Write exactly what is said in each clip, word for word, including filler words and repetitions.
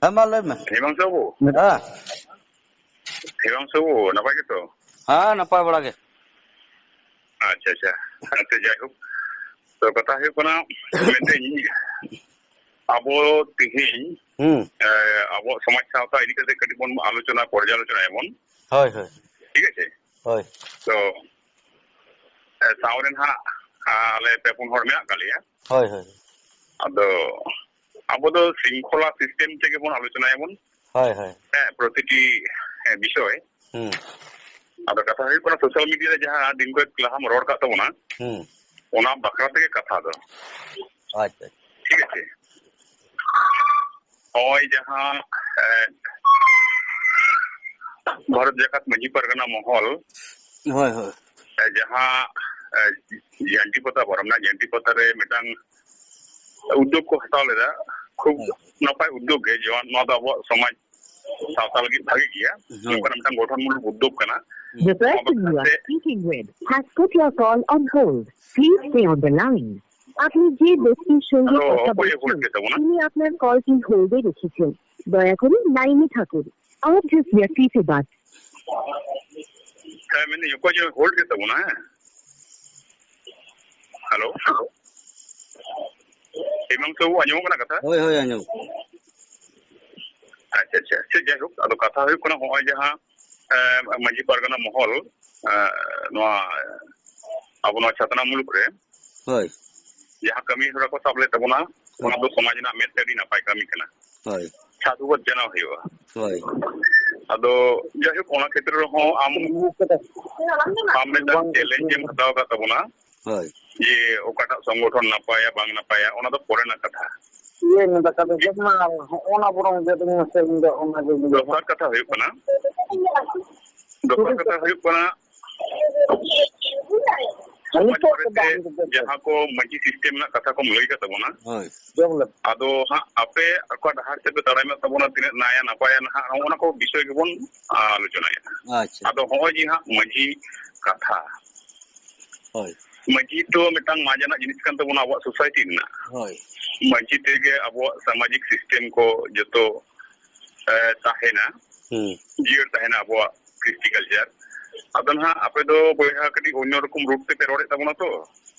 ᱦᱮᱸ, ᱢᱟ ᱞᱟᱹᱭ ᱢᱮ᱾ ᱦᱤᱢᱟᱝᱥᱩ ᱵᱟᱹᱵᱩ᱾ ᱦᱮᱸ᱾ ᱦᱤᱢᱟᱝᱥᱩ ᱵᱟᱹᱵᱩ, ᱱᱟᱯᱟᱭ ᱜᱮᱛᱚ? ᱦᱮᱸ, ᱱᱟᱯᱟᱭ ᱵᱟᱲᱟ ᱜᱮ᱾ ᱟᱪᱪᱷᱟ, ᱟᱪᱪᱷᱟ᱾ ᱟᱪᱪᱷᱟ, ᱡᱟᱭᱦᱳᱠ᱾ ᱛᱚ, ᱠᱟᱛᱷᱟ ᱦᱩᱭᱩᱜ ᱠᱟᱱᱟ, ᱢᱮᱱᱫᱟᱹᱧ, ᱟᱵᱚ ᱛᱤᱦᱤᱧ, ᱦᱩᱸ᱾ ᱮ, ᱟᱵᱚᱣᱟᱜ ᱥᱚᱢᱟᱡᱽ ᱥᱟᱶᱛᱟ ᱤᱫᱤ ᱠᱟᱛᱮ ᱠᱟᱹᱴᱤᱡ ᱵᱚᱱ ᱟᱞᱳᱪᱚᱱᱟ, ᱯᱚᱨᱡᱟᱞᱳᱪᱚᱱᱟᱭᱟᱵᱚᱱ᱾ ᱦᱳᱭ, ᱦᱳᱭ᱾ ᱴᱷᱤᱠ ᱟᱪᱷᱮ? ᱦᱳᱭ᱾ ᱛᱚ, ᱮ, ᱥᱟᱶ ᱨᱮ ᱱᱟᱦᱟᱜ, ᱟ, ᱟᱞᱮ ᱯᱮ ᱯᱩᱱ ᱦᱚᱲ ᱢᱮᱱᱟᱜ ᱟᱠᱟᱫ ᱞᱮᱭᱟ᱾ ᱦᱳᱭ, ᱦᱳᱭ᱾ ᱟᱫᱚ ᱟᱵᱚ ᱫᱚ ᱥᱤᱝᱠᱷᱚᱞᱟ system ᱛᱮᱜᱮ ᱵᱚᱱ ᱟᱞᱳᱪᱚᱱᱟᱭᱟᱵᱚᱱ᱾ ᱦᱳᱭ, ᱦᱳᱭ᱾ ᱦᱮᱸ, ᱯᱨᱚᱛᱤᱴᱤ, ᱦᱮᱸ, ᱵᱤᱥᱚᱭ᱾ ᱦᱩᱸ᱾ ᱟᱫᱚ ᱠᱟᱛᱷᱟ ᱦᱩᱭᱩᱜ ᱠᱟᱱᱟ, social media ᱨᱮ ᱡᱟᱦᱟᱸ ᱫᱤᱱ ᱠᱚᱭᱮᱠ ᱞᱟᱦᱟᱢ ᱨᱚᱲ ᱠᱟᱜ ᱛᱟᱵᱚᱱᱟ, ᱦᱩᱸ᱾ ᱚᱱᱟ ᱵᱟᱠᱷᱨᱟ ᱛᱮᱜᱮ ᱠᱟᱛᱷᱟ ᱫᱚ᱾ ᱟᱪᱪᱷᱟ᱾ ᱴᱷᱤᱠ ᱟᱪᱷᱮ? ᱱᱚᱜᱼᱚᱭ ᱡᱟᱦᱟᱸ, ᱮ, ᱵᱷᱟᱨᱚᱛ ᱡᱟᱠᱟᱛ ᱢᱟᱹᱡᱷᱤ ᱯᱟᱨᱜᱟᱱᱟ ᱢᱚᱦᱚᱞ, ᱦᱳᱭ, ᱦᱳᱭ᱾ ᱮ, ᱡᱟᱦᱟᱸ, ᱮ, ᱡᱷᱟᱱᱴᱤ ᱯᱟᱛᱟ ᱯᱟᱨᱚᱢ ᱮᱱᱟ, ᱡᱷᱟᱱᱴᱤ ᱯᱟᱛᱟ ᱨᱮ ᱢᱤᱫᱴᱟᱝ ᱩᱫᱽᱫᱳᱜᱽ ᱠᱚ ᱦᱟᱛᱟᱣ ᱞᱮᱫᱟ, ᱠᱷᱩᱵ ᱦᱳᱭ᱾ ᱱᱟᱯᱟᱭ ᱩᱫᱽᱫᱳᱜᱽ ᱜᱮ᱾ ᱡᱮᱢᱚᱱ ᱱᱚᱣᱟ ᱫᱚ ᱟᱵᱚᱣᱟᱜ ᱥᱚᱢᱟᱡᱽ ᱥᱟᱶᱛᱟ ᱞᱟᱹᱜᱤᱫ ᱵᱷᱟᱜᱮ ᱜᱮᱭᱟ, ᱦᱳᱭ᱾ ᱱᱚᱝᱠᱟᱱᱟᱜ ᱢᱤᱫᱴᱟᱝ ᱜᱚᱴᱷᱚᱱᱢᱩᱞᱚᱠ ᱩᱫᱽᱫᱳᱜᱽ ᱠᱟᱱᱟ᱾ The person you are speaking with has put your call on hold. Please stay on the line. আপনি যে ব্যক্তির সঙ্গে আচ্ছা, কথা অপরে বলছেন, hold কে দেবো না? তিনি আপনার কলটি হোল্ডে রেখেছেন। দয়া করে লাইনে থাকুন। आप जिस व्यक्ति से बात ᱦᱮᱸ, ᱢᱮᱱᱫᱟᱹᱧ, ᱚᱠᱚᱭ ᱪᱚ ᱦᱳᱞᱰ ᱠᱮᱫ ᱛᱟᱵᱚᱱᱟ, ᱦᱮᱸ? ᱦᱮᱞᱳ? ᱦᱤᱢᱟᱝᱥᱩ ᱵᱟᱹᱵᱩ, ᱟᱸᱡᱚᱢᱚᱜ ᱠᱟᱱᱟ ᱠᱟᱛᱷᱟ? ᱦᱳᱭ, ᱦᱳᱭ, ᱟᱸᱡᱚᱢᱚᱜ ᱠᱟᱱᱟ᱾ ᱟᱪᱪᱷᱟ, ᱟᱪᱪᱷᱟ᱾ ᱥᱮ ᱡᱟᱭᱦᱳᱠ, ᱟᱫᱚ ᱠᱟᱛᱷᱟ ᱦᱩᱭᱩᱜ ᱠᱟᱱᱟ, ᱦᱚᱸᱜᱼᱚᱭ ᱡᱟᱦᱟᱸ, ᱮ, ᱢᱟᱹᱡᱷᱤ ᱯᱟᱨᱜᱟᱱᱟ ᱢᱚᱦᱚᱞ, ᱮ, ᱱᱚᱣᱟ ᱟᱵᱚ ᱱᱚᱣᱟ ᱪᱷᱟᱛᱱᱟ ᱢᱩᱞᱩᱠ ᱨᱮ ᱦᱳᱭ᱾ ᱡᱟᱦᱟᱸ ᱠᱟᱹᱢᱤ ᱦᱚᱨᱟ ᱠᱚ ᱥᱟᱵ ᱞᱮᱫ ᱛᱟᱵᱚᱱᱟ, ᱚᱱᱟ ᱫᱚ ᱥᱚᱢᱟᱡᱽ ᱨᱮᱱᱟᱜ ᱢᱮᱫ ᱛᱮ ᱟᱹᱰᱤ ᱱᱟᱯᱟᱭ ᱠᱟᱹᱢᱤ ᱠᱟᱱᱟ᱾ ᱦᱳᱭ᱾ ᱥᱟᱹᱫᱷᱩᱵᱟᱫ ᱡᱟᱱᱟᱣ ᱦᱩᱭᱩᱜᱼᱟ᱾ ᱦᱳᱭ᱾ ᱟᱫᱚ ᱡᱟᱭᱦᱳᱠ, ᱚᱱᱟ ᱠᱷᱮᱛᱨᱮ ᱨᱮᱦᱚᱸ ᱟᱢ, ᱟᱢ ᱢᱤᱫᱴᱟᱝ ᱵᱟᱝ ᱪᱮᱞᱮᱧᱡᱽ ᱮᱢ ᱦᱟᱛᱟᱣ ᱟᱠᱟᱫ ᱛᱟᱵᱚᱱᱟ᱾ ᱦᱳᱭ᱾ ᱡᱮ ᱚᱠᱟᱴᱟᱜ ᱥᱚᱝᱜᱚᱴᱷᱚᱱ ᱱᱟᱯᱟᱭᱟ, ᱵᱟᱝ ᱱᱟᱯᱟᱭᱟ, ᱚᱱᱟ ᱫᱚ ᱯᱚᱨᱮᱱᱟᱜ ᱠᱟᱛᱷᱟ᱾ ᱤᱭᱟᱹ ᱢᱮᱱ ᱠᱟᱛᱷᱟ ᱫᱚ ᱡᱮ ᱢᱟ ᱦᱚᱸᱜᱼᱚ ᱱᱟ ᱵᱚᱨᱚᱝ ᱡᱮ ᱢᱟᱥᱮ ᱤᱧ ᱫᱚ ᱚᱱᱟ ᱜᱮ ᱫᱚᱥᱟᱨ ᱠᱟᱛᱷᱟ ᱦᱩᱭᱩᱜ ᱠᱟᱱᱟ, ᱫᱚᱥᱟᱨ ᱠᱟᱛᱷᱟ ᱦᱩᱭᱩᱜ ᱠᱟᱱᱟ, ᱥᱚᱢᱟᱡᱽ ᱱᱤᱛᱚᱜ ᱵᱟᱨᱮᱛᱮ ᱫᱚ ᱵᱟᱝ ᱡᱟᱦᱟᱸ ᱠᱚ ᱢᱟᱹᱡᱷᱤ ᱥᱤᱥᱴᱮᱢ ᱨᱮᱱᱟᱜ ᱠᱟᱛᱷᱟ ᱠᱚᱢ ᱞᱟᱹᱭ ᱠᱟᱫ ᱛᱟᱵᱚᱱᱟ, ᱦᱳᱭ᱾ ᱡᱚᱢ ᱞᱮ᱾ ᱟᱫᱚ ᱦᱟᱸᱜ ᱟᱯᱮ ᱚᱠᱟ ᱰᱟᱦᱟᱨ ᱛᱮᱯᱮ ᱛᱟᱲᱟᱢᱮᱫ ᱛᱟᱵᱚᱱᱟ, ᱛᱤᱱᱟᱹᱜ ᱱᱟᱭᱟ ᱱᱟᱯᱟᱭᱟ ᱱᱟᱦᱟᱜ, ᱱᱚᱜᱼᱚ ᱱᱟ ᱠᱚ ᱵᱤᱥᱚᱭ ᱜᱮᱵᱚᱱ ᱟᱞᱳᱪᱚᱱᱟᱭᱟ᱾ ᱟᱪᱪᱷᱟ᱾ ᱟᱫᱚ ᱦᱚᱸᱜᱼᱚᱭ ᱡᱮ ᱦᱟᱸᱜ ᱢᱟᱹᱡᱷᱤ ᱠᱟᱛᱷᱟ, ᱦᱳᱭ᱾ ᱢᱟᱹᱡᱷᱤ ᱫᱚ ᱢᱤᱫᱴᱟᱝ ᱢᱟᱡᱽ ᱟᱱᱟᱜ ᱡᱤᱱᱤᱥ ᱠᱟᱱ ᱛᱟᱵᱚᱱᱟ ᱟᱵᱚᱣᱟᱜ ᱥᱳᱥᱟᱭᱴᱤ ᱨᱮᱱᱟᱜ᱾ ᱦᱳᱭ᱾ ᱢᱟᱹᱡᱷᱤ ᱛᱮᱜᱮ ᱟᱵᱚᱣᱟᱜ ᱥᱟᱢᱟᱡᱤᱠ ᱥᱤᱥᱴᱮᱢ ᱠᱚ ᱡᱚᱛᱚ ᱮ, ᱛᱟᱦᱮᱱᱟ, ᱦᱩᱸ᱾ ᱡᱤᱭᱟᱹᱲ ᱛᱟᱦᱮᱱᱟ ᱟᱵᱚᱣᱟᱜ ᱠᱨᱤᱥᱴᱤ ᱠᱟᱞᱪᱟᱨ᱾ ᱟᱫᱚ ᱱᱟᱦᱟᱜ ᱟᱯᱮ ᱫᱚ ᱵᱚᱭᱦᱟ ᱠᱟᱹᱴᱤᱡ ᱚᱱᱭᱚ ᱨᱚᱠᱚᱢ ᱨᱩᱴ ᱛᱮᱯᱮ ᱨᱚᱲᱮᱫ ᱛᱟᱵᱚᱱᱟ ᱛᱚ,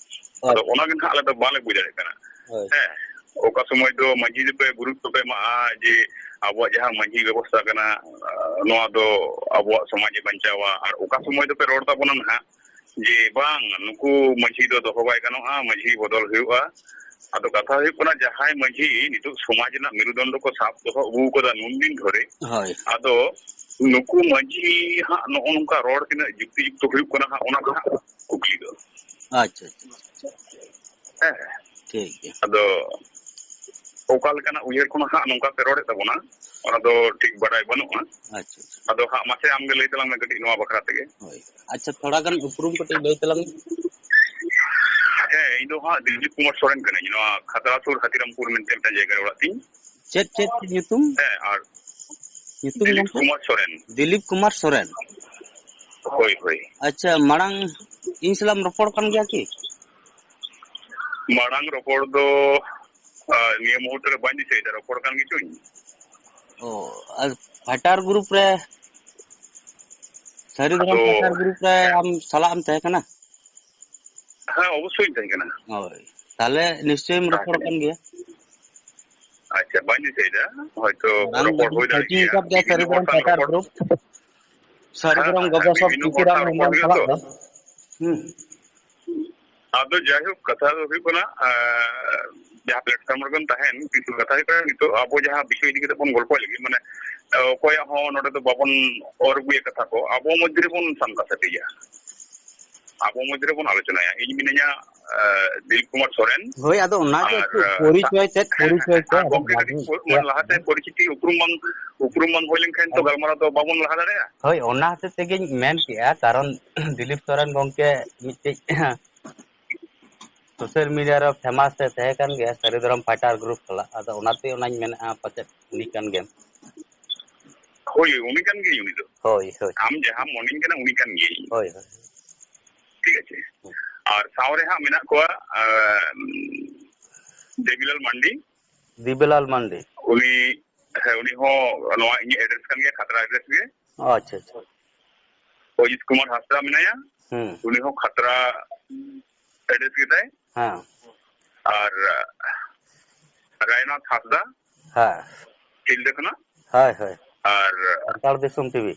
ᱟᱫᱚ ᱟᱪᱪᱷᱟ᱾ ᱚᱱᱟ ᱜᱮ ᱱᱟᱦᱟᱜ ᱟᱞᱮ ᱫᱚ ᱵᱟᱞᱮ ᱵᱩᱡᱽ ᱫᱟᱲᱮᱭᱟᱜ ᱠᱟᱱᱟ᱾ ᱦᱳᱭ᱾ ᱦᱮᱸ, ᱚᱠᱟ ᱥᱚᱢᱚᱭ ᱫᱚ ᱢᱟᱹᱡᱷᱤ ᱫᱚᱯᱮ ᱜᱩᱨᱩᱛᱛᱚ ᱯᱮ ᱮᱢᱟᱜᱼᱟ ᱡᱮ ᱟᱵᱚᱣᱟᱜ ᱡᱟᱦᱟᱸ ᱢᱟᱹᱡᱷᱤ ᱵᱮᱵᱚᱥᱛᱷᱟ ᱠᱟᱱᱟ, ᱱᱚᱣᱟ ᱫᱚ ᱟᱵᱚᱣᱟᱜ ᱥᱚᱢᱟᱡᱽ ᱮ ᱵᱟᱧᱪᱟᱣᱟ, ᱟᱨ ᱚᱠᱟ ᱥᱚᱢᱚᱭ ᱫᱚᱯᱮ ᱨᱚᱲ ᱛᱟᱵᱚᱱᱟ ᱱᱟᱦᱟᱜ ᱡᱮ ᱵᱟᱝ, ᱱᱩᱠᱩ ᱢᱟᱹᱡᱷᱤ ᱫᱚ ᱫᱚᱦᱚ ᱵᱟᱭ ᱜᱟᱱᱚᱜᱼᱟ, ᱢᱟᱹᱡᱷᱤ ᱵᱚᱫᱚᱞ ᱦᱩᱭᱩᱜᱼᱟ᱾ ᱟᱫᱚ ᱠᱟᱛᱷᱟ ᱦᱩᱭᱩᱜ ᱠᱟᱱᱟ, ᱡᱟᱦᱟᱸᱭ ᱢᱟᱹᱡᱷᱤ ᱱᱤᱛᱚᱜ ᱥᱚᱢᱟᱡᱽ ᱨᱮᱱᱟᱜ ᱢᱮᱨᱩᱫᱚᱱᱰᱚ ᱠᱚ ᱥᱟᱵ ᱫᱚᱦᱚ ᱟᱹᱜᱩ ᱟᱠᱟᱫᱟ ᱱᱩᱱ ᱫᱤᱱ ᱫᱷᱚᱨᱮ, ᱦᱳᱭ᱾ ᱟᱫᱚ ᱱᱩᱠᱩ ᱢᱟᱹᱡᱷᱤ ᱦᱟᱸᱜ ᱱᱚᱜᱼᱚ ᱱᱚᱝᱠᱟ ᱨᱚᱲ ᱛᱤᱱᱟᱹᱜ ᱡᱩᱠᱛᱤ ᱡᱩᱠᱛᱚ ᱦᱩᱭᱩᱜ ᱠᱟᱱᱟ ᱦᱟᱸᱜ, ᱚᱱᱟ ᱫᱚ ᱦᱟᱸᱜ ᱠᱩᱠᱞᱤ ᱫᱚ᱾ ᱟᱪᱪᱷᱟ, ᱟᱪᱪᱷᱟ, ᱟᱪᱪᱷᱟ᱾ ᱦᱮᱸ᱾ ᱴᱷᱤᱠ ᱜᱮᱭᱟ᱾ ᱟᱫᱚ ᱚᱠᱟ ᱞᱮᱠᱟᱱᱟᱜ ᱩᱭᱦᱟᱹᱨ ᱠᱷᱚᱱ ᱦᱟᱸᱜ ᱱᱚᱝᱠᱟ ᱯᱮ ᱨᱚᱲᱮᱫ ᱛᱟᱵᱚᱱᱟ, ᱚᱱᱟ ᱫᱚ ᱴᱷᱤᱠ ᱵᱟᱰᱟᱭ ᱵᱟᱹᱱᱩᱜᱼᱟ᱾ ᱟᱪᱪᱷᱟ, ᱟᱪᱪᱷᱟ᱾ ᱟᱫᱚ ᱦᱟᱸᱜ ᱢᱟᱥᱮ ᱟᱢᱜᱮ ᱞᱟᱹᱭ ᱛᱟᱞᱟᱝ ᱢᱮ ᱠᱟᱹᱴᱤᱡ ᱱᱚᱣᱟ ᱵᱟᱠᱷᱨᱟ ᱛᱮᱜᱮ᱾ ᱦᱳᱭ᱾ ᱟᱪᱪᱷᱟ, ᱛᱷᱚᱲᱟ ᱜᱟᱱ ᱩᱯᱨᱩᱢ ᱠᱟᱹᱴᱤᱡ ᱞᱟᱹᱭ ᱛᱟᱞᱟᱝ ᱢᱮ᱾ ᱦᱮᱸ, ᱤᱧ ᱫᱚ ᱦᱟᱸᱜ ᱫᱤᱞᱤᱯ ᱠᱩᱢᱟᱨ ᱥᱚᱨᱮᱱ ᱠᱟᱹᱱᱟᱹᱧ᱾ ᱱᱚᱣᱟ ᱠᱷᱟᱛᱲᱟ ᱥᱩᱨ ᱦᱟᱛᱤᱨᱟᱢᱯᱩᱨ ᱢᱮᱱᱛᱮ ᱢᱤᱫᱴᱟᱝ ᱡᱟᱭᱜᱟ ᱨᱮ ᱚᱲᱟᱜ ᱛᱤᱧ᱾ ᱪᱮᱫ, ᱪᱮᱫ ᱧᱩᱛᱩᱢ? ᱦᱮᱸ, ᱟᱨ ᱧᱩᱛᱩᱢ ᱫᱤᱞᱤᱯ ᱜᱚᱢᱠᱮ? ᱠᱩᱢᱟᱨ ᱥᱚᱨᱮᱱ᱾ ᱫᱤᱞᱤᱯ ᱠᱩᱢᱟᱨ ᱥᱚᱨᱮᱱ᱾ ᱦᱳᱭ, ᱦᱳᱭ᱾ ᱟᱪᱪᱷᱟ, ᱢᱟᱲᱟᱝ ᱤᱧ ᱥᱟᱞᱟᱜ ᱮᱢ ᱨᱚᱯᱚᱲ ᱠᱟᱱ ᱜᱮᱭᱟ ᱠᱤ? ᱢᱟᱲᱟᱝ ᱨᱚᱯᱚᱲ ᱫᱚ, ᱟ, ᱱᱤᱭᱟᱹ ᱢᱩᱦᱩᱨᱛᱚ ᱨᱮ ᱵᱟᱹᱧ ᱫᱤᱥᱟᱹᱭᱮᱫᱟ, ᱨᱚᱯᱚᱲ ᱠᱟᱱ ᱜᱮᱪᱚᱧ᱾ ᱚ, ᱟᱨ ᱯᱷᱟᱭᱴᱟᱨ ᱜᱨᱩᱯ ᱨᱮ, ᱥᱟᱹᱨᱤ ᱫᱷᱚᱨᱚᱢ ᱟᱫᱚ, ᱯᱷᱟᱭᱴᱟᱨ ᱜᱨᱩᱯ ᱨᱮ ᱦᱮᱸ᱾ ᱟᱢ ᱥᱟᱞᱟᱜ ᱮᱢ ᱛᱟᱦᱮᱸ ᱠᱟᱱᱟ? ᱦᱮᱸ, ᱚᱵᱚᱥᱥᱳᱭ ᱛᱟᱦᱮᱸ ᱠᱟᱱᱟ᱾ ᱦᱳᱭ, ᱛᱟᱦᱞᱮ ᱱᱤᱥᱪᱚᱭᱮᱢ ᱛᱟᱦᱮᱸ ᱨᱚᱯᱚᱲ ᱠᱟᱱᱟ᱾ ᱠᱟᱱ ᱜᱮᱭᱟ᱾ ᱟᱪᱪᱷᱟ, ᱵᱟᱹᱧ ᱫᱤᱥᱟᱹᱭᱮᱫᱟ, ᱦᱚᱭᱛᱚ ᱢᱟᱲᱟᱝ ᱫᱚ ᱨᱚᱯᱚᱲ ᱦᱩᱭ ᱵᱤᱵᱷᱤᱱᱱᱚ ᱫᱟᱲᱮᱭᱟᱜ ᱯᱟᱨᱴᱤ ᱜᱮᱭᱟ, ᱨᱟᱠᱟᱵ ᱜᱮᱭᱟ, ᱵᱤᱵᱷᱤᱱᱱᱚ ᱥᱟᱹᱨᱤ ᱦᱚᱲ ᱫᱷᱚᱨᱚᱢ ᱥᱟᱝ ᱯᱷᱟᱭᱴᱟᱨ ᱨᱚᱯᱚᱲ᱾ ᱜᱨᱩᱯ᱾ ᱥᱟᱹᱨᱤ ᱦᱮᱸ, ᱫᱷᱚᱨᱚᱢ ᱦᱮᱸ, ᱜᱚᱵᱚᱨᱥᱚᱠ ᱵᱤᱵᱷᱤᱱᱱᱚ ᱦᱚᱲ ᱥᱟᱝ ᱴᱤᱠᱤᱨᱟᱢ ᱨᱚᱯᱚᱲ ᱦᱮᱢᱵᱨᱚᱢ ᱦᱩᱭᱩᱜᱼᱟ ᱥᱟᱞᱟᱜ ᱛᱚ᱾ ᱫᱚ᱾ ᱦᱩᱸ᱾ ᱟᱫᱚ ᱡᱟᱭᱦᱳᱠ, ᱠᱟᱛᱷᱟ ᱫᱚ ᱦᱩᱭᱩᱜ ᱠᱟᱱᱟ, ᱮ, ᱡᱟᱦᱟᱸ platform ᱨᱮᱵᱚᱱ ᱛᱟᱦᱮᱱ, ᱠᱤᱱᱛᱩ ᱠᱟᱛᱷᱟ ᱦᱩᱭᱩᱜ ᱠᱟᱱᱟ, ᱱᱤᱛᱚᱜ ᱟᱵᱚ ᱡᱟᱦᱟᱸ ᱵᱤᱥᱚᱭ ᱤᱫᱤ ᱠᱟᱛᱮ ᱵᱚᱱ ᱜᱚᱞᱯᱚᱭ ᱞᱟᱹᱜᱤᱫ, ᱢᱟᱱᱮ, ᱮ, ᱚᱠᱚᱭᱟᱜ ᱦᱚᱸ ᱱᱚᱰᱮ ᱫᱚ ᱵᱟᱵᱚᱱ ᱚᱨ ᱟᱹᱜᱩᱭᱟ ᱠᱟᱛᱷᱟ ᱠᱚ, ᱟᱵᱚ ᱢᱚᱫᱽᱫᱷᱮ ᱨᱮᱵᱚᱱ ᱥᱟᱢᱴᱟᱣ ᱥᱟᱰᱮᱭᱟ, ᱟᱵᱚ ᱢᱚᱫᱽᱫᱷᱮ ᱨᱮᱵᱚᱱ ᱟᱞᱳᱪᱚᱱᱟᱭᱟ᱾ ᱤᱧ ᱢᱤᱱᱟᱹᱧᱟ, ᱮ, ᱫᱤᱞᱤᱯ ᱠᱩᱢᱟᱨ ᱥᱚᱨᱮᱱ, ᱦᱳᱭ, ᱟᱫᱚ ᱚᱱᱟᱜᱮ ᱟᱨ, ᱮᱠᱴᱩ ᱮ, ᱯᱚᱨᱤᱪᱚᱭ ᱛᱮᱫ, ᱦᱮᱸ, ᱦᱮᱸ, ᱯᱚᱨᱤᱪᱚᱭ ᱦᱮᱸ, ᱛᱮᱫ ᱟᱨ ᱜᱚᱢᱠᱮ ᱠᱟᱹᱴᱤᱡ ᱚᱱᱟᱜᱮ᱾ ᱯᱚ-, ᱢᱟᱱᱮ ᱞᱟᱦᱟᱛᱮ ᱯᱚᱨᱤᱪᱤᱛᱤ ᱩᱯᱨᱩᱢ ᱵᱟᱝ, ᱩᱯᱨᱩᱢ ᱵᱟᱝ ᱦᱩᱭ ᱞᱮᱱᱠᱷᱟᱱ ᱛᱚ ᱦᱳᱭ᱾ ᱜᱟᱞᱢᱟᱨᱟᱣ ᱫᱚ ᱵᱟᱵᱚᱱ ᱞᱟᱦᱟ ᱫᱟᱲᱮᱭᱟᱜᱼᱟ᱾ ᱦᱳᱭ, ᱚᱱᱟ ᱦᱚᱛᱮᱡ ᱛᱮᱜᱮᱧ ᱢᱮᱱ ᱠᱮᱜᱼᱟ, ᱠᱟᱨᱚᱱ ᱫᱤᱞᱤᱯ ᱥᱚᱨᱮᱱ ᱜᱚᱢᱠᱮ ᱢᱤᱫᱴᱤᱡ social media ᱨᱮ famous ᱮ ᱛᱟᱦᱮᱸ ᱠᱟᱱ ᱜᱮᱭᱟ ᱥᱟᱹᱨᱤ ᱫᱷᱚᱨᱚᱢ ᱯᱷᱟᱭᱴᱟᱨ ᱜᱨᱩᱯ ᱥᱟᱞᱟᱜ, ᱟᱫᱚ ᱚᱱᱟᱛᱮ ᱚᱱᱟᱧ ᱢᱮᱱᱮᱫᱼᱟ ᱯᱟᱪᱮᱫ ᱩᱱᱤ ᱠᱟᱱ ᱜᱮᱭᱟᱢ᱾ ᱦᱳᱭ, ᱩᱱᱤ ᱠᱟᱱ ᱜᱮᱭᱟᱹᱧ ᱩᱱᱤ ᱫᱚ᱾ ᱦᱳᱭ, ᱦᱳᱭ᱾ ᱟᱢ ᱡᱟᱦᱟᱸᱢ ᱢᱚᱱᱮᱧ ᱠᱟᱱᱟ ᱩᱱᱤ ᱠᱟᱱ ᱜᱮᱭᱟᱹᱧ᱾ ᱦᱳᱭ, ᱦᱳᱭ᱾ ᱴᱷᱤᱠ ᱟᱪᱷᱮ? ᱦᱩᱸ᱾ ᱟᱨ ᱥᱟᱶᱨᱮ ᱦᱟᱸᱜ ᱢᱮᱱᱟᱜ ᱠᱚᱣᱟ, ᱟᱸ, ᱫᱮᱵᱤᱞᱟᱞ ᱢᱟᱱᱰᱤ᱾ ᱫᱮᱵᱤᱞᱟᱞ ᱢᱟᱱᱰᱤ᱾ ᱩᱱᱤ ᱦᱮᱸ, ᱩᱱᱤ ᱦᱚᱸ ᱱᱚᱣᱟ ᱤᱧᱟᱹᱜ ᱮᱰᱨᱮᱥ ᱠᱟᱱ ᱜᱮᱭᱟ, ᱠᱷᱟᱛᱲᱟ ᱮᱰᱨᱮᱥ ᱜᱮ᱾ ᱚ, ᱟᱪᱪᱷᱟ, ᱟᱪᱪᱷᱟ᱾ ᱚᱡᱤᱛ ᱠᱩᱢᱟᱨ ᱦᱟᱸᱥᱫᱟ ᱢᱮᱱᱟᱭᱟ, ᱦᱩᱸ᱾ ᱩᱱᱤ ᱦᱚᱸ ᱠᱷᱟᱛᱲᱟ ᱮᱰᱨᱮᱥ ᱜᱮᱛᱟᱭ᱾ ᱦᱮᱸ᱾ ᱟᱨ ᱨᱟᱭᱱᱟᱛᱷ ᱦᱟᱸᱥᱫᱟ, ᱦᱮᱸ᱾ ᱥᱤᱞᱫᱟᱹ ᱠᱷᱚᱱᱟᱜ᱾ ᱦᱳᱭ, ᱦᱳᱭ᱾ ᱟᱨ ᱥᱟᱱᱛᱟᱲ ᱫᱤᱥᱚᱢ ᱴᱤᱵᱷᱤ᱾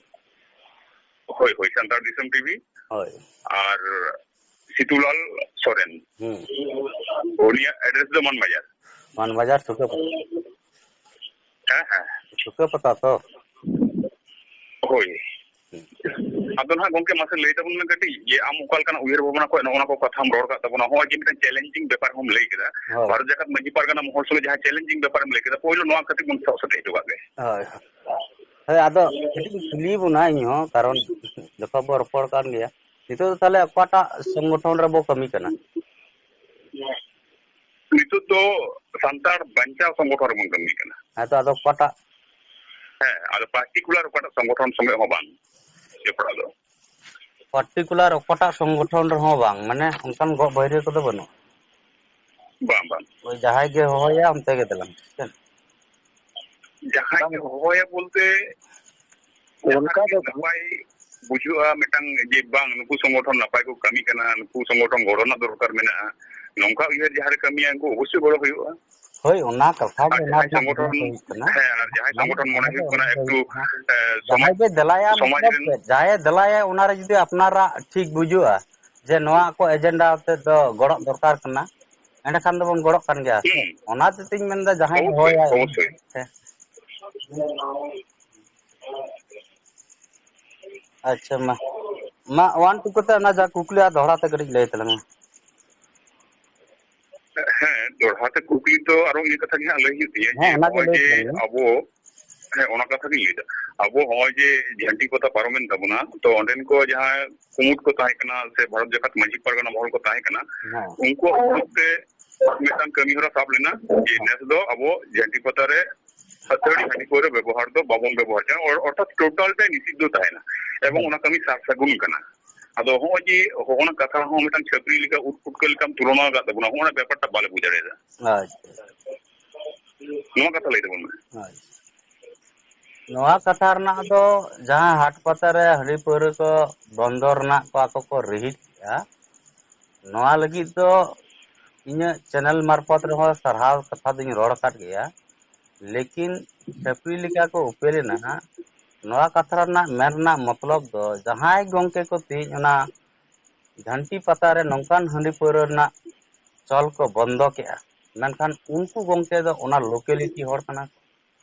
ᱦᱳᱭ, ᱦᱳᱭ, ᱥᱟᱱᱛᱟᱲ ᱫᱤᱥᱚᱢ ᱴᱤᱵᱷᱤ᱾ ᱦᱳᱭ᱾ ᱟᱨ ᱥᱤᱛᱩᱞᱟᱞ ᱥᱚᱨᱮᱱ᱾ ᱦᱩᱸ᱾ ᱩᱱᱤᱭᱟᱜ ᱮᱰᱨᱮᱥ ᱫᱚ ᱢᱟᱱᱵᱟᱡᱟᱨ᱾ ᱢᱟᱱᱵᱟᱡᱟᱨ ᱥᱩᱠᱟᱹ ᱯᱟᱛᱟ᱾ ᱦᱮᱸ, ᱦᱮᱸ᱾ ᱥᱩᱠᱟᱹ ᱯᱟᱛᱟ ᱛᱚ? ᱦᱳᱭ᱾ ᱦᱩᱸ᱾ ᱟᱫᱚ ᱱᱟᱦᱟᱜ ᱜᱚᱢᱠᱮ, ᱢᱟᱥᱮ ᱞᱟᱹᱭ ᱛᱟᱵᱚᱱ ᱢᱮ ᱠᱟᱹᱴᱤᱡ, ᱡᱮ ᱟᱢ ᱚᱠᱟ ᱞᱮᱠᱟᱱᱟᱜ ᱩᱭᱦᱟᱹᱨ ᱵᱷᱟᱵᱽᱱᱟ ᱠᱷᱚᱱ ᱱᱚᱜᱼᱚ ᱱᱚᱣᱟ ᱠᱚ ᱠᱟᱛᱷᱟᱢ ᱨᱚᱲ ᱠᱟᱫ ᱛᱟᱵᱚᱱᱟ? ᱱᱚᱜᱼᱚᱭ ᱡᱮ ᱢᱤᱫᱴᱟᱝ ᱪᱮᱞᱮᱧᱡᱤᱝ ᱵᱮᱯᱟᱨ ᱦᱚᱸᱢ ᱞᱟᱹᱭ ᱠᱮᱫᱟ, ᱦᱳᱭ᱾ ᱵᱷᱟᱨᱚᱛ ᱡᱟᱠᱟᱛ ᱢᱟᱹᱡᱷᱤ ᱯᱟᱨᱜᱟᱱᱟ ᱢᱚᱦᱚᱞ ᱥᱚᱸᱜᱮ ᱡᱟᱦᱟᱸ ᱪᱮᱞᱮᱧᱡᱤᱝ ᱵᱮᱯᱟᱨᱮᱢ ᱞᱟᱹᱭ ᱠᱮᱫᱟ, ᱯᱳᱭᱞᱳ ᱱᱚᱣᱟ ᱠᱟᱹᱴᱤᱡ ᱵᱚᱱ ᱥᱟᱵ ᱥᱮᱴᱮᱡ ᱦᱚᱴᱚ ᱠᱟᱜ ᱜᱮ᱾ ᱦᱳᱭ᱾ ᱦᱳᱭ, ᱟᱫᱚ ᱠᱟᱹᱴᱤᱡ ᱤᱧ ᱠᱩᱞᱤ ᱵᱚᱱᱟ ᱤᱧ ᱦᱚᱸ, ᱠᱟᱨᱚᱱ ᱡᱚᱛᱚ ᱵᱚ ᱨᱚᱯᱚᱲ ᱠᱟᱱ ᱜᱮᱭᱟ᱾ ᱱᱤᱛᱚᱜ ᱫᱚ ᱛᱟᱦᱚᱞᱮ ᱚᱠᱟᱴᱟᱜ ᱥᱚᱝᱜᱚᱴᱷᱚᱱ ᱨᱮᱵᱚ ᱠᱟᱹᱢᱤ ᱠᱟᱱᱟ? ᱱᱤᱛᱚᱜ ᱫᱚ ᱥᱟᱱᱛᱟᱲ ᱵᱟᱧᱪᱟᱣ ᱥᱚᱝᱜᱚᱴᱷᱚᱱ ᱨᱮᱵᱚᱱ ᱠᱟᱹᱢᱤ ᱠᱟᱱᱟ᱾ ᱦᱮᱸ ᱛᱚ, ᱟᱫᱚ ᱚᱠᱟᱴᱟᱜ? ᱦᱮᱸ, ᱟᱫᱚ ᱯᱟᱨᱴᱤᱠᱩᱞᱟᱨ ᱚᱠᱟᱴᱟᱜ ᱥᱚᱝᱜᱚᱴᱷᱚᱱ ᱥᱚᱸᱜᱮ ᱦᱚᱸ ᱵᱟᱝ ᱡᱚᱯᱲᱟᱣ ᱫᱚ᱾ ᱯᱟᱨᱴᱤᱠᱩᱞᱟᱨ ᱚᱠᱟᱴᱟᱜ ᱥᱚᱝᱜᱚᱴᱷᱚᱱ ᱨᱮᱦᱚᱸ ᱵᱟᱝ, ᱢᱟᱱᱮ ᱚᱱᱠᱟᱱ ᱜᱚᱜ ᱵᱟᱹᱭᱨᱤ ᱠᱚᱫᱚ ᱵᱟᱹᱱᱩᱜᱼᱟ? ᱵᱟᱝ, ᱵᱟᱝ᱾ ᱳᱭ ᱡᱟᱦᱟᱸᱭ ᱜᱮ ᱦᱚᱦᱚᱭᱟ ᱚᱱᱛᱮ ᱜᱮ ᱫᱟᱞᱟᱝ, ᱴᱷᱤᱠ ᱟᱪᱷᱮ? ᱡᱟᱦᱟᱸᱭ ᱜᱮ ᱦᱚᱦᱚᱭᱟ ᱵᱚᱞᱛᱮ ᱚᱱᱠᱟ ᱫᱚ ᱵᱟᱝ᱾ ᱱᱟᱯᱟᱭ ᱵᱩᱡᱷᱟᱹᱜᱼᱟ ᱢᱤᱫᱴᱟᱝ, ᱡᱮ ᱵᱟᱝ, ᱱᱩᱠᱩ ᱥᱚᱝᱜᱚᱴᱷᱚᱱ ᱱᱟᱯᱟᱭ ᱠᱚ ᱠᱟᱹᱢᱤ ᱠᱟᱱᱟ, ᱱᱩᱠᱩ ᱥᱚᱝᱜᱚᱴᱷᱚᱱ ᱜᱚᱲᱚ ᱨᱮᱱᱟᱜ ᱫᱚᱨᱠᱟᱨ ᱢᱮᱱᱟᱜᱼᱟ, ᱱᱚᱝᱠᱟ ᱩᱭᱦᱟᱹᱨ ᱡᱟᱦᱟᱸ ᱨᱮ ᱠᱟᱹᱢᱤᱭᱟ, ᱩᱱᱠᱩ ᱚᱵᱚᱥᱥᱳᱭ ᱜᱚᱲᱚ ᱦᱩᱭᱩᱜᱼᱟ᱾ ᱦᱳᱭ, ᱚᱱᱟ ᱠᱟᱛᱷᱟ ᱟᱨ ᱜᱮ, ᱚᱱᱟ ᱡᱟᱦᱟᱸᱭ ᱜᱮ ᱥᱚᱝᱜᱚᱴᱷᱚᱱ, ᱦᱩᱭᱩᱜ ᱠᱟᱱᱟ᱾ ᱦᱮᱸ, ᱟᱨ ᱡᱟᱦᱟᱸᱭ ᱚᱱᱟ ᱫᱚ, ᱥᱚᱝᱜᱚᱴᱷᱚᱱ ᱚᱱᱟ ᱢᱚᱱᱮ ᱫᱚ ᱦᱩᱭᱩᱜ ᱚᱱᱟ ᱠᱟᱱᱟ ᱫᱚ ᱮᱠᱴᱩ, ᱦᱩᱭᱩᱜ ᱠᱟᱱᱟ᱾ ᱮ, ᱥᱚᱢᱟᱡᱽ, ᱡᱟᱦᱟᱸᱭ ᱜᱮ ᱫᱮᱞᱟᱭᱟ, ᱥᱚᱢᱟᱡᱽ ᱢᱚᱛᱞᱚᱵ ᱨᱮᱱ ᱪᱮᱫ? ᱡᱟᱦᱟᱸᱭ ᱫᱮᱞᱟᱭᱟ, ᱚᱱᱟᱨᱮ ᱡᱩᱫᱤ ᱟᱯᱱᱟᱨᱟᱜ ᱴᱷᱤᱠ ᱵᱩᱡᱩᱜᱼᱟ ᱡᱮ ᱱᱚᱣᱟ ᱠᱚ ᱮᱡᱮᱱᱰᱟ ᱟᱛᱮᱫ ᱫᱚ ᱜᱚᱲᱚᱜ ᱫᱚᱨᱠᱟᱨ ᱠᱟᱱᱟ, ᱮᱸᱰᱮᱠᱷᱟᱱ ᱫᱚᱵᱚᱱ ᱜᱚᱲᱚᱜ ᱠᱟᱱ ᱜᱮᱭᱟ ᱥᱮ᱾ ᱦᱩᱸ᱾ ᱚᱱᱟ ᱛᱮᱛᱤᱧ ᱢᱮᱱᱫᱟ, ᱡᱟᱦᱟᱸᱭ ᱚᱵᱚᱥᱥᱳᱭ, ᱦᱚᱦᱚᱭᱟᱭ ᱩᱱᱤ ᱚᱵᱚᱥᱥᱳᱭ᱾ ᱦᱮᱸ᱾ ᱟᱪᱪᱷᱟ, ᱢᱟ, ᱢᱟ, ᱚᱣᱟᱱ ᱴᱩ ᱠᱟᱛᱮ ᱚᱱᱟ ᱡᱟ ᱠᱩᱠᱞᱤ ᱟᱨ ᱫᱚᱦᱲᱟ ᱛᱮ ᱠᱟᱹᱴᱤᱡ ᱞᱟᱹᱭ ᱛᱟᱞᱟᱝ ᱢᱮ᱾ ᱦᱮᱸ, ᱫᱚᱦᱲᱟ ᱛᱮ ᱠᱩᱠᱞᱤ ᱫᱚ ᱟᱨᱚ ᱤᱱᱟᱹ ᱠᱟᱛᱷᱟ ᱜᱮ ᱦᱟᱸᱜ ᱞᱟᱹᱭ ᱦᱩᱭᱩᱜ ᱛᱤᱧᱟᱹ, ᱦᱮᱸ, ᱡᱮ ᱚᱱᱟ ᱜᱮ ᱱᱚᱜᱼᱚᱭ ᱞᱟᱹᱭ ᱡᱮ ᱛᱟᱞᱟᱝ ᱢᱮ᱾ ᱟᱵᱚ, ᱦᱮᱸ, ᱚᱱᱟ ᱠᱟᱛᱷᱟ ᱜᱤᱧ ᱞᱟᱹᱭᱫᱟ᱾ ᱟᱵᱚ ᱱᱚᱜᱼᱚᱭ ᱡᱮ ᱡᱷᱟᱱᱴᱤ ᱯᱟᱛᱟ ᱯᱟᱨᱚᱢᱮᱱ ᱛᱟᱵᱚᱱᱟ, ᱛᱚ ᱚᱸᱰᱮᱱ ᱠᱚ ᱡᱟᱦᱟᱸ ᱠᱩᱢᱩᱴ ᱠᱚ ᱛᱟᱦᱮᱸ ᱠᱟᱱᱟ ᱥᱮ ᱵᱷᱟᱨᱚᱛ ᱡᱟᱠᱟᱛ ᱢᱟᱹᱡᱷᱤ ᱯᱟᱨᱜᱟᱱᱟ ᱢᱚᱦᱚᱞ ᱠᱚ ᱛᱟᱦᱮᱸ ᱠᱟᱱᱟ, ᱦᱮᱸ᱾ ᱩᱱᱠᱩᱣᱟᱜ ᱩᱫᱽᱫᱮᱥ ᱛᱮ ᱢᱤᱫᱴᱟᱝ ᱠᱟᱹᱢᱤ ᱦᱚᱨᱟ ᱥᱟᱵ ᱞᱮᱱᱟ ᱡᱮ ᱦᱮᱸ᱾ ᱱᱮᱥ ᱫᱚ ᱟᱵᱚ ᱡᱷᱟᱱᱴᱤ ᱯᱟᱛᱟ ᱨᱮ ᱟᱹᱛᱷᱟᱹᱲᱤ ᱦᱟᱺᱰᱤ ᱯᱟᱹᱣᱨᱟᱹ ᱵᱮᱵᱚᱦᱟᱨ ᱫᱚ ᱵᱟᱵᱚᱱ ᱵᱮᱵᱚᱦᱟᱨ ᱠᱟᱱᱟ, ᱚᱨ-, ᱚᱨᱛᱷᱟᱛ ᱴᱳᱴᱟᱞ ᱛᱮ ᱱᱤᱥᱤᱫᱽᱫᱷᱚ ᱛᱟᱦᱮᱱᱟ᱾ ᱮᱵᱚᱝ ᱦᱮᱸ᱾ ᱚᱱᱟ ᱠᱟᱹᱢᱤ ᱥᱟᱨ ᱥᱟᱹᱜᱩᱱ ᱠᱟᱱᱟ᱾ ᱟᱫᱚ ᱦᱚᱸᱜᱼᱚᱭ ᱡᱮ ᱦᱚᱸᱜᱼᱚᱱᱟ ᱠᱟᱛᱷᱟ ᱦᱚᱸ ᱢᱤᱫᱴᱟᱝ ᱪᱷᱟᱹᱯᱨᱤ ᱞᱮᱠᱟ, ᱩᱫ ᱯᱩᱴᱠᱟᱹ ᱞᱮᱠᱟᱢ ᱛᱩᱞᱚᱱᱟ ᱟᱠᱟᱫ ᱛᱟᱵᱚᱱᱟ, ᱦᱚᱸᱜᱼᱚᱱᱟ ᱵᱮᱯᱟᱨᱴᱟ ᱵᱟᱞᱮ ᱵᱩᱡᱽ ᱫᱟᱲᱮᱭᱟᱫᱟ᱾ ᱟᱪᱪᱷᱟ᱾ ᱱᱚᱣᱟ ᱠᱟᱛᱷᱟ ᱞᱟᱹᱭ ᱛᱟᱵᱚᱱ ᱢᱮ᱾ ᱟᱪᱪᱷᱟ᱾ ᱱᱚᱣᱟ ᱠᱟᱛᱷᱟ ᱨᱮᱱᱟᱜ ᱫᱚ, ᱡᱟᱦᱟᱸ ᱦᱟᱴ ᱯᱟᱛᱟ ᱨᱮ ᱦᱟᱺᱰᱤ ᱯᱟᱹᱣᱨᱟᱹ ᱠᱚ ᱵᱚᱱᱫᱚ ᱨᱮᱱᱟᱜ ᱠᱚ ᱟᱠᱚ ᱠᱚ ᱨᱤᱦᱤᱴ ᱠᱮᱜᱼᱟ, ᱱᱚᱣᱟ ᱞᱟᱹᱜᱤᱫ ᱫᱚ ᱤᱧᱟᱹᱜ ᱪᱮᱱᱮᱞ ᱢᱟᱨᱯᱷᱚᱛ ᱨᱮᱦᱚᱸ ᱥᱟᱨᱦᱟᱣ ᱠᱟᱛᱷᱟ ᱫᱚᱧ ᱨᱚᱲ ᱟᱠᱟᱫ ᱜᱮᱭᱟ, ᱞᱮᱠᱤᱱ ᱪᱷᱟᱹᱯᱨᱤ ᱞᱮᱠᱟ ᱠᱚ ᱩᱯᱮᱞ ᱮᱱᱟ᱾ ᱱᱚᱣᱟ ᱠᱟᱛᱷᱟ ᱨᱮᱱᱟᱜ ᱢᱮᱱ ᱨᱮᱱᱟᱜ ᱢᱚᱛᱞᱚᱵ ᱫᱚ, ᱡᱟᱦᱟᱸᱭ ᱜᱚᱢᱠᱮ ᱠᱚ ᱛᱮᱦᱮᱧ ᱚᱱᱟ ᱡᱷᱟᱱᱴᱤ ᱯᱟᱛᱟ ᱨᱮ ᱱᱚᱝᱠᱟᱱ ᱦᱟᱺᱰᱤ ᱯᱟᱹᱣᱨᱟᱹ ᱨᱮᱱᱟᱜ ᱪᱚᱞ ᱠᱚ ᱵᱚᱱᱫᱚ ᱠᱮᱜᱼᱟ, ᱢᱮᱱᱠᱷᱟᱱ ᱩᱱᱠᱩ ᱜᱚᱢᱠᱮ ᱫᱚ ᱚᱱᱟ ᱞᱳᱠᱮᱞᱤᱴᱤ ᱦᱚᱲ ᱠᱟᱱᱟ ᱠᱚ,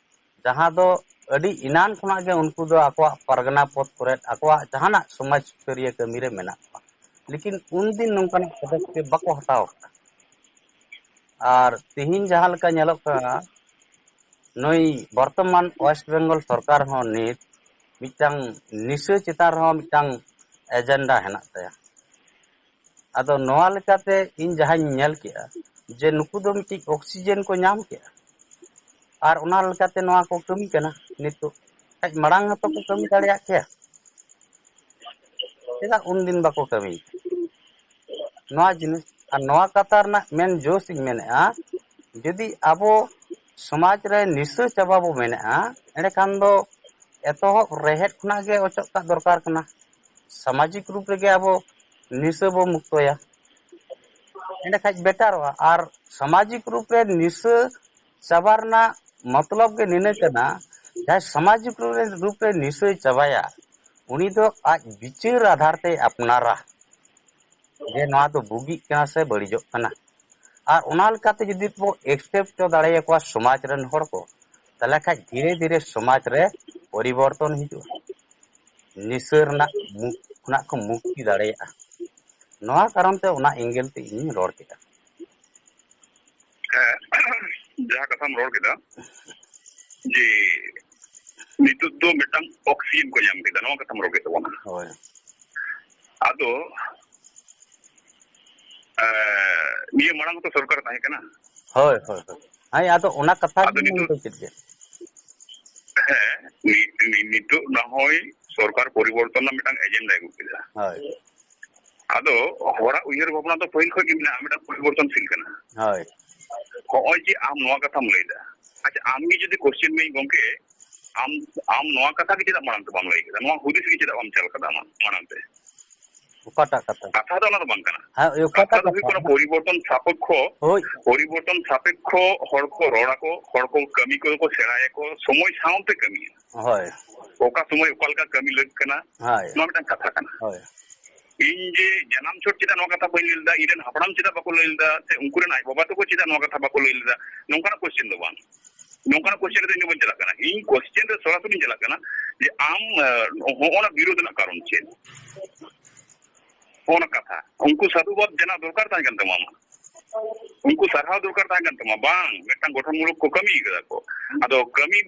ᱡᱟᱦᱟᱸ ᱫᱚ ᱟᱹᱰᱤ ᱮᱱᱟᱱ ᱠᱷᱚᱱᱟᱜ ᱜᱮ ᱩᱱᱠᱩ ᱫᱚ ᱟᱠᱚᱣᱟᱜ ᱯᱟᱨᱜᱟᱱᱟ ᱯᱚᱫᱽ ᱠᱚᱨᱮ, ᱟᱠᱚᱣᱟᱜ ᱡᱟᱦᱟᱱᱟᱜ ᱥᱚᱢᱟᱡᱽ ᱥᱩᱥᱟᱹᱨᱤᱭᱟᱹ ᱠᱟᱹᱢᱤ ᱨᱮ ᱢᱮᱱᱟᱜ ᱠᱚᱣᱟ᱾ ᱞᱮᱠᱤᱱ ᱩᱱᱫᱤᱱ ᱱᱚᱝᱠᱟᱱᱟᱜ ᱯᱚᱫᱚᱠᱷᱮᱯ ᱵᱟᱠᱚ ᱦᱟᱛᱟᱣ ᱟᱠᱟᱫᱟ᱾ ᱟᱨ ᱛᱤᱦᱤᱧ ᱡᱟᱦᱟᱸ ᱞᱮᱠᱟ ᱧᱮᱞᱚᱜ ᱠᱟᱱᱟ, ᱱᱩᱭ ᱵᱚᱨᱛᱚᱢᱟᱱ ᱳᱭᱮᱥᱴ ᱵᱮᱝᱜᱚᱞ ᱥᱚᱨᱠᱟᱨ ᱦᱚᱸ ᱱᱤᱛ ᱢᱤᱫᱴᱟᱝ ᱱᱤᱥᱟᱹ ᱪᱮᱛᱟᱱ ᱨᱮᱦᱚᱸ ᱢᱤᱫᱴᱟᱝ ᱮᱡᱮᱱᱰᱟ ᱦᱮᱱᱟᱜ ᱛᱟᱭᱟ᱾ ᱟᱫᱚ ᱱᱚᱣᱟ ᱞᱮᱠᱟᱛᱮ ᱤᱧ ᱡᱟᱦᱟᱸᱧ ᱧᱮᱞ ᱠᱮᱜᱼᱟ, ᱡᱮ ᱱᱩᱠᱩ ᱫᱚ ᱢᱤᱫᱴᱤᱡ ᱚᱠᱥᱤᱡᱮᱱ ᱠᱚ ᱧᱟᱢ ᱠᱮᱜᱼᱟ, ᱟᱨ ᱚᱱᱟ ᱞᱮᱠᱟᱛᱮ ᱱᱚᱣᱟ ᱠᱚ ᱠᱟᱹᱢᱤ ᱠᱟᱱᱟ᱾ ᱱᱤᱛᱚᱜ ᱟᱡ ᱢᱟᱲᱟᱝ ᱦᱚᱸᱛᱚ ᱠᱚ ᱠᱟᱹᱢᱤ ᱫᱟᱲᱮᱭᱟᱜ ᱠᱮᱭᱟ, ᱪᱮᱫᱟᱜ ᱩᱱᱫᱤᱱ ᱵᱟᱠᱚ ᱠᱟᱹᱢᱤ? ᱱᱚᱣᱟ ᱡᱤᱱᱤᱥ ᱟᱨ ᱱᱚᱣᱟ ᱠᱟᱛᱷᱟ ᱨᱮᱱᱟᱜ ᱢᱮᱱ ᱡᱳᱥ ᱤᱧ ᱢᱮᱱᱮᱫᱼᱟ, ᱡᱩᱫᱤ ᱟᱵᱚ ᱥᱚᱢᱟᱡᱽ ᱨᱮ ᱱᱤᱥᱟᱹ ᱪᱟᱵᱟ ᱵᱚ ᱢᱮᱱᱮᱫᱼᱟ, ᱮᱸᱰᱮᱠᱷᱟᱱ ᱫᱚ ᱮᱛᱚᱦᱚᱵ ᱨᱮᱦᱮᱫ ᱠᱷᱚᱱᱟᱜ ᱜᱮ ᱚᱪᱚᱜ ᱠᱟᱜ ᱫᱚᱨᱠᱟᱨ ᱠᱟᱱᱟ᱾ ᱥᱟᱢᱟᱡᱤᱠ ᱨᱩᱯ ᱨᱮᱜᱮ ᱟᱵᱚ ᱱᱤᱥᱟᱹ ᱵᱚ ᱢᱩᱠᱛᱚᱭᱟ, ᱮᱸᱰᱮᱠᱷᱟᱡ ᱵᱮᱴᱟᱨᱚᱜᱼᱟ᱾ ᱟᱨ ᱥᱟᱢᱟᱡᱤᱠ ᱨᱩᱯ ᱨᱮ ᱱᱤᱥᱟᱹ ᱪᱟᱵᱟ ᱨᱮᱱᱟᱜ ᱢᱚᱛᱞᱚᱵ ᱜᱮ ᱱᱤᱱᱟᱹ ᱠᱟᱱᱟ, ᱡᱟᱦᱟᱸᱭ ᱥᱟᱢᱟᱡᱤᱠ ᱨᱩᱯ ᱨᱮ, ᱨᱩᱯ ᱨᱮ ᱱᱤᱥᱟᱹᱭ ᱪᱟᱵᱟᱭᱟ, ᱩᱱᱤ ᱫᱚ ᱟᱡ ᱵᱤᱪᱟᱹᱨ ᱟᱫᱷᱟᱨ ᱛᱮᱭ ᱟᱯᱱᱟᱨᱟ ᱡᱮ ᱱᱚᱣᱟ ᱫᱚ ᱵᱩᱜᱤᱜ ᱠᱟᱱᱟ ᱥᱮ ᱵᱟᱹᱲᱤᱡᱚᱜ ᱠᱟᱱᱟ᱾ ᱟᱨ ᱚᱱᱟ ᱞᱮᱠᱟᱛᱮ ᱡᱩᱫᱤ ᱵᱚ ᱮᱠᱥᱮᱯᱴ ᱦᱚᱪᱚ ᱫᱟᱲᱮᱭᱟᱠᱚᱣᱟ ᱥᱚᱢᱟᱡᱽ ᱨᱮᱱ ᱦᱚᱲ ᱠᱚ, ᱛᱟᱦᱚᱞᱮ ᱠᱷᱟᱡ ᱫᱷᱤᱨᱮ ᱫᱷᱤᱨᱮ ᱥᱚᱢᱟᱡᱽ ᱨᱮ ᱯᱚᱨᱤᱵᱚᱨᱛᱚᱱ ᱦᱤᱡᱩᱜᱼᱟ, ᱱᱤᱥᱟᱹ ᱨᱮᱱᱟᱜ ᱢᱩᱠ-, ᱠᱷᱚᱱᱟᱜ ᱠᱚ ᱢᱩᱠᱛᱤ ᱫᱟᱲᱮᱭᱟᱜᱼᱟ᱾ ᱱᱚᱣᱟ ᱠᱟᱨᱚᱱ ᱛᱮ ᱚᱱᱟ ᱮᱝᱜᱮᱞ ᱛᱮ ᱤᱧᱤᱧ ᱨᱚᱲ ᱠᱮᱫᱟ᱾ ᱦᱮᱸ, ᱡᱟᱦᱟᱸ ᱠᱟᱛᱷᱟᱢ ᱨᱚᱲ ᱠᱮᱫᱟ ᱡᱮ ᱱᱤᱛᱚᱜ ᱫᱚ ᱢᱤᱫᱴᱟᱝ ᱚᱠᱥᱤᱡᱮᱱ ᱠᱚ ᱧᱟᱢ ᱠᱮᱫᱟ, ᱱᱚᱣᱟ ᱠᱟᱛᱷᱟᱢ ᱨᱚᱲ ᱠᱮᱫ ᱛᱟᱵᱚᱱᱟ᱾ ᱦᱳᱭ᱾ ᱟᱫᱚ ᱮ, ᱱᱤᱭᱟᱹ ᱢᱟᱲᱟᱝ ᱦᱚᱸᱛᱚ ᱥᱚᱨᱠᱟᱨ ᱛᱟᱦᱮᱸ ᱠᱟᱱᱟ᱾ ᱦᱳᱭ, ᱦᱳᱭ, ᱦᱳᱭ᱾ ᱦᱮᱸ, ᱟᱫᱚ ᱚᱱᱟ ᱠᱟᱛᱷᱟ ᱟᱫᱚ ᱜᱮ ᱱᱤᱛᱚᱜ ᱢᱮᱱᱛᱮ ᱪᱮᱫ ᱜᱮ? ᱦᱮᱸ, ᱱᱤ-, ᱱᱤ-, ᱱᱤᱛᱚᱜ ᱱᱟ ᱦᱚᱭ ᱥᱚᱨᱠᱟᱨ ᱯᱚᱨᱤᱵᱚᱨᱛᱚᱱ ᱨᱮᱱᱟᱜ ᱢᱤᱫᱴᱟᱝ ᱮᱡᱮᱱᱰᱟ ᱟᱹᱜᱩ ᱠᱮᱫᱟ᱾ ᱦᱳᱭ᱾ ᱟᱫᱚ ᱦᱚᱲᱟᱜ ᱩᱭᱦᱟᱹᱨ ᱵᱷᱟᱵᱽᱱᱟ ᱫᱚ ᱯᱟᱹᱦᱤᱞ ᱠᱷᱚᱱ ᱜᱮ ᱢᱮᱱᱟᱜᱼᱟ, ᱢᱤᱫᱴᱟᱝ ᱯᱚᱨᱤᱵᱚᱨᱛᱚᱱᱥᱤᱞ ᱠᱟᱱᱟ᱾ ᱦᱳᱭ᱾ ᱦᱚᱸᱜᱼᱚᱭ ᱡᱮ ᱟᱢ ᱱᱚᱣᱟ ᱠᱟᱛᱷᱟᱢ ᱞᱟᱹᱭᱫᱟ, ᱟᱪᱪᱷᱟ, ᱟᱢ ᱜᱮ ᱡᱩᱫᱤ ᱠᱚᱥᱪᱮᱱ ᱢᱮᱭᱟᱹᱧ, ᱜᱚᱢᱠᱮ, ᱟᱢ, ᱟᱢ ᱱᱚᱣᱟ ᱠᱟᱛᱷᱟ ᱜᱮ ᱪᱮᱫᱟᱜ ᱢᱟᱲᱟᱝ ᱛᱮ ᱵᱟᱢ ᱞᱟᱹᱭ ᱠᱮᱫᱟ? ᱱᱚᱣᱟ ᱦᱩᱫᱤᱥ ᱜᱮ ᱪᱮᱫᱟᱜ ᱵᱟᱢ ᱪᱟᱞ ᱠᱟᱫᱟ ᱟᱢᱟᱜ ᱢᱟᱲᱟᱝ ᱛᱮ? ᱚᱠᱟᱴᱟᱜ ᱠᱟᱛᱷᱟ? ᱠᱟᱛᱷᱟ ᱫᱚ ᱚᱱᱟ ᱫᱚ ᱵᱟᱝ ᱠᱟᱱᱟ᱾ ᱦᱮᱸ, ᱚᱠᱟᱴᱟᱜ ᱠᱟᱛᱷᱟ ᱫᱚ ᱦᱩᱭᱩᱜ ᱠᱟᱛᱷᱟ? ᱠᱟᱱᱟ ᱯᱚᱨᱤᱵᱚᱨᱛᱚᱱ ᱥᱟᱯᱮᱠᱠᱷᱚ, ᱦᱳᱭ᱾ ᱯᱚᱨᱤᱵᱚᱨᱛᱚᱱ ᱥᱟᱯᱮᱠᱠᱷᱚ ᱦᱚᱲ ᱠᱚ ᱨᱚᱲ ᱟᱠᱚ, ᱦᱚᱲ ᱠᱚ ᱠᱟᱹᱢᱤ ᱠᱚ ᱠᱚ ᱥᱮᱬᱟᱭᱟᱠᱚ, ᱥᱚᱢᱚᱭ ᱥᱟᱶᱛᱮ ᱠᱟᱹᱢᱤ᱾ ᱦᱳᱭ᱾ ᱚᱠᱟ ᱥᱚᱢᱚᱭ ᱚᱠᱟ ᱞᱮᱠᱟ ᱠᱟᱹᱢᱤ ᱞᱟᱹᱠ ᱠᱟᱱᱟ, ᱦᱳᱭ᱾ ᱱᱚᱣᱟ ᱢᱤᱫᱴᱟᱝ ᱠᱟᱛᱷᱟ ᱠᱟᱱᱟ᱾ ᱦᱳᱭ᱾ ᱤᱧ ᱡᱮ ᱡᱟᱱᱟᱢ ᱪᱷᱚᱴ ᱪᱮᱫᱟᱜ ᱱᱚᱣᱟ ᱠᱟᱛᱷᱟ ᱵᱟᱹᱧ ᱞᱟᱹᱭ ᱞᱮᱫᱟ, ᱤᱧ ᱨᱮᱱ ᱦᱟᱯᱲᱟᱢ ᱪᱮᱫᱟᱜ ᱵᱟᱠᱚ ᱞᱟᱹᱭ ᱞᱮᱫᱟ, ᱥᱮ ᱩᱱᱠᱩ ᱨᱮᱱ ᱟᱡ ᱵᱟᱵᱟ ᱛᱟᱠᱚ ᱪᱮᱫᱟᱜ ᱱᱚᱣᱟ ᱠᱟᱛᱷᱟ ᱵᱟᱠᱚ ᱞᱟᱹᱭ ᱞᱮᱫᱟ, ᱱᱚᱝᱠᱟᱱᱟᱜ question ᱫᱚ ᱵᱟᱝ᱾ ᱱᱚᱝᱠᱟᱱᱟᱜ question ᱨᱮᱫᱚ ᱤᱧ ᱫᱚ ᱵᱟᱹᱧ ᱪᱟᱞᱟᱜ ᱠᱟᱱᱟ᱾ ᱤᱧ question ᱨᱮ ᱥᱚᱨᱟᱥᱚᱨᱤᱧ ᱪᱟᱞᱟᱜ ᱠᱟᱱᱟ ᱡᱮ ᱟᱢ, ᱟᱸ, ᱦᱚᱸᱜᱼᱚᱱᱟ ᱵᱤᱨᱳᱫᱷ ᱨᱮᱱᱟᱜ ᱠᱟᱨᱚᱱ ᱪᱮᱫ? ᱦᱚᱸᱜᱼᱚᱱᱟ ᱠᱟᱛᱷᱟ᱾ ᱩᱱᱠᱩ ᱥᱟᱹᱫᱷᱩᱵᱟᱫ ᱡᱟᱱᱟᱣ ᱫᱚᱨᱠᱟᱨ ᱛᱟᱦᱮᱸ ᱠᱟᱱ ᱛᱟᱢᱟ ᱟᱢᱟᱜ᱾ ᱩᱱᱠᱩ ᱥᱟᱨᱦᱟᱣ ᱫᱚᱨᱠᱟᱨ ᱛᱟᱦᱮᱸ ᱠᱟᱱ ᱛᱟᱢᱟ, ᱵᱟᱝ, ᱢᱤᱫᱴᱟᱝ ᱜᱚᱴᱷᱚᱱᱢᱩᱞᱚᱠ ᱠᱚ ᱠᱟᱹᱢᱤ ᱠᱟᱫᱟ ᱠᱚ᱾ ᱟᱫᱚ ᱠᱟᱹᱢᱤ,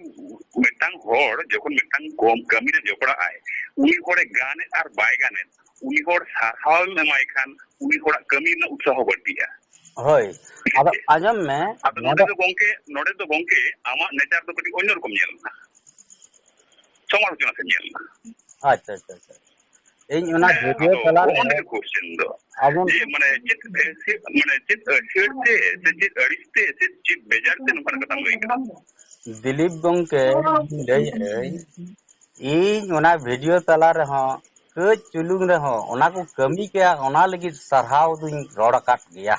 ᱢᱤᱫᱴᱟᱝ ᱦᱚᱲ ᱡᱚᱠᱷᱚᱱ ᱢᱤᱫᱴᱟᱝ ᱠᱚᱢ ᱠᱟᱹᱢᱤ ᱨᱮ ᱡᱚᱯᱲᱟᱜ ᱟᱭ, ᱩᱱᱤ ᱦᱚᱲᱮ ᱜᱟᱱᱮᱫ ᱟᱨ ᱵᱟᱭ ᱜᱟᱱᱮᱫ, ᱩᱱᱤ ᱦᱚᱲ ᱥᱟᱨᱦᱟᱣ ᱮᱢ ᱮᱢᱟᱭ ᱠᱷᱟᱱ, ᱩᱱᱤ ᱦᱚᱲᱟᱜ ᱠᱟᱹᱢᱤ ᱨᱮᱱᱟᱜ ᱩᱛᱥᱟᱦᱚ ᱵᱟᱹᱲᱛᱤᱜᱼᱟ᱾ ᱦᱳᱭ, ᱴᱷᱤᱠ ᱟᱫᱚ ᱟᱪᱷᱮ? ᱟᱸᱡᱚᱢ ᱢᱮ, ᱟᱫᱚ ᱱᱚᱰᱮ ᱱᱚᱰᱮ ᱫᱚ ᱜᱚᱝᱠᱮ, ᱱᱚᱰᱮ ᱫᱚ ᱜᱚᱝᱠᱮ, ᱟᱢᱟᱜ nature ᱫᱚ ᱠᱟᱹᱴᱤᱡ ᱚᱱᱭᱚ ᱨᱚᱠᱚᱢ ᱧᱮᱞ ᱮᱱᱟ᱾ ᱥᱚᱢᱟᱞᱳᱪᱚᱱᱟ ᱥᱮᱫ ᱧᱮᱞ ᱮᱱᱟ᱾ ᱟᱪᱪᱷᱟ, ᱟᱪᱪᱷᱟ, ᱟᱪᱪᱷᱟ᱾ ᱤᱧ ᱚᱱᱟ ᱦᱮᱸ, video ᱟᱫᱚ ᱛᱟᱞᱟ ᱦᱚᱸᱜᱼᱚ ᱨᱮ ᱱᱚᱰᱮ ᱜᱮ question ᱫᱚ᱾ ᱟᱸᱡᱚᱢ ᱡᱮ ᱢᱟᱱᱮ ᱪᱮᱫ, ᱮ, ᱪᱮᱫ, ᱢᱟᱱᱮ ᱪᱮᱫ ᱟᱹᱲᱤᱥ ᱛᱮ ᱥᱮ ᱪᱮᱫ ᱟᱹᱲᱤᱥ ᱛᱮ ᱥᱮ ᱪᱮᱫ ᱵᱮᱡᱟᱨ ᱛᱮ ᱱᱚᱝᱠᱟᱱᱟᱜ ᱠᱟᱛᱷᱟᱢ ᱞᱟᱹᱭ ᱠᱮᱫᱟ? ᱫᱤᱞᱤᱯ ᱜᱚᱝᱠᱮ, ᱤᱧ ᱞᱟᱹᱭᱮᱫ ᱟᱹᱧ, ᱤᱧ ᱚᱱᱟ video ᱛᱟᱞᱟ ᱨᱮᱦᱚᱸ ᱠᱟᱹᱡ ᱪᱩᱞᱩᱝ ᱨᱮᱦᱚᱸ ᱚᱱᱟ ᱠᱚ ᱠᱟᱹᱢᱤ ᱠᱮᱭᱟ, ᱚᱱᱟ ᱞᱟᱹᱜᱤᱫ ᱥᱟᱨᱦᱟᱣ ᱫᱩᱧ ᱨᱚᱲ ᱟᱠᱟᱫ ᱜᱮᱭᱟ᱾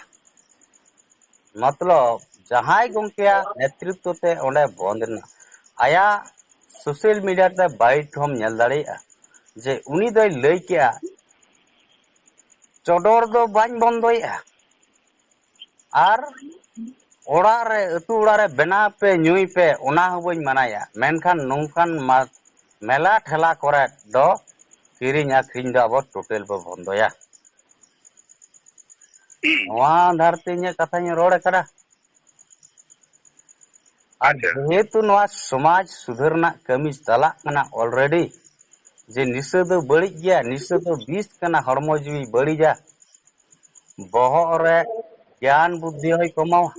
ᱢᱚᱛᱞᱚᱵ, ᱡᱟᱦᱟᱸᱭ ᱜᱚᱝᱠᱮᱭᱟᱜ ᱱᱮᱛᱨᱤᱛᱵ ᱛᱮ ᱚᱸᱰᱮ ᱵᱚᱱᱫ ᱮᱱᱟ, ᱟᱭᱟᱜ social media ᱨᱮ bite ᱦᱚᱸᱢ ᱧᱮᱞ ᱫᱟᱲᱮᱭᱟᱜᱼᱟ ᱡᱮ ᱩᱱᱤ ᱫᱚᱭ ᱞᱟᱹᱭ ᱠᱮᱜᱼᱟ, ᱪᱚᱰᱚᱨ ᱫᱚ ᱵᱟᱹᱧ ᱵᱚᱱᱫᱚᱭᱮᱜᱼᱟ, ᱟᱨ ᱚᱲᱟᱜ ᱨᱮ, ᱟᱹᱛᱩ ᱚᱲᱟᱜ ᱨᱮ ᱵᱮᱱᱟᱣ ᱯᱮ, ᱧᱩᱭ ᱯᱮ, ᱚᱱᱟ ᱦᱚᱸ ᱵᱟᱹᱧ ᱢᱟᱱᱟᱭᱟ, ᱢᱮᱱᱠᱷᱟᱱ ᱱᱚᱝᱠᱟᱱ ᱢᱟ-, ᱢᱮᱞᱟ ᱴᱷᱮᱞᱟ ᱠᱚᱨᱮ ᱫᱚ ᱠᱤᱨᱤᱧ ᱟᱹᱠᱷᱨᱤᱧ ᱫᱚ ᱟᱵᱚ total ᱵᱚ ᱵᱚᱱᱫᱚᱭᱟ᱾ ᱦᱩᱸ᱾ ᱱᱚᱣᱟ ᱟᱫᱷᱟᱨ ᱛᱮ ᱤᱧᱟᱹᱜ ᱠᱟᱛᱷᱟᱧ ᱨᱚᱲ ᱟᱠᱟᱫᱟ᱾ ᱟᱨ ᱟᱪᱪᱷᱟ᱾ ᱡᱮᱦᱮᱛᱩ ᱱᱚᱣᱟ ᱥᱚᱢᱟᱡᱽ ᱥᱩᱫᱷᱟᱹᱨ ᱨᱮᱱᱟᱜ ᱠᱟᱹᱢᱤ ᱪᱟᱞᱟᱜ ᱠᱟᱱᱟ already, ᱡᱮ ᱱᱤᱥᱟᱹ ᱫᱚ ᱵᱟᱹᱲᱤᱡ ᱜᱮᱭᱟ, ᱱᱤᱥᱟᱹ ᱫᱚ ᱵᱤᱥ ᱠᱟᱱᱟ, ᱦᱚᱲᱢᱚ ᱡᱤᱣᱤ ᱵᱟᱹᱲᱤᱡᱟ, ᱵᱚᱦᱚᱜ ᱨᱮ ᱜᱮᱭᱟᱱ ᱵᱩᱫᱽᱫᱷᱤ ᱦᱚᱸᱭ ᱠᱚᱢᱟᱣᱟ᱾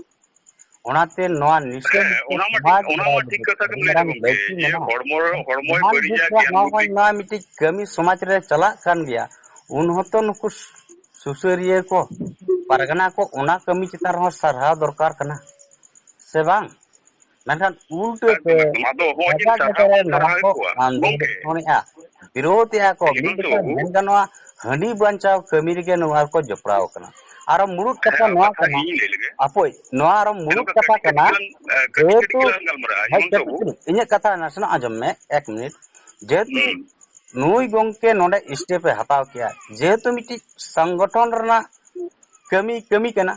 ᱚᱱᱟᱛᱮ ᱱᱚᱣᱟ ᱱᱤᱥᱟᱹ ᱦᱮᱸ, ᱢᱩᱠᱛᱚ ᱚᱱᱟ ᱢᱟ ᱥᱚᱢᱟᱡᱽ ᱴᱷᱤᱠ, ᱚᱱᱟ ᱵᱮᱱᱟᱣ ᱢᱟ ᱴᱷᱤᱠ ᱞᱟᱹᱜᱤᱫ ᱠᱟᱛᱷᱟ ᱜᱮᱢ ᱟᱹᱰᱤ ᱞᱟᱹᱭᱫᱟ ᱢᱟᱨᱟᱝ ᱜᱚᱢᱠᱮ, ᱞᱟᱹᱠᱛᱤ ᱡᱮ ᱢᱮᱱᱟᱜᱼᱟ᱾ ᱦᱚᱲᱢᱚ, ᱦᱚᱲᱢᱚᱭ ᱡᱟᱦᱟᱸ ᱵᱟᱹᱲᱤᱡᱟ, ᱡᱩᱜᱽ ᱨᱮ ᱜᱮᱭᱟᱱ ᱱᱚᱜᱼᱚᱭ ᱵᱩᱫᱽᱫᱷᱤ᱾ ᱱᱚᱣᱟ ᱢᱤᱫᱴᱤᱡ ᱠᱟᱹᱢᱤ ᱥᱚᱢᱟᱡᱽ ᱨᱮ ᱪᱟᱞᱟᱜ ᱠᱟᱱ ᱜᱮᱭᱟ, ᱩᱱ ᱦᱚᱸᱛᱚ ᱱᱩᱠᱩ ᱥᱩᱥᱟᱹᱨᱤᱭᱟᱹ ᱠᱚ, ᱯᱟᱨᱜᱟᱱᱟ ᱠᱚ ᱚᱱᱟ ᱠᱟᱹᱢᱤ ᱪᱮᱛᱟᱱ ᱨᱮᱦᱚᱸ ᱥᱟᱨᱦᱟᱣ ᱫᱚᱨᱠᱟᱨ ᱠᱟᱱᱟ, ᱥᱮ ᱵᱟᱝ? ᱢᱮᱱᱠᱷᱟᱱ ᱩᱞᱴᱟᱹ ᱛᱮ ᱟᱫᱚ ᱦᱚᱸᱜᱼᱚᱭ ᱡᱮ ᱡᱟᱭᱜᱟ ᱥᱟᱨᱦᱟᱣ ᱡᱟᱭᱜᱟ ᱨᱮ ᱱᱚᱣᱟ ᱥᱟᱨᱦᱟᱣᱮᱫ ᱠᱚ ᱠᱚᱣᱟ, ᱜᱚᱢᱠᱮ᱾ ᱵᱤᱨᱳᱫᱮᱜᱼᱟ ᱠᱚ᱾ ᱢᱤᱫ ᱦᱤᱢᱚᱱᱛᱚ ᱞᱮᱠᱟ ᱵᱟᱹᱵᱩ᱾ ᱢᱮᱱ ᱜᱟᱱᱚᱜᱼᱟ, ᱦᱟᱺᱰᱤ ᱵᱟᱧᱪᱟᱣ ᱠᱟᱹᱢᱤ ᱨᱮᱜᱮ ᱱᱚᱣᱟ ᱠᱚ ᱡᱚᱯᱲᱟᱣ ᱠᱟᱱᱟ᱾ ᱟᱨᱚ ᱢᱩᱲᱩᱫ ᱦᱮᱸ, ᱠᱟᱛᱷᱟ ᱟᱨ ᱱᱚᱣᱟ ᱠᱟᱛᱷᱟ ᱠᱟᱱᱟ, ᱤᱧ ᱞᱟᱹᱭ ᱞᱮᱜᱮ᱾ ᱦᱟᱯᱳᱭ, ᱱᱚᱣᱟ ᱟᱨᱚ ᱦᱮᱸ, ᱢᱩᱲᱩᱫ ᱱᱚᱝᱠᱟ ᱠᱟᱛᱷᱟ ᱠᱟᱹᱴᱤᱡ ᱠᱟᱹᱴᱤᱡ ᱠᱟᱱᱟ, ᱜᱮᱞᱟᱝ, ᱮ, ᱠᱟᱹᱴᱤᱡ ᱠᱟᱹᱴᱤᱡ ᱡᱮᱦᱮᱛᱩ, ᱜᱮᱞᱟᱝ ᱜᱟᱞᱢᱟᱨᱟᱜᱼᱟ, ᱦᱮᱸ, ᱦᱤᱢᱚᱱᱛᱚ ᱠᱟᱹᱴᱤᱡ ᱵᱟᱹᱵᱩ᱾ ᱪᱩᱞᱩᱝ, ᱤᱧᱟᱹᱜ ᱠᱟᱛᱷᱟ ᱱᱟᱥᱮᱱᱟᱜ ᱟᱸᱡᱚᱢ ᱢᱮ, ᱮᱠ ᱢᱤᱱᱤᱴ᱾ ᱡᱮᱦᱮᱛᱩ ᱦᱩᱸ᱾ ᱱᱩᱭ ᱜᱚᱝᱠᱮ ᱱᱚᱰᱮ step ᱮ ᱦᱟᱛᱟᱣ ᱠᱮᱜᱼᱟ, ᱡᱮᱦᱮᱛᱩ ᱢᱤᱫᱴᱤᱡ ᱥᱚᱝᱜᱚᱴᱷᱚᱱ ᱨᱮᱱᱟᱜ ᱠᱟᱹᱢᱤ, ᱠᱟᱹᱢᱤ ᱠᱟᱱᱟ,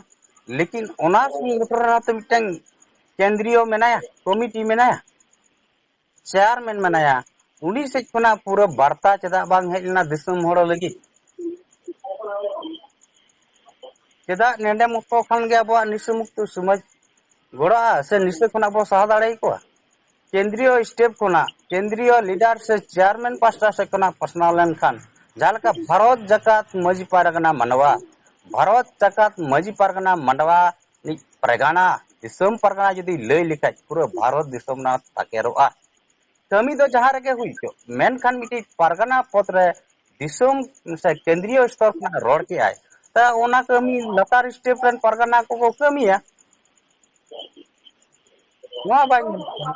ᱞᱮᱠᱤᱱ ᱚᱱᱟ ᱥᱚᱝᱜᱚᱴᱷᱚᱱ ᱨᱮᱱᱟᱜ ᱛᱚ ᱢᱤᱫᱴᱟᱝ ᱠᱮᱱᱫᱨᱤᱭᱚ ᱢᱮᱱᱟᱭᱟ, ᱠᱚᱢᱤᱴᱤ ᱢᱮᱱᱟᱭᱟ, ᱪᱮᱭᱟᱨᱢᱮᱱ ᱢᱮᱱᱟᱭᱟ, ᱩᱱᱤ ᱥᱮᱫ ᱠᱷᱚᱱᱟᱜ ᱯᱩᱨᱟᱹ ᱵᱟᱨᱛᱟ ᱪᱮᱫᱟᱜ ᱵᱟᱝ ᱦᱮᱡ ᱞᱮᱱᱟ ᱫᱤᱥᱚᱢ ᱦᱚᱲ ᱞᱟᱹᱜᱤᱫ? ᱪᱮᱫᱟᱜ ᱱᱮᱰᱮ ᱢᱚᱛᱚ ᱠᱷᱟᱱ ᱜᱮ ᱟᱵᱚᱣᱟᱜ ᱱᱤᱥᱟᱹ ᱢᱩᱠᱛᱚ ᱥᱚᱢᱟᱡᱽ ᱜᱚᱲᱚᱜᱼᱟ ᱥᱮ ᱱᱤᱥᱟᱹ ᱠᱷᱚᱱᱟᱜ ᱵᱚ ᱥᱟᱦᱟ ᱫᱟᱲᱮ ᱟᱠᱚᱣᱟ? ᱠᱮᱱᱫᱨᱤᱭᱚ step ᱠᱷᱚᱱᱟᱜ, ᱠᱮᱱᱫᱨᱤᱭᱚ leader ᱥᱮ ᱪᱮᱭᱟᱨᱢᱮᱱ ᱯᱟᱥᱴᱟ ᱥᱮᱫ ᱠᱷᱚᱱᱟᱜ ᱯᱟᱥᱱᱟᱣ ᱞᱮᱱᱠᱷᱟᱱ, ᱡᱟᱦᱟᱸ ᱞᱮᱠᱟ ᱵᱷᱟᱨᱚᱛ ᱡᱟᱠᱟᱛ ᱢᱟᱹᱡᱷᱤ ᱯᱟᱨᱜᱟᱱᱟ ᱢᱟᱰᱣᱟ, ᱵᱷᱟᱨᱚᱛ ᱡᱟᱠᱟᱛ ᱢᱟᱹᱡᱷᱤ ᱯᱟᱨᱜᱟᱱᱟ ᱢᱟᱰᱣᱟ ᱨᱤᱱᱤᱡ ᱯᱟᱨᱜᱟᱱᱟ, ᱫᱤᱥᱚᱢ ᱯᱟᱨᱜᱟᱱᱟ ᱡᱩᱫᱤ ᱞᱟᱹᱭ ᱞᱮᱠᱷᱟᱡ, ᱯᱩᱨᱟᱹ ᱵᱷᱟᱨᱚᱛ ᱫᱤᱥᱚᱢ ᱨᱮᱱᱟᱜ ᱛᱟᱠᱮᱨᱚᱜᱼᱟ᱾ ᱠᱟᱹᱢᱤ ᱫᱚ ᱡᱟᱦᱟᱸ ᱨᱮᱜᱮ ᱦᱩᱭ ᱦᱚᱪᱚᱜ, ᱢᱮᱱᱠᱷᱟᱱ ᱢᱤᱫᱴᱤᱡ ᱯᱟᱨᱜᱟᱱᱟ ᱯᱚᱫᱽ ᱨᱮ ᱫᱤᱥᱚᱢ ᱥᱮ ᱠᱮᱱᱫᱨᱤᱭᱚ ᱥᱛᱚᱨ ᱠᱷᱚᱱᱟᱜ ᱨᱚᱲ ᱠᱮᱜᱼᱟᱭ, ᱛᱟ ᱚᱱᱟ ᱠᱟᱹᱢᱤ ᱞᱟᱛᱟᱨ step ᱨᱮᱱ ᱯᱟᱨᱜᱟᱱᱟ ᱠᱚᱠᱚ ᱠᱟᱹᱢᱤᱭᱟ᱾ ᱱᱚᱣᱟ ᱵᱟᱭ ᱧᱮᱞᱚᱜ ᱠᱟᱱᱟ᱾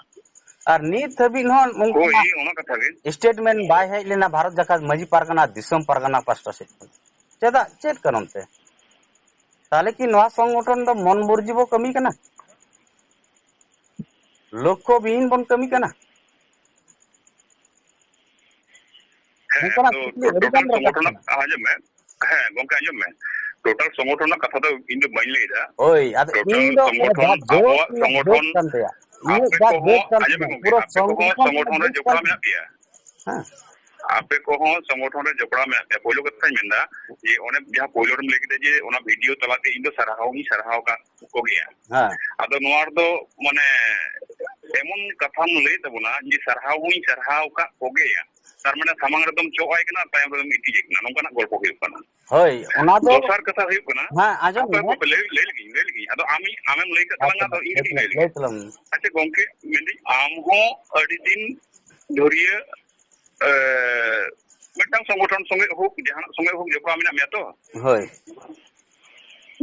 ᱟᱨ ᱱᱤᱛ ᱦᱟᱹᱵᱤᱡ ᱦᱚᱸ ᱦᱳᱭ, ᱚᱱᱠᱟᱱᱟᱜ ᱚᱱᱟ ᱠᱟᱛᱷᱟ ᱜᱮ᱾ Statement ᱵᱟᱭ ᱦᱮᱡ ᱞᱮᱱᱟ ᱵᱷᱟᱨᱚᱛ ᱡᱟᱠᱟᱛ ᱢᱟᱹᱡᱷᱤ ᱯᱟᱨᱜᱟᱱᱟ, ᱫᱤᱥᱚᱢ ᱯᱟᱨᱜᱟᱱᱟ ᱯᱟᱥᱴᱟ ᱥᱮᱫ ᱠᱷᱚᱱ᱾ ᱪᱮᱫᱟᱜ? ᱪᱮᱫ ᱠᱟᱨᱚᱱ ᱛᱮ? ᱛᱟᱦᱞᱮ ᱠᱤ ᱱᱚᱣᱟ ᱥᱚᱝᱜᱚᱴᱷᱚᱱ ᱫᱚ ᱢᱚᱱ ᱢᱚᱨᱡᱤ ᱵᱚ ᱠᱟᱹᱢᱤ ᱠᱟᱱᱟ? ᱞᱚᱠᱠᱷᱚ ᱵᱤᱦᱤᱱ ᱵᱚᱱ ᱠᱟᱹᱢᱤ ᱠᱟᱱᱟ? ᱦᱮᱸ, ᱱᱚᱝᱠᱟᱱᱟᱜ ᱛᱚ, ᱠᱩᱠᱞᱤ ᱟᱹᱰᱤ ᱜᱟᱱ ᱴᱳᱴᱟᱞ ᱨᱟᱠᱟᱵ ᱥᱚᱝᱜᱚᱴᱷᱚᱱ ᱠᱟᱱᱟ᱾ ᱟᱸᱡᱚᱢ ᱢᱮ᱾ ᱦᱮᱸ, ᱜᱚᱝᱠᱮ, ᱟᱸᱡᱚᱢ ᱢᱮ᱾ ᱴᱳᱴᱟᱞ ᱥᱚᱝᱜᱚᱴᱷᱚᱱ ᱨᱮᱱᱟᱜ ᱠᱟᱛᱷᱟ ᱫᱚ ᱤᱧ ᱫᱚ ᱵᱟᱹᱧ ᱞᱟᱹᱭ ᱮᱫᱟ᱾ ᱦᱳᱭ, ᱟᱫᱚ ᱴᱳᱴᱟᱞ ᱤᱧ ᱫᱚ ᱥᱚᱝᱜᱚᱴᱷᱚᱱ, ᱡᱟ ᱡᱳᱨ ᱟᱵᱚᱣᱟᱜ ᱤᱧᱟᱹᱜ ᱡᱳᱨ ᱥᱚᱝᱜᱚᱴᱷᱚᱱ, ᱠᱟᱱ ᱛᱟᱭᱟ, ᱤᱧᱟᱹᱜ ᱟᱯᱮ ᱡᱟ ᱡᱳᱨ ᱠᱚᱦᱚᱸ, ᱠᱟᱱ ᱟᱸᱡᱚᱢ ᱢᱮ ᱛᱤᱧᱟᱹ, ᱜᱚᱝᱠᱮ, ᱯᱩᱨᱟᱹ ᱟᱯᱮ ᱠᱚᱦᱚᱸ ᱥᱚᱝᱜᱚᱴᱷᱚᱱ ᱨᱮ ᱡᱳᱨ ᱡᱚᱯᱲᱟᱣ ᱠᱟᱱ ᱢᱮᱱᱟᱜ ᱛᱤᱧᱟᱹ᱾ ᱯᱮᱭᱟ᱾ ᱦᱮᱸ᱾ ᱟᱯᱮ ᱠᱚᱦᱚᱸ ᱥᱚᱝᱜᱚᱴᱷᱚᱱ ᱨᱮ ᱡᱚᱯᱲᱟᱣ ᱢᱮᱱᱟᱜ ᱯᱮᱭᱟ᱾ ᱯᱳᱭᱞᱳ ᱠᱟᱛᱷᱟᱧ ᱢᱮᱱᱫᱟ ᱡᱮ ᱚᱱᱮ ᱡᱟᱦᱟᱸ ᱯᱳᱭᱞᱳ ᱨᱮᱢ ᱞᱟᱹᱭ ᱠᱮᱫᱟ ᱡᱮ ᱚᱱᱟ ᱵᱷᱤᱰᱤᱭᱳ ᱛᱟᱞᱟᱛᱮ ᱤᱧ ᱫᱚ ᱥᱟᱨᱦᱟᱣ ᱦᱚᱸᱧ ᱥᱟᱨᱦᱟᱣ ᱟᱠᱟᱫ ᱠᱚᱜᱮᱭᱟ᱾ ᱦᱮᱸ᱾ ᱟᱫᱚ ᱱᱚᱣᱟ ᱨᱮᱫᱚ ᱢᱟᱱᱮ ᱮᱢᱚᱱ ᱠᱟᱛᱷᱟᱢ ᱞᱟᱹᱭ ᱛᱟᱵᱚᱱᱟ ᱡᱮ ᱥᱟᱨᱦᱟᱣ ᱦᱚᱸᱧ ᱥᱟᱨᱦᱟᱣ ᱟᱠᱟᱫ ᱠᱚᱜᱮᱭᱟ, ᱛᱟᱨ ᱢᱟᱱᱮ ᱥᱟᱢᱟᱝ ᱨᱮᱫᱚᱢ ᱪᱚᱜ ᱟᱭ ᱠᱟᱱᱟ ᱟᱨ ᱛᱟᱭᱚᱢ ᱨᱮᱫᱚᱢ ᱤᱴᱤᱡᱮ ᱠᱟᱱᱟ, ᱱᱚᱝᱠᱟᱱᱟᱜ ᱜᱚᱞᱯᱚ ᱦᱩᱭᱩᱜ ᱠᱟᱱᱟ᱾ ᱦᱳᱭ, ᱚᱱᱟ ᱫᱚ ᱫᱚᱥᱟᱨ ᱠᱟᱛᱷᱟ ᱦᱩᱭᱩᱜ ᱠᱟᱱᱟ, ᱦᱮᱸ, ᱟᱸᱡᱚᱢ ᱦᱟᱯᱮ, ᱢᱮ᱾ ᱦᱟᱯᱮ, ᱞᱟᱹᱭ, ᱞᱟᱹᱭ ᱞᱮᱜᱤᱧ, ᱞᱟᱹᱭ ᱞᱮᱜᱤᱧ᱾ ᱟᱫᱚ ᱟᱢᱤᱧ, ᱟᱢᱮᱢ ᱞᱟᱹᱭ ᱠᱟᱜ ᱦᱮᱸ, ᱛᱟᱞᱟᱝᱟ, ᱟᱫᱚ ᱤᱧ ᱞᱟᱹᱭ ᱠᱟᱹᱴᱤᱡ ᱞᱟᱹᱭ ᱞᱮᱜᱮ᱾ ᱞᱟᱹᱭ ᱛᱟᱞᱟᱝ ᱢᱮ᱾ ᱟᱪᱪᱷᱟ ᱜᱚᱝᱠᱮ, ᱢᱮᱱᱫᱟᱹᱧ ᱟᱢ ᱦᱚᱸ ᱟᱹᱰᱤ ᱫᱤᱱ ᱫᱷᱩᱨᱤᱭᱟᱹ, ᱮ, ᱢᱤᱫᱴᱟᱝ ᱥᱚᱝᱜᱚᱴᱷᱚᱱ ᱥᱚᱸᱜᱮ ᱦᱳᱠ, ᱡᱟᱦᱟᱱᱟᱜ ᱥᱚᱸᱜᱮ ᱦᱳᱠ, ᱡᱚᱯᱲᱟᱣ ᱢᱮᱱᱟᱜ ᱢᱮᱭᱟ ᱛᱚ? ᱦᱳᱭ᱾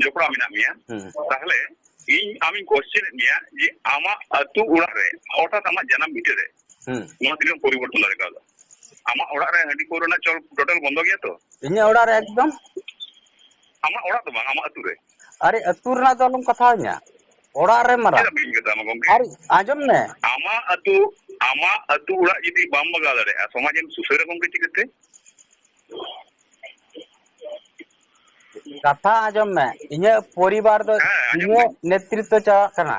ᱡᱚᱯᱲᱟᱣ ᱢᱮᱱᱟᱜ ᱢᱮᱭᱟ᱾ ᱦᱩᱸ᱾ ᱛᱟᱦᱞᱮ ᱤᱧ ᱟᱢᱤᱧ ᱠᱚᱥᱪᱮᱱ ᱮᱫ ᱢᱮᱭᱟ ᱡᱮ ᱟᱢᱟᱜ ᱟᱹᱛᱩ ᱚᱲᱟᱜ ᱨᱮ ᱦᱚᱴᱟᱛ ᱟᱢᱟᱜ ᱡᱟᱱᱟᱢ ᱵᱷᱤᱴᱟᱹ ᱨᱮ ᱦᱩᱸ᱾ ᱱᱚᱣᱟ ᱛᱤᱱᱟᱹᱜ ᱯᱚᱨᱤᱵᱚᱨᱛᱚᱱ ᱫᱟᱲᱮ ᱠᱟᱣᱫᱟ? ᱟᱢᱟᱜ ᱚᱲᱟᱜ ᱨᱮ ᱦᱟᱺᱰᱤ ᱯᱟᱹᱣᱨᱟᱹ ᱨᱮᱱᱟᱜ ᱪᱚᱞ ᱴᱳᱴᱟᱞ ᱵᱚᱱᱫᱚ ᱜᱮᱭᱟ ᱛᱚ? ᱤᱧᱟᱹᱜ ᱚᱲᱟᱜ ᱨᱮ ᱮᱠᱫᱚᱢ᱾ ᱟᱢᱟᱜ ᱚᱲᱟᱜ ᱫᱚ ᱵᱟᱝ, ᱟᱢᱟᱜ ᱟᱹᱛᱩ ᱨᱮ᱾ ᱟᱨᱮ, ᱟᱹᱛᱩ ᱨᱮᱱᱟᱜ ᱫᱚ ᱟᱞᱚᱢ ᱠᱟᱛᱷᱟᱣᱤᱧᱟ, ᱚᱲᱟᱜ ᱨᱮ ᱢᱟᱨᱟᱝ᱾ ᱪᱮᱫᱟᱜ ᱵᱟᱹᱧ ᱠᱟᱛᱷᱟᱣᱟᱢᱟ ᱜᱚᱝᱠᱮ? ᱟᱨ ᱟᱸᱡᱚᱢ ᱢᱮ᱾ ᱟᱢᱟᱜ ᱟᱹᱛᱩ, ᱟᱢᱟᱜ ᱟᱹᱛᱩ ᱚᱲᱟᱜ ᱡᱩᱫᱤ ᱵᱟᱢ ᱵᱟᱜᱟᱣ ᱫᱟᱲᱮᱭᱟᱜᱼᱟ, ᱥᱚᱢᱟᱡᱽ ᱮᱢ ᱥᱩᱥᱟᱹᱨᱟ ᱜᱚᱝᱠᱮ ᱪᱤᱠᱟᱹᱛᱮ? ᱠᱟᱛᱷᱟ ᱟᱸᱡᱚᱢ ᱢᱮ, ᱤᱧᱟᱹᱜ ᱯᱚᱨᱤᱵᱟᱨ ᱫᱚ ᱦᱮᱸ, ᱟᱸᱡᱚᱢ ᱤᱧᱟᱹᱜ ᱫᱟᱹᱧ᱾ ᱱᱮᱛᱨᱤᱛᱵᱚ ᱪᱟᱞᱟᱜ ᱠᱟᱱᱟ,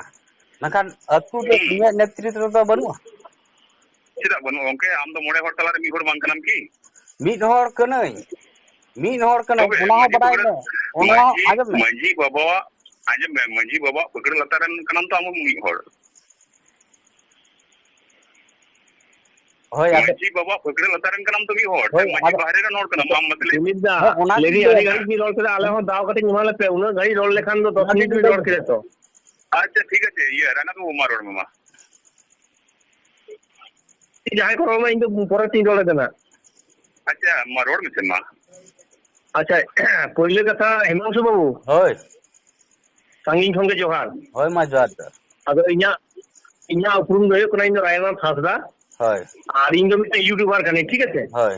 ᱢᱮᱱᱠᱷᱟᱱ ᱟᱹᱛᱩ ᱫᱚ ᱦᱩᱸ᱾ ᱤᱧᱟᱹᱜ ᱱᱮᱛᱨᱤᱛᱵᱚ ᱨᱮᱫᱚ ᱵᱟᱹᱱᱩᱜᱼᱟ᱾ ᱪᱮᱫᱟᱜ ᱵᱟᱹᱱᱩᱜᱼᱟ ᱜᱚᱝᱠᱮ? ᱟᱢ ᱫᱚ ᱢᱚᱬᱮ ᱦᱚᱲ ᱛᱟᱞᱟᱨᱮ ᱢᱤᱫ ᱦᱚᱲ ᱵᱟᱝ ᱠᱟᱱᱟᱢ ᱠᱤ? ᱢᱤᱫ ᱦᱚᱲ ᱠᱟᱹᱱᱟᱹᱧ, ᱢᱤᱫ ᱦᱚᱲ ᱠᱟᱹᱱᱟᱹᱧ, ᱛᱚᱵᱮ ᱚᱱᱟ ᱦᱚᱸ ᱢᱟᱹᱡᱷᱤ ᱵᱟᱰᱟᱭ ᱯᱟᱹᱠᱲᱟᱹ, ᱢᱮ, ᱚᱱᱟ ᱦᱚᱸ ᱢᱟᱹᱡᱷᱤ, ᱟᱸᱡᱚᱢ ᱢᱮ᱾ ᱢᱟᱹᱡᱷᱤ ᱵᱟᱵᱟᱣᱟᱜ, ᱟᱸᱡᱚᱢ ᱢᱮ, ᱢᱟᱹᱡᱷᱤ ᱵᱟᱵᱟᱣᱟᱜ ᱯᱟᱹᱠᱲᱟᱹ ᱞᱟᱛᱟᱨ ᱨᱮᱱ ᱠᱟᱱᱟᱢ ᱛᱚ ᱟᱢ ᱦᱚᱸ ᱢᱤᱫ ᱦᱚᱲ᱾ ᱦᱳᱭ, ᱟᱫᱚ ᱢᱟᱹᱡᱷᱤ ᱵᱟᱵᱟᱣᱟᱜ ᱯᱟᱹᱠᱲᱟᱹ ᱞᱟᱛᱟᱨ ᱨᱮᱱ ᱠᱟᱱᱟᱢ ᱛᱚ ᱢᱤᱫ ᱦᱚᱲ᱾ ᱦᱳᱭ, ᱢᱟᱹᱡᱷᱤ ᱟᱫᱚ ᱵᱟᱦᱨᱮ ᱨᱮᱱ ᱦᱚᱲ ᱠᱟᱱᱟᱢ ᱟᱢ ᱢᱚᱛᱞᱚᱵ᱾ ᱥᱩᱢᱤᱛ ᱫᱟ, ᱦᱮᱸ, ᱚᱱᱟ ᱞᱟᱹᱭ ᱫᱟᱹᱧ ᱜᱮ ᱟᱹᱰᱤ ᱞᱟᱹᱭ ᱜᱷᱟᱹᱲᱤᱡ ᱵᱤᱱ ᱨᱚᱲ ᱠᱮᱫᱟ, ᱟᱞᱮ ᱦᱚᱸ ᱫᱟᱣ ᱠᱟᱹᱴᱤᱡ ᱮᱢᱟ ᱞᱮᱯᱮ, ᱩᱱᱟᱹᱜ ᱜᱷᱟᱹᱲᱤᱡ ᱨᱚᱲ ᱞᱮᱠᱷᱟᱱ ᱫᱚ ᱫᱚᱥ ᱚᱱᱟ ᱜᱮ ᱢᱤᱱᱤᱴ ᱵᱤᱱ ᱞᱟᱹᱭ ᱨᱚᱲ ᱫᱟ᱾ ᱠᱮᱫᱟ ᱛᱚ᱾ ᱟᱪᱪᱷᱟ, ᱴᱷᱤᱠ ᱟᱪᱷᱮ, ᱤᱭᱟᱹ, ᱨᱟᱱᱟ ᱵᱟᱹᱵᱩ, ᱢᱟ ᱨᱚᱲ ᱢᱮ, ᱢᱟ᱾ ᱡᱟᱦᱟᱸᱭ ᱠᱚ ᱨᱚᱲ ᱢᱟ, ᱤᱧ ᱫᱚ ᱯᱚᱨᱮ ᱛᱤᱧ ᱨᱚᱲ ᱮᱫᱟ ᱱᱟᱜ᱾ ᱟᱪᱪᱷᱟ, ᱢᱟ ᱨᱚᱲ ᱢᱮᱥᱮ, ᱢᱟ᱾ ᱟᱪᱪᱷᱟ, ᱯᱳᱭᱞᱳ ᱠᱟᱛᱷᱟ, ᱦᱤᱢᱟᱝᱥᱩ ᱵᱟᱹᱵᱩ᱾ ᱦᱳᱭ᱾ ᱥᱟᱺᱜᱤᱧ ᱠᱷᱚᱱ ᱜᱮ ᱡᱚᱦᱟᱨ᱾ ᱦᱳᱭ, ᱢᱟ ᱡᱚᱦᱟᱨ, ᱡᱚᱦᱟᱨ᱾ ᱟᱫᱚ ᱤᱧᱟᱜ, ᱤᱧᱟᱜ ᱩᱯᱨᱩᱢ ᱫᱚ ᱦᱩᱭᱩᱜ ᱠᱟᱱᱟ, ᱤᱧ ᱫᱚ ᱨᱟᱭᱱᱟᱛᱷ ᱦᱟᱸᱥᱫᱟ᱾ ᱦᱳᱭ᱾ ᱟᱨ ᱤᱧ ᱫᱚ ᱢᱤᱫᱴᱮᱱ YouTuber ᱠᱟᱹᱱᱟᱹᱧ, ᱴᱷᱤᱠ ᱟᱪᱷᱮ? ᱦᱳᱭ᱾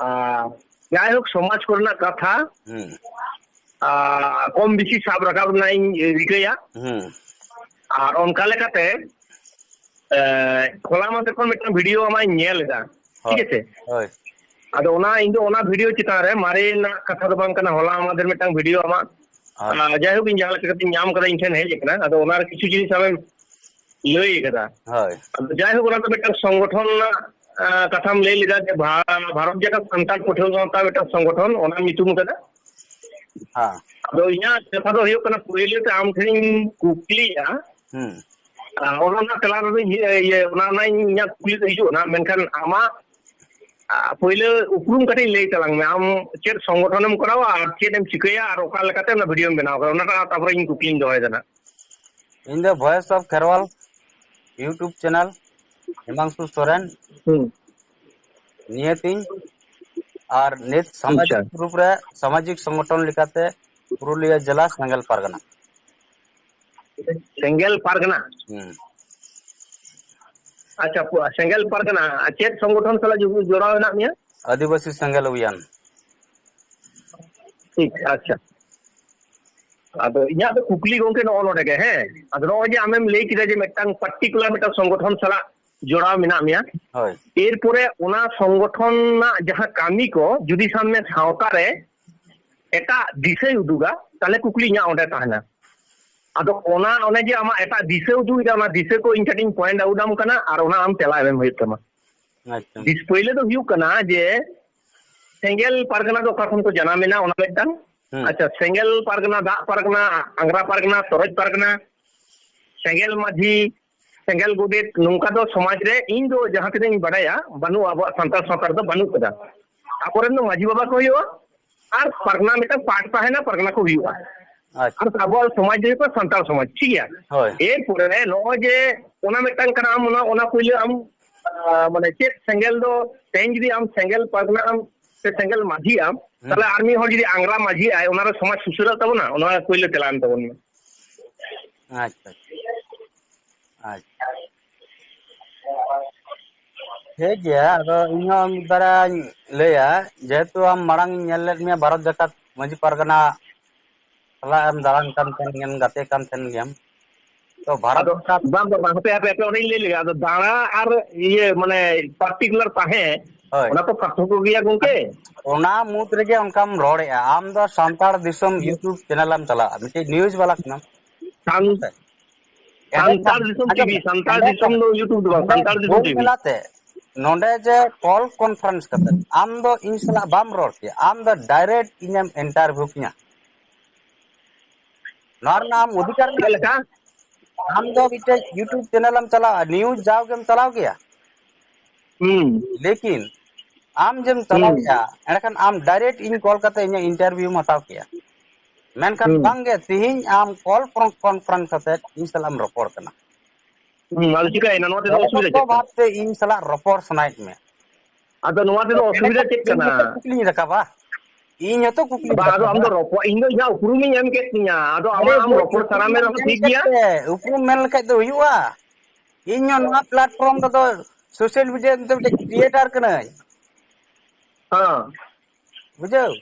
ᱟᱨ ᱡᱟᱭᱦᱳᱠ, ᱥᱚᱢᱟᱡᱽ ᱠᱚᱨᱮᱱᱟᱜ ᱠᱟᱛᱷᱟ, ᱦᱩᱸ᱾ ᱟᱨ ᱠᱚᱢ ᱵᱮᱥᱤ ᱥᱟᱵ ᱨᱟᱠᱟᱵ ᱨᱮᱱᱟᱜ ᱤᱧ ᱨᱤᱠᱟᱹᱭᱟ᱾ ᱦᱩᱸ᱾ ᱟᱨ ᱚᱱᱠᱟ ᱞᱮᱠᱟᱛᱮ, ᱮ, ᱦᱚᱞᱟ ᱢᱟᱫᱷᱮᱨ ᱠᱷᱚᱱ ᱢᱤᱫᱴᱟᱝ video ᱟᱢᱟᱜ ᱤᱧ ᱧᱮᱞ ᱮᱫᱟ, ᱦᱳᱭ, ᱴᱷᱤᱠ ᱟᱪᱷᱮ? ᱦᱳᱭ᱾ ᱟᱫᱚ ᱚᱱᱟ, ᱤᱧ ᱫᱚ ᱚᱱᱟ video ᱪᱮᱛᱟᱱ ᱨᱮ, ᱢᱟᱨᱮ ᱨᱮᱱᱟᱜ ᱠᱟᱛᱷᱟ ᱫᱚ ᱵᱟᱝ ᱠᱟᱱᱟ, ᱦᱚᱞᱟ ᱢᱟᱫᱷᱮᱨ ᱢᱤᱫᱴᱟᱝ video ᱟᱢᱟᱜ, ᱦᱳᱭ᱾ ᱟ, ᱡᱟᱭᱦᱳᱠ, ᱤᱧ ᱡᱟᱦᱟᱸ ᱞᱮᱠᱟ ᱠᱟᱛᱮᱧ ᱧᱟᱢ ᱠᱟᱫᱟ, ᱤᱧ ᱴᱷᱮᱱ ᱦᱮᱡ ᱟᱠᱟᱱᱟ, ᱟᱫᱚ ᱚᱱᱟ ᱨᱮ ᱠᱤᱪᱷᱩ ᱡᱤᱱᱤᱥ ᱟᱢᱮᱢ ᱞᱟᱹᱭ ᱠᱟᱫᱟ᱾ ᱦᱳᱭ᱾ ᱟᱫᱚ ᱡᱟᱭᱦᱳᱠ, ᱚᱱᱟ ᱫᱚ ᱢᱤᱫᱴᱟᱝ ᱥᱚᱝᱜᱚᱴᱷᱚᱱ ᱨᱮᱱᱟᱜ, ᱟ, ᱠᱟᱛᱷᱟᱢ ᱞᱟᱹᱭ ᱞᱮᱫᱟ ᱡᱮ ᱵᱷᱟ-, ᱵᱷᱟᱨᱚᱛ ᱡᱟᱠᱟᱛ ᱥᱟᱱᱛᱟᱲ ᱯᱟᱹᱴᱷᱩᱣᱟᱹ ᱜᱟᱶᱛᱟ ᱢᱤᱫᱴᱟᱝ ᱥᱚᱝᱜᱚᱴᱷᱚᱱ, ᱚᱱᱟᱢ ᱧᱩᱛᱩᱢ ᱠᱟᱫᱟ᱾ ᱦᱮᱸ᱾ ᱟᱫᱚ ᱤᱧᱟᱹᱜ ᱠᱟᱛᱷᱟ ᱫᱚ ᱦᱩᱭᱩᱜ ᱠᱟᱱᱟ, ᱯᱳᱭᱞᱳ ᱛᱮ ᱟᱢ ᱴᱷᱮᱱᱤᱧ ᱠᱩᱠᱞᱤᱭᱟ, ᱦᱩᱸ᱾ ᱟ, ᱚᱱᱟ ᱨᱮᱱᱟᱜ ᱛᱮᱞᱟ ᱨᱮᱫᱚ ᱤᱭᱟᱹ, ᱤᱭᱟᱹ, ᱚᱱᱟ ᱨᱮᱱᱟᱜ ᱤᱧᱟᱹᱜ ᱠᱩᱠᱞᱤ ᱫᱚ ᱦᱤᱡᱩᱜ ᱠᱟᱱᱟ, ᱢᱮᱱᱠᱷᱟᱱ ᱟᱢᱟᱜ, ᱟ, ᱯᱳᱭᱞᱳ ᱩᱯᱨᱩᱢ ᱠᱟᱹᱴᱤᱡ ᱞᱟᱹᱭ ᱛᱟᱞᱟᱝ ᱢᱮ, ᱟᱢ ᱪᱮᱫ ᱥᱚᱝᱜᱚᱴᱷᱚᱱᱮᱢ ᱠᱚᱨᱟᱣᱟ ᱟᱨ ᱪᱮᱫ ᱮᱢ ᱪᱤᱠᱟᱹᱭᱟ ᱟᱨ ᱚᱠᱟ ᱞᱮᱠᱟᱛᱮ ᱚᱱᱟ videoᱢ ᱵᱮᱱᱟᱣ ᱠᱟᱫᱟ, ᱚᱱᱟᱴᱟᱜ ᱛᱟᱨᱯᱚᱨᱮ ᱤᱧ ᱠᱩᱠᱞᱤᱧ ᱫᱚᱦᱚᱭᱮᱫᱟ ᱱᱟᱜ᱾ ᱤᱧ ᱫᱚ Voice of Kherwal YouTube channel, ᱦᱤᱢᱟᱝᱥᱩ Soren, ᱦᱩᱸ᱾ ᱱᱤᱭᱟᱹ ᱛᱤᱧ, ᱟᱨ ᱱᱤᱛ ᱥᱟᱢᱟᱡᱤᱠ ᱟᱪᱪᱷᱟ᱾ ᱨᱩᱯ ᱨᱮ, ᱥᱟᱢᱟᱡᱤᱠ ᱥᱚᱝᱜᱚᱴᱷᱚᱱ ᱞᱮᱠᱟᱛᱮ ᱯᱩᱨᱩᱞᱤᱭᱟᱹ ᱡᱮᱞᱟ ᱥᱟᱸᱜᱮᱞ ᱯᱟᱨᱜᱟᱱᱟ᱾ ᱥᱮᱸᱜᱮᱞ ᱯᱟᱨᱜᱟᱱᱟ᱾ ᱦᱩᱸ᱾ ᱟᱪᱪᱷᱟ, ᱯᱩ-, ᱥᱮᱸᱜᱮᱞ ᱯᱟᱨᱜᱟᱱᱟ, ᱟᱨ ᱪᱮᱫ ᱥᱚᱝᱜᱚᱴᱷᱚᱱ ᱥᱟᱞᱟᱜ ᱡᱚ-, ᱡᱚᱲᱟᱣ ᱦᱮᱱᱟᱜ ᱢᱮᱭᱟ? ᱟᱹᱫᱤᱵᱟᱹᱥᱤ ᱥᱮᱸᱜᱮᱞ ᱚᱵᱷᱤᱭᱟᱱ᱾ ᱴᱷᱤᱠ, ᱟᱪᱪᱷᱟ᱾ ᱟᱫᱚ ᱤᱧᱟᱹᱜ ᱫᱚ ᱠᱩᱠᱞᱤ ᱜᱚᱝᱠᱮ ᱱᱚᱜᱼᱚ ᱱᱚᱰᱮ ᱜᱮ, ᱦᱮᱸ? ᱟᱫᱚ ᱱᱚᱜᱼᱚᱭ ᱡᱮ ᱟᱢᱮᱢ ᱞᱟᱹᱭ ᱠᱮᱫᱟ ᱡᱮ ᱢᱤᱫᱴᱟᱝ particular ᱢᱤᱫᱴᱟᱝ ᱥᱚᱝᱜᱚᱴᱷᱚᱱ ᱥᱟᱞᱟᱜ ᱡᱚᱲᱟᱣ ᱢᱮᱱᱟᱜ ᱢᱮᱭᱟ, ᱦᱳᱭ᱾ ᱮᱨᱯᱚᱨᱮ ᱚᱱᱟ ᱥᱚᱝᱜᱚᱴᱷᱚᱱ ᱨᱮᱱᱟᱜ ᱡᱟᱦᱟᱸ ᱠᱟᱹᱢᱤ ᱠᱚ ᱡᱩᱫᱤ ᱥᱟᱢᱱᱮ ᱥᱟᱶᱛᱟ ᱨᱮ ᱮᱴᱟᱜ ᱫᱤᱥᱟᱹᱭ ᱩᱫᱩᱜᱟ, ᱛᱟᱦᱞᱮ ᱠᱩᱠᱞᱤ ᱤᱧᱟᱹᱜ ᱚᱸᱰᱮ ᱛᱟᱦᱮᱱᱟ᱾ ᱟᱫᱚ ᱚᱱᱟ, ᱚᱱᱮ ᱡᱮ ᱟᱢᱟᱜ ᱮᱴᱟᱜ ᱫᱤᱥᱟᱹ ᱩᱫᱩᱜ ᱮᱫᱟ, ᱚᱱᱟ ᱫᱤᱥᱟᱹ ᱠᱚ ᱤᱧ ᱠᱟᱹᱴᱤᱡ ᱤᱧ point out ᱟᱢ ᱠᱟᱱᱟ, ᱟᱨ ᱚᱱᱟ ᱟᱢ ᱛᱮᱞᱟ ᱮᱢ ᱦᱩᱭᱩᱜ ᱛᱟᱢᱟ᱾ ᱟᱪᱪᱷᱟ᱾ ᱫᱤᱥ-, ᱯᱳᱭᱞᱳ ᱫᱚ ᱦᱩᱭᱩᱜ ᱠᱟᱱᱟ ᱡᱮ ᱥᱮᱸᱜᱮᱞ ᱯᱟᱨᱜᱟᱱᱟ ᱫᱚ ᱚᱠᱟ ᱠᱷᱚᱱ ᱠᱚ ᱡᱟᱱᱟᱢ ᱮᱱᱟ, ᱚᱱᱟ ᱢᱤᱫᱴᱟᱝ᱾ ᱦᱩᱸ᱾ ᱟᱪᱪᱷᱟ, ᱥᱮᱸᱜᱮᱞ ᱯᱟᱨᱜᱟᱱᱟ, ᱫᱟᱜ ᱯᱟᱨᱜᱟᱱᱟ, ᱟᱝᱜᱽᱨᱟ ᱯᱟᱨᱜᱟᱱᱟ, ᱛᱚᱨᱚᱡ ᱯᱟᱨᱜᱟᱱᱟ, ᱥᱮᱸᱜᱮᱞ ᱢᱟᱹᱡᱷᱤ, ᱥᱮᱸᱜᱮᱞ ᱜᱚᱰᱮᱛ, ᱱᱚᱝᱠᱟ ᱫᱚ ᱥᱚᱢᱟᱡᱽ ᱨᱮ ᱤᱧ ᱫᱚ ᱡᱟᱦᱟᱸ ᱛᱤᱱᱟᱹᱜ ᱤᱧ ᱵᱟᱰᱟᱭᱟ, ᱵᱟᱹᱱᱩᱜᱼᱟ, ᱟᱵᱚᱣᱟᱜ ᱥᱟᱱᱛᱟᱲ ᱥᱟᱶᱛᱟ ᱨᱮᱫᱚ ᱵᱟᱹᱱᱩᱜ ᱠᱟᱫᱟ᱾ ᱟᱵᱚᱨᱮᱱ ᱫᱚ ᱢᱟᱹᱡᱷᱤ ᱵᱟᱵᱟ ᱠᱚ ᱦᱩᱭᱩᱜᱼᱟ, ᱟᱨ ᱯᱟᱨᱜᱟᱱᱟ ᱢᱤᱫᱴᱟᱝ part ᱛᱟᱦᱮᱱᱟ, ᱯᱟᱨᱜᱟᱱᱟ ᱠᱚ ᱦᱩᱭᱩᱜᱼᱟ᱾ ᱟᱪᱪᱷᱟ᱾ ᱟᱨ ᱟᱵᱚᱣᱟᱜ ᱥᱚᱢᱟᱡᱽ ᱫᱚ ᱦᱩᱭᱩᱜ ᱠᱟᱱᱟ ᱥᱟᱱᱛᱟᱲ ᱥᱚᱢᱟᱡᱽ, ᱴᱷᱤᱠ ᱜᱮᱭᱟ? ᱦᱳᱭ᱾ ᱮᱨᱯᱚᱨᱮ ᱱᱚᱜᱼᱚᱭ ᱡᱮ ᱚᱱᱟ ᱢᱤᱫᱴᱟᱝ ᱠᱟᱱᱟ, ᱟᱢ ᱚᱱᱟ, ᱚᱱᱟ ᱯᱳᱭᱞᱳ ᱟᱢ, ᱟᱸ, ᱢᱟᱱᱮ ᱪᱮᱫ ᱥᱮᱸᱜᱮᱞ ᱫᱚ ᱛᱮᱦᱮᱧ ᱡᱩᱫᱤ ᱟᱢ ᱥᱮᱸᱜᱮᱞ ᱯᱟᱨᱜᱟᱱᱟ ᱟᱢ ᱥᱮ ᱥᱮᱸᱜᱮᱞ ᱢᱟᱹᱡᱷᱤ ᱟᱢ, ᱦᱩᱸ᱾ ᱛᱟᱦᱞᱮ ᱟᱨ ᱢᱤᱫ ᱦᱚᱲ ᱡᱩᱫᱤ ᱟᱝᱜᱽᱨᱟ ᱢᱟᱹᱡᱷᱤ ᱟᱭ, ᱚᱱᱟ ᱨᱮ ᱥᱚᱢᱟᱡᱽ ᱥᱩᱥᱟᱹᱨᱚᱜ ᱛᱟᱵᱚᱱᱟ? ᱚᱱᱟ ᱯᱳᱭᱞᱳ ᱛᱮᱞᱟ ᱮᱢ ᱛᱟᱵᱚᱱ ᱢᱮ᱾ ᱟᱪᱪᱷᱟ, ᱟᱪᱪᱷᱟ᱾ ᱴᱷᱤᱠ ᱜᱮᱭᱟ, ᱟᱫᱚ ᱤᱧ ᱦᱚᱸ ᱢᱤᱫ ᱵᱟᱨᱟᱧ ᱞᱟᱹᱭᱟ, ᱡᱮᱦᱮᱛᱩ ᱟᱢ ᱢᱟᱲᱟᱝ ᱤᱧ ᱧᱮᱞ ᱞᱮᱫ ᱢᱮᱭᱟ ᱵᱷᱟᱨᱚᱛ ᱡᱟᱠᱟᱛ ᱢᱟᱹᱡᱷᱤ ᱯᱟᱨᱜᱟᱱᱟ ᱥᱟᱞᱟᱜ ᱮᱢ ᱫᱟᱬᱟᱱ ᱠᱟᱱ ᱛᱟᱦᱮᱱ ᱜᱮᱭᱟᱢ, ᱜᱟᱛᱮ ᱠᱟᱱ ᱛᱟᱦᱮᱱ ᱜᱮᱭᱟᱢ᱾ ᱛᱚ ᱵᱷᱟᱨᱚᱛ ᱟᱫᱚ ᱡᱟᱠᱟᱛ ᱵᱟᱝ, ᱵᱟᱝ, ᱵᱟᱝ, ᱦᱟᱯᱮ, ᱦᱟᱯᱮ, ᱦᱟᱯᱮ, ᱚᱸᱰᱮᱧ ᱞᱟᱹᱭ ᱞᱮᱜᱮ᱾ ᱟᱫᱚ ᱫᱟᱬᱟ ᱟᱨ ᱤᱭᱟᱹ, ᱢᱟᱱᱮ, particular ᱛᱟᱦᱮᱸ, ᱦᱳᱭ᱾ ᱚᱱᱟ ᱛᱚ ᱯᱟᱨᱛᱷᱚᱠᱠᱚ ᱜᱮᱭᱟ, ᱜᱚᱝᱠᱮ᱾ ᱚᱱᱟ ᱢᱩᱫᱽ ᱨᱮᱜᱮ ᱚᱱᱠᱟᱢ ᱨᱚᱲᱮᱜᱼᱟ᱾ ᱟᱢ ᱫᱚ ᱥᱟᱱᱛᱟᱲ ᱫᱤᱥᱚᱢ YouTube channel ᱮᱢ ᱪᱟᱞᱟᱜᱼᱟ, ᱢᱤᱫᱴᱮᱡ news ᱵᱟᱞᱟ ᱠᱟᱱᱟᱢ᱾ ᱥᱟᱱ-, ᱦᱮᱸᱥᱮ? ᱮᱸᱰᱮ ᱥᱟᱱᱛᱟᱲ ᱠᱷᱟᱱ, ᱫᱤᱥᱚᱢ ᱟᱸᱡᱚᱢ ᱴᱤᱵᱷᱤ, ᱢᱮ, ᱥᱟᱱᱛᱟᱲ ᱮᱸᱰᱮ ᱫᱤᱥᱚᱢ ᱠᱷᱟᱱ, ᱫᱚ YouTube ᱫᱚ ᱵᱟᱝ, ᱮᱸᱰᱮ ᱥᱟᱱᱛᱟᱲ ᱫᱤᱥᱚᱢ ᱵᱳᱞ ᱴᱤᱵᱷᱤ᱾ ᱢᱮᱞᱟ ᱛᱮ ᱱᱚᱰᱮ ᱡᱮ call conference ᱠᱟᱛᱮ ᱟᱢ ᱫᱚ ᱤᱧ ᱥᱟᱞᱟᱜ ᱵᱟᱢ ᱨᱚᱲ ᱠᱮᱭᱟ, ᱟᱢ ᱫᱚ direct ᱤᱧᱮᱢ interview ᱠᱤᱧᱟ᱾ ᱱᱚᱣᱟ ᱨᱮᱱᱟᱜ ᱟᱢ ᱚᱫᱷᱤᱠᱟᱨ ᱪᱮᱫ ᱢᱮᱱᱟᱜ ᱞᱮᱠᱟ? ᱛᱟᱢᱟ᱾ ᱟᱢ ᱫᱚ ᱢᱤᱫᱴᱮᱡ YouTube channel ᱮᱢ ᱪᱟᱞᱟᱣᱟ, news ᱡᱟᱣ ᱜᱮᱢ ᱪᱟᱞᱟᱣ ᱠᱮᱭᱟ᱾ ᱦᱩᱸ᱾ ᱞᱮᱠᱤᱱ ᱟᱢ ᱡᱮᱢ ᱦᱩᱸ᱾ ᱪᱟᱞᱟᱣᱮᱜᱼᱟ, ᱮᱸᱰᱮᱠᱷᱟᱱ ᱟᱢ direct ᱤᱧ call ᱠᱟᱛᱮ ᱤᱧᱟᱹᱜ interview ᱮᱢ ᱦᱟᱛᱟᱣ ᱠᱮᱭᱟ᱾ ᱢᱮᱱᱠᱷᱟᱱ ᱦᱩᱸ᱾ ᱵᱟᱝᱜᱮ, ᱛᱤᱦᱤᱧ ᱟᱢ call ᱯᱷᱨᱚᱱ-, conference ᱠᱟᱛᱮ ᱤᱧ ᱥᱟᱞᱟᱜ ᱮᱢ ᱨᱚᱯᱚᱲ ᱠᱟᱱᱟ᱾ ᱦᱩᱸ, ᱟᱫᱚ ᱪᱤᱠᱟᱹᱭᱮᱱᱟ? ᱱᱚᱣᱟ ᱛᱮᱫᱚ ᱚᱥᱩᱵᱤᱫᱷᱟ ᱵᱮᱠᱛᱤᱜᱚᱛᱚ ᱪᱮᱫ ᱠᱟᱱᱟ? ᱵᱷᱟᱵᱽ ᱛᱮ ᱤᱧ ᱥᱟᱞᱟᱜ ᱨᱚᱯᱚᱲ ᱥᱟᱱᱟᱭᱮᱫ ᱢᱮᱭᱟ᱾ ᱟᱫᱚ ᱱᱚᱣᱟ ᱛᱮᱫᱚ ᱚᱥᱩᱵᱤᱫᱷᱟ ᱮᱸᱰᱮᱠᱷᱟᱱ ᱪᱮᱫ ᱤᱧ ᱠᱟᱱᱟ? ᱜᱮᱛᱚ ᱠᱩᱠᱞᱤᱧ ᱨᱟᱠᱟᱵᱟ᱾ ᱤᱧ ᱦᱚᱸᱛᱚ ᱠᱩᱠᱞᱤ ᱵᱟ, ᱟᱫᱚ ᱟᱢ ᱫᱚ ᱨᱚᱯᱚᱲ, ᱤᱧ ᱫᱚ ᱤᱧᱟᱹᱜ ᱩᱯᱨᱩᱢᱤᱧ ᱮᱢ ᱠᱮᱫ ᱛᱤᱧᱟ, ᱟᱫᱚ ᱟᱢᱟᱜ ᱟᱢ ᱨᱚᱯᱚᱲ ᱥᱟᱱᱟ ᱢᱮ ᱨᱮᱦᱚᱸ ᱴᱷᱤᱠ ᱜᱮᱭᱟ᱾ ᱩᱯᱨᱩᱢ ᱢᱮᱱ ᱞᱮᱠᱷᱟᱡ ᱫᱚ ᱦᱩᱭᱩᱜᱼᱟ? ᱤᱧ ᱦᱚᱸ ᱱᱚᱣᱟ platform ᱨᱮᱫᱚ, social media ᱨᱮᱫᱚ ᱢᱤᱫᱴᱮᱡ creator ᱠᱟᱹᱱᱟᱹᱧ᱾ ᱦᱮᱸ᱾ ᱵᱩᱡᱷᱟᱹᱣ?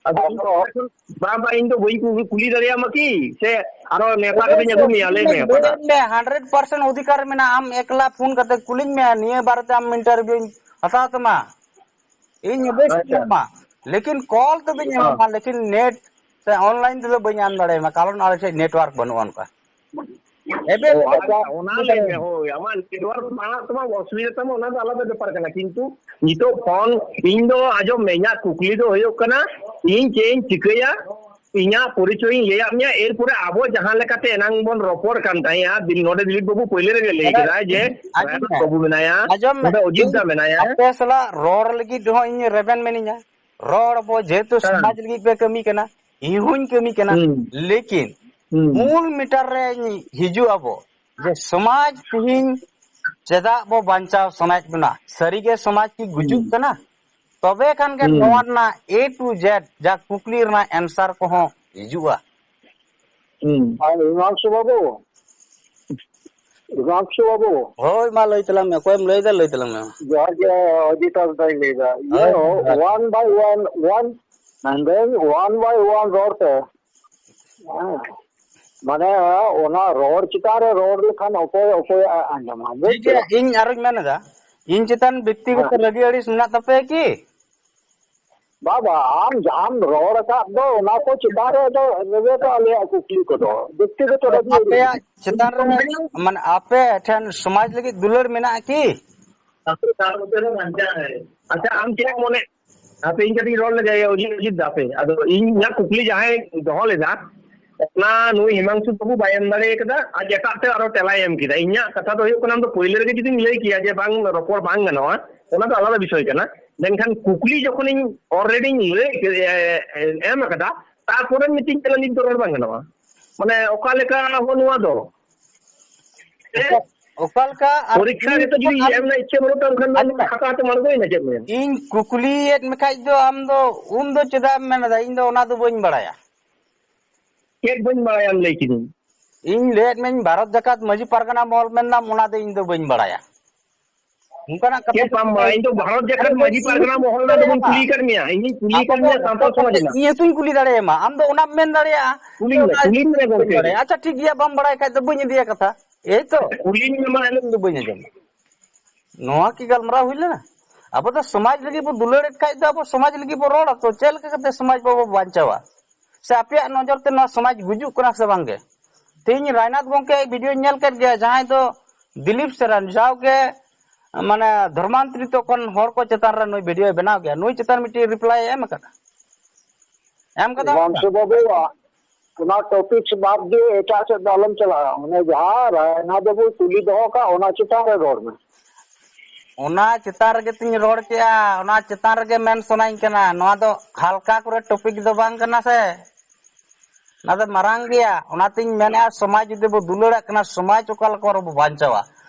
ᱟᱫᱚ ᱟᱢ ᱫᱚ, ᱵᱟᱝ, ᱵᱟᱝ, ᱤᱧ ᱫᱚ ᱵᱟᱹᱧ ᱠᱩ-, ᱠᱩᱞᱤ ᱫᱟᱲᱮᱭᱟᱢᱟ ᱠᱤ? ᱥᱮ ᱟᱨᱚ ᱱᱮᱣᱛᱟ ᱠᱟᱛᱮᱧ ᱟᱹᱜᱩ ᱢᱮᱭᱟ? ᱞᱟᱹᱭ ᱢᱮ ᱚᱠᱟᱴᱟᱜ᱾ ᱞᱟᱹᱭᱟᱹᱧ ᱢᱮ, hundred percent ᱚᱫᱷᱤᱠᱟᱨ ᱢᱮᱱᱟᱜᱼᱟ᱾ ᱟᱢ ᱮᱠᱞᱟ ᱯᱷᱳᱱ ᱠᱟᱛᱮ ᱠᱩᱞᱤᱧ ᱢᱮ, ᱱᱤᱭᱟᱹ ᱵᱟᱨᱮᱛᱮ ᱟᱢ interview ᱤᱧ ᱦᱟᱛᱟᱣ ᱛᱟᱢᱟ᱾ ᱤᱧ ᱦᱚᱸ ᱵᱟᱹᱧ ᱟᱪᱪᱷᱟ᱾ ᱮᱢᱟᱢᱟ, ᱞᱮᱠᱤᱱ call ᱛᱮᱫᱚᱧ ᱦᱮᱸ᱾ ᱮᱢᱟᱢᱟ, ᱞᱮᱠᱤᱱ net ᱥᱮ online ᱛᱮᱫᱚ ᱵᱟᱹᱧ ᱮᱢ ᱫᱟᱲᱮᱭᱟᱢᱟ, ᱠᱟᱨᱚᱱ ᱟᱞᱮ ᱴᱷᱮᱡ network ᱵᱟᱹᱱᱩᱜᱼᱟ ᱚᱱᱠᱟ᱾ ᱮᱵᱮ ᱚ, ᱟᱪᱪᱷᱟ, ᱚᱱᱟ ᱞᱟᱹᱭ ᱢᱮ, ᱦᱳᱭ, ᱟᱢᱟᱜ network ᱵᱟᱝ ᱛᱟᱢᱟ, ᱚᱥᱩᱵᱤᱫᱷᱟ ᱛᱟᱢᱟ, ᱚᱱᱟ ᱫᱚ ᱟᱞᱟᱫᱟ ᱵᱮᱯᱟᱨ ᱠᱟᱱᱟ, ᱠᱤᱱᱛᱩ ᱱᱤᱛᱚᱜ ᱯᱷᱳᱱ, ᱤᱧ ᱫᱚ ᱟᱸᱡᱚᱢ ᱢᱮ, ᱤᱧᱟᱹᱜ ᱠᱩᱠᱞᱤ ᱫᱚ ᱦᱩᱭᱩᱜ ᱠᱟᱱᱟ, ᱤᱧ ᱪᱮᱫ ᱤᱧ ᱪᱤᱠᱟᱹᱭᱟ, ᱤᱧᱟᱹᱜ ᱯᱚᱨᱤᱪᱚᱭ ᱤᱧ ᱞᱟᱹᱭᱟᱫ ᱢᱮᱭᱟ, ᱮᱨᱯᱚᱨᱮ ᱟᱵᱚ ᱡᱟᱦᱟᱸ ᱞᱮᱠᱟᱛᱮ ᱮᱱᱟᱝ ᱵᱚᱱ ᱨᱚᱯᱚᱲ ᱠᱟᱱ ᱛᱟᱦᱮᱸᱜᱼᱟ, ᱫᱤᱞ-, ᱱᱚᱰᱮ ᱫᱤᱞᱤᱯ ᱵᱟᱹᱵᱩ ᱯᱳᱭᱞᱳ ᱨᱮᱜᱮ ᱞᱟᱹᱭ ᱟᱸᱡᱚᱢ ᱠᱮᱫᱟᱭ ᱡᱮ ᱟᱸᱡᱚᱢ ᱨᱟᱭᱦᱟᱱ ᱢᱮ, ᱵᱟᱹᱵᱩ ᱢᱮᱱᱟᱭᱟ, ᱟᱸᱡᱚᱢ ᱢᱮ, ᱱᱚᱰᱮ ᱚᱡᱤᱛ ᱤᱧ ᱫᱟ ᱢᱮᱱᱟᱭᱟ᱾ ᱟᱯᱮ ᱥᱟᱞᱟᱜ ᱨᱚᱲ ᱞᱟᱹᱜᱤᱫ ᱦᱚᱸ ᱤᱧ ᱨᱮᱵᱮᱱ ᱢᱮᱱᱟᱹᱧᱟ, ᱨᱚᱲ ᱟᱵᱚ, ᱡᱮᱦᱮᱛᱩ ᱦᱮᱸ᱾ ᱥᱚᱢᱟᱡᱽ ᱞᱟᱹᱜᱤᱫ ᱯᱮ ᱠᱟᱹᱢᱤ ᱠᱟᱱᱟ, ᱤᱧ ᱦᱚᱸᱧ ᱠᱟᱹᱢᱤ ᱠᱟᱱᱟ, ᱦᱩᱸ᱾ ᱞᱮᱠᱤᱱ ᱦᱩᱸ᱾ ᱢᱩᱞ matter ᱨᱮ ᱦᱤᱡᱩᱜ ᱟᱵᱚ, ᱡᱮ ᱥᱚᱢᱟᱡᱽ ᱛᱤᱦᱤᱧ ᱪᱮᱫᱟᱜ ᱵᱚ ᱵᱟᱧᱪᱟᱣ ᱥᱟᱱᱟᱭᱮᱫ ᱵᱚᱱᱟ? ᱥᱟᱹᱨᱤᱜᱮ ᱥᱚᱢᱟᱡᱽ ᱠᱤ ᱜᱩᱡᱩᱜ ᱦᱩᱸ᱾ ᱠᱟᱱᱟ? ᱛᱚᱵᱮ ᱠᱷᱟᱱ ᱜᱮ ᱦᱩᱸ᱾ ᱱᱚᱣᱟ ᱨᱮᱱᱟᱜ A to Z ᱡᱟ ᱠᱩᱠᱞᱤ ᱨᱮᱱᱟᱜ answer ᱠᱚᱦᱚᱸ ᱦᱤᱡᱩᱜᱼᱟ᱾ ᱦᱩᱸ᱾ ᱟᱨ ᱦᱤᱢᱟᱝᱥᱩ ᱵᱟᱹᱵᱩ, ᱦᱤᱢᱟᱝᱥᱩ ᱵᱟᱹᱵᱩ᱾ ᱦᱳᱭ, ᱢᱟ ᱞᱟᱹᱭ ᱛᱟᱞᱟᱝ ᱢᱮ, ᱚᱠᱚᱭᱮᱢ ᱞᱟᱹᱭᱫᱟ, ᱞᱟᱹᱭ ᱛᱟᱞᱟᱝ ᱢᱮ᱾ ᱡᱚᱦᱟᱨ ᱜᱮ, ᱚᱡᱤᱛ ᱦᱟᱸᱥᱫᱟᱧ ᱞᱟᱹᱭᱫᱟ᱾ ᱤᱭᱟᱹ, ᱦᱳᱭ, ᱡᱚᱦᱟᱨ᱾ One by one, one, ᱢᱮᱱᱫᱟᱹᱧ, one by one ᱨᱚᱲ ᱛᱮ᱾ ᱦᱮᱸ᱾ ᱢᱟᱱᱮ, ᱚᱱᱟ ᱨᱚᱲ ᱪᱮᱛᱟᱱ ᱨᱮ ᱨᱚᱲ ᱞᱮᱠᱷᱟᱱ ᱚᱠᱚᱭ ᱚᱠᱚᱭᱟᱜ ᱮ ᱟᱸᱡᱚᱢᱟ, ᱵᱩᱡᱽ ᱴᱷᱤᱠ ᱜᱮᱭᱟ, ᱠᱮᱫᱟᱢ? ᱤᱧ ᱟᱨᱚᱧ ᱢᱮᱱ ᱮᱫᱟ, ᱤᱧ ᱪᱮᱛᱟᱱ ᱵᱮᱠᱛᱤᱜᱚᱛᱚ ᱦᱮᱸ᱾ ᱨᱟᱹᱜᱤ ᱟᱹᱲᱤᱥ ᱢᱮᱱᱟᱜ ᱛᱟᱯᱮᱭᱟ ᱠᱤ? ᱵᱟᱵᱟ, ᱟᱢ ᱡᱟᱦᱟᱸᱢ ᱨᱚᱲ ᱟᱠᱟᱫ ᱫᱚ, ᱚᱱᱟ ᱠᱚ ᱪᱮᱛᱟᱱ ᱨᱮ ᱫᱚ ᱨᱮᱜᱮ ᱛᱚ ᱟᱞᱮᱭᱟᱜ ᱠᱩᱠᱞᱤ ᱠᱚᱫᱚ, ᱵᱮᱠᱛᱤᱜᱚᱛᱚ ᱨᱟᱹᱜᱤ ᱟᱹᱲᱤᱥ᱾ ᱟᱯᱮᱭᱟᱜ ᱪᱮᱛᱟᱱ ᱨᱮ, ᱢᱟᱱᱮ, ᱟᱯᱮ ᱴᱷᱮᱱ ᱥᱚᱢᱟᱡᱽ ᱞᱟᱹᱜᱤᱫ ᱫᱩᱞᱟᱹᱲ ᱢᱮᱱᱟᱜᱼᱟ ᱠᱤ? ᱟᱪᱪᱷᱟ, ᱟᱢ ᱪᱮᱫ ᱮᱢ ᱢᱚᱱᱮ, ᱦᱟᱯᱮ, ᱤᱧ ᱠᱟᱹᱴᱤᱡ ᱨᱚᱲ ᱞᱮᱜᱮ, ᱚᱡᱤᱛ, ᱚᱡᱤᱛ ᱫᱟ, ᱦᱟᱯᱮ᱾ ᱟᱫᱚ ᱤᱧ ᱤᱧᱟᱹᱜ ᱠᱩᱠᱞᱤ ᱡᱟᱦᱟᱸᱭ ᱫᱚᱦᱚ ᱞᱮᱫᱟ, ᱚᱱᱟ ᱱᱩᱭ ᱦᱤᱢᱟᱝᱥᱩ ᱵᱟᱹᱵᱩ ᱵᱟᱭ ᱮᱢ ᱫᱟᱲᱮ ᱠᱟᱫᱟ, ᱟᱡ ᱮᱴᱟᱜ ᱛᱮ ᱟᱨᱚ ᱛᱮᱞᱟᱭ ᱮᱢ ᱠᱮᱫᱟ᱾ ᱤᱧᱟᱹᱜ ᱠᱟᱛᱷᱟ ᱫᱚ ᱦᱩᱭᱩᱜ ᱠᱟᱱᱟ, ᱟᱢ ᱫᱚ ᱯᱳᱭᱞᱳ ᱨᱮᱜᱮ ᱡᱩᱫᱤᱢ ᱞᱟᱹᱭ ᱠᱮᱭᱟ ᱡᱮ ᱵᱟᱝ, ᱨᱚᱯᱚᱲ ᱵᱟᱝ ᱜᱟᱱᱚᱜᱼᱟ, ᱚᱱᱟ ᱫᱚ ᱟᱞᱟᱫᱟ ᱵᱤᱥᱚᱭ ᱠᱟᱱᱟ᱾ ᱢᱮᱱᱠᱷᱟᱱ ᱠᱩᱠᱞᱤ ᱡᱚᱠᱷᱚᱱᱤᱧ alreadyᱧ ᱞᱟᱹᱭ ᱠᱮᱫ, ᱮ, ᱮ, ᱮᱢ ᱟᱠᱟᱫᱟ, ᱛᱟᱨᱯᱚᱨᱮ ᱢᱤᱫᱴᱤᱡ ᱛᱮᱞᱟ ᱱᱤᱛ ᱫᱚ ᱨᱚᱲ ᱵᱟᱝ ᱜᱟᱱᱚᱜᱼᱟ᱾ ᱢᱟᱱᱮ ᱚᱠᱟ ᱞᱮᱠᱟ ᱦᱚᱸ ᱱᱚᱣᱟ ᱫᱚ? ᱦᱮᱸ? ᱟᱪᱪᱷᱟ, ᱚᱠᱟ ᱞᱮᱠᱟ ᱟᱨ ᱯᱚᱨᱤᱠᱠᱷᱟ ᱜᱮᱛᱚ ᱡᱩᱫᱤ ᱟᱢ ᱮᱢ ᱨᱮᱱᱟᱜ ᱤᱪᱪᱷᱟᱹ ᱵᱟᱹᱱᱩᱜ ᱛᱟᱢ ᱠᱷᱟᱱ ᱫᱚ ᱟᱪᱪᱷᱟ᱾ ᱠᱷᱟᱛᱟ ᱦᱟᱛᱮᱢ ᱟᱬᱜᱚᱭᱮᱱᱟ ᱪᱮᱫ ᱢᱮ? ᱤᱧ ᱠᱩᱠᱞᱤᱭᱮᱫ ᱢᱮᱠᱷᱟᱡ ᱫᱚ ᱟᱢ ᱫᱚ ᱩᱱ ᱫᱚ ᱪᱮᱫᱟᱜ ᱮᱢ ᱢᱮᱱ ᱮᱫᱟ ᱤᱧ ᱫᱚ ᱚᱱᱟ ᱫᱚ ᱵᱟᱹᱧ ᱵᱟᱲᱟᱭᱟ? ᱪᱮᱫ ᱵᱟᱹᱧ ᱵᱟᱲᱟᱭᱟ ᱞᱟᱹᱭ ᱠᱤᱫᱤᱧ? ᱤᱧ ᱞᱟᱹᱭᱮᱫ ᱢᱮᱭᱟᱹᱧ ᱵᱷᱟᱨᱚᱛ ᱡᱟᱠᱟᱛ ᱢᱟᱹᱡᱷᱤ ᱯᱟᱨᱜᱟᱱᱟ ᱢᱚᱦᱚᱞ ᱢᱮᱱᱫᱟᱢ, ᱚᱱᱟ ᱫᱚ ᱤᱧ ᱫᱚ ᱵᱟᱹᱧ ᱵᱟᱲᱟᱭᱟ᱾ ᱚᱱᱠᱟᱱᱟᱜ ᱠᱟᱛᱷᱟ ᱪᱮᱫ ᱵᱟᱢ ᱵᱟᱲᱟᱭᱟ? ᱤᱧ ᱫᱚ ᱵᱷᱟᱨᱚᱛ ᱡᱟᱠᱟᱛ ᱟᱨᱮ ᱢᱟᱹᱡᱷᱤ ᱯᱟᱨᱜᱟᱱᱟ ᱢᱚᱦᱚᱞ ᱨᱮᱱᱟᱜ ᱫᱚ ᱵᱟᱹᱧ ᱠᱩᱞᱤ ᱟᱠᱟᱫ ᱢᱮᱭᱟ, ᱤᱧ ᱫᱩᱧ ᱠᱩᱞᱤ ᱟᱠᱟᱫ ᱢᱮᱭᱟ ᱥᱟᱱᱛᱟᱲ ᱥᱚᱢᱟᱡᱽ ᱨᱮᱱᱟᱜ᱾ ᱤᱧ ᱦᱚᱸᱛᱚᱧ ᱠᱩᱞᱤ ᱫᱟᱲᱮᱭᱟᱢᱟ, ᱟᱢ ᱫᱚ ᱚᱱᱟᱢ ᱢᱮᱱ ᱫᱟᱲᱮᱭᱟᱜᱼᱟ᱾ ᱠᱩᱞᱤᱧ ᱢᱮ, ᱚᱱᱟ ᱠᱩᱞᱤᱧ ᱢᱮ ᱵᱟᱹᱧ ᱜᱚᱢᱠᱮ᱾ ᱵᱟᱲᱟᱭᱟ᱾ ᱟᱪᱪᱷᱟ, ᱴᱷᱤᱠ ᱜᱮᱭᱟ, ᱵᱟᱢ ᱵᱟᱲᱟᱭ ᱠᱷᱟᱡ ᱫᱚ ᱵᱟᱹᱧ ᱤᱫᱤᱭᱟ ᱠᱟᱛᱷᱟ᱾ ᱮᱭ ᱛᱚ᱾ ᱠᱩᱞᱤᱧ ᱢᱮ ᱢᱟ, ᱟᱸᱡᱚᱢ ᱫᱚ ᱵᱟᱹᱧ ᱟᱸᱡᱚᱢᱟ᱾ ᱱᱚᱣᱟ ᱠᱤ ᱜᱟᱞᱢᱟᱨᱟᱣ ᱦᱩᱭ ᱞᱮᱱᱟ? ᱟᱵᱚ ᱫᱚ ᱥᱚᱢᱟᱡᱽ ᱞᱟᱹᱜᱤᱫ ᱵᱚ ᱫᱩᱞᱟᱹᱲᱮᱫ ᱠᱷᱟᱡ ᱫᱚ ᱟᱵᱚ ᱥᱚᱢᱟᱡᱽ ᱞᱟᱹᱜᱤᱫ ᱵᱚ ᱨᱚᱲᱟ ᱛᱚ, ᱪᱮᱫ ᱞᱮᱠᱟ ᱠᱟᱛᱮ ᱥᱚᱢᱟᱡᱽ ᱵᱟᱵᱚ ᱵᱟᱧᱪᱟᱣᱟ? ᱥᱮ ᱟᱯᱮᱭᱟᱜ ᱱᱚᱡᱚᱨ ᱛᱮ ᱱᱚᱣᱟ ᱥᱚᱢᱟᱡᱽ ᱜᱩᱡᱩᱜ ᱠᱟᱱᱟ ᱥᱮ ᱵᱟᱝᱜᱮ? ᱛᱮᱦᱮᱧ ᱨᱟᱭᱱᱟᱛᱷ ᱜᱚᱢᱠᱮ ᱵᱷᱤᱰᱤᱭᱳᱧ ᱧᱮᱞ ᱠᱮᱫ ᱜᱮᱭᱟ, ᱡᱟᱦᱟᱸᱭ ᱫᱚ ᱫᱤᱞᱤᱯ ᱥᱮᱨᱮᱱ, ᱡᱟᱣᱜᱮ ᱢᱟᱱᱮ ᱫᱷᱚᱨᱢᱟᱱᱛᱚᱨᱤᱛᱚ ᱠᱷᱚᱱ ᱦᱚᱲ ᱠᱚ ᱪᱮᱛᱟᱱ ᱨᱮ ᱱᱩᱭ ᱵᱷᱤᱰᱤᱭᱳᱭ ᱵᱮᱱᱟᱣ ᱜᱮᱭᱟ, ᱱᱩᱭ ᱪᱮᱛᱟᱱ ᱢᱤᱫᱴᱤᱡ ᱨᱤᱯᱞᱟᱭ ᱮ ᱮᱢ ᱟᱠᱟᱫᱟ᱾ ᱮᱢ ᱠᱟᱫᱟ? ᱵᱟᱝᱥᱩ ᱵᱟᱹᱵᱩ, ᱚᱱᱟ ᱴᱚᱯᱤᱠ ᱵᱟᱫ ᱫᱤᱭᱮ ᱮᱴᱟᱜ ᱥᱮᱫ ᱫᱚ ᱟᱞᱚᱢ ᱪᱟᱞᱟᱜᱼᱟ᱾ ᱚᱱᱮ ᱡᱟᱦᱟᱸ ᱨᱟᱭᱱᱟ ᱵᱟᱹᱵᱩ ᱠᱩᱞᱤ ᱫᱚᱦᱚ ᱠᱟᱜ, ᱚᱱᱟ ᱪᱮᱛᱟᱱ ᱨᱮ ᱨᱚᱲ ᱢᱮ᱾ ᱚᱱᱟ ᱪᱮᱛᱟᱱ ᱨᱮᱜᱮ ᱛᱤᱧ ᱨᱚᱲ ᱠᱮᱜᱼᱟ, ᱚᱱᱟ ᱪᱮᱛᱟᱱ ᱨᱮᱜᱮ ᱢᱮᱱ ᱥᱟᱱᱟᱧ ᱠᱟᱱᱟ᱾ ᱱᱚᱣᱟ ᱫᱚ ᱦᱟᱞᱠᱟ ᱠᱚᱨᱮ ᱴᱚᱯᱤᱠ ᱫᱚ ᱵᱟᱝ ᱠᱟᱱᱟ ᱥᱮ, ᱚᱱᱟ ᱫᱚ ᱢᱟᱨᱟᱝ ᱜᱮᱭᱟ᱾ ᱚᱱᱟᱛᱤᱧ ᱢᱮᱱᱮᱫᱼᱟ, ᱥᱚᱢᱟᱡᱽ ᱡᱩᱫᱤ ᱵᱚ ᱫᱩᱞᱟᱹᱲᱟᱜ ᱠᱟᱱᱟ, ᱥᱚᱢᱟᱡᱽ ᱚᱠᱟ ᱞᱮᱠᱟ ᱨᱮᱵᱚ ᱵᱟᱧᱪᱟᱣᱟ,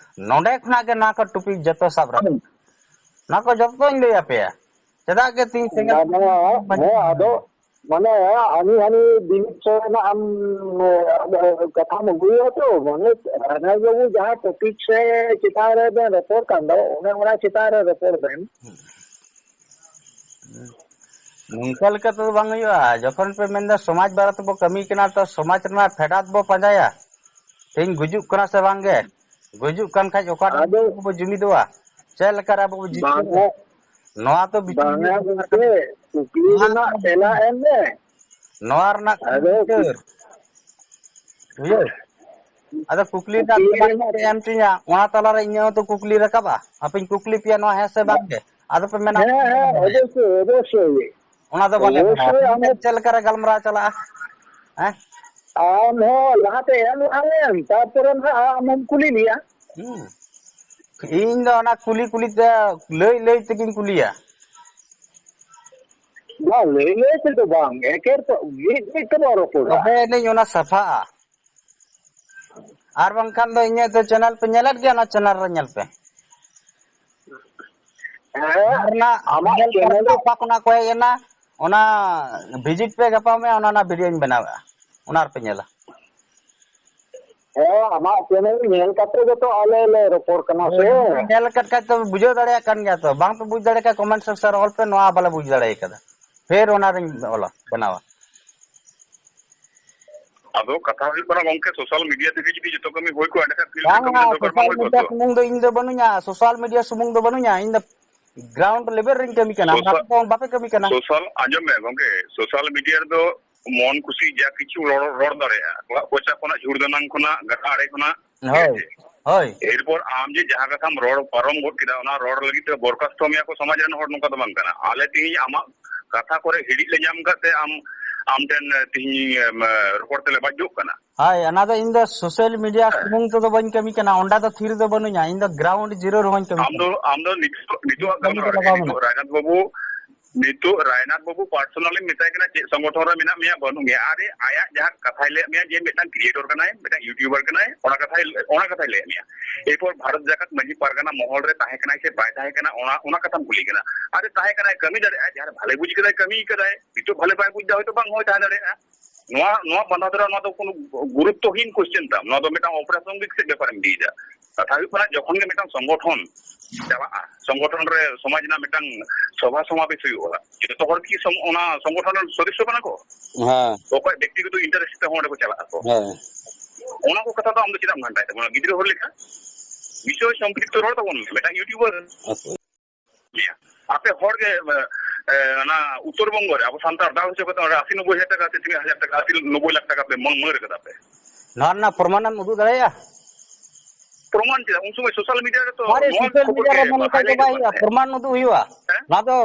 ᱱᱚᱰᱮ ᱠᱷᱚᱱᱟᱜ ᱜᱮ ᱱᱚᱣᱟ ᱠᱚ ᱴᱚᱯᱤᱠ ᱡᱚᱛᱚ ᱥᱟᱵ ᱨᱟᱠᱟᱵ᱾ ᱱᱚᱣᱟ ᱠᱚ ᱡᱚᱛᱚᱧ ᱞᱟᱹᱭ ᱟᱯᱮᱭᱟ᱾ ᱪᱮᱫᱟᱜ ᱜᱮ ᱛᱤᱧ ᱥᱮᱸᱜᱮᱞ ᱵᱟᱵᱟ, ᱦᱮᱸ, ᱟᱫᱚ ᱢᱟᱱᱮ ᱦᱟᱹᱱᱤ ᱦᱟᱹᱱᱤ ᱵᱤᱱᱤᱰ ᱥᱚᱨᱮᱱᱟᱜ ᱟᱢ, ᱮ, ᱠᱟᱛᱷᱟᱢ ᱟᱹᱜᱩᱭᱟ ᱛᱚ, ᱢᱟᱱᱮ ᱨᱟᱭᱱᱟ ᱵᱟᱹᱵᱩ ᱡᱟᱦᱟᱸ ᱴᱚᱯᱤᱠ ᱥᱮ ᱪᱮᱛᱟᱱ ᱨᱮ ᱵᱮᱱ ᱨᱚᱯᱚᱲ ᱠᱟᱱ ᱫᱚ, ᱚᱱᱮ ᱚᱱᱟ ᱪᱮᱛᱟᱱ ᱨᱮ ᱨᱚᱯᱚᱲ ᱵᱮᱱ᱾ ᱱᱚᱝᱠᱟ ᱞᱮᱠᱟ ᱛᱮᱫᱚ ᱵᱟᱝ ᱦᱩᱭᱩᱜᱼᱟ᱾ ᱡᱚᱠᱷᱚᱱ ᱯᱮ ᱢᱮᱱᱫᱟ ᱥᱚᱢᱟᱡᱽ ᱵᱟᱨᱮ ᱛᱮᱵᱚ ᱠᱟᱹᱢᱤ ᱠᱟᱱᱟ, ᱛᱚ ᱥᱚᱢᱟᱡᱽ ᱨᱮᱱᱟᱜ ᱯᱷᱮᱰᱟᱛ ᱵᱚ ᱯᱟᱸᱡᱟᱭᱟ᱾ ᱛᱮᱦᱮᱧ ᱜᱩᱡᱩᱜ ᱠᱟᱱᱟ ᱥᱮ ᱵᱟᱝ ᱜᱮ? ᱜᱩᱡᱩᱜ ᱠᱟᱱ ᱠᱷᱟᱡ ᱚᱠᱟ ᱨᱮ ᱟᱫᱚ ᱵᱚ ᱡᱩᱢᱤᱫᱚᱜᱼᱟ? ᱪᱮᱫ ᱞᱮᱠᱟ ᱨᱮ ᱟᱵᱚ ᱵᱚ ᱡᱤᱛᱠᱟᱹᱨᱟ? ᱵᱟᱝᱟ, ᱱᱚᱣᱟ ᱛᱚ ᱵᱤᱪᱟᱹᱨ ᱵᱟᱝᱟ ᱨᱮᱱᱟᱜ ᱠᱟᱛᱷᱟ ᱜᱚᱢᱠᱮ, ᱠᱟᱱᱟ᱾ ᱠᱩᱠᱞᱤ ᱱᱚᱣᱟ ᱨᱮᱱᱟᱜ ᱨᱮᱱᱟᱜ ᱛᱮᱞᱟ ᱮᱢ ᱢᱮ᱾ ᱱᱚᱣᱟ ᱨᱮᱱᱟᱜ ᱟᱫᱚ ᱵᱤᱪᱟᱹᱨ, ᱵᱩᱡᱷᱟᱹᱣ? ᱟᱫᱚ ᱠᱩᱠᱞᱤ ᱨᱮᱱᱟᱜ ᱠᱩᱠᱞᱤ ᱛᱮᱞᱟ ᱨᱮᱱᱟᱜ ᱮᱢ ᱦᱚᱪᱚᱧᱟ, ᱚᱱᱟ ᱛᱟᱞᱟᱨᱮ ᱤᱧᱟᱹᱜ ᱦᱚᱸᱛᱚ ᱠᱩᱠᱞᱤ ᱨᱟᱠᱟᱵᱼᱟ᱾ ᱟᱯᱮᱧ ᱠᱩᱠᱞᱤ ᱯᱮᱭᱟ ᱱᱚᱣᱟ ᱦᱮᱸ ᱥᱮ ᱵᱟᱝ ᱜᱮ, ᱟᱫᱚ ᱯᱮ ᱢᱮᱱᱟ ᱦᱮᱸ, ᱦᱮᱸ, ᱚᱵᱚᱥᱥᱳᱭ, ᱚᱵᱚᱥᱥᱳᱭ᱾ ᱚᱱᱟ ᱫᱚ ᱵᱟᱞᱮ ᱢᱟᱱᱟᱣᱟ᱾ ᱚᱵᱚᱥᱥᱳᱭ ᱟᱢ ᱪᱮᱫ ᱞᱮᱠᱟᱨᱮ ᱜᱟᱞᱢᱟᱨᱟᱣ ᱪᱟᱞᱟᱜᱼᱟ? ᱦᱮᱸ? ᱟᱢ ᱦᱚᱸ ᱞᱟᱦᱟᱛᱮ ᱮᱢ ᱞᱟᱦᱟᱭᱮᱢ, ᱛᱟᱨᱯᱚᱨᱮ ᱱᱟᱦᱟᱜ ᱟᱢᱮᱢ ᱠᱩᱞᱤ ᱞᱮᱭᱟ᱾ ᱦᱩᱸ᱾ ᱤᱧ ᱫᱚ ᱚᱱᱟ ᱠᱩᱞᱤ ᱠᱩᱞᱤ ᱛᱮ, ᱞᱟᱹᱭ ᱞᱟᱹᱭ ᱛᱮᱜᱤᱧ ᱠᱩᱞᱤᱭᱟ᱾ ᱵᱟᱝ, ᱞᱟᱹᱭ ᱞᱟᱹᱭ ᱛᱮᱫᱚ ᱵᱟᱝ, ᱮᱠᱮᱨ ᱛᱚ ᱢᱤᱫ ᱢᱤᱫ ᱛᱮᱵᱚ ᱨᱚᱯᱚᱲᱟ᱾ ᱛᱚᱵᱮ ᱟᱹᱱᱤᱡ ᱚᱱᱟ ᱥᱟᱯᱷᱟᱜᱼᱟ᱾ ᱟᱨ ᱵᱟᱝᱠᱷᱟᱱ ᱫᱚ ᱤᱧᱟᱹᱜ ᱫᱚ ᱪᱮᱱᱮᱞ ᱯᱮ ᱧᱮᱞᱮᱫ ᱜᱮᱭᱟ, ᱚᱱᱟ ᱪᱮᱱᱮᱞ ᱨᱮ ᱧᱮᱞ ᱯᱮ᱾ ᱦᱮᱸ, ᱚᱱᱟ ᱨᱮᱱᱟᱜ ᱟᱢᱟᱜ ᱧᱮᱞ ᱪᱮᱱᱮᱞ ᱯᱮ, ᱨᱮ ᱚᱠᱟ ᱠᱷᱚᱱᱟᱜ ᱠᱚ ᱦᱮᱡ ᱮᱱᱟ, ᱚᱱᱟ ᱵᱷᱤᱡᱤᱴ ᱯᱮ ᱜᱟᱯᱟ ᱢᱮᱭᱟᱝ, ᱚᱱᱟ ᱨᱮᱱᱟᱜ ᱵᱷᱤᱰᱤᱭᱳᱧ ᱵᱮᱱᱟᱣᱮᱫᱼᱟ, ᱚᱱᱟ ᱨᱮᱯᱮ ᱧᱮᱞᱟ᱾ ᱦᱮᱸ, ᱟᱢᱟᱜ ᱪᱮᱱᱮᱞ ᱧᱮᱞ ᱠᱟᱛᱮ ᱜᱮᱛᱚ ᱟᱞᱮ ᱞᱮ ᱨᱚᱯᱚᱲ ᱠᱟᱱᱟ ᱥᱮ᱾ ᱦᱳᱭ, ᱧᱮᱞ ᱟᱠᱟᱫ ᱠᱷᱟᱡ ᱛᱚ ᱵᱩᱡᱷᱟᱹᱣ ᱫᱟᱲᱮᱭᱟᱜ ᱠᱟᱱ ᱜᱮᱭᱟ ᱛᱚ, ᱵᱟᱝ ᱯᱮ ᱵᱩᱡᱽ ᱫᱟᱲᱮᱭᱟᱜ ᱠᱷᱟᱡ ᱠᱚᱢᱮᱱᱴ ᱥᱮᱠᱥᱚᱱ ᱨᱮ ᱚᱞ ᱯᱮ, ᱱᱚᱣᱟ ᱵᱟᱞᱮ ᱵᱩᱡᱽ ᱫᱟᱲᱮ ᱠᱟᱫᱟ, ᱯᱷᱮᱨ ᱚᱱᱟ ᱨᱤᱧ ᱚᱞᱟ, ᱵᱮᱱᱟᱣᱟ᱾ ᱟᱫᱚ ᱠᱟᱛᱷᱟ ᱦᱩᱭᱩᱜ ᱠᱟᱱᱟ ᱜᱚᱝᱠᱮ, ᱥᱳᱥᱟᱞ ᱢᱤᱰᱤᱭᱟ ᱛᱮᱜᱮ ᱡᱩᱫᱤ ᱡᱚᱛᱚ ᱠᱟᱹᱢᱤ ᱦᱩᱭ ᱠᱚᱜᱼᱟ, ᱮᱸᱰᱮᱠᱷᱟᱱ ᱯᱷᱤᱞᱰ ᱨᱮ ᱠᱟᱹᱢᱤ ᱵᱟᱝᱟ, ᱨᱮᱱᱟᱜ ᱫᱚᱨᱠᱟᱨ ᱵᱟᱝ ᱥᱳᱥᱟᱞ ᱦᱩᱭ ᱠᱚᱜᱼᱟ ᱢᱤᱰᱤᱭᱟ ᱛᱚ᱾ ᱥᱩᱢᱩᱝ ᱫᱚ ᱤᱧ ᱫᱚ ᱵᱟᱹᱱᱩᱧᱟ, ᱥᱳᱥᱟᱞ ᱢᱤᱰᱤᱭᱟ ᱥᱩᱢᱩᱝ ᱫᱚ ᱵᱟᱹᱱᱩᱧᱟ, ᱤᱧ ᱫᱚ ᱜᱨᱟᱣᱩᱱᱰ ᱞᱮᱵᱮᱞ ᱨᱤᱧ ᱠᱟᱹᱢᱤ ᱠᱟᱱᱟ, ᱟᱯᱮ ᱥᱳᱥᱟᱞ, ᱫᱚ ᱵᱟᱯᱮ ᱠᱟᱹᱢᱤ ᱠᱟᱱᱟ᱾ ᱥᱳᱥᱟᱞ, ᱟᱸᱡᱚᱢ ᱢᱮ ᱜᱚᱝᱠᱮ, ᱥᱳᱥᱟᱞ ᱢᱤᱰᱤᱭᱟ ᱨᱮᱫᱚ ᱢᱚᱱ ᱠᱩᱥᱤ ᱡᱟ ᱠᱤᱪᱷᱩ ᱨᱚᱲ, ᱨᱚᱲ ᱫᱟᱲᱮᱭᱟᱜᱼᱟ, ᱚᱲᱟᱜ ᱠᱚᱪᱟ ᱠᱷᱚᱱᱟᱜ, ᱡᱷᱩᱲ ᱫᱟᱱᱟᱝ ᱠᱷᱚᱱᱟᱜ, ᱜᱟᱰᱟ ᱟᱲᱮ ᱠᱷᱚᱱᱟᱜ, ᱴᱷᱤᱠ ᱦᱳᱭ, ᱟᱪᱷᱮ? ᱦᱳᱭ᱾ ᱮᱨᱯᱚᱨ ᱟᱢ ᱡᱮ ᱡᱟᱦᱟᱸ ᱠᱟᱛᱷᱟᱢ ᱨᱚᱲ ᱯᱟᱨᱚᱢ ᱜᱚᱫ ᱠᱮᱫᱟ, ᱚᱱᱟ ᱨᱚᱲ ᱞᱟᱹᱜᱤᱫ ᱛᱮ ᱵᱚᱨᱠᱷᱟᱥᱛᱚ ᱢᱮᱭᱟ ᱠᱚ ᱥᱚᱢᱟᱡᱽ ᱨᱮᱱ ᱦᱚᱲ, ᱱᱚᱝᱠᱟ ᱫᱚ ᱵᱟᱝ ᱠᱟᱱᱟ᱾ ᱟᱞᱮ ᱛᱮᱦᱮᱧ ᱟᱢᱟᱜ ᱠᱟᱛᱷᱟ ᱠᱚᱨᱮ ᱦᱤᱲᱤᱡ ᱞᱮ ᱧᱟᱢ ᱠᱟᱫ ᱛᱮ ᱟᱢ, ᱟᱢ ᱴᱷᱮᱱ ᱛᱮᱦᱮᱧ, ᱮᱢ, ᱨᱚᱯᱚᱲ ᱛᱮᱞᱮ ᱵᱟᱫᱽᱫᱷᱚᱜ ᱠᱟᱱᱟ᱾ ᱦᱳᱭ, ᱚᱱᱟ ᱫᱚ ᱤᱧ ᱫᱚ ᱥᱳᱥᱟᱞ ᱢᱤᱰᱤᱭᱟ ᱦᱮᱸ᱾ ᱥᱩᱢᱩᱝ ᱛᱮᱫᱚ ᱵᱟᱹᱧ ᱠᱟᱹᱢᱤ ᱠᱟᱱᱟ, ᱚᱸᱰᱮ ᱫᱚ ᱛᱷᱤᱨ ᱫᱚ ᱵᱟᱹᱱᱩᱧᱟ, ᱤᱧ ᱫᱚ ᱜᱨᱟᱣᱩᱱᱰ ᱡᱤᱨᱳ ᱨᱮᱦᱚᱸᱧ ᱠᱟᱹᱢᱤ ᱟᱢ ᱠᱟᱱᱟ᱾ ᱫᱚ, ᱟᱢ ᱫᱚ ᱱᱤᱛᱚᱜ, ᱱᱤᱛᱚᱜ ᱟᱜ ᱠᱟᱹᱢᱤ ᱜᱟᱞᱢᱟᱨᱟᱣ ᱫᱚ ᱨᱮᱜᱮ, ᱞᱟᱜᱟᱣ ᱱᱤᱛᱚᱜ ᱢᱮᱱᱟᱜᱼᱟ᱾ ᱨᱟᱭᱱᱟᱛᱷ ᱵᱟᱹᱵᱩ, ᱱᱤᱛᱚᱜ ᱨᱟᱭᱱᱟᱛᱷ ᱵᱟᱹᱵᱩ ᱯᱟᱨᱥᱚᱱᱟᱞᱤ ᱢᱮᱛᱟᱭ ᱠᱟᱱᱟ, ᱪᱮᱫ ᱥᱚᱝᱜᱚᱴᱷᱚᱱ ᱨᱮ ᱢᱮᱱᱟᱜ ᱢᱮᱭᱟ, ᱵᱟᱹᱱᱩᱜ ᱢᱮᱭᱟ᱾ ᱟᱨᱮ, ᱟᱭᱟᱜ ᱡᱟᱦᱟᱸ ᱠᱟᱛᱷᱟᱭ ᱞᱟᱹᱭᱟᱫ ᱢᱮᱭᱟ ᱡᱮ ᱢᱤᱫᱴᱟᱝ ᱠᱨᱤᱭᱮᱴᱚᱨ ᱠᱟᱱᱟᱭ, ᱢᱤᱫᱴᱟᱝ ᱤᱭᱩᱴᱩᱵᱟᱨ ᱠᱟᱱᱟᱭ, ᱚᱱᱟ ᱠᱟᱛᱷᱟᱭ, ᱚᱱᱟ ᱠᱟᱛᱷᱟᱭ ᱞᱟᱹᱭᱟᱫ ᱢᱮᱭᱟ᱾ ᱮᱨᱯᱚᱨ ᱵᱷᱟᱨᱚᱛ ᱡᱟᱠᱟᱛ ᱢᱟᱹᱡᱷᱤ ᱯᱟᱨᱜᱟᱱᱟ ᱢᱚᱦᱚᱞ ᱨᱮ ᱛᱟᱦᱮᱸ ᱠᱟᱱᱟᱭ ᱥᱮ ᱵᱟᱭ ᱛᱟᱦᱮᱸ ᱠᱟᱱᱟ, ᱚᱱᱟ, ᱚᱱᱟ ᱠᱟᱛᱷᱟᱢ ᱠᱩᱞᱤ ᱠᱟᱱᱟ᱾ ᱟᱨᱮ, ᱛᱟᱦᱮᱸ ᱠᱟᱱᱟᱭ, ᱠᱟᱹᱢᱤ ᱫᱟᱲᱮᱭᱟᱜᱼᱟᱭ, ᱡᱟᱦᱟᱸᱨᱮ ᱵᱷᱟᱞᱮ ᱵᱩᱡᱽ ᱠᱟᱫᱟᱭ ᱠᱟᱹᱢᱤ ᱠᱟᱫᱟᱭ, ᱱᱤᱛᱚᱜ ᱵᱷᱟᱞᱮ ᱵᱟᱭ ᱵᱩᱡᱽ ᱫᱟ, ᱦᱚᱭᱛᱳ ᱵᱟᱝ ᱦᱚᱸᱭ ᱛᱟᱦᱮᱸ ᱫᱟᱲᱮᱭᱟᱜᱼᱟ᱾ ᱱᱚᱣᱟ, ᱱᱚᱣᱟ ᱵᱟᱸᱫᱷᱟ ᱫᱚ, ᱱᱚᱣᱟ ᱫᱚ ᱠᱳᱱᱳ ᱜᱩᱨᱩᱛᱛᱚᱦᱤᱱ ᱠᱚᱥᱪᱮᱱ ᱛᱟᱢ, ᱱᱚᱣᱟ ᱫᱚ ᱢᱤᱫᱴᱟᱝ ᱚᱯᱨᱟᱥᱚᱝᱜᱤᱠ ᱥᱮᱫ ᱵᱮᱯᱟᱨᱮᱢ ᱤᱫᱤᱭᱮᱫᱟ᱾ ᱠᱟᱛᱷᱟ ᱦᱩᱭᱩᱜ ᱠᱟᱱᱟ, ᱡᱚᱠᱷᱚᱱ ᱜᱮ ᱢᱤᱫᱴᱟᱝ ᱥᱚᱝᱜᱚᱴᱷᱚᱱ ᱪᱟᱞᱟᱜᱼᱟ, ᱥᱚᱝᱜᱚᱴᱷᱚᱱ ᱨᱮ ᱥᱚᱢᱟᱡᱽ ᱨᱮᱱᱟᱜ ᱢᱤᱫᱴᱟᱝ ᱥᱚᱵᱷᱟ ᱥᱚᱢᱟᱵᱮᱥ ᱦᱩᱭᱩᱜᱼᱟ, ᱡᱚᱛᱚ ᱦᱚᱲ ᱠᱤ ᱥᱚᱢ-, ᱚᱱᱟ ᱥᱚᱝᱜᱚᱴᱷᱚᱱ ᱨᱮᱱ ᱥᱚᱫᱚᱥᱥᱚ ᱠᱟᱱᱟ ᱠᱚ? ᱦᱮᱸ᱾ ᱚᱠᱚᱭ ᱵᱮᱠᱛᱤᱜᱚᱛᱚ ᱤᱱᱴᱟᱨᱮᱥᱴ ᱛᱮ ᱦᱚᱸ ᱚᱸᱰᱮ ᱠᱚ ᱪᱟᱞᱟᱜ ᱟᱠᱚ? ᱦᱮᱸ᱾ ᱚᱱᱟ ᱠᱚ ᱠᱟᱛᱷᱟ ᱫᱚ ᱟᱢ ᱫᱚ ᱪᱮᱫᱟᱜ ᱮᱢ ᱜᱷᱟᱱᱴᱟᱭ ᱛᱟᱵᱚᱱᱟ? ᱜᱤᱫᱽᱨᱟᱹ ᱦᱚᱲ ᱞᱮᱠᱟ ᱵᱤᱥᱚᱭ ᱥᱚᱢᱯᱨᱤᱠᱛᱚ ᱨᱚᱲ ᱛᱟᱵᱚᱱ ᱢᱮ, ᱢᱤᱫᱴᱟᱝ ᱤᱭᱩᱴᱩᱵᱟᱨ᱾ ᱟᱪᱪᱷᱟ᱾ ᱞᱟᱹᱭᱟ᱾ ᱟᱯᱮ ᱦᱚᱲ ᱜᱮ, ᱮ, ᱮ, ᱚᱱᱟ ᱩᱛᱛᱚᱨ ᱵᱚᱝᱜᱚ ᱨᱮ ᱟᱵᱚ ᱥᱟᱱᱛᱟᱲ ᱫᱟᱣ ᱦᱚᱪᱚ ᱠᱟᱛᱮ ᱚᱸᱰᱮ ᱟᱥᱤ ᱱᱚᱵᱵᱳᱭ ᱦᱟᱡᱟᱨ ᱴᱟᱠᱟ ᱥᱮ ᱛᱤᱱᱟᱹᱜ ᱦᱟᱡᱟᱨ ᱴᱟᱠᱟ, ᱟᱥᱤ ᱱᱚᱵᱵᱳᱭ ᱞᱟᱠᱷ ᱴᱟᱠᱟ ᱯᱮ ᱢᱟᱹ-, ᱢᱟᱹᱨ ᱠᱟᱫᱟ ᱯᱮ᱾ ᱱᱚᱣᱟ ᱨᱮᱱᱟᱜ ᱯᱨᱚᱢᱟᱱᱮᱢ ᱩᱫᱩᱜ ᱫᱟᱲᱮᱭᱟᱜᱼᱟ? ᱯᱨᱚᱢᱟᱱ ᱪᱮᱫᱟᱜ? ᱩᱱ ᱥᱚᱢᱚᱭ ᱥᱳᱥᱟᱞ ᱢᱤᱰᱤᱭᱟ ᱨᱮ ᱛᱚ ᱟᱨᱮ, ᱱᱚᱣᱟ ᱥᱳᱥᱟᱞ ᱠᱷᱚᱵᱚᱨ ᱢᱤᱰᱤᱭᱟ ᱜᱮ ᱨᱮ ᱢᱮᱱ ᱞᱮᱠᱷᱟᱱ ᱫᱚ highlight ᱵᱟᱭ ᱚᱜ ᱠᱟᱱ ᱦᱩᱭᱩᱜᱼᱟ, ᱛᱟᱦᱮᱸᱫ᱾ ᱯᱨᱚᱢᱟᱱ ᱩᱫᱩᱜ ᱦᱩᱭᱩᱜᱼᱟ᱾ ᱦᱮᱸ? ᱱᱚᱣᱟ ᱫᱚ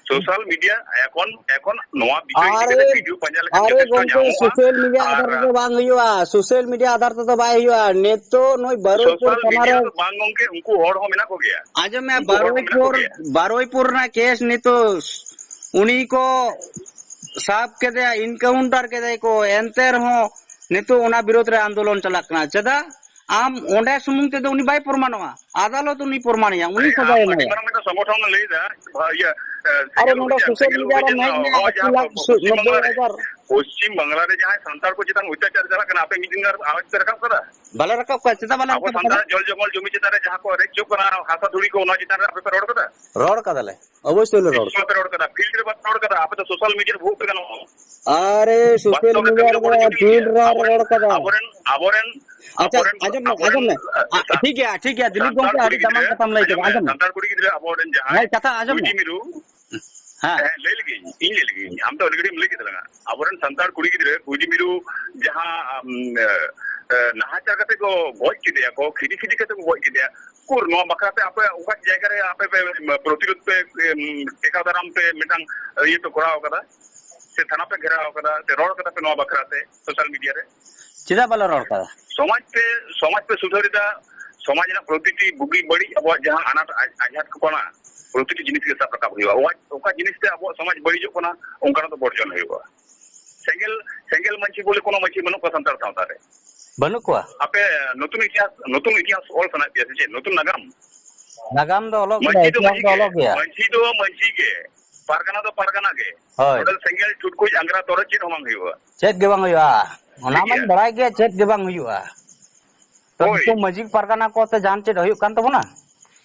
ᱥᱳᱥᱟᱞ ᱢᱤᱰᱤᱭᱟ ᱮᱠᱷᱚᱱ, ᱮᱠᱷᱚᱱ ᱱᱚᱣᱟ ᱵᱤᱥᱚᱭ ᱤᱫᱤ ᱟᱨᱮ, ᱠᱟᱛᱮ ᱵᱷᱤᱰᱤᱭᱳ ᱯᱟᱸᱡᱟ ᱞᱮᱠᱷᱟᱱ ᱟᱨᱮ ᱡᱚᱛᱷᱮᱥᱴᱚ ᱜᱚᱝᱠᱮ, ᱧᱟᱢᱚᱜᱼᱟ᱾ ᱥᱳᱥᱟᱞ ᱢᱤᱰᱤᱭᱟ ᱟᱨ ᱟᱫᱷᱟᱨ ᱛᱮᱫᱚ ᱵᱟᱝ ᱦᱩᱭᱩᱜᱼᱟ, ᱥᱳᱥᱟᱞ ᱢᱤᱰᱤᱭᱟ ᱟᱫᱷᱟᱨ ᱛᱮᱫᱚ ᱵᱟᱭ ᱦᱩᱭᱩᱜᱼᱟ᱾ ᱱᱤᱛᱚᱜ ᱱᱩᱭ ᱵᱟᱨᱩᱭᱯᱩᱨ ᱥᱳᱥᱟᱞ ᱛᱷᱟᱱᱟ ᱢᱤᱰᱤᱭᱟ ᱨᱮ ᱨᱮᱫᱚ ᱵᱟᱝ ᱜᱚᱝᱠᱮ, ᱩᱱᱠᱩ ᱦᱚᱲ ᱦᱚᱸ ᱢᱮᱱᱟᱜ ᱠᱚᱜᱮᱭᱟ᱾ ᱟᱸᱡᱚᱢ ᱢᱮ, ᱩᱱᱠᱩ ᱦᱚᱲ ᱦᱚᱸ ᱢᱮᱱᱟᱜ ᱵᱟᱨᱩᱭᱯᱩᱨ, ᱠᱚᱜᱮᱭᱟ᱾ ᱵᱟᱨᱩᱭᱯᱩᱨ ᱨᱮᱱᱟᱜ ᱠᱮᱥ ᱱᱤᱛᱚᱜ ᱩᱱᱤ ᱠᱚ ᱥᱟᱵ ᱠᱮᱫᱮᱭᱟ, ᱮᱱᱠᱟᱣᱩᱱᱴᱟᱨ ᱠᱮᱫᱮᱭᱟ ᱠᱚ, ᱮᱱᱛᱮ ᱨᱮᱦᱚᱸ ᱱᱤᱛᱚᱜ ᱚᱱᱟ ᱵᱤᱨᱳᱫᱷ ᱨᱮ ᱟᱱᱫᱳᱞᱚᱱ ᱪᱟᱞᱟᱜ ᱠᱟᱱᱟ᱾ ᱪᱮᱫᱟᱜ? ᱟᱢ ᱚᱸᱰᱮ ᱥᱩᱢᱩᱝ ᱛᱮᱫᱚ ᱩᱱᱤ ᱵᱟᱭ ᱯᱨᱚᱢᱟᱱᱚᱜᱼᱟ, ᱟᱫᱟᱞᱚᱛ ᱩᱱᱤ ᱯᱨᱚᱢᱟᱱᱮᱭᱟ, ᱩᱱᱤ ᱟᱨᱮ, ᱥᱟᱡᱟᱭ ᱟᱢ ᱟᱹᱰᱤ ᱮᱢᱟᱭᱟ᱾ ᱢᱟᱨᱟᱝ ᱢᱤᱫᱴᱟᱝ ᱥᱚᱝᱜᱚᱴᱷᱚᱱ ᱮᱢ ᱞᱟᱹᱭᱫᱟ, ᱤᱭᱟᱹ, ᱮ, ᱟᱨᱮ, ᱥᱮᱸᱜᱮᱞ ᱱᱚᱰᱮ ᱚᱵᱷᱤᱡᱟᱱ, ᱥᱳᱥᱟᱞ ᱥᱮᱸᱜᱮᱞ ᱢᱤᱰᱤᱭᱟ ᱨᱮ ᱚᱵᱷᱤᱡᱟᱱ, ᱢᱮᱱᱟᱭᱟ, ᱱᱚᱜᱼᱚᱭ ᱮᱠ ᱡᱟᱦᱟᱸ ᱞᱟᱠᱷ ᱯᱚ-, ᱥᱩ-, ᱯᱚᱥᱪᱤᱢ ᱱᱚᱵᱵᱳᱭ ᱵᱟᱝᱞᱟ ᱨᱮ, ᱦᱟᱡᱟᱨ᱾ ᱯᱚᱥᱪᱤᱢ ᱵᱟᱝᱞᱟ ᱨᱮ ᱡᱟᱦᱟᱸᱭ ᱥᱟᱱᱛᱟᱲ ᱠᱚ ᱪᱮᱛᱟᱱ ᱚᱛᱛᱟᱪᱟᱨ ᱪᱟᱞᱟᱜ ᱠᱟᱱᱟ, ᱟᱯᱮ ᱢᱤᱫ ᱫᱤᱱ ᱜᱟᱱ ᱟᱣᱟᱡ ᱯᱮ ᱨᱟᱠᱟᱵ ᱠᱟᱫᱟ? ᱵᱟᱞᱮ ᱨᱟᱠᱟᱵ ᱠᱚᱣᱟ, ᱪᱮᱫᱟᱜ ᱵᱟᱞᱮ ᱟᱵᱚ ᱨᱟᱠᱟᱵ ᱠᱟᱫᱟ? ᱥᱟᱱᱛᱟᱲ ᱡᱚᱞ ᱡᱚᱝᱜᱚᱞ ᱡᱚᱢᱤ ᱪᱮᱛᱟᱱ ᱨᱮ ᱡᱟᱦᱟᱸ ᱠᱚ ᱨᱮᱡ ᱦᱚᱪᱚᱜ ᱠᱟᱱᱟ, ᱦᱟᱥᱟ ᱫᱷᱩᱲᱤ ᱠᱚ, ᱚᱱᱟ ᱪᱮᱛᱟᱱ ᱨᱮ ᱟᱯᱮ ᱯᱮ ᱨᱚᱲ ᱠᱟᱫᱟ? ᱨᱚᱲ ᱠᱟᱫᱟᱞᱮ, ᱚᱵᱚᱥᱥᱳᱭ ᱞᱮ ᱨᱚᱲ ᱱᱤᱥᱪᱚᱭ ᱯᱮ ᱨᱚᱲ ᱠᱟᱫᱟ, field ᱨᱮ ᱵᱟᱯᱮ ᱨᱚᱲ ᱠᱟᱫᱟ, ᱟᱯᱮ ᱫᱚ social media ᱨᱮ ᱵᱷᱩᱜ ᱯᱮ ᱜᱟᱱᱚᱜᱼᱟ᱾ ᱟᱨᱮ, social ᱵᱟᱥᱛᱚᱵ ᱨᱮ media ᱠᱟᱹᱢᱤ ᱨᱮᱫᱚ ᱵᱚᱲ ᱡᱤᱱᱤᱥ field ᱜᱮᱭᱟ᱾ ᱨᱮ ᱟᱨ ᱟᱵᱚᱨᱮᱱ, ᱨᱚᱲ ᱠᱟᱫᱟ᱾ ᱟᱵᱚᱨᱮᱱ, ᱟᱵᱚᱨᱮᱱ, ᱟᱪᱪᱷᱟ, ᱟᱵᱚᱨᱮᱱ, ᱟᱸᱡᱚᱢ ᱢᱮ, ᱟᱵᱚᱨᱮᱱ, ᱟᱸᱡᱚᱢ ᱢᱮ᱾ ᱟ, ᱥᱟ-, ᱴᱷᱤᱠ ᱜᱮᱭᱟ, ᱴᱷᱤᱠ ᱜᱮᱭᱟ, ᱫᱤᱞᱤᱯ ᱥᱟᱱᱛᱟᱲ ᱜᱚᱢᱠᱮ, ᱠᱩᱲᱤ ᱟᱹᱰᱤ ᱫᱟᱢᱟᱱ ᱜᱤᱫᱽᱨᱟᱹ, ᱠᱟᱛᱷᱟᱢ ᱞᱟᱹᱭ ᱟᱸᱡᱚᱢ ᱠᱮᱫᱟ, ᱢᱮ, ᱟᱸᱡᱚᱢ ᱢᱮ᱾ ᱥᱟᱱᱛᱟᱲ ᱠᱩᱲᱤ ᱜᱤᱫᱽᱨᱟᱹ ᱟᱵᱚᱨᱮᱱ ᱡᱟᱦᱟᱸᱭ ᱦᱮᱸ, ᱠᱟᱛᱷᱟ ᱟᱸᱡᱚᱢ ᱠᱩᱭᱰᱤ ᱢᱮ᱾ ᱢᱤᱨᱩ, ᱦᱮᱸ᱾ ᱦᱮᱸ, ᱞᱟᱹᱭ ᱞᱮᱜᱤᱧ, ᱤᱧ ᱞᱟᱹᱭ ᱞᱮᱜᱤᱧ, ᱟᱢ ᱫᱚ already ᱞᱟᱹᱭ ᱠᱮᱫ ᱛᱟᱞᱟᱝᱟ᱾ ᱟᱵᱚᱨᱮᱱ ᱥᱟᱱᱛᱟᱲ ᱠᱩᱲᱤ ᱜᱤᱫᱽᱨᱟᱹ ᱠᱩᱭᱰᱤ ᱢᱤᱨᱩ ᱡᱟᱦᱟᱸ, ᱟᱢ, ᱮ, ᱮ, ᱱᱟᱦᱟᱪᱟᱨ ᱠᱟᱛᱮ ᱠᱚ ᱜᱚᱡ ᱠᱮᱫᱮᱭᱟ ᱠᱚ, ᱠᱷᱤᱫᱤ ᱠᱷᱤᱫᱤ ᱠᱟᱛᱮ ᱠᱚ ᱜᱚᱡ ᱠᱮᱫᱮᱭᱟ, ᱩᱠᱩᱨ ᱱᱚᱣᱟ ᱵᱟᱠᱷᱨᱟᱛᱮ ᱟᱯᱮ ᱚᱠᱟ ᱡᱟᱭᱜᱟ ᱨᱮ ᱟᱯᱮ ᱯᱮ, ᱮᱢ, ᱯᱨᱚᱛᱤᱨᱳᱫ ᱯᱮ, ᱮᱢ, ᱴᱮᱠᱟᱣ ᱫᱟᱨᱟᱢ ᱯᱮ ᱢᱤᱫᱴᱟᱝ ᱤᱭᱟᱹ ᱯᱮ ᱠᱚᱨᱟᱣ ᱠᱟᱫᱟ, ᱥᱮ ᱛᱷᱟᱱᱟ ᱯᱮ ᱜᱷᱮᱨᱟᱣ ᱠᱟᱫᱟ, ᱥᱮ ᱨᱚᱲ ᱠᱟᱫᱟ ᱯᱮ ᱱᱚᱣᱟ ᱵᱟᱠᱷᱨᱟᱛᱮ social media ᱨᱮ? ᱪᱮᱫᱟᱜ ᱵᱟᱞᱮ ᱨᱚᱲ ᱠᱟᱫᱟ? ᱥᱚᱢᱟᱡᱽ ᱯᱮ, ᱥᱚᱢᱟᱡᱽ ᱯᱮ ᱥᱩᱫᱷᱟᱹᱨ ᱮᱫᱟ, ᱥᱚᱢᱟᱡᱽ ᱨᱮᱱᱟᱜ ᱯᱨᱚᱛᱤᱴᱤ ᱵᱩᱜᱤ ᱵᱟᱹᱲᱤᱡ ᱟᱵᱚᱣᱟᱜ ᱡᱟᱦᱟᱸ ᱟᱱᱟᱴ ᱟᱡ-, ᱟᱡᱷᱟᱴ ᱠᱚ ᱠᱟᱱᱟ, ᱯᱨᱚᱛᱤᱴᱤ ᱡᱤᱱᱤᱥ ᱜᱮ ᱥᱟᱵ ᱨᱟᱠᱟᱵ ᱦᱩᱭᱩᱜᱼᱟ᱾ ᱚᱠᱟ, ᱚᱠᱟ ᱡᱤᱱᱤᱥ ᱛᱮ ᱟᱵᱚᱣᱟᱜ ᱥᱚᱢᱟᱡᱽ ᱵᱟᱹᱲᱤᱡᱚᱜ ᱠᱟᱱᱟ, ᱚᱱᱠᱟᱱᱟᱜ ᱫᱚ ᱵᱚᱨᱡᱚᱱ ᱦᱩᱭᱩᱜᱼᱟ᱾ ᱥᱮᱸᱜᱮᱞ, ᱥᱮᱸᱜᱮᱞ ᱢᱟᱹᱡᱷᱤ ᱵᱚᱞᱮ ᱠᱳᱱᱳ ᱢᱟᱹᱡᱷᱤ ᱵᱟᱹᱱᱩᱜ ᱠᱚᱣᱟ ᱥᱟᱱᱛᱟᱲ ᱥᱟᱶᱛᱟ ᱨᱮ᱾ ᱵᱟᱹᱱᱩᱜ ᱠᱚᱣᱟ᱾ ᱟᱯᱮ ᱱᱚᱛᱩᱱ ᱤᱛᱤᱦᱟᱥ, ᱱᱚᱛᱩᱱ ᱤᱛᱤᱦᱟᱥ ᱚᱞ ᱥᱟᱱᱟᱭᱮᱫ ᱯᱮᱭᱟ ᱥᱮ ᱪᱮᱫ? ᱱᱚᱛᱩᱱ ᱱᱟᱜᱟᱢ? ᱱᱟᱜᱟᱢ ᱫᱚ ᱚᱞᱚᱜ ᱜᱮᱭᱟ, ᱢᱟᱹᱡᱷᱤ ᱫᱚ ᱤᱛᱤᱦᱟᱥ ᱢᱟᱹᱡᱷᱤ ᱫᱚ ᱜᱮ, ᱚᱞᱚᱜ ᱜᱮᱭᱟ᱾ ᱢᱟᱹᱡᱷᱤ ᱫᱚ ᱢᱟᱹᱡᱷᱤ ᱜᱮ, ᱯᱟᱨᱜᱟᱱᱟ ᱫᱚ ᱯᱟᱨᱜᱟᱱᱟ ᱜᱮ᱾ ᱦᱳᱭ᱾ ᱱᱚᱰᱮ ᱫᱚ ᱥᱮᱸᱜᱮᱞ, ᱴᱩᱴᱠᱩᱡ, ᱟᱝᱜᱽᱨᱟ, ᱛᱚᱨᱚᱡ ᱪᱮᱫ ᱦᱚᱸ ᱵᱟᱝ ᱦᱩᱭᱩᱜᱼᱟ᱾ ᱪᱮᱫ ᱜᱮ ᱵᱟᱝ ᱦᱩᱭᱩᱜᱼᱟ᱾ ᱚᱱᱟ ᱴᱷᱤᱠ ᱢᱟᱧ ᱜᱮᱭᱟ᱾ ᱵᱟᱲᱟᱭ ᱜᱮᱭᱟ, ᱪᱮᱫ ᱜᱮ ᱵᱟᱝ ᱦᱩᱭᱩᱜᱼᱟ᱾ ᱛᱚ ᱦᱳᱭ᱾ ᱱᱩᱠᱩ ᱢᱟᱹᱡᱷᱤ ᱯᱟᱨᱜᱟᱱᱟ ᱠᱚ ᱛᱮ ᱡᱟᱦᱟᱱ ᱪᱮᱫ ᱦᱩᱭᱩᱜ ᱠᱟᱱ ᱛᱟᱵᱚᱱᱟ?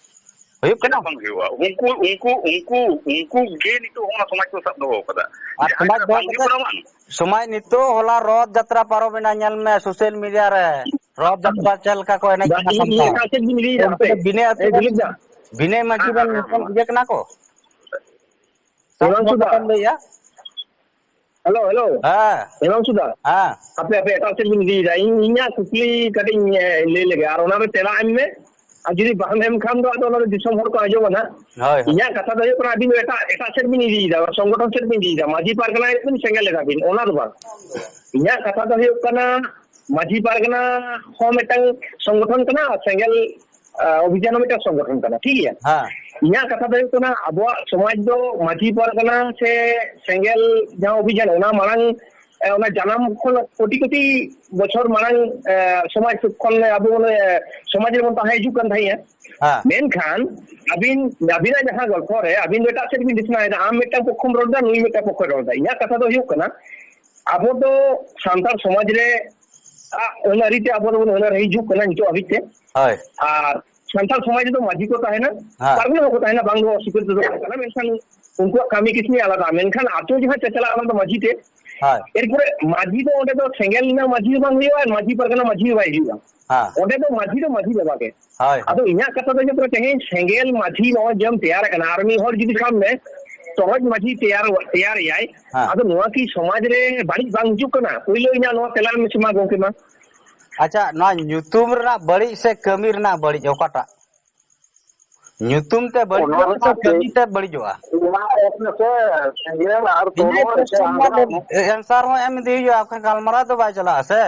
ᱦᱩᱭᱩᱜ ᱠᱟᱱᱟ? ᱪᱮᱫᱟᱜ ᱵᱟᱝ ᱦᱩᱭᱩᱜᱼᱟ? ᱩᱱᱠᱩ, ᱩᱱᱠᱩ, ᱩᱱᱠᱩ, ᱩᱱᱠᱩ ᱜᱮ ᱱᱤᱛᱚᱜ ᱦᱚᱸ ᱚᱱᱟ ᱥᱚᱢᱟᱡᱽ ᱠᱚ ᱥᱟᱵ ᱫᱚᱦᱚ ᱟᱠᱟᱫᱟ᱾ ᱟᱨ ᱡᱟᱦᱟᱸᱭ ᱥᱚᱢᱟᱡᱽ ᱠᱚ ᱫᱚᱦᱚ ᱵᱟᱝ ᱦᱩᱭᱩᱜ ᱠᱟᱛᱮ ᱠᱟᱱᱟ ᱵᱟᱝ? ᱥᱚᱢᱟᱡᱽ ᱱᱤᱛᱚᱜ ᱦᱚᱞᱟ ᱨᱚᱛᱷ ᱡᱟᱛᱨᱟ ᱯᱟᱨᱚᱢᱮᱱᱟ, ᱧᱮᱞ ᱢᱮ social media ᱨᱮ᱾ ᱨᱚᱛᱷ ᱡᱟᱛᱨᱟ ᱪᱮᱫ ᱞᱮᱠᱟ ᱠᱚ ᱮᱱᱮᱡ ᱵᱟᱝ, ᱠᱟᱱᱟ ᱤᱧ, ᱤᱧ ᱥᱟᱱᱛᱟᱲ᱾ ᱮᱴᱟᱜ ᱥᱮᱫ ᱵᱤᱱ ᱤᱫᱤᱭᱮᱫᱟ, ᱩᱱᱠᱩ ᱦᱟᱯᱮ᱾ ᱫᱚ ᱵᱤᱱᱟᱹ ᱟᱹᱛᱩ ᱮ, ᱨᱮᱱ, ᱫᱤᱞᱤᱯ ᱫᱟ᱾ ᱵᱤᱱᱟᱹ ᱢᱟᱹᱡᱷᱤ ᱦᱮᱸ, ᱨᱮᱱ ᱦᱮᱸ, ᱦᱮᱸ, ᱦᱚᱯᱚᱱ ᱦᱮᱸ᱾ ᱤᱭᱟᱹ ᱠᱟᱱᱟ ᱠᱚ? ᱥᱟᱵ ᱦᱤᱢᱟᱝᱥᱩ ᱫᱚᱦᱚ ᱫᱟ᱾ ᱠᱟᱛᱮᱢ ᱞᱟᱹᱭᱟ? Hello, hello. ᱦᱮᱸ᱾ ᱦᱤᱢᱟᱝᱥᱩ ᱫᱟ᱾ ᱦᱮᱸ᱾ ᱦᱟᱯᱮ, ᱦᱟᱯᱮ, ᱮᱴᱟᱜ ᱥᱮᱫ ᱵᱤᱱ ᱤᱫᱤᱭᱮᱫᱟ᱾ ᱤᱧ, ᱤᱧᱟᱹᱜ ᱠᱩᱠᱞᱤ ᱠᱟᱹᱴᱤᱡ ᱤᱧ, ᱮ, ᱞᱟᱹᱭ ᱞᱮᱜᱮ᱾ ᱟᱨ ᱚᱱᱟ ᱨᱮ ᱛᱮᱞᱟ ᱮᱢ ᱢᱮ᱾ ᱟᱨ ᱡᱩᱫᱤ ᱵᱟᱢ ᱮᱢ ᱠᱷᱟᱱ ᱫᱚ ᱟᱫᱚ ᱚᱱᱟ ᱫᱚ ᱫᱤᱥᱚᱢ ᱦᱚᱲ ᱠᱚ ᱟᱸᱡᱚᱢᱟ ᱱᱟᱦᱟᱜ᱾ ᱦᱳᱭ, ᱦᱳᱭ᱾ ᱤᱧᱟᱹᱜ ᱠᱟᱛᱷᱟ ᱫᱚ ᱦᱩᱭᱩᱜ ᱠᱟᱱᱟ, ᱟᱹᱵᱤᱱ ᱫᱚ ᱮᱴᱟᱜ, ᱮᱴᱟᱜ ᱥᱮᱫ ᱵᱤᱱ ᱤᱫᱤᱭᱮᱫᱟ, ᱥᱚᱝᱜᱚᱴᱷᱚᱱ ᱥᱮᱫ ᱵᱤᱱ ᱤᱫᱤᱭᱮᱫᱟ, ᱢᱟᱹᱡᱷᱤ ᱯᱟᱨᱜᱟᱱᱟ ᱨᱮ ᱵᱤᱱ ᱥᱮᱸᱜᱮᱞ ᱮᱫᱟ ᱵᱤᱱ, ᱚᱱᱟ ᱫᱚ ᱵᱟᱝ᱾ ᱤᱧᱟᱹᱜ ᱠᱟᱛᱷᱟ ᱫᱚ ᱦᱩᱭᱩᱜ ᱠᱟᱱᱟ, ᱢᱟᱹᱡᱷᱤ ᱯᱟᱨᱜᱟᱱᱟ ᱦᱚᱸ ᱢᱤᱫᱴᱟᱝ ᱥᱚᱝᱜᱚᱴᱷᱚᱱ ᱠᱟᱱᱟ, ᱟᱨ ᱥᱮᱸᱜᱮᱞ, ᱟ, ᱚᱵᱷᱤᱡᱟᱱ ᱦᱚᱸ ᱢᱤᱫᱴᱟᱝ ᱥᱚᱝᱜᱚᱴᱷᱚᱱ ᱠᱟᱱᱟ, ᱴᱷᱤᱠ ᱜᱮᱭᱟ? ᱦᱮᱸ᱾ ᱤᱧᱟᱹᱜ ᱠᱟᱛᱷᱟ ᱫᱚ ᱦᱩᱭᱩᱜ ᱠᱟᱱᱟ, ᱟᱵᱚᱣᱟᱜ ᱥᱚᱢᱟᱡᱽ ᱫᱚ ᱢᱟᱹᱡᱷᱤ ᱯᱟᱨᱜᱟᱱᱟ ᱥᱮ ᱥᱮᱸᱜᱮᱞ ᱡᱟᱦᱟᱸ ᱚᱵᱷᱤᱡᱟᱱ, ᱚᱱᱟ ᱢᱟᱲᱟᱝ ᱮ, ᱚᱱᱟ ᱡᱟᱱᱟᱢ ᱠᱷᱚᱱ ᱠᱳᱴᱤ ᱠᱳᱴᱤ ᱵᱚᱪᱷᱚᱨ ᱢᱟᱲᱟᱝ, ᱮ, ᱥᱚᱢᱟᱡᱽ ᱠᱷᱚᱱ ᱟᱵᱚ ᱵᱚᱱ, ᱮ, ᱥᱚᱢᱟᱡᱽ ᱨᱮᱵᱚᱱ ᱛᱟᱦᱮᱸ ᱦᱤᱡᱩᱜ ᱠᱟᱱ ᱛᱟᱦᱮᱸᱜᱼᱟ᱾ ᱦᱮᱸ᱾ ᱢᱮᱱᱠᱷᱟᱱ ᱟᱹᱵᱤᱱ, ᱟᱹᱵᱤᱱᱟᱜ ᱡᱟᱦᱟᱸ ᱜᱚᱞᱯᱷᱚ ᱨᱮ ᱟᱹᱵᱤᱱ ᱫᱚ ᱮᱴᱟᱜ ᱥᱮᱫ ᱵᱤᱱ ᱰᱤᱥᱱᱟᱭᱮᱫᱟ, ᱟᱢ ᱢᱤᱫᱴᱟᱝ ᱯᱚᱠᱷᱚᱢ ᱨᱚᱲ ᱮᱫᱟ, ᱱᱩᱭ ᱢᱤᱫᱴᱟᱝ ᱯᱚᱠᱷᱚᱭ ᱨᱚᱲ ᱮᱫᱟ᱾ ᱤᱧᱟᱹᱜ ᱠᱟᱛᱷᱟ ᱫᱚ ᱦᱩᱭᱩᱜ ᱠᱟᱱᱟ, ᱟᱵᱚ ᱫᱚ ᱥᱟᱱᱛᱟᱲ ᱥᱚᱢᱟᱡᱽ ᱨᱮ, ᱟ, ᱟᱹᱱ ᱟᱹᱨᱤ ᱛᱮ ᱟᱵᱚ ᱫᱚᱵᱚᱱ ᱟᱹᱱ ᱟᱹᱨᱤ ᱦᱤᱡᱩᱜ ᱠᱟᱱᱟ ᱱᱤᱛᱚᱜ ᱦᱟᱹᱵᱤᱡ ᱛᱮ᱾ ᱦᱳᱭ᱾ ᱟᱨ ᱥᱟᱱᱛᱟᱲ ᱥᱚᱢᱟᱡᱽ ᱨᱮᱫᱚ ᱢᱟᱹᱡᱷᱤ ᱠᱚ ᱛᱟᱦᱮᱱᱟ, ᱦᱮᱸ᱾ ᱯᱟᱨᱜᱟᱱᱟ ᱦᱚᱸᱠᱚ ᱛᱟᱦᱮᱱᱟ, ᱵᱟᱝ ᱫᱚ ᱚᱥᱤᱠᱟᱹᱨ ᱛᱮᱫᱚ ᱵᱟᱝ ᱠᱟᱱᱟ, ᱢᱮᱱᱠᱷᱟᱱ ᱩᱱᱠᱩᱣᱟᱜ ᱠᱟᱹᱢᱤ ᱠᱤᱥᱱᱤ ᱟᱞᱟᱫᱟ᱾ ᱢᱮᱱᱠᱷᱟᱱ ᱟᱛᱳ ᱡᱟᱦᱟᱸ ᱪᱟᱪᱟᱞᱟᱜ, ᱚᱱᱟ ᱫᱚ ᱢᱟᱹᱡᱷᱤ ᱛᱮ᱾ ᱦᱳᱭ᱾ ᱮᱨᱯᱚᱨᱮ ᱢᱟᱹᱡᱷᱤ ᱫᱚ ᱚᱸᱰᱮ ᱫᱚ ᱥᱮᱸᱜᱮᱞ ᱨᱮᱱᱟᱜ ᱢᱟᱹᱡᱷᱤ ᱦᱚᱸ ᱵᱟᱝ ᱦᱩᱭᱩᱜᱼᱟ, ᱟᱨ ᱢᱟᱹᱡᱷᱤ ᱯᱟᱨᱜᱟᱱᱟ ᱢᱟᱹᱡᱷᱤ ᱦᱚᱸ ᱵᱟᱭ ᱦᱩᱭᱩᱜᱼᱟ᱾ ᱦᱮᱸ᱾ ᱚᱸᱰᱮ ᱫᱚ ᱢᱟᱹᱡᱷᱤ ᱫᱚ ᱢᱟᱹᱡᱷᱤ ᱵᱟᱵᱟ ᱜᱮ᱾ ᱦᱳᱭ᱾ ᱟᱫᱚ ᱤᱧᱟᱹᱜ ᱠᱟᱛᱷᱟ ᱫᱚ ᱦᱩᱭᱩᱜ ᱠᱟᱱᱟ, ᱛᱮᱦᱮᱧ ᱥᱮᱸᱜᱮᱞ ᱢᱟᱹᱡᱷᱤ ᱱᱚᱜᱼᱚᱭ ᱡᱮᱢ ᱛᱮᱭᱟᱨ ᱟᱠᱟᱱᱟ, ᱟᱨ ᱢᱤᱫ ᱦᱚᱲ ᱡᱩᱫᱤ ᱥᱟᱵ ᱢᱮ ᱛᱚᱨᱚᱡ ᱢᱟᱹᱡᱷᱤ ᱛᱮᱭᱟᱨ, ᱛᱮᱭᱟᱨ ᱮᱭᱟᱭ, ᱦᱮᱸ᱾ ᱟᱫᱚ ᱱᱚᱣᱟ ᱠᱤ ᱥᱚᱢᱟᱡᱽ ᱨᱮ ᱵᱟᱹᱲᱤᱡ ᱵᱟᱝ ᱦᱤᱡᱩᱜ ᱠᱟᱱᱟ? ᱯᱳᱭᱞᱳ ᱤᱧᱟᱹᱜ ᱱᱚᱣᱟ ᱛᱮᱞᱟ ᱮᱢ ᱢᱮᱥᱮ ᱢᱟ ᱜᱚᱢᱠᱮ ᱢᱟ᱾ ᱟᱪᱪᱷᱟ, ᱱᱚᱣᱟ ᱧᱩᱛᱩᱢ ᱨᱮᱱᱟᱜ ᱵᱟᱹᱲᱤᱡ ᱥᱮ ᱠᱟᱹᱢᱤ ᱨᱮᱱᱟᱜ ᱵᱟᱹᱲᱤᱡ ᱚᱠᱟᱴᱟᱜ? ᱧᱩᱛᱩᱢ ᱛᱮ ᱚᱱᱟ ᱵᱟᱹᱲᱤᱡᱚᱜᱼᱟ ᱥᱮ ᱨᱮᱱᱟᱜ ᱠᱟᱹᱢᱤ ᱪᱮᱫ? ᱛᱮ ᱵᱟᱹᱲᱤᱡᱚᱜᱼᱟ? ᱚᱱᱟ ᱮᱢ ᱢᱮᱥᱮ, ᱥᱮᱸᱜᱮᱞ ᱟᱨ ᱤᱧᱟᱹᱜ ᱛᱚᱨᱚᱡ ᱥᱮ question ᱨᱮᱱᱟᱜ ᱟᱸᱜᱽᱨᱟ᱾ Answer ᱦᱚᱸ ᱮᱢ ᱤᱫᱤ ᱦᱩᱭᱩᱜᱼᱟ, ᱵᱟᱠᱷᱟᱱ ᱜᱟᱞᱢᱟᱨᱟᱣ ᱫᱚ ᱵᱟᱭ ᱪᱟᱞᱟᱜᱼᱟ ᱥᱮ᱾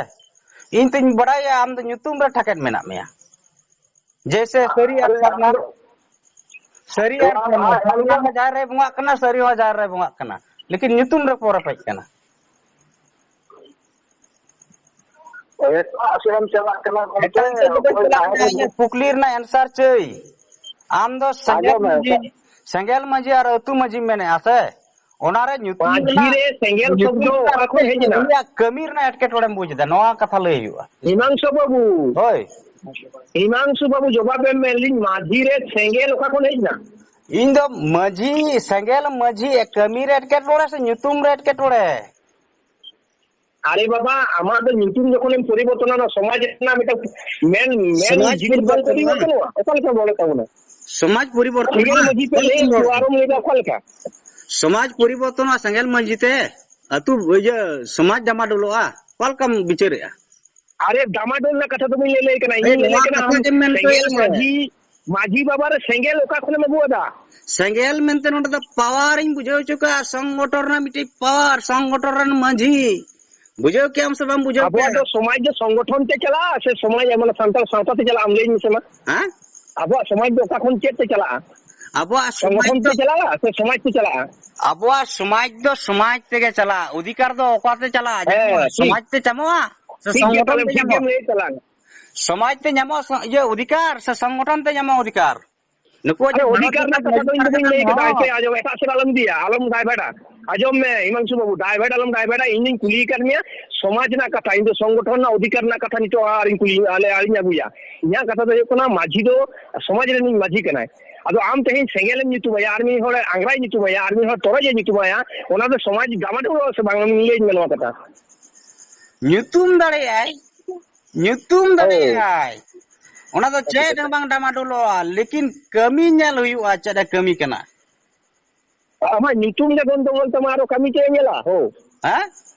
ᱤᱧ ᱛᱤᱧ ᱵᱟᱲᱟᱭᱟ ᱟᱢ ᱫᱚ ᱧᱩᱛᱩᱢ ᱨᱮ ᱴᱷᱟᱠᱮᱫ ᱢᱮᱱᱟᱜ ᱢᱮᱭᱟ᱾ ᱡᱮᱭᱥᱮ ᱥᱟᱹᱨᱤ ᱟᱨ ᱟᱨᱮ ᱥᱟᱨᱱᱟ, ᱟᱢ ᱫᱚ ᱥᱟᱹᱨᱤ ᱟᱨ ᱠᱟᱨᱟᱢ ᱥᱟᱨᱱᱟ, ᱟᱨ ᱥᱟᱨᱱᱟ ᱟᱞᱮ ᱦᱚᱸ ᱡᱟᱦᱮᱨ ᱨᱮᱭ ᱵᱚᱸᱜᱟᱜ ᱠᱟᱱᱟ, ᱥᱟᱹᱨᱤ ᱦᱚᱸ ᱡᱟᱦᱮᱨ ᱨᱮᱭ ᱵᱚᱸᱜᱟᱜ ᱠᱟᱱᱟ, ᱞᱮᱠᱤᱱ ᱧᱩᱛᱩᱢ ᱨᱮ ᱯᱚᱨᱮ ᱯᱮᱡ ᱠᱟᱱᱟ᱾ ᱮᱴᱟᱜ ᱥᱮᱫ ᱮᱢ ᱪᱟᱞᱟᱜ ᱠᱟᱱᱟ ᱜᱚᱢᱠᱮ, ᱮᱴᱟᱜ ᱥᱮᱫ ᱫᱚ ᱵᱟᱹᱧ ᱚᱠᱚᱭ ᱪᱟᱞᱟᱜ ᱛᱟᱦᱮᱸ ᱠᱟᱱᱟ, ᱠᱟᱱᱟ? ᱤᱧᱟᱹᱜ ᱠᱩᱠᱞᱤ ᱨᱮᱱᱟᱜ answer ᱪᱟᱹᱭ᱾ ᱟᱢ ᱫᱚ ᱥᱮᱸᱜᱮᱞ ᱟᱸᱡᱚᱢ ᱢᱮ, ᱢᱟᱹᱡᱷᱤ, ᱥᱮᱸᱜᱮᱞ ᱢᱟᱹᱡᱷᱤ ᱟᱨ ᱟᱹᱛᱩ ᱢᱟᱹᱡᱷᱤᱢ ᱢᱮᱱᱮᱜᱼᱟ ᱥᱮ? ᱚᱱᱟᱨᱮ ᱧᱩᱛᱩᱢ ᱢᱟᱹᱡᱷᱤ ᱨᱮᱱᱟᱜ, ᱨᱮ ᱥᱮᱸᱜᱮᱞ ᱧᱩᱛᱩᱢ ᱥᱚᱵᱫᱚ ᱨᱮᱱᱟᱜ ᱚᱠᱟ ᱠᱷᱚᱱ ᱨᱮ ᱦᱮᱡ ᱮᱱᱟ? ᱩᱱᱤᱭᱟᱜ ᱠᱟᱹᱢᱤ ᱨᱮᱱᱟᱜ ᱮᱴᱠᱮᱴᱚᱬᱮᱢ ᱵᱩᱡᱽ ᱮᱫᱟ, ᱱᱚᱣᱟ ᱠᱟᱛᱷᱟ ᱞᱟᱹᱭ ᱦᱩᱭᱩᱜᱼᱟ᱾ ᱦᱤᱢᱟᱝᱥᱩ ᱵᱟᱹᱵᱩ, ᱦᱳᱭ᱾ ᱦᱤᱢᱟᱝᱥᱩ ᱵᱟᱹᱵᱩ, ᱡᱚᱵᱟᱵ ᱮᱢ ᱢᱮ, ᱞᱤᱧ ᱢᱟᱹᱡᱷᱤ ᱨᱮ ᱥᱮᱸᱜᱮᱞ ᱚᱠᱟ ᱠᱷᱚᱱ ᱦᱮᱡ ᱮᱱᱟ? ᱤᱧ ᱫᱚ ᱢᱟᱹᱡᱷᱤ, ᱥᱮᱸᱜᱮᱞ ᱢᱟᱹᱡᱷᱤ ᱠᱟᱹᱢᱤ ᱨᱮ ᱮᱴᱠᱮᱴᱚᱬᱮ ᱥᱮ ᱧᱩᱛᱩᱢ ᱨᱮ ᱮᱴᱠᱮᱴᱚᱬᱮ? ᱟᱨᱮ ᱵᱟᱵᱟ, ᱟᱢᱟᱜ ᱫᱚ ᱧᱩᱛᱩᱢ ᱡᱚᱠᱷᱚᱱᱮᱢ ᱯᱚᱨᱤᱵᱚᱨᱛᱚᱱᱟ, ᱚᱱᱟ ᱥᱚᱢᱟᱡᱽ ᱨᱮᱱᱟᱜ ᱢᱤᱫᱴᱟᱝ ᱢᱮᱱ, ᱢᱮᱱ ᱥᱚᱢᱟᱡᱽ ᱡᱤᱱᱤᱥ ᱵᱟᱝ ᱯᱚᱨᱤᱵᱚᱨᱛᱚᱱᱚᱜᱼᱟ᱾ ᱯᱚᱨᱤᱵᱚᱨᱛᱚᱱᱚᱜᱼᱟ, ᱚᱠᱟ ᱞᱮᱠᱟ ᱵᱚᱞᱮ ᱛᱟᱵᱚᱱᱟ? ᱥᱚᱢᱟᱡᱽ ᱯᱚᱨᱤᱵᱚᱨᱛᱚᱱᱚᱜᱼᱟ᱾ ᱥᱮᱸᱜᱮᱞ ᱢᱟᱹᱡᱷᱤ ᱯᱮ ᱞᱟᱹᱭ ᱠᱚᱣᱟ, ᱟᱨᱚᱢ ᱞᱟᱹᱭ ᱫᱟ ᱚᱠᱟ ᱞᱮᱠᱟ? ᱥᱚᱢᱟᱡᱽ ᱯᱚᱨᱤᱵᱚᱨᱛᱚᱱᱚᱜᱼᱟ ᱥᱮᱸᱜᱮᱞ ᱢᱟᱹᱡᱷᱤ ᱛᱮ, ᱟᱹᱛᱩ ᱤᱭᱟᱹ ᱥᱚᱢᱟᱡᱽ ᱰᱟᱢᱟᱰᱳᱞᱚᱜᱼᱟ, ᱚᱠᱟ ᱞᱮᱠᱟᱢ ᱵᱤᱪᱟᱹᱨᱮᱜᱼᱟ? ᱟᱨᱮ, ᱰᱟᱢᱟᱰᱳᱞ ᱨᱮᱱᱟᱜ ᱠᱟᱛᱷᱟ ᱫᱚ ᱵᱟᱹᱧ ᱞᱟᱹᱭ, ᱞᱟᱹᱭ ᱠᱟᱱᱟ, ᱟᱨᱮ, ᱤᱧ ᱞᱟᱹᱭ ᱱᱚᱣᱟ ᱠᱟᱱᱟ ᱠᱟᱛᱷᱟ ᱟᱢ ᱜᱮᱢ ᱢᱮᱱ ᱥᱮᱸᱜᱮᱞ ᱦᱚᱪᱚᱭᱮᱫ ᱥᱮ? ᱢᱟᱹᱡᱷᱤ, ᱢᱟᱹᱡᱷᱤ ᱵᱟᱵᱟ ᱨᱮ ᱥᱮᱸᱜᱮᱞ ᱚᱠᱟ ᱠᱷᱚᱱᱮᱢ ᱟᱹᱜᱩ ᱟᱫᱟ? ᱥᱮᱸᱜᱮᱞ ᱢᱮᱱᱛᱮ ᱱᱚᱰᱮ ᱫᱚ power ᱤᱧ ᱵᱩᱡᱷᱟᱹᱣ ᱦᱚᱪᱚ ᱠᱟᱜᱼᱟ, ᱥᱚᱝᱜᱚᱴᱷᱚᱱ ᱨᱮᱱᱟᱜ ᱢᱤᱫᱴᱤᱡ power, ᱥᱚᱝᱜᱚᱴᱷᱚᱱ ᱨᱮᱱ ᱢᱟᱹᱡᱷᱤ᱾ ᱵᱩᱡᱷᱟᱹᱣ ᱠᱮᱜᱼᱟᱢ ᱥᱮ ᱵᱟᱢ ᱵᱩᱡᱷᱟᱹᱣ ᱟᱵᱚᱣᱟᱜ ᱠᱮᱜᱼᱟ? ᱫᱚ ᱥᱚᱢᱟᱡᱽ ᱫᱚ ᱥᱚᱝᱜᱚᱴᱷᱚᱱ ᱛᱮ ᱪᱟᱞᱟᱜᱼᱟ ᱥᱮ ᱥᱚᱢᱟᱡᱽ, ᱢᱟᱱᱮ ᱥᱟᱱᱛᱟᱲ ᱥᱟᱶᱛᱟ ᱛᱮ ᱪᱟᱞᱟᱜᱼᱟ? ᱟᱢ ᱞᱟᱹᱭ ᱢᱮᱥᱮ ᱢᱟ᱾ ᱦᱮᱸ? ᱟᱵᱚᱣᱟᱜ ᱥᱚᱢᱟᱡᱽ ᱫᱚ ᱚᱠᱟ ᱠᱷᱚᱱ ᱪᱮᱫ ᱛᱮ ᱪᱟᱞᱟᱜᱼᱟ? ᱟᱵᱚᱣᱟᱜ ᱥᱚᱢᱟᱡᱽ ᱥᱚᱝᱜᱚᱴᱷᱚᱱ ᱫᱚ, ᱛᱮ ᱪᱟᱞᱟᱜᱼᱟ ᱥᱮ ᱥᱚᱢᱟᱡᱽ ᱛᱮ ᱪᱟᱞᱟᱜᱼᱟ? ᱟᱵᱚᱣᱟᱜ ᱥᱚᱢᱟᱡᱽ ᱫᱚ ᱥᱚᱢᱟᱡᱽ ᱛᱮᱜᱮ ᱪᱟᱞᱟᱜᱼᱟ᱾ ᱚᱫᱷᱤᱠᱟᱨ ᱫᱚ ᱚᱠᱟᱛᱮ ᱪᱟᱞᱟᱜᱼᱟ? ᱦᱮᱸ, ᱧᱟᱢᱚᱜᱼᱟ? ᱴᱷᱤᱠ᱾ ᱥᱚᱢᱟᱡᱽ ᱛᱮ ᱧᱟᱢᱚᱜᱼᱟ ᱥᱮ ᱴᱷᱤᱠ ᱜᱮ, ᱥᱚᱝᱜᱚᱴᱷᱚᱱ ᱛᱟᱦᱞᱮ ᱛᱮ ᱴᱷᱤᱠ ᱜᱮᱢ ᱧᱟᱢᱚᱜᱼᱟ? ᱞᱟᱹᱭᱮᱫ ᱛᱟᱞᱟᱝ᱾ ᱥᱚᱢᱟᱡᱽ ᱛᱮ ᱧᱟᱢᱚᱜᱼᱟ ᱥᱚ-, ᱤᱭᱟᱹ, ᱚᱫᱷᱤᱠᱟᱨ ᱥᱮ ᱥᱚᱝᱜᱚᱴᱷᱚᱱ ᱛᱮ ᱧᱟᱢᱚᱜᱼᱟ ᱚᱫᱷᱤᱠᱟᱨ? ᱱᱩᱠᱩᱣᱟᱜ ᱟᱨᱮ, ᱡᱮ ᱵᱷᱟᱨᱚᱛ ᱚᱫᱷᱤᱠᱟᱨ ᱨᱮᱱᱟᱜ ᱨᱮᱱᱟᱜ ᱠᱟᱛᱷᱟ ᱫᱚ ᱤᱧ ᱫᱚ ᱵᱟᱹᱧ ᱞᱟᱹᱭ ᱠᱟᱫᱟ᱾ ᱦᱚᱸ᱾ ᱦᱮᱸᱥᱮ, ᱟᱸᱡᱚᱢ, ᱮᱴᱟᱜ ᱥᱮᱫ ᱟᱞᱚᱢ ᱤᱫᱤᱭᱟ, ᱟᱞᱚᱢ divert-ᱟ᱾ ᱟᱸᱡᱚᱢ ᱢᱮ ᱦᱤᱢᱟᱝᱥᱩ ᱵᱟᱹᱵᱩ, divert ᱟᱞᱚᱢ divert-ᱟ᱾ ᱤᱧ ᱫᱩᱧ ᱠᱩᱞᱤ ᱟᱠᱟᱫ ᱢᱮᱭᱟ ᱥᱚᱢᱟᱡᱽ ᱨᱮᱱᱟᱜ ᱠᱟᱛᱷᱟ, ᱤᱧ ᱫᱚ ᱥᱚᱝᱜᱚᱴᱷᱚᱱ ᱨᱮᱱᱟᱜ ᱚᱫᱷᱤᱠᱟᱨ ᱨᱮᱱᱟᱜ ᱠᱟᱛᱷᱟ ᱱᱤᱛᱚᱜ ᱟᱨᱤᱧ ᱠᱩᱞᱤ, ᱟᱞᱮ ᱟᱨᱤᱧ ᱟᱹᱜᱩᱭᱟ᱾ ᱤᱧᱟᱹᱜ ᱠᱟᱛᱷᱟ ᱫᱚ ᱦᱩᱭᱩᱜ ᱠᱟᱱᱟ, ᱢᱟᱹᱡᱷᱤ ᱫᱚ ᱥᱚᱢᱟᱡᱽ ᱨᱮᱱᱤᱡ ᱢᱟᱹᱡᱷᱤ ᱠᱟᱱᱟᱭ᱾ ᱟᱫᱚ ᱟᱢ ᱛᱮᱦᱮᱧ ᱥᱮᱸᱜᱮᱞᱮᱢ ᱧᱩᱛᱩᱢᱟᱭᱟ, ᱟᱨ ᱢᱤᱫ ᱦᱚᱲ ᱟᱝᱜᱽᱨᱟᱭ ᱧᱩᱛᱩᱢᱟᱭᱟ, ᱟᱨ ᱢᱤᱫ ᱦᱚᱲ ᱛᱚᱨᱚᱡ ᱮ ᱧᱩᱛᱩᱢᱟᱭᱟ, ᱚᱱᱟ ᱫᱚ ᱥᱚᱢᱟᱡᱽ ᱰᱟᱢᱟᱰᱳᱞᱚᱜᱼᱟ ᱥᱮ ᱵᱟᱝ? ᱞᱟᱹᱭᱟᱹᱧ ᱢᱮ ᱱᱚᱣᱟ ᱠᱟᱛᱷᱟ᱾ ᱧᱩᱛᱩᱢ ᱫᱟᱲᱮᱭᱟᱜᱼᱟᱭ, ᱧᱩᱛᱩᱢ ᱦᱳᱭ᱾ ᱫᱟᱲᱮᱭᱟᱜᱼᱟᱭ, ᱚᱱᱟ ᱫᱚ ᱪᱮᱫ ᱦᱚᱸ ᱵᱟᱝ ᱰᱟᱢᱟᱰᱳᱞᱚᱜᱼᱟ, ᱞᱮᱠᱤᱱ ᱠᱟᱹᱢᱤ ᱧᱮᱞ ᱦᱩᱭᱩᱜᱼᱟ, ᱪᱮᱫ ᱮ ᱠᱟᱹᱢᱤ ᱠᱟᱱᱟ᱾ ᱟᱢᱟᱜ ᱧᱩᱛᱩᱢ ᱜᱮ ᱜᱚᱱᱰᱚᱜᱳᱞ ᱛᱟᱢᱟ, ᱟᱨᱚ ᱠᱟᱹᱢᱤ ᱪᱮᱫ ᱮ ᱧᱮᱞᱟ? ᱦᱳ᱾ ᱦᱮᱸ?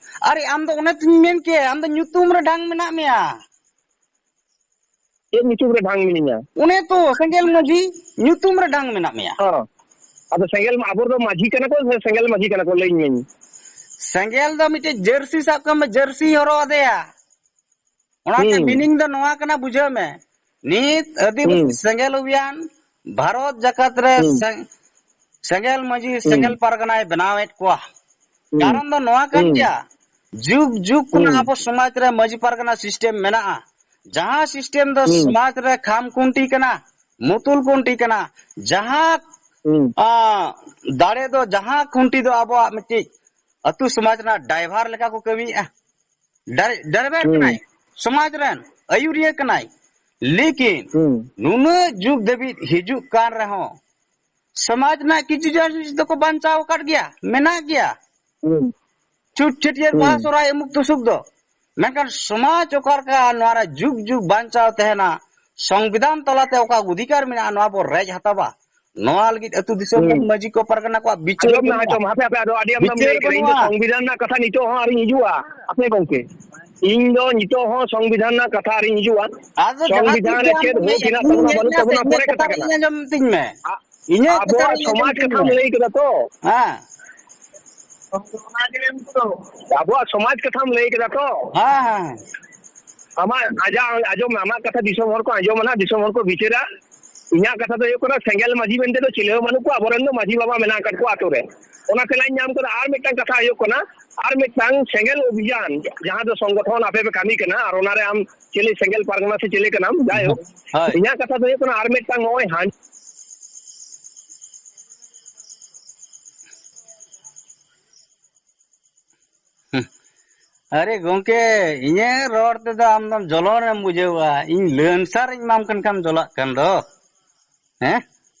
ᱟᱨᱮ, ᱟᱢ ᱫᱚ ᱚᱱᱮ ᱛᱚᱧ ᱢᱮᱱ ᱠᱮᱫ, ᱟᱢ ᱫᱚ ᱧᱩᱛᱩᱢ ᱨᱮ ᱰᱟᱝ ᱢᱮᱱᱟᱜ ᱢᱮᱭᱟ᱾ ᱪᱮᱫ ᱧᱩᱛᱩᱢ ᱨᱮ ᱰᱟᱝ ᱢᱤᱱᱟᱹᱧᱟ? ᱚᱱᱮ ᱛᱚ, ᱥᱮᱸᱜᱮᱞ ᱢᱟᱹᱡᱷᱤ ᱧᱩᱛᱩᱢ ᱨᱮ ᱰᱟᱝ ᱢᱮᱱᱟᱜ ᱢᱮᱭᱟ᱾ ᱦᱚᱸ᱾ ᱟᱫᱚ ᱥᱮᱸᱜᱮᱞ ᱢᱟ-, ᱟᱵᱚ ᱫᱚ ᱢᱟᱹᱡᱷᱤ ᱠᱟᱱᱟ ᱠᱚ ᱥᱮ ᱥᱮᱸᱜᱮᱞ ᱢᱟᱹᱡᱷᱤ ᱠᱟᱱᱟ ᱠᱚ? ᱞᱟᱹᱭᱟᱹᱧ ᱢᱮ᱾ ᱥᱮᱸᱜᱮᱞ ᱫᱚ ᱢᱤᱫᱴᱮᱡ ᱡᱟᱹᱨᱥᱤ ᱥᱟᱵ ᱠᱟᱜ ᱢᱮ, ᱡᱟᱹᱨᱥᱤ ᱦᱚᱨᱚᱜ ᱟᱫᱮᱭᱟ᱾ ᱚᱱᱟᱛᱮ ᱦᱩᱸ᱾ Meaning ᱫᱚ ᱱᱚᱣᱟ ᱠᱟᱱᱟ, ᱵᱩᱡᱷᱟᱹᱣ ᱢᱮ᱾ ᱱᱤᱛ ᱟᱹᱫᱤᱵᱟᱹᱥᱤ ᱦᱩᱸ᱾ ᱥᱮᱸᱜᱮᱞ ᱚᱵᱷᱤᱭᱟᱱ ᱵᱷᱟᱨᱚᱛ ᱡᱟᱠᱟᱛ ᱨᱮ ᱦᱩᱸ᱾ ᱥᱮ-, ᱥᱮᱸᱜᱮᱞ ᱢᱟᱹᱡᱷᱤ, ᱦᱩᱸ᱾ ᱥᱮᱸᱜᱮᱞ ᱯᱟᱨᱜᱟᱱᱟᱭ ᱵᱮᱱᱟᱣᱮᱫ ᱠᱚᱣᱟ᱾ ᱦᱩᱸ᱾ ᱠᱟᱨᱚᱱ ᱫᱚ ᱱᱚᱣᱟ ᱠᱟᱱ ᱦᱩᱸ᱾ ᱜᱮᱭᱟ, ᱡᱩᱜᱽ ᱡᱩᱜᱽ ᱠᱷᱚᱱᱟᱜ ᱦᱩᱸ᱾ ᱟᱵᱚ ᱥᱚᱢᱟᱡᱽ ᱨᱮ ᱢᱟᱹᱡᱷᱤ ᱯᱟᱨᱜᱟᱱᱟ system ᱢᱮᱱᱟᱜᱼᱟ᱾ ᱡᱟᱦᱟᱸ system ᱫᱚ ᱦᱩᱸ᱾ ᱥᱚᱢᱟᱡᱽ ᱨᱮ ᱠᱷᱟᱢ ᱠᱷᱩᱱᱴᱤ ᱠᱟᱱᱟ, ᱢᱩᱛᱩᱞ ᱠᱷᱩᱱᱴᱤ ᱠᱟᱱᱟ, ᱡᱟᱦᱟᱸ, ᱦᱩᱸ᱾ ᱟᱸ, ᱫᱟᱲᱮ ᱫᱚ ᱡᱟᱦᱟᱸ ᱠᱷᱩᱱᱴᱤ ᱫᱚ ᱟᱵᱚᱣᱟᱜ ᱢᱤᱫᱴᱤᱡ ᱟᱹᱛᱩ ᱥᱚᱢᱟᱡᱽ ᱨᱮᱱᱟᱜ driver ᱞᱮᱠᱟ ᱠᱚ ᱠᱟᱹᱢᱤᱭᱮᱫᱼᱟ᱾ ᱰᱟᱭ-, driver ᱦᱩᱸ᱾ ᱠᱟᱱᱟᱭ, ᱥᱚᱢᱟᱡᱽ ᱨᱮᱱ ᱟᱹᱭᱩᱨᱤᱭᱟᱹ ᱠᱟᱱᱟᱭ᱾ ᱞᱮᱠᱤᱱ ᱦᱩᱸ᱾ ᱱᱩᱱᱟᱹᱜ ᱡᱩᱜᱽ ᱫᱷᱟᱹᱵᱤᱡ ᱦᱤᱡᱩᱜ ᱠᱟᱱ ᱨᱮᱦᱚᱸ, ᱥᱚᱢᱟᱡᱽ ᱨᱮᱱᱟᱜ ᱠᱤᱪᱷᱩ ᱡᱤᱱᱤᱥ ᱫᱚᱠᱚ ᱵᱟᱧᱪᱟᱣ ᱟᱠᱟᱫ ᱜᱮᱭᱟ, ᱢᱮᱱᱟᱜ ᱜᱮᱭᱟ᱾ ᱦᱩᱸ᱾ ᱪᱷᱩᱴ ᱪᱷᱟᱹᱴᱭᱟᱹᱨ, ᱵᱟᱦᱟ, ᱦᱩᱸ᱾ ᱥᱚᱦᱨᱟᱭ, ᱩᱢᱩᱠ ᱛᱩᱥᱩᱠ ᱫᱚ᱾ ᱢᱮᱱᱠᱷᱟᱱ ᱥᱚᱢᱟᱡᱽ ᱚᱠᱟ ᱞᱮᱠᱟ ᱱᱚᱣᱟ ᱨᱮ ᱡᱩᱜᱽ ᱡᱩᱜᱽ ᱵᱟᱧᱪᱟᱣ ᱛᱟᱦᱮᱱᱟ, ᱥᱚᱝᱵᱤᱫᱷᱟᱱ ᱛᱟᱞᱟᱛᱮ ᱚᱠᱟ ᱚᱫᱷᱤᱠᱟᱨ ᱢᱮᱱᱟᱜᱼᱟ, ᱱᱚᱣᱟ ᱵᱚ ᱨᱮᱡ ᱦᱟᱛᱟᱣᱟ᱾ ᱱᱚᱣᱟ ᱞᱟᱹᱜᱤᱫ ᱟᱹᱛᱩ ᱫᱤᱥᱚᱢ ᱨᱮᱱ ᱦᱩᱸ᱾ ᱢᱟᱹᱡᱷᱤ ᱠᱚ ᱯᱟᱨᱜᱟᱱᱟ ᱠᱚᱣᱟᱜ ᱵᱤᱪᱟᱹᱨ ᱟᱸᱡᱚᱢ ᱢᱮ, ᱵᱟᱹᱱᱩᱜᱼᱟ᱾ ᱟᱸᱡᱚᱢ ᱢᱮ, ᱦᱟᱯᱮ, ᱦᱟᱯᱮ, ᱟᱫᱚ ᱟᱹᱰᱤ ᱟᱢᱫᱟᱢ ᱵᱤᱪᱟᱹᱨ ᱞᱟᱹᱭ ᱠᱮᱫᱟ᱾ ᱤᱧ ᱫᱚ ᱵᱟᱹᱱᱩᱜᱼᱟ᱾ ᱥᱚᱝᱵᱤᱫᱷᱟᱱ ᱨᱮᱱᱟᱜ ᱠᱟᱛᱷᱟ ᱱᱤᱛᱚᱜ ᱦᱚᱸ ᱟᱹᱣᱨᱤᱧ ᱦᱤᱡᱩᱜᱼᱟ᱾ ᱦᱟᱯᱮ ᱜᱚᱢᱠᱮ, ᱤᱧ ᱫᱚ ᱱᱤᱛᱚᱜ ᱦᱚᱸ ᱥᱚᱝᱵᱤᱫᱷᱟᱱ ᱨᱮᱱᱟᱜ ᱠᱟᱛᱷᱟ ᱟᱹᱣᱨᱤᱧ ᱦᱤᱡᱩᱜᱼᱟ᱾ ᱟᱫᱚ ᱡᱟᱦᱟᱸ ᱥᱚᱝᱵᱤᱫᱷᱟᱱ ᱛᱤᱥ ᱨᱮ ᱟᱢ ᱪᱮᱫ ᱦᱩᱭ ᱞᱟᱹᱭᱮᱫ ᱠᱟᱱᱟ, ᱤᱧ ᱛᱟᱵᱚᱱᱟ, ᱞᱟᱹᱭᱮᱫ ᱵᱟᱹᱱᱩᱜ ᱤᱧᱟᱹᱜ ᱛᱟᱵᱚᱱᱟ, ᱠᱟᱛᱷᱟ ᱯᱚᱨᱮ ᱠᱟᱛᱷᱟ ᱨᱮ ᱠᱟᱱᱟ᱾ ᱤᱧ ᱟᱸᱡᱚᱢ ᱛᱤᱧ ᱢᱮ᱾ ᱟ-, ᱤᱧᱟᱹᱜ ᱠᱟᱛᱷᱟ ᱟᱵᱚᱣᱟᱜ ᱨᱮ ᱤᱧ ᱟᱸᱡᱚᱢ ᱥᱚᱢᱟᱡᱽ ᱛᱤᱧ ᱠᱟᱛᱷᱟᱢ ᱢᱮ᱾ ᱞᱟᱹᱭ ᱠᱮᱫᱟ ᱛᱚ? ᱦᱮᱸ᱾ ᱟᱵᱚᱣᱟᱜ ᱥᱚᱢᱟᱡᱽ ᱠᱟᱛᱷᱟᱢ ᱞᱟᱹᱭ ᱠᱮᱫᱟ ᱛᱚ? ᱦᱮᱸ, ᱦᱮᱸ, ᱦᱮᱸ᱾ ᱟᱢᱟᱜ ᱟᱡᱟᱜ ᱟᱸᱡᱚᱢ ᱢᱮ, ᱟᱢᱟᱜ ᱠᱟᱛᱷᱟ ᱫᱤᱥᱚᱢ ᱦᱚᱲ ᱠᱚ ᱟᱸᱡᱚᱢᱟ ᱱᱟᱜ, ᱫᱤᱥᱚᱢ ᱦᱚᱲ ᱠᱚ ᱵᱤᱪᱟᱹᱨᱟ᱾ ᱤᱧᱟᱹᱜ ᱠᱟᱛᱷᱟ ᱫᱚ ᱦᱩᱭᱩᱜ ᱠᱟᱱᱟ, ᱥᱮᱸᱜᱮᱞ ᱢᱟᱹᱡᱷᱤ ᱢᱮᱱᱛᱮ ᱫᱚ ᱪᱤᱞᱤ ᱦᱚᱸ ᱵᱟᱹᱱᱩᱜ ᱠᱚᱣᱟ, ᱟᱵᱚᱨᱮᱱ ᱫᱚ ᱢᱟᱹᱡᱷᱤ ᱵᱟᱵᱟ ᱢᱮᱱᱟᱜ ᱟᱠᱟᱫ ᱠᱚᱣᱟ ᱟᱛᱳ ᱨᱮ᱾ ᱚᱱᱟ ᱛᱮᱞᱟᱧ ᱧᱟᱢ ᱠᱟᱫᱟ᱾ ᱟᱨ ᱢᱤᱫᱴᱟᱝ ᱠᱟᱛᱷᱟ ᱦᱩᱭᱩᱜ ᱠᱟᱱᱟ, ᱟᱨ ᱢᱤᱫᱴᱟᱝ ᱥᱮᱸᱜᱮᱞ ᱚᱵᱷᱤᱡᱟᱱ, ᱡᱟᱦᱟᱸ ᱫᱚ ᱥᱚᱝᱜᱚᱴᱷᱚᱱ ᱟᱯᱮ ᱯᱮ ᱠᱟᱹᱢᱤ ᱠᱟᱱᱟ, ᱟᱨ ᱚᱱᱟᱨᱮ ᱟᱢ ᱪᱤᱞᱤ ᱥᱮᱸᱜᱮᱞ ᱯᱟᱨᱜᱟᱱᱟ ᱥᱮ ᱪᱤᱞᱤ ᱠᱟᱱᱟᱢ, ᱡᱟᱭᱦᱳᱠ, ᱦᱳᱭ᱾ ᱤᱧᱟᱹᱜ ᱠᱟᱛᱷᱟ ᱫᱚ ᱦᱩᱭᱩᱜ ᱠᱟᱱᱟ, ᱟᱨ ᱢᱤᱫᱴᱟᱝ ᱱᱚᱜᱼᱚᱭ ᱦᱟᱸ ᱦᱩᱸ᱾ ᱟᱨᱮ ᱜᱚᱝᱠᱮ, ᱤᱧᱟᱹᱜ ᱨᱚᱲ ᱛᱮᱫᱚ ᱟᱢ ᱫᱚᱢ ᱡᱚᱞᱚᱱᱮᱢ ᱵᱩᱡᱷᱟᱹᱣᱟ᱾ ᱤᱧ ᱞᱟᱹᱱᱥᱟᱨ ᱤᱧ ᱮᱢᱟᱢ ᱠᱟᱱ ᱠᱷᱟᱱ ᱡᱚᱞᱟᱜ ᱠᱟᱱ ᱫᱚ᱾ ᱦᱮᱸ?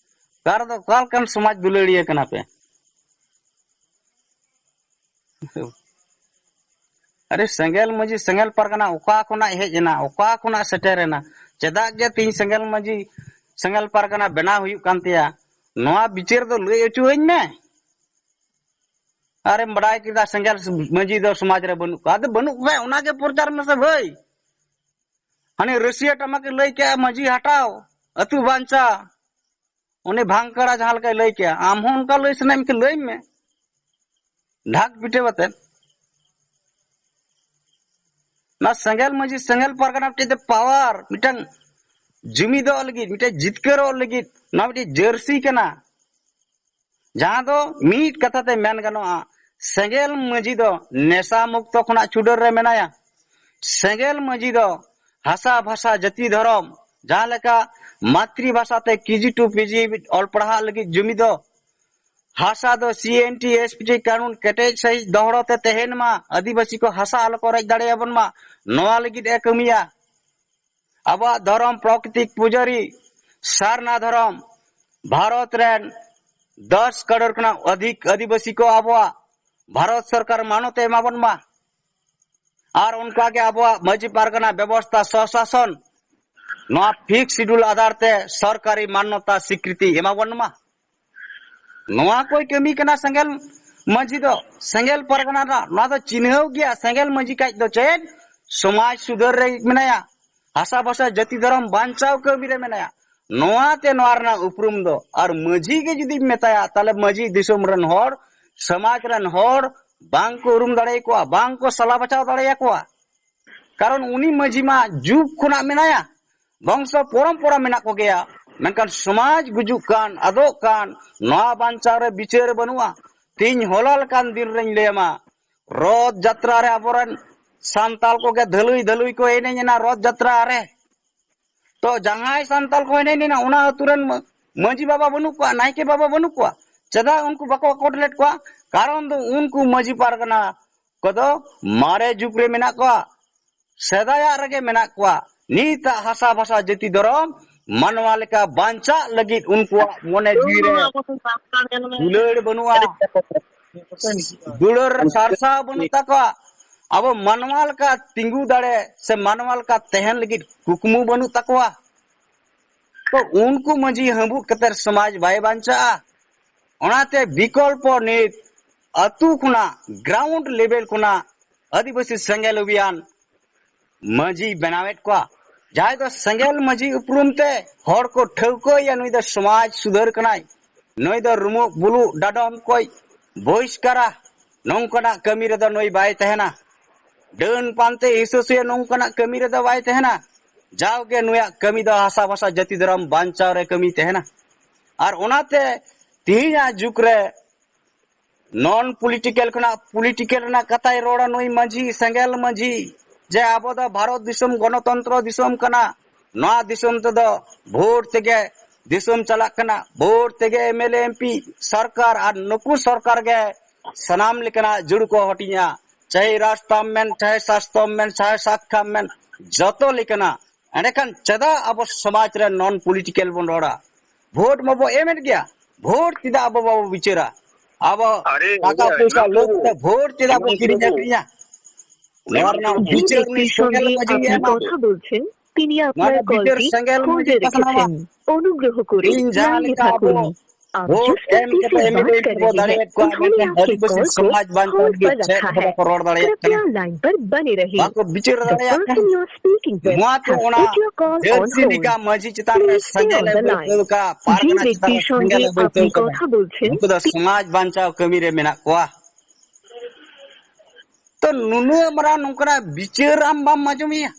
ᱚᱠᱟ ᱨᱮᱫᱚ, ᱚᱠᱟ ᱞᱮᱠᱟᱱ ᱥᱚᱢᱟᱡᱽ ᱫᱩᱞᱟᱹᱲᱤᱭᱟᱹ ᱠᱟᱱᱟ ᱯᱮ? ᱟᱨᱮ ᱥᱮᱸᱜᱮᱞ ᱢᱟᱹᱡᱷᱤ, ᱥᱮᱸᱜᱮᱞ ᱯᱟᱨᱜᱟᱱᱟ ᱚᱠᱟ ᱠᱷᱚᱱᱟᱜ ᱦᱮᱡ ᱮᱱᱟ, ᱚᱠᱟ ᱠᱷᱚᱱᱟᱜ ᱥᱮᱴᱮᱨ ᱮᱱᱟ? ᱪᱮᱫᱟᱜ ᱡᱮ ᱛᱤᱦᱤᱧ ᱥᱮᱸᱜᱮᱞ ᱢᱟᱹᱡᱷᱤ, ᱥᱮᱸᱜᱮᱞ ᱯᱟᱨᱜᱟᱱᱟ ᱵᱮᱱᱟᱣ ᱦᱩᱭᱩᱜ ᱠᱟᱱ ᱛᱟᱭᱟ, ᱱᱚᱣᱟ ᱵᱤᱪᱟᱹᱨ ᱫᱚ ᱞᱟᱹᱭ ᱦᱚᱪᱚ ᱟᱹᱧ ᱢᱮ᱾ ᱟᱨᱮᱢ ᱵᱟᱰᱟᱭ ᱠᱮᱫᱟ ᱥᱮᱸᱜᱮᱞ ᱢᱟᱹᱡᱷᱤ ᱫᱚ ᱥᱚᱢᱟᱡᱽ ᱨᱮ ᱵᱟᱹᱱᱩᱜ ᱠᱚᱣᱟ᱾ ᱟᱫᱚ ᱵᱟᱹᱱᱩᱜ ᱠᱚ ᱠᱷᱟᱡ ᱚᱱᱟ ᱜᱮ ᱯᱨᱚᱪᱟᱨ ᱢᱮᱥᱮ ᱵᱷᱟᱹᱭ᱾ ᱦᱟᱱᱮ ᱨᱟᱹᱥᱤᱭᱟᱹ ᱴᱟᱢᱟᱠᱮ ᱞᱟᱹᱭ ᱠᱮᱜᱼᱟ, "ᱢᱟᱹᱡᱷᱤ ᱦᱟᱴᱟᱣ, ᱟᱹᱛᱩ ᱵᱟᱧᱪᱟᱣ", ᱩᱱᱤ ᱵᱷᱟᱝᱠᱟᱲᱟ ᱡᱟᱦᱟᱸ ᱞᱮᱠᱟᱭ ᱞᱟᱹᱭ ᱠᱮᱜᱼᱟ, ᱟᱢ ᱦᱚᱸ ᱚᱱᱠᱟ ᱞᱟᱹᱭ ᱥᱟᱱᱟᱭᱮᱫ ᱢᱮᱠᱷᱟᱱ ᱞᱟᱹᱭ ᱢᱮ ᱰᱷᱟᱠ ᱯᱤᱴᱟᱹᱣ ᱟᱛᱮ᱾ ᱚᱱᱟ ᱥᱮᱸᱜᱮᱞ ᱢᱟᱹᱡᱷᱤ, ᱥᱮᱸᱜᱮᱞ ᱯᱟᱨᱜᱟᱱᱟ ᱢᱤᱫᱴᱮᱡ ᱫᱚ ᱯᱟᱣᱟᱨ, ᱢᱤᱫᱴᱟᱝ ᱡᱩᱢᱤᱫᱚᱜ ᱞᱟᱹᱜᱤᱫ, ᱢᱤᱫᱴᱮᱡ ᱡᱤᱛᱠᱟᱹᱨᱚᱜ ᱞᱟᱹᱜᱤᱫ ᱱᱚᱣᱟ ᱢᱤᱫᱴᱮᱡ ᱡᱟᱹᱨᱥᱤ ᱠᱟᱱᱟ᱾ ᱡᱟᱦᱟᱸ ᱫᱚ ᱢᱤᱫ ᱠᱟᱛᱷᱟ ᱛᱮ ᱢᱮᱱ ᱜᱟᱱᱚᱜᱼᱟ, ᱥᱮᱸᱜᱮᱞ ᱢᱟᱹᱡᱷᱤ ᱫᱚ ᱱᱮᱥᱟ ᱢᱩᱠᱛᱚ ᱠᱷᱚᱱᱟᱜ ᱪᱷᱩᱰᱟᱹᱨ ᱨᱮ ᱢᱮᱱᱟᱭᱟ᱾ ᱥᱮᱸᱜᱮᱞ ᱢᱟᱹᱡᱷᱤ ᱫᱚ ᱦᱟᱥᱟ ᱵᱷᱟᱥᱟ ᱡᱟᱹᱛᱤ ᱫᱷᱚᱨᱚᱢ, ᱡᱟᱦᱟᱸ ᱞᱮᱠᱟ ᱢᱟᱛᱨᱤ ᱵᱷᱟᱥᱟ ᱛᱮ ᱠᱮᱡᱤ ᱴᱩ ᱯᱤᱡᱤ ᱚᱞ ᱯᱟᱲᱦᱟᱜ ᱞᱟᱹᱜᱤᱫ ᱡᱩᱢᱤᱫᱚᱜ, ᱦᱟᱥᱟ ᱫᱚ ᱥᱤ N T S P T ᱠᱟᱹᱱᱩᱱ ᱠᱮᱴᱮᱡ ᱥᱟᱹᱦᱤᱡ ᱫᱚᱦᱲᱚ ᱛᱮ ᱛᱟᱦᱮᱱ ᱢᱟ, ᱟᱹᱫᱤᱵᱟᱹᱥᱤ ᱠᱚ ᱦᱟᱥᱟ ᱟᱞᱚ ᱠᱚ ᱨᱮᱡ ᱫᱟᱲᱮᱭᱟᱵᱚᱱ ᱢᱟ, ᱱᱚᱣᱟ ᱞᱟᱹᱜᱤᱫ ᱮ ᱠᱟᱹᱢᱤᱭᱟ᱾ ᱟᱵᱚᱣᱟᱜ ᱫᱷᱚᱨᱚᱢ ᱯᱨᱚᱠᱨᱤᱛᱤᱠ ᱯᱩᱡᱟᱹᱨᱤ ᱥᱟᱨᱱᱟ ᱫᱷᱚᱨᱚᱢ, ᱵᱷᱟᱨᱚᱛ ᱨᱮᱱ ᱫᱚᱥ ᱠᱟᱨᱳᱲ ᱠᱷᱚᱱᱟᱜ ᱚᱫᱷᱤᱠ ᱟᱹᱫᱤᱵᱟᱹᱥᱤ ᱠᱚ ᱟᱵᱚᱣᱟᱜ ᱵᱷᱟᱨᱚᱛ ᱥᱚᱨᱠᱟᱨ ᱢᱟᱱᱚᱛ ᱮ ᱮᱢᱟ ᱵᱚᱱ ᱢᱟ᱾ ᱟᱨ ᱚᱱᱠᱟᱜᱮ ᱟᱵᱚᱣᱟᱜ ᱢᱟᱹᱡᱷᱤ ᱯᱟᱨᱜᱟᱱᱟ ᱵᱮᱵᱚᱥᱛᱷᱟ, ᱥᱚᱥᱟᱥᱚᱱ, ᱱᱚᱣᱟ ᱯᱷᱤᱠᱥ ᱥᱤᱰᱩᱞ ᱟᱫᱷᱟᱨ ᱛᱮ ᱥᱚᱨᱠᱟᱨᱤ ᱢᱟᱱᱱᱚᱛᱟ ᱥᱤᱠᱨᱤᱛᱤ ᱮᱢᱟ ᱵᱚᱱ ᱢᱟ᱾ ᱱᱚᱣᱟ ᱠᱚᱭ ᱠᱟᱹᱢᱤ ᱠᱟᱱᱟ ᱥᱮᱸᱜᱮᱞ ᱢᱟᱹᱡᱷᱤ ᱫᱚ, ᱥᱮᱸᱜᱮᱞ ᱯᱟᱨᱜᱟᱱᱟ ᱨᱮᱱᱟᱜ᱾ ᱱᱚᱣᱟ ᱫᱚ ᱪᱤᱱᱦᱟᱹᱣ ᱜᱮᱭᱟ, ᱥᱮᱸᱜᱮᱞ ᱢᱟᱹᱡᱷᱤ ᱠᱟᱡ ᱫᱚ ᱪᱮᱫ? ᱥᱚᱢᱟᱡᱽ ᱥᱩᱫᱷᱟᱹᱨ ᱨᱮ ᱢᱮᱱᱟᱭᱟ, ᱦᱟᱥᱟ ᱵᱷᱟᱥᱟ ᱡᱟᱹᱛᱤ ᱫᱷᱚᱨᱚᱢ ᱵᱟᱧᱪᱟᱣ ᱠᱟᱹᱢᱤ ᱨᱮ ᱢᱮᱱᱟᱭᱟ᱾ ᱱᱚᱣᱟ ᱛᱮ ᱱᱚᱣᱟ ᱨᱮᱱᱟᱜ ᱩᱯᱨᱩᱢ ᱫᱚ᱾ ᱟᱨ ᱢᱟᱹᱡᱷᱤ ᱜᱮ ᱡᱩᱫᱤᱢ ᱢᱮᱛᱟᱭᱟ, ᱛᱟᱦᱞᱮ ᱢᱟᱹᱡᱷᱤ ᱫᱤᱥᱚᱢ ᱨᱮᱱ ᱦᱚᱲ, ᱥᱚᱢᱟᱡᱽ ᱨᱮᱱ ᱦᱚᱲ ᱵᱟᱝ ᱠᱚ ᱩᱨᱩᱢ ᱫᱟᱲᱮᱭᱟᱠᱚᱣᱟ, ᱵᱟᱝ ᱠᱚ ᱥᱟᱞᱟ ᱵᱟᱪᱷᱟᱣ ᱫᱟᱲᱮᱭᱟᱠᱚᱣᱟ᱾ ᱠᱟᱨᱚᱱ ᱩᱱᱤ ᱢᱟᱹᱡᱷᱤ ᱢᱟ ᱡᱩᱜᱽ ᱠᱷᱚᱱᱟᱜ ᱢᱮᱱᱟᱭᱟ, ᱵᱚᱝᱥᱚ ᱯᱚᱨᱚᱢᱯᱚᱨᱟ ᱢᱮᱱᱟᱜ ᱠᱚᱜᱮᱭᱟ, ᱢᱮᱱᱠᱷᱟᱱ ᱥᱚᱢᱟᱡᱽ ᱜᱩᱡᱩᱜ ᱠᱟᱱ, ᱟᱫᱚᱜ ᱠᱟᱱ, ᱱᱚᱣᱟ ᱵᱟᱧᱪᱟᱣ ᱨᱮ ᱵᱤᱪᱟᱹᱨ ᱵᱟᱹᱱᱩᱜᱼᱟ᱾ ᱛᱤᱦᱤᱧ ᱦᱚᱞᱟ ᱞᱮᱠᱟᱱ ᱫᱤᱱ ᱨᱮᱧ ᱞᱟᱹᱭ ᱟᱢᱟ, ᱨᱚᱛᱷ ᱡᱟᱛᱨᱟ ᱨᱮ ᱟᱵᱚᱨᱮᱱ ᱥᱟᱱᱛᱟᱞ ᱠᱚᱜᱮ ᱫᱷᱟᱹᱞᱩᱭ ᱫᱷᱟᱹᱞᱩᱭ ᱠᱚ ᱮᱱᱮᱡ ᱮᱱᱟ ᱨᱚᱛᱷ ᱡᱟᱛᱨᱟ ᱨᱮ᱾ ᱛᱚ ᱡᱟᱦᱟᱸᱭ ᱥᱟᱱᱛᱟᱞ ᱠᱚ ᱮᱱᱮᱡ ᱮᱱᱟ, ᱚᱱᱟ ᱟᱹᱛᱩ ᱨᱮᱱ ᱢᱟ-, ᱢᱟᱹᱡᱷᱤ ᱵᱟᱵᱟ ᱵᱟᱹᱱᱩᱜ ᱠᱚᱣᱟ, ᱱᱟᱭᱠᱮ ᱵᱟᱵᱟ ᱵᱟᱹᱱᱩᱜ ᱠᱚᱣᱟ᱾ ᱪᱮᱫᱟᱜ ᱩᱱᱠᱩ ᱵᱟᱠᱚ ᱟᱠᱚᱴ ᱞᱮᱫ ᱠᱚᱣᱟ? ᱠᱟᱨᱚᱱ ᱫᱚ ᱩᱱᱠᱩ ᱢᱟᱹᱡᱷᱤ ᱯᱟᱨᱜᱟᱱᱟ ᱠᱚᱫᱚ ᱢᱟᱨᱮ ᱡᱩᱜᱽ ᱨᱮ ᱢᱮᱱᱟᱜ ᱠᱚᱣᱟ, ᱥᱮᱫᱟᱭᱟᱜ ᱨᱮᱜᱮ ᱢᱮᱱᱟᱜ ᱠᱚᱣᱟ᱾ ᱱᱤᱛᱟᱜ ᱦᱟᱥᱟ ᱵᱷᱟᱥᱟ ᱡᱟᱹᱛᱤ ᱫᱷᱚᱨᱚᱢ ᱢᱟᱱᱣᱟ ᱞᱮᱠᱟ ᱵᱟᱧᱪᱟᱜ ᱞᱟᱹᱜᱤᱫ ᱩᱱᱠᱩᱣᱟᱜ ᱢᱚᱱᱮ ᱡᱤᱣᱤ ᱨᱮ ᱫᱩᱞᱟᱹᱲ ᱵᱟᱹᱱᱩᱜᱼᱟ, ᱫᱩᱞᱟᱹᱲ ᱥᱟᱨᱥᱟᱣ ᱵᱟᱹᱱᱩᱜ ᱛᱟᱠᱚᱣᱟ᱾ ᱟᱵᱚ ᱢᱟᱱᱣᱟ ᱞᱮᱠᱟ ᱛᱤᱸᱜᱩ ᱫᱟᱲᱮ ᱥᱮ ᱢᱟᱱᱣᱟ ᱞᱮᱠᱟ ᱛᱟᱦᱮᱱ ᱞᱟᱹᱜᱤᱫ ᱠᱩᱠᱢᱩ ᱵᱟᱹᱱᱩᱜ ᱛᱟᱠᱚᱣᱟ᱾ ᱛᱚ ᱩᱱᱠᱩ ᱢᱟᱹᱡᱷᱤ ᱦᱟᱹᱵᱩᱫ ᱠᱟᱛᱮ ᱥᱚᱢᱟᱡᱽ ᱵᱟᱭ ᱵᱟᱧᱪᱟᱜᱼᱟ᱾ ᱚᱱᱟᱛᱮ ᱵᱤᱠᱚᱞᱯᱚ ᱱᱤᱛ ᱟᱹᱛᱩ ᱠᱷᱚᱱᱟᱜ, ground level ᱠᱷᱚᱱᱟᱜ ᱟᱹᱫᱤᱵᱟᱹᱥᱤ ᱥᱮᱸᱜᱮᱞ ᱚᱵᱷᱤᱭᱟᱱ ᱢᱟᱹᱡᱷᱤ ᱵᱮᱱᱟᱣᱮᱫ ᱠᱚᱣᱟ, ᱡᱟᱦᱟᱸᱭ ᱫᱚ ᱥᱮᱸᱜᱮᱞ ᱢᱟᱹᱡᱷᱤ ᱩᱯᱨᱩᱢ ᱛᱮ ᱦᱚᱲ ᱠᱚ ᱴᱷᱟᱹᱣᱠᱟᱹᱭᱟ ᱱᱩᱭ ᱫᱚ ᱥᱚᱢᱟᱡᱽ ᱥᱩᱫᱷᱟᱹᱨ ᱠᱟᱱᱟᱭ, ᱱᱩᱭ ᱫᱚ ᱨᱩᱢᱩᱜ ᱵᱩᱞᱩᱜ ᱰᱟᱰᱚᱢ ᱠᱚᱭ ᱵᱚᱦᱤᱥᱠᱟᱨᱟ, ᱱᱚᱝᱠᱟᱱᱟᱜ ᱠᱟᱹᱢᱤ ᱨᱮᱫᱚ ᱱᱩᱭ ᱵᱟᱭ ᱛᱟᱦᱮᱱᱟ᱾ ᱰᱟᱹᱱ ᱯᱟᱱᱛᱮ ᱦᱤᱥᱟᱹ ᱥᱩᱭᱟᱹ ᱱᱚᱝᱠᱟᱱᱟᱜ ᱠᱟᱹᱢᱤ ᱨᱮᱫᱚ ᱵᱟᱭ ᱛᱟᱦᱮᱱᱟ᱾ ᱡᱟᱣᱜᱮ ᱱᱩᱭᱟᱜ ᱠᱟᱹᱢᱤ ᱫᱚ ᱦᱟᱥᱟ ᱵᱷᱟᱥᱟ ᱡᱟᱹᱛᱤ ᱫᱷᱚᱨᱚᱢ ᱵᱟᱧᱪᱟᱣ ᱨᱮ ᱠᱟᱹᱢᱤ ᱛᱟᱦᱮᱱᱟ᱾ ᱟᱨ ᱚᱱᱟᱛᱮ ᱛᱮᱦᱮᱧᱟᱜ ᱡᱩᱜᱽ ᱨᱮ non political ᱠᱷᱚᱱᱟᱜ political ᱨᱮᱱᱟᱜ ᱠᱟᱛᱷᱟᱭ ᱨᱚᱲᱟ ᱱᱩᱭ ᱢᱟᱹᱡᱷᱤ, ᱥᱮᱸᱜᱮᱞ ᱢᱟᱹᱡᱷᱤ, ᱡᱮ ᱟᱵᱚ ᱫᱚ ᱵᱷᱟᱨᱚᱛ ᱫᱤᱥᱚᱢ ᱜᱚᱱᱚᱛᱚᱱᱛᱨᱚ ᱫᱤᱥᱚᱢ ᱠᱟᱱᱟ, ᱱᱚᱣᱟ ᱫᱤᱥᱚᱢ ᱛᱮᱫᱚ ᱵᱷᱳᱴ ᱛᱮᱜᱮ ᱫᱤᱥᱚᱢ ᱪᱟᱞᱟᱜ ᱠᱟᱱᱟ, ᱵᱷᱳᱴ ᱛᱮᱜᱮ M L A, M P ᱥᱚᱨᱠᱟᱨ, ᱟᱨ ᱱᱩᱠᱩ ᱥᱚᱨᱠᱟᱨ ᱜᱮ ᱥᱟᱱᱟᱢ ᱞᱮᱠᱟᱱᱟᱜ ᱡᱩᱲᱩ ᱠᱚ ᱦᱟᱹᱴᱤᱧᱟ, ᱪᱟᱦᱮ ᱨᱟᱥᱛᱟᱢ ᱢᱮᱱ, ᱪᱟᱦᱮ ᱥᱟᱥᱛᱚᱢ ᱢᱮᱱ, ᱪᱟᱦᱮ ᱥᱟᱠᱠᱷᱟᱢ ᱢᱮᱱ, ᱡᱚᱛᱚ ᱞᱮᱠᱟᱱᱟᱜ᱾ ᱮᱸᱰᱮᱠᱷᱟᱱ ᱪᱮᱫᱟᱜ ᱟᱵᱚ ᱥᱚᱢᱟᱡᱽ ᱨᱮ non political ᱵᱚᱱ ᱨᱚᱲᱟ? ᱵᱷᱳᱴ ᱢᱟᱵᱚ ᱮᱢᱮᱫ ᱜᱮᱭᱟ, ᱵᱷᱳᱴ ᱪᱮᱫᱟᱜ ᱟᱵᱚ ᱵᱟᱵᱚ ᱵᱤᱪᱟᱹᱨᱟ? ᱟᱵᱚ ᱟᱨᱮ, ᱴᱟᱠᱟ ᱯᱚᱭᱥᱟ ᱞᱳᱵᱷ ᱛᱮ ᱵᱷᱳᱴ ᱪᱮᱫᱟᱜ ᱵᱚ ᱠᱤᱨᱤᱧ ᱟᱹᱠᱷᱨᱤᱧᱟ? ᱱᱚᱣᱟ ᱨᱮᱱᱟᱜ ᱵᱤᱪᱟᱹᱨ ᱩᱱᱤ ᱥᱮᱸᱜᱮᱞ ᱢᱟᱹᱡᱷᱤ ᱮᱢᱟ᱾ ᱱᱚᱣᱟ ᱨᱮᱱᱟᱜ ᱵᱤᱪᱟᱹᱨ ᱥᱮᱸᱜᱮᱞ ᱢᱟᱹᱡᱷᱤ ᱯᱟᱥᱱᱟᱣᱟ᱾ ᱛᱤᱦᱤᱧ ᱡᱟᱦᱟᱸ ᱞᱮᱠᱟ ᱟᱵᱚ ᱵᱷᱳᱴ ᱮᱢ ᱠᱟᱛᱮ M L A ᱵᱚ ᱫᱟᱲᱮᱭᱟᱜ ᱠᱚᱣᱟ, ᱢᱮᱱᱠᱷᱟᱱ ᱟᱹᱫᱤᱵᱟᱹᱥᱤ ᱥᱚᱢᱟᱡᱽ ᱵᱟᱧᱪᱟᱣ ᱞᱟᱹᱜᱤᱫ ᱪᱮᱫ ᱦᱚᱸ ᱵᱟᱠᱚ ᱨᱚᱲ ᱫᱟᱲᱮᱭᱟᱜ ᱠᱟᱱᱟ, ᱵᱟᱠᱚ ᱵᱤᱪᱟᱹᱨ ᱫᱟᱲᱮᱭᱟᱜ ᱠᱟᱱᱟ᱾ ᱱᱚᱣᱟ ᱛᱮ ᱚᱱᱟ ᱡᱟᱹᱨᱥᱤ ᱞᱮᱠᱟ ᱢᱟᱹᱡᱷᱤ ᱪᱮᱛᱟᱱ ᱨᱮ ᱥᱮᱸᱜᱮᱞ ᱮ ᱵᱟᱹᱭᱥᱟᱹᱣ ᱠᱟᱜᱼᱟ, ᱯᱟᱨᱜᱟᱱᱟ ᱪᱮᱛᱟᱱ ᱨᱮ ᱥᱮᱸᱜᱮᱞ ᱮ ᱵᱟᱹᱭᱥᱟᱹᱣ ᱠᱟᱜᱼᱟ᱾ ᱩᱱᱠᱩ ᱫᱚ ᱥᱚᱢᱟᱡᱽ ᱵᱟᱧᱪᱟᱣ ᱠᱟᱹᱢᱤ ᱨᱮ ᱢᱮᱱᱟᱜ ᱠᱚᱣᱟ᱾ ᱛᱚ ᱱᱩᱱᱟᱹᱜ ᱢᱟᱨᱟᱝ ᱱᱚᱝᱠᱟᱱᱟᱜ ᱵᱤᱪᱟᱹᱨ ᱟᱢ ᱵᱟᱢ ᱟᱸᱡᱚᱢᱮᱭᱟ?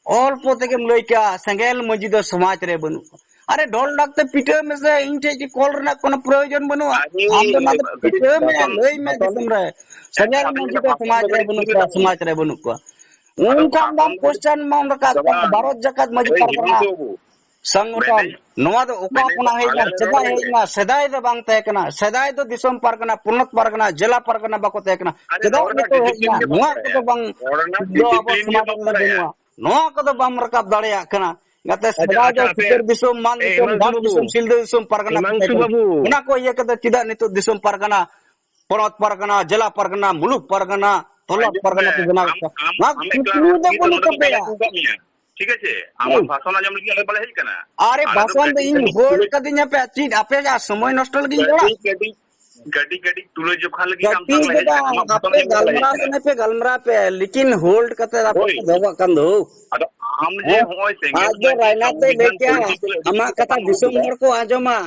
ᱚᱞᱯᱚ ᱛᱮᱜᱮᱢ ᱞᱟᱹᱭ ᱠᱮᱜᱼᱟ, ᱥᱮᱸᱜᱮᱞ ᱢᱟᱹᱡᱷᱤ ᱫᱚ ᱥᱚᱢᱟᱡᱽ ᱨᱮ ᱵᱟᱹᱱᱩᱜ ᱠᱚᱣᱟ᱾ ᱟᱨᱮ ᱰᱷᱚᱞ ᱰᱷᱟᱠ ᱛᱮ ᱯᱤᱴᱟᱹᱣ ᱢᱮᱥᱮ, ᱤᱧ ᱴᱷᱮᱡ ᱜᱮ ᱠᱚᱞ ᱨᱮᱱᱟᱜ ᱠᱳᱱᱳ ᱯᱨᱚᱭᱳᱡᱚᱱ ᱵᱟᱹᱱᱩᱜᱼᱟ᱾ ᱟᱢ ᱫᱚ ᱚᱱᱟ ᱫᱚ ᱯᱤᱴᱟᱹᱣ ᱢᱮ, ᱞᱟᱹᱭ ᱢᱮ ᱫᱤᱥᱚᱢ ᱨᱮ᱾ ᱥᱟᱸᱜᱮ ᱢᱟᱹᱡᱷᱤ ᱫᱚ ᱥᱚᱢᱟᱡᱽ ᱨᱮ ᱵᱟᱹᱱᱩᱜ ᱠᱚᱣᱟ, ᱥᱚᱢᱟᱡᱽ ᱨᱮ ᱵᱟᱹᱱᱩᱜ ᱠᱚᱣᱟ᱾ ᱩᱱᱠᱟᱱ ᱵᱟᱢ ᱠᱚᱥᱪᱟᱱ ᱵᱟᱢ ᱨᱟᱠᱟᱵ ᱠᱟᱱᱟ᱾ ᱵᱷᱟᱨᱚᱛ ᱡᱟᱠᱟᱛ ᱢᱟᱹᱡᱷᱤ ᱯᱟᱨᱜᱟᱱᱟ ᱥᱚᱝᱜᱚᱴᱷᱚᱱ ᱱᱚᱣᱟ ᱫᱚ ᱚᱠᱟ ᱠᱷᱚᱱᱟᱜ ᱦᱮᱡ ᱮᱱᱟ? ᱪᱮᱫᱟᱜ ᱦᱮᱡ ᱮᱱᱟ? ᱥᱮᱫᱟᱭ ᱫᱚ ᱵᱟᱝ ᱛᱟᱦᱮᱸ ᱠᱟᱱᱟ᱾ ᱥᱮᱫᱟᱭ ᱫᱚ ᱫᱤᱥᱚᱢ ᱯᱟᱨᱜᱟᱱᱟ, ᱯᱚᱱᱚᱛ ᱯᱟᱨᱜᱟᱱᱟ, ᱡᱮᱞᱟ ᱯᱟᱨᱜᱟᱱᱟ ᱵᱟᱠᱚ ᱛᱟᱦᱮᱸ ᱠᱟᱱᱟ᱾ ᱪᱮᱫᱟᱜ ᱱᱤᱛᱚᱜ ᱦᱮᱡ ᱮᱱᱟ? ᱱᱚᱣᱟ ᱠᱚᱫᱚ ᱵᱟᱝ ᱫᱚ ᱟᱵᱚ ᱥᱚᱢᱟᱡᱽ ᱨᱮ ᱵᱟᱹᱱᱩᱜᱼᱟ᱾ ᱱᱚᱣᱟ ᱠᱚᱫᱚ ᱵᱟᱢ ᱨᱟᱠᱟᱵ ᱫᱟᱲᱮᱭᱟᱜ ᱠᱟᱱᱟ᱾ ᱜᱟᱛᱮ, ᱥᱮᱫᱟᱭ ᱫᱚ ᱥᱤᱠᱟᱹᱨ ᱫᱤᱥᱚᱢ, ᱢᱟᱱ ᱫᱤᱥᱚᱢ, ᱰᱷᱟᱠ ᱫᱤᱥᱚᱢ, ᱥᱤᱞᱫᱟᱹ ᱫᱤᱥᱚᱢ ᱯᱟᱨᱜᱟᱱᱟ ᱠᱚ ᱛᱟᱦᱮᱸ ᱠᱟᱱᱟ᱾ ᱚᱱᱟ ᱠᱚ ᱤᱭᱟᱹ ᱠᱟᱛᱮ ᱪᱮᱫᱟᱜ ᱱᱤᱛᱚᱜ ᱫᱤᱥᱚᱢ ᱯᱟᱨᱜᱟᱱᱟ, ᱯᱚᱱᱚᱛ ᱯᱟᱨᱜᱟᱱᱟ, ᱡᱮᱞᱟ ᱯᱟᱨᱜᱟᱱᱟ, ᱢᱩᱞᱩᱠ ᱯᱟᱨᱜᱟᱱᱟ, ᱛᱚᱞᱚᱵ ᱯᱟᱨᱜᱟᱱᱟ ᱠᱚ ᱵᱮᱱᱟᱣ ᱮᱫ ᱠᱚᱣᱟ? ᱱᱚᱣᱟ ᱠᱚ ᱠᱩᱠᱞᱤ ᱫᱚ ᱵᱟᱹᱱᱩᱜ ᱛᱟᱯᱮᱭᱟ᱾ ᱴᱷᱤᱠ ᱟᱪᱷᱮ, ᱟᱢᱟᱜ ᱵᱷᱟᱥᱚᱱ ᱟᱸᱡᱚᱢ ᱞᱟᱹᱜᱤᱫ ᱟᱞᱮ ᱵᱟᱞᱮ ᱦᱮᱡ ᱠᱟᱱᱟ᱾ ᱟᱨᱮ, ᱵᱷᱟᱥᱚᱱ ᱫᱚ ᱤᱧ ᱦᱳᱞᱰ ᱠᱟᱫᱤᱧᱟ ᱯᱮ, ᱪᱮᱫ ᱟᱯᱮ ᱡᱟ ᱥᱚᱢᱚᱭ ᱱᱚᱥᱴᱚ ᱞᱟᱹᱜᱤᱫ ᱤᱧ ᱨᱚᱲᱟ? ᱜᱟᱹᱰᱤ, ᱜᱟᱹᱰᱤ, ᱜᱟᱹᱰᱤ, ᱜᱟᱹᱰᱤ ᱛᱩᱞᱟᱹ ᱡᱚᱠᱷᱟ ᱞᱟᱹᱜᱤᱫ ᱟᱢ ᱜᱟᱛᱮ ᱥᱟᱶ ᱞᱮ ᱦᱮᱡ ᱫᱚ ᱠᱟᱱᱟ, ᱟᱢᱟᱜ ᱵᱷᱟᱥᱚᱱ ᱟᱯᱮ ᱟᱸᱡᱚᱢ ᱵᱟᱞᱮ ᱦᱮᱡ ᱜᱟᱞᱢᱟᱨᱟᱣ ᱠᱟᱱᱟ᱾ ᱥᱟᱱᱟ ᱯᱮ, ᱜᱟᱞᱢᱟᱨᱟᱣ ᱯᱮ, ᱞᱮᱠᱤᱱ ᱦᱳᱞᱰ ᱠᱟᱛᱮ ᱟᱯᱮ ᱦᱳᱭ᱾ ᱯᱮ ᱫᱚᱦᱚ ᱠᱟᱜ ᱠᱟᱱ ᱫᱚ᱾ ᱟᱫᱚ ᱟᱢ ᱡᱮ ᱦᱮᱸ? ᱦᱚᱸᱜᱼᱚᱭ ᱛᱮᱸᱜᱚᱱ ᱟᱡ ᱫᱚ ᱠᱟᱱᱟ, ᱨᱟᱭᱱᱟ ᱛᱮ ᱞᱟᱹᱭ ᱥᱚᱝᱵᱤᱫᱷᱟᱱ ᱠᱮᱜᱼᱟ, ᱯᱚᱨᱤᱪᱚᱭ ᱟᱢᱟᱜ ᱠᱟᱛᱷᱟ ᱫᱤᱥᱚᱢ ᱦᱚᱲ ᱠᱚ ᱟᱸᱡᱚᱢᱟ,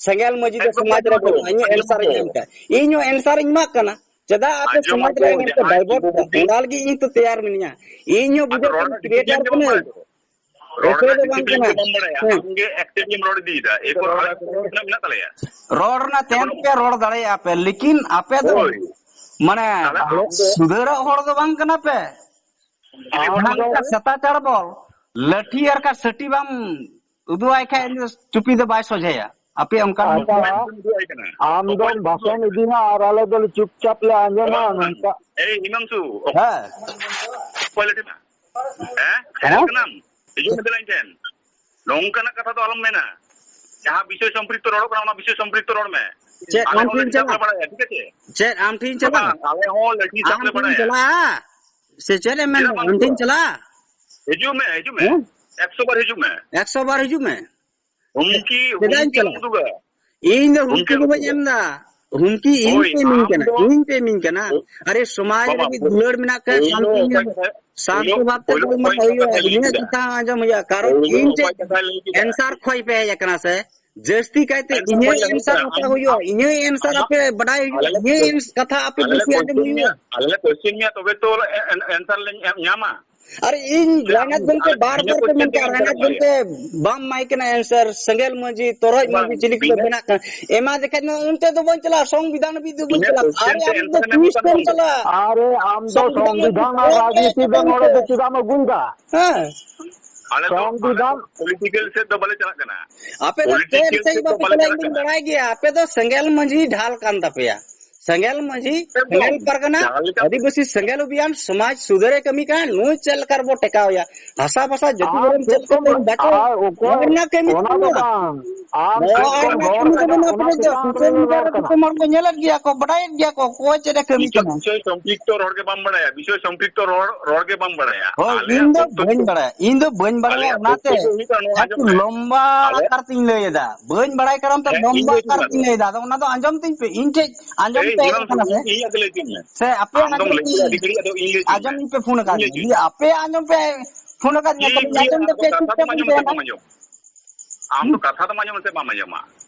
ᱥᱮᱸᱜᱮᱞ ᱢᱟᱹᱡᱷᱤ ᱫᱚ ᱮᱠᱫᱚᱢ ᱥᱚᱢᱟᱡᱽ ᱨᱮ ᱟᱸᱡᱚᱢ ᱟᱠᱚ, ᱵᱟᱹᱱᱩᱜᱼᱟ, ᱟᱸᱡᱚᱢ ᱤᱧ ᱟᱠᱚ᱾ ᱮᱱᱥᱟᱨ ᱤᱧ ᱮᱢ ᱠᱟᱜᱼᱟ, ᱤᱧ ᱦᱚᱸ ᱮᱱᱥᱟᱨ ᱤᱧ ᱮᱢᱟᱜ ᱠᱟᱱᱟ᱾ ᱪᱮᱫᱟᱜ ᱟᱯᱮ ᱟᱸᱡᱚᱢ ᱥᱚᱢᱟᱡᱽ ᱟᱠᱚ, ᱨᱮ ᱮᱱᱮᱡ ᱯᱮ ᱡᱟᱦᱟᱸᱭ ᱰᱟᱭᱵᱷᱟᱨᱴ ᱠᱚ ᱮᱫᱟ? ᱵᱚᱸᱜᱟ ᱞᱟᱹᱜᱤᱫ ᱤᱧ ᱛᱚ ᱛᱮᱭᱟᱨ ᱢᱤᱱᱟᱹᱧᱟ᱾ ᱤᱧ ᱦᱚᱸ ᱟᱫᱚ ᱵᱩᱡᱷᱟᱹᱣ ᱨᱚᱲ ᱠᱟᱹᱫᱟᱹᱧ, ᱨᱮᱱᱟᱜ ᱠᱨᱤᱭᱮᱴᱟᱨ ᱰᱤᱥᱤᱯᱞᱤᱱ ᱜᱮ ᱵᱟᱢ ᱠᱟᱹᱱᱟᱹᱧ᱾ ᱵᱟᱲᱟᱭᱟ᱾ ᱨᱚᱲ ᱮᱠᱥᱚ ᱨᱮᱱᱟᱜ ᱫᱚ ᱵᱟᱝ ᱰᱤᱥᱤᱯᱞᱤᱱ ᱠᱟᱱᱟ᱾ ᱜᱮ ᱵᱟᱢ ᱵᱟᱲᱟᱭᱟ᱾ ᱦᱮᱸ᱾ ᱟᱢ ᱜᱮ ᱮᱠᱴᱤᱵᱷ ᱜᱮᱢ ᱨᱚᱲ ᱤᱫᱤᱭᱮᱫᱟ᱾ ᱮᱨᱯᱚᱨ ᱨᱚᱲ ᱨᱚᱲ ᱨᱮᱱᱟᱜ ᱛᱮᱦᱮᱧ ᱯᱮ ᱨᱚᱲ ᱫᱟᱲᱮᱭᱟᱜᱼᱟ ᱯᱮ, ᱞᱮᱠᱤᱱ ᱟᱯᱮ ᱫᱚ ᱦᱳᱭ᱾ ᱢᱟᱱᱮ ᱛᱟᱦᱞᱮ ᱟᱢ ᱫᱚ ᱥᱩᱫᱷᱟᱹᱨᱚᱜ ᱦᱚᱲ ᱫᱚ ᱵᱟᱝ ᱠᱟᱱᱟ ᱯᱮ᱾ ᱟᱢ ᱡᱟᱦᱟᱸ ᱫᱚ ᱞᱮᱠᱟ ᱥᱮᱛᱟ ᱪᱟᱲᱵᱚᱞ, ᱞᱟᱹᱴᱷᱤ ᱟᱨ ᱠᱟ ᱥᱟᱹᱴᱤ ᱵᱟᱢ ᱩᱫᱩᱜ ᱟᱭ ᱠᱷᱟᱡ ᱩᱱᱤ ᱫᱚ ᱪᱩᱯᱤ ᱫᱚ ᱵᱟᱭ ᱥᱚᱡᱷᱮᱭᱟ᱾ ᱟᱯᱮ ᱚᱱᱠᱟᱱ ᱟᱪᱪᱷᱟ, ᱚᱠᱚᱭ ᱞᱟᱹᱴᱷᱤᱢ ᱩᱫᱩᱜ ᱟᱭ ᱠᱟᱱᱟ? ᱟᱢ ᱚᱠᱚᱭ ᱫᱚᱢ ᱞᱟᱹᱴᱷᱤᱢ ᱵᱷᱟᱥᱚᱱ ᱩᱫᱩᱜ ᱟᱭ ᱤᱫᱤ ᱠᱟᱱᱟ? ᱢᱟ ᱟᱨ ᱟᱞᱮ ᱫᱚᱞᱮ ᱪᱩᱯᱪᱟᱯ ᱞᱮ ᱟᱸᱡᱚᱢᱟ ᱵᱟᱝ, ᱵᱟᱝ᱾ ᱱᱚᱝᱠᱟ᱾ ᱮᱭ ᱦᱤᱢᱟᱝᱥᱩ, ᱚᱠᱚᱭ ᱦᱮᱸ᱾ ᱚᱠᱚᱭ ᱞᱟᱹᱴᱷᱤᱢ? ᱦᱮᱸ? ᱦᱮᱸ? ᱠᱷᱮᱞ ᱠᱟᱱᱟᱢ? ᱦᱤᱡᱩᱜ ᱢᱮ ᱫᱮᱞᱟ ᱤᱧ ᱴᱷᱮᱱ᱾ ᱱᱚᱝᱠᱟᱱᱟᱜ ᱠᱟᱛᱷᱟ ᱫᱚ ᱟᱞᱚᱢ ᱢᱮᱱᱟ᱾ ᱡᱟᱦᱟᱸ ᱵᱤᱥᱚᱭ ᱥᱚᱢᱯᱨᱤᱠᱛᱚ ᱨᱚᱲᱚᱜ ᱠᱟᱱᱟ, ᱚᱱᱟ ᱵᱤᱥᱚᱭ ᱥᱚᱢᱯᱨᱤᱠᱛᱚ ᱨᱚᱲ ᱢᱮ᱾ ᱪᱮᱫ ᱟᱞᱮ ᱟᱢ ᱦᱚᱸ ᱴᱷᱮᱱ ᱞᱟᱹᱴᱷᱤ ᱥᱟᱵ ᱞᱮ ᱪᱟᱞᱟᱜ? ᱵᱟᱲᱟᱭᱟ, ᱴᱷᱤᱠ ᱟᱪᱷᱮ? ᱪᱮᱫ ᱟᱢ ᱴᱷᱮᱱ ᱵᱟᱵᱟ, ᱪᱟᱞᱟᱜ? ᱟᱞᱮ ᱦᱚᱸ ᱞᱟᱹᱴᱷᱤ ᱥᱟᱵ ᱟᱢ ᱞᱮ ᱴᱷᱮᱱ ᱵᱟᱲᱟᱭᱟ᱾ ᱪᱟᱞᱟᱜᱼᱟ? ᱥᱮ ᱪᱮᱫ ᱮᱢ ᱢᱮᱱᱫᱟ? ᱪᱮᱫᱟᱜ ᱵᱟᱝ ᱟᱢ ᱴᱷᱮᱱ ᱦᱤᱡᱩᱜᱼᱟ? ᱪᱟᱞᱟᱜ? ᱦᱤᱡᱩᱜ ᱢᱮ, ᱦᱤᱡᱩᱜ ᱢᱮ᱾ ᱦᱮᱸ? ᱮᱠᱥᱚ ᱵᱟᱨ ᱦᱤᱡᱩᱜ ᱢᱮ᱾ ᱮᱠᱥᱚ ᱵᱟᱨ ᱦᱤᱡᱩᱜ ᱢᱮ᱾ ᱦᱩᱢᱠᱤ, ᱪᱮᱫᱟᱜ ᱤᱧ ᱦᱩᱢᱠᱤ ᱟᱞᱚᱢ ᱪᱟᱞᱟᱜᱼᱟ? ᱩᱫᱩᱜᱟ᱾ ᱤᱧ ᱫᱚ ᱦᱩᱢᱠᱤ ᱦᱩᱢᱠᱤ ᱫᱚ ᱩᱫᱩᱜᱟ᱾ ᱵᱟᱹᱧ ᱮᱢ ᱮᱫᱟ᱾ ᱦᱩᱢᱠᱤ ᱤᱧ ᱦᱳᱭ, ᱯᱮ ᱤᱢᱟᱹᱧ ᱟᱢ ᱠᱟᱱᱟ, ᱫᱚ ᱤᱧ ᱯᱮ ᱤᱢᱟᱹᱧ ᱠᱟᱱᱟ᱾ ᱯᱳ-, ᱟᱨᱮ ᱥᱚᱢᱟᱡᱽ ᱵᱟᱵᱟ, ᱞᱟᱹᱜᱤᱫ ᱯᱳ-, ᱫᱩᱞᱟᱹᱲ ᱢᱮᱱᱟᱜ ᱠᱷᱟᱱ ᱯᱳᱭᱞᱳ ᱥᱟᱱᱛᱤ ᱚᱠᱚᱭ ᱧᱟᱢ, ᱠᱟᱛᱷᱟ, ᱥᱟᱱᱛᱚ ᱯᱳᱭᱞᱳ, ᱵᱷᱟᱵ ᱛᱮ ᱯᱳᱭᱞᱳ ᱜᱟᱞᱢᱟᱨᱟᱣ ᱚᱠᱚᱭ ᱦᱩᱭᱩᱜᱼᱟ, ᱠᱟᱛᱷᱟᱭ ᱞᱟᱹᱭ ᱤᱱᱟᱹ ᱠᱮᱫᱟ? ᱠᱟᱛᱷᱟ ᱟᱸᱡᱚᱢ ᱦᱩᱭᱩᱜᱼᱟ᱾ ᱠᱟᱨᱚᱱ ᱯᱳᱭᱞᱳ ᱤᱧ ᱚᱠᱚᱭ ᱴᱷᱮᱱ ᱠᱟᱛᱷᱟᱭ ᱞᱟᱹᱭ ᱠᱮᱫᱟ? ᱮᱱᱥᱟᱨ ᱠᱷᱚᱡ ᱯᱮ ᱦᱮᱡ ᱟᱠᱟᱱᱟ ᱥᱮ, ᱡᱟᱹᱥᱛᱤ ᱠᱟᱭᱛᱮ ᱟᱨᱮ ᱤᱧᱟᱹᱜ ᱵᱟᱵᱟ, ᱞᱟᱹᱭ ᱮᱱᱥᱟᱨ ᱠᱮᱫᱟ, ᱦᱟᱛᱟᱣ ᱟᱢ, ᱦᱩᱭᱩᱜᱼᱟ, ᱤᱧᱟᱹᱜ ᱮᱱᱥᱟᱨ ᱟᱢᱟᱜ, ᱟᱯᱮ ᱵᱟᱰᱟᱭ ᱦᱩᱭᱩᱜᱼᱟ, ᱟᱞᱮ ᱞᱮ ᱤᱧᱟᱹᱜ ᱠᱚ-, ᱮᱱᱥ-, ᱠᱟᱛᱷᱟ ᱟᱯᱮ ᱟᱞᱮ ᱞᱮ ᱵᱮᱥᱤ ᱟᱸᱡᱚᱢ question ᱢᱮᱭᱟ, ᱦᱩᱭᱩᱜᱼᱟ᱾ ᱟᱞᱮ ᱞᱮ question ᱢᱮᱭᱟ, ᱛᱚᱵᱮ ᱛᱚ ᱮ-, ᱮᱱ-, answer ᱞᱮ ᱧᱟ-, ᱧᱟᱢᱟ᱾ ᱟᱨ ᱤᱧ ᱨᱟᱭᱱᱟᱛᱷ ᱜᱚᱢᱠᱮ ᱵᱟᱨ ᱵᱟᱨ ᱯᱮ ᱢᱮᱱ ᱠᱮᱫᱟ, ᱨᱟᱭᱱᱟᱛᱷ ᱜᱚᱢᱠᱮ ᱵᱟᱢ ᱮᱢᱟᱭ ᱠᱟᱱᱟ answer, ᱥᱮᱸᱜᱮᱞ ᱢᱟᱹᱡᱷᱤ, ᱛᱚᱨᱚᱡ ᱢᱟᱹᱡᱷᱤ, ᱪᱤᱞᱤ ᱠᱚ ᱵᱮᱱᱟᱜ ᱠᱟᱱᱟ? ᱮᱢᱟ ᱫᱮᱠᱷᱟᱡ ᱱᱚᱣᱟ ᱚᱱᱛᱮ ᱫᱚ ᱵᱟᱹᱧ ᱪᱟᱞᱟᱜᱼᱟ, ᱥᱚᱝᱵᱤᱫᱷᱟᱱ ᱦᱟᱹᱵᱤᱡ ᱫᱚ ᱵᱟᱹᱧ ᱪᱟᱞᱟᱜᱼᱟ᱾ ᱟᱨᱮ ᱟᱢ ᱫᱚ twist ᱮᱢ ᱪᱟᱞᱟᱜᱼᱟ᱾ ᱟᱨᱮ ᱟᱢ ᱫᱚ ᱥᱚᱝᱵᱤᱫᱷᱟᱱ ᱨᱟᱡᱽᱱᱤᱛᱤ ᱫᱚ ᱱᱚᱰᱮ ᱫᱚ ᱪᱮᱫᱟᱜ ᱮᱢ ᱟᱹᱜᱩᱭᱮᱫᱟ? ᱦᱮᱸ᱾ ᱟᱞᱮ ᱫᱚ, ᱟᱞᱮ ᱫᱚ ᱥᱚᱝᱵᱤᱫᱷᱟᱱ ᱯᱚᱞᱤᱴᱤᱠᱟᱞ ᱥᱮᱫ ᱫᱚ ᱵᱟᱞᱮ ᱪᱟᱞᱟᱜ ᱠᱟᱱᱟ᱾ ᱟᱯᱮ ᱫᱚ ᱪᱮᱫ ᱥᱮᱫ ᱵᱟᱯᱮ ᱪᱟᱞᱟᱜᱼᱟ, ᱤᱧ ᱫᱚᱧ ᱵᱟᱲᱟᱭ ᱜᱮᱭᱟ᱾ ᱟᱯᱮ ᱫᱚ ᱥᱮᱸᱜᱮᱞ ᱢᱟᱹᱡᱷᱤ ᱰᱷᱟᱞ ᱠᱟᱱ ᱛᱟᱯᱮᱭᱟ᱾ ᱥᱮᱸᱜᱮᱞ ᱢᱟᱹᱡᱷᱤ, ᱮᱠᱫᱚᱢ᱾ ᱥᱮᱸᱜᱮᱞ ᱯᱟᱨᱜᱟᱱᱟ, ᱡᱟᱦᱟᱸ ᱞᱮᱠᱟ ᱟᱹᱫᱤᱵᱟᱹᱥᱤ ᱥᱮᱸᱜᱮᱞ ᱚᱵᱷᱤᱭᱟᱱ, ᱥᱚᱢᱟᱡᱽ ᱥᱩᱫᱷᱟᱹᱨᱮ ᱠᱟᱹᱢᱤ ᱠᱟᱱᱟ, ᱱᱩᱭ ᱪᱮᱫ ᱞᱮᱠᱟ ᱨᱮᱵᱚ ᱴᱮᱠᱟᱣᱮᱭᱟ? ᱦᱟᱥᱟ ᱵᱷᱟᱥᱟ ᱡᱟᱹᱛᱤ ᱟᱨ ᱫᱷᱚᱨᱚᱢ ᱪᱮᱫ ᱪᱮᱫ ᱠᱚ ᱠᱚᱢ ᱢᱮᱱ ᱵᱟᱠᱚ ᱟᱨ ᱚᱠᱚᱭ ᱚᱱᱟ ᱠᱟᱹᱢᱤ ᱚᱱᱟ ᱫᱚ ᱠᱟᱱᱟ᱾ ᱵᱟᱝ, ᱟᱢ ᱱᱚᱣᱟ ᱪᱮᱫ ᱟᱨ ᱠᱚᱢ ᱚᱱᱟ ᱨᱚᱲ ᱠᱟᱹᱢᱤ ᱫᱚ ᱠᱟᱱᱟ, ᱵᱟᱹᱱᱩᱜ ᱚᱱᱟ ᱛᱟᱯᱮᱭᱟ᱾ ᱪᱮᱛᱟᱱ ᱥᱳᱥᱟᱞ ᱨᱮ ᱢᱤᱰᱤᱭᱟ ᱨᱚᱲ ᱨᱮ ᱠᱟᱱᱟ᱾ ᱫᱤᱥᱚᱢ ᱦᱚᱲ ᱠᱚ ᱧᱮᱞᱮᱫ ᱜᱮᱭᱟ ᱠᱚ, ᱵᱟᱰᱟᱭᱮᱫ ᱜᱮᱭᱟ ᱠᱚ, ᱚᱠᱚᱭ ᱪᱮᱫ ᱮ ᱠᱟᱹᱢᱤ ᱵᱤᱥᱚᱭ, ᱠᱟᱱᱟ᱾ ᱵᱤᱥᱚᱭ ᱥᱚᱢᱯᱨᱤᱠᱛᱚ ᱨᱚᱲ ᱜᱮ ᱵᱟᱢ ᱵᱟᱲᱟᱭᱟ, ᱵᱤᱥᱚᱭ ᱥᱚᱢᱯᱨᱤᱠᱛᱚ ᱨᱚᱲ, ᱨᱚᱲ ᱜᱮ ᱵᱟᱢ ᱵᱟᱲᱟᱭᱟ᱾ ᱦᱳᱭ, ᱟᱞᱮᱭᱟᱜ ᱤᱧ ᱫᱚ ᱵᱚᱠᱛᱚᱵᱵᱚ, ᱵᱟᱹᱧ ᱵᱟᱲᱟᱭᱟ, ᱤᱧ ᱫᱚ ᱵᱟᱹᱧ ᱵᱟᱲᱟᱭᱟ᱾ ᱟᱞᱮᱭᱟᱜ ᱚᱱᱟᱛᱮ ᱵᱚᱠᱛᱚᱵᱵᱚ ᱦᱩᱭᱩᱜ ᱠᱟᱱᱟ, ᱱᱚᱣᱟ ᱟᱸᱡᱚᱢ ᱮᱠᱴᱩ ᱢᱮ᱾ ᱞᱚᱢᱵᱟ ᱟᱞᱮᱭᱟᱜ ᱟᱠᱟᱨ ᱛᱤᱧ ᱞᱟᱹᱭ ᱮᱫᱟ, ᱵᱟᱹᱧ ᱵᱟᱲᱟᱭ ᱠᱟᱨᱚᱱ ᱛᱮ ᱦᱮᱸ, ᱤᱧ ᱞᱚᱢᱵᱟ ᱞᱟᱹᱭ ᱟᱠᱟᱨ ᱦᱚᱪᱚᱧ ᱢᱮ ᱛᱤᱧ ᱟᱫᱚ᱾ ᱞᱟᱹᱭ ᱮᱫᱟ, ᱟᱫᱚ ᱚᱱᱟ ᱫᱚ ᱟᱸᱡᱚᱢ ᱛᱤᱧ ᱯᱮ, ᱤᱧ ᱴᱷᱮᱡ ᱟᱸᱡᱚᱢ ᱮᱭ, ᱯᱮ ᱦᱮᱡ ᱦᱤᱨᱚᱢ, ᱟᱠᱟᱱᱟ ᱥᱮ? ᱤᱧ, ᱤᱧ ᱟᱜᱮ ᱞᱟᱹᱭ ᱦᱚᱪᱚᱧ ᱢᱮ᱾ ᱥᱮ ᱟᱯᱮᱭᱟᱜ ᱟᱢ ᱫᱚᱢ ᱟᱸᱡᱚᱢ ᱞᱟᱹᱭ ᱛᱤᱧ, ᱠᱮᱫᱟ, ᱟᱹᱰᱤ ᱜᱷᱟᱹᱲᱤᱡ ᱟᱫᱚ ᱤᱧ ᱞᱟᱹᱭ ᱦᱚᱪᱚᱧ ᱢᱮ᱾ ᱟᱸᱡᱚᱢ ᱤᱧ ᱯᱮ ᱯᱷᱳᱱ ᱟᱠᱟᱫ ᱤᱧ ᱞᱟᱹᱭ ᱞᱤᱧᱟ, ᱦᱚᱪᱚᱧ ᱡᱩᱫᱤ ᱢᱮ᱾ ᱟᱯᱮ ᱟᱸᱡᱚᱢ ᱯᱮ ᱯᱷᱳᱱ ᱟᱠᱟᱫ ᱤᱧᱟ, ᱪᱮᱫ ᱛᱟᱦᱞᱮ ᱤᱧ ᱞᱟᱹᱭᱟ, ᱟᱸᱡᱚᱢ ᱟᱢ ᱫᱚ ᱛᱟᱯᱮ ᱠᱟᱛᱷᱟ ᱫᱚᱢ ᱪᱩᱯᱪᱟᱯ ᱟᱸᱡᱚᱢ ᱤᱧ ᱥᱮ ᱛᱟᱦᱮᱱᱟ᱾ ᱵᱟᱢ ᱟᱸᱡᱚᱢᱟ? ᱟᱢ ᱫᱚ ᱦᱩᱸ᱾ ᱠᱟᱛᱷᱟ ᱫᱚᱢ ᱟᱸᱡᱚᱢᱟ ᱥᱮ ᱵᱟᱢ ᱟᱸᱡᱚᱢᱟ?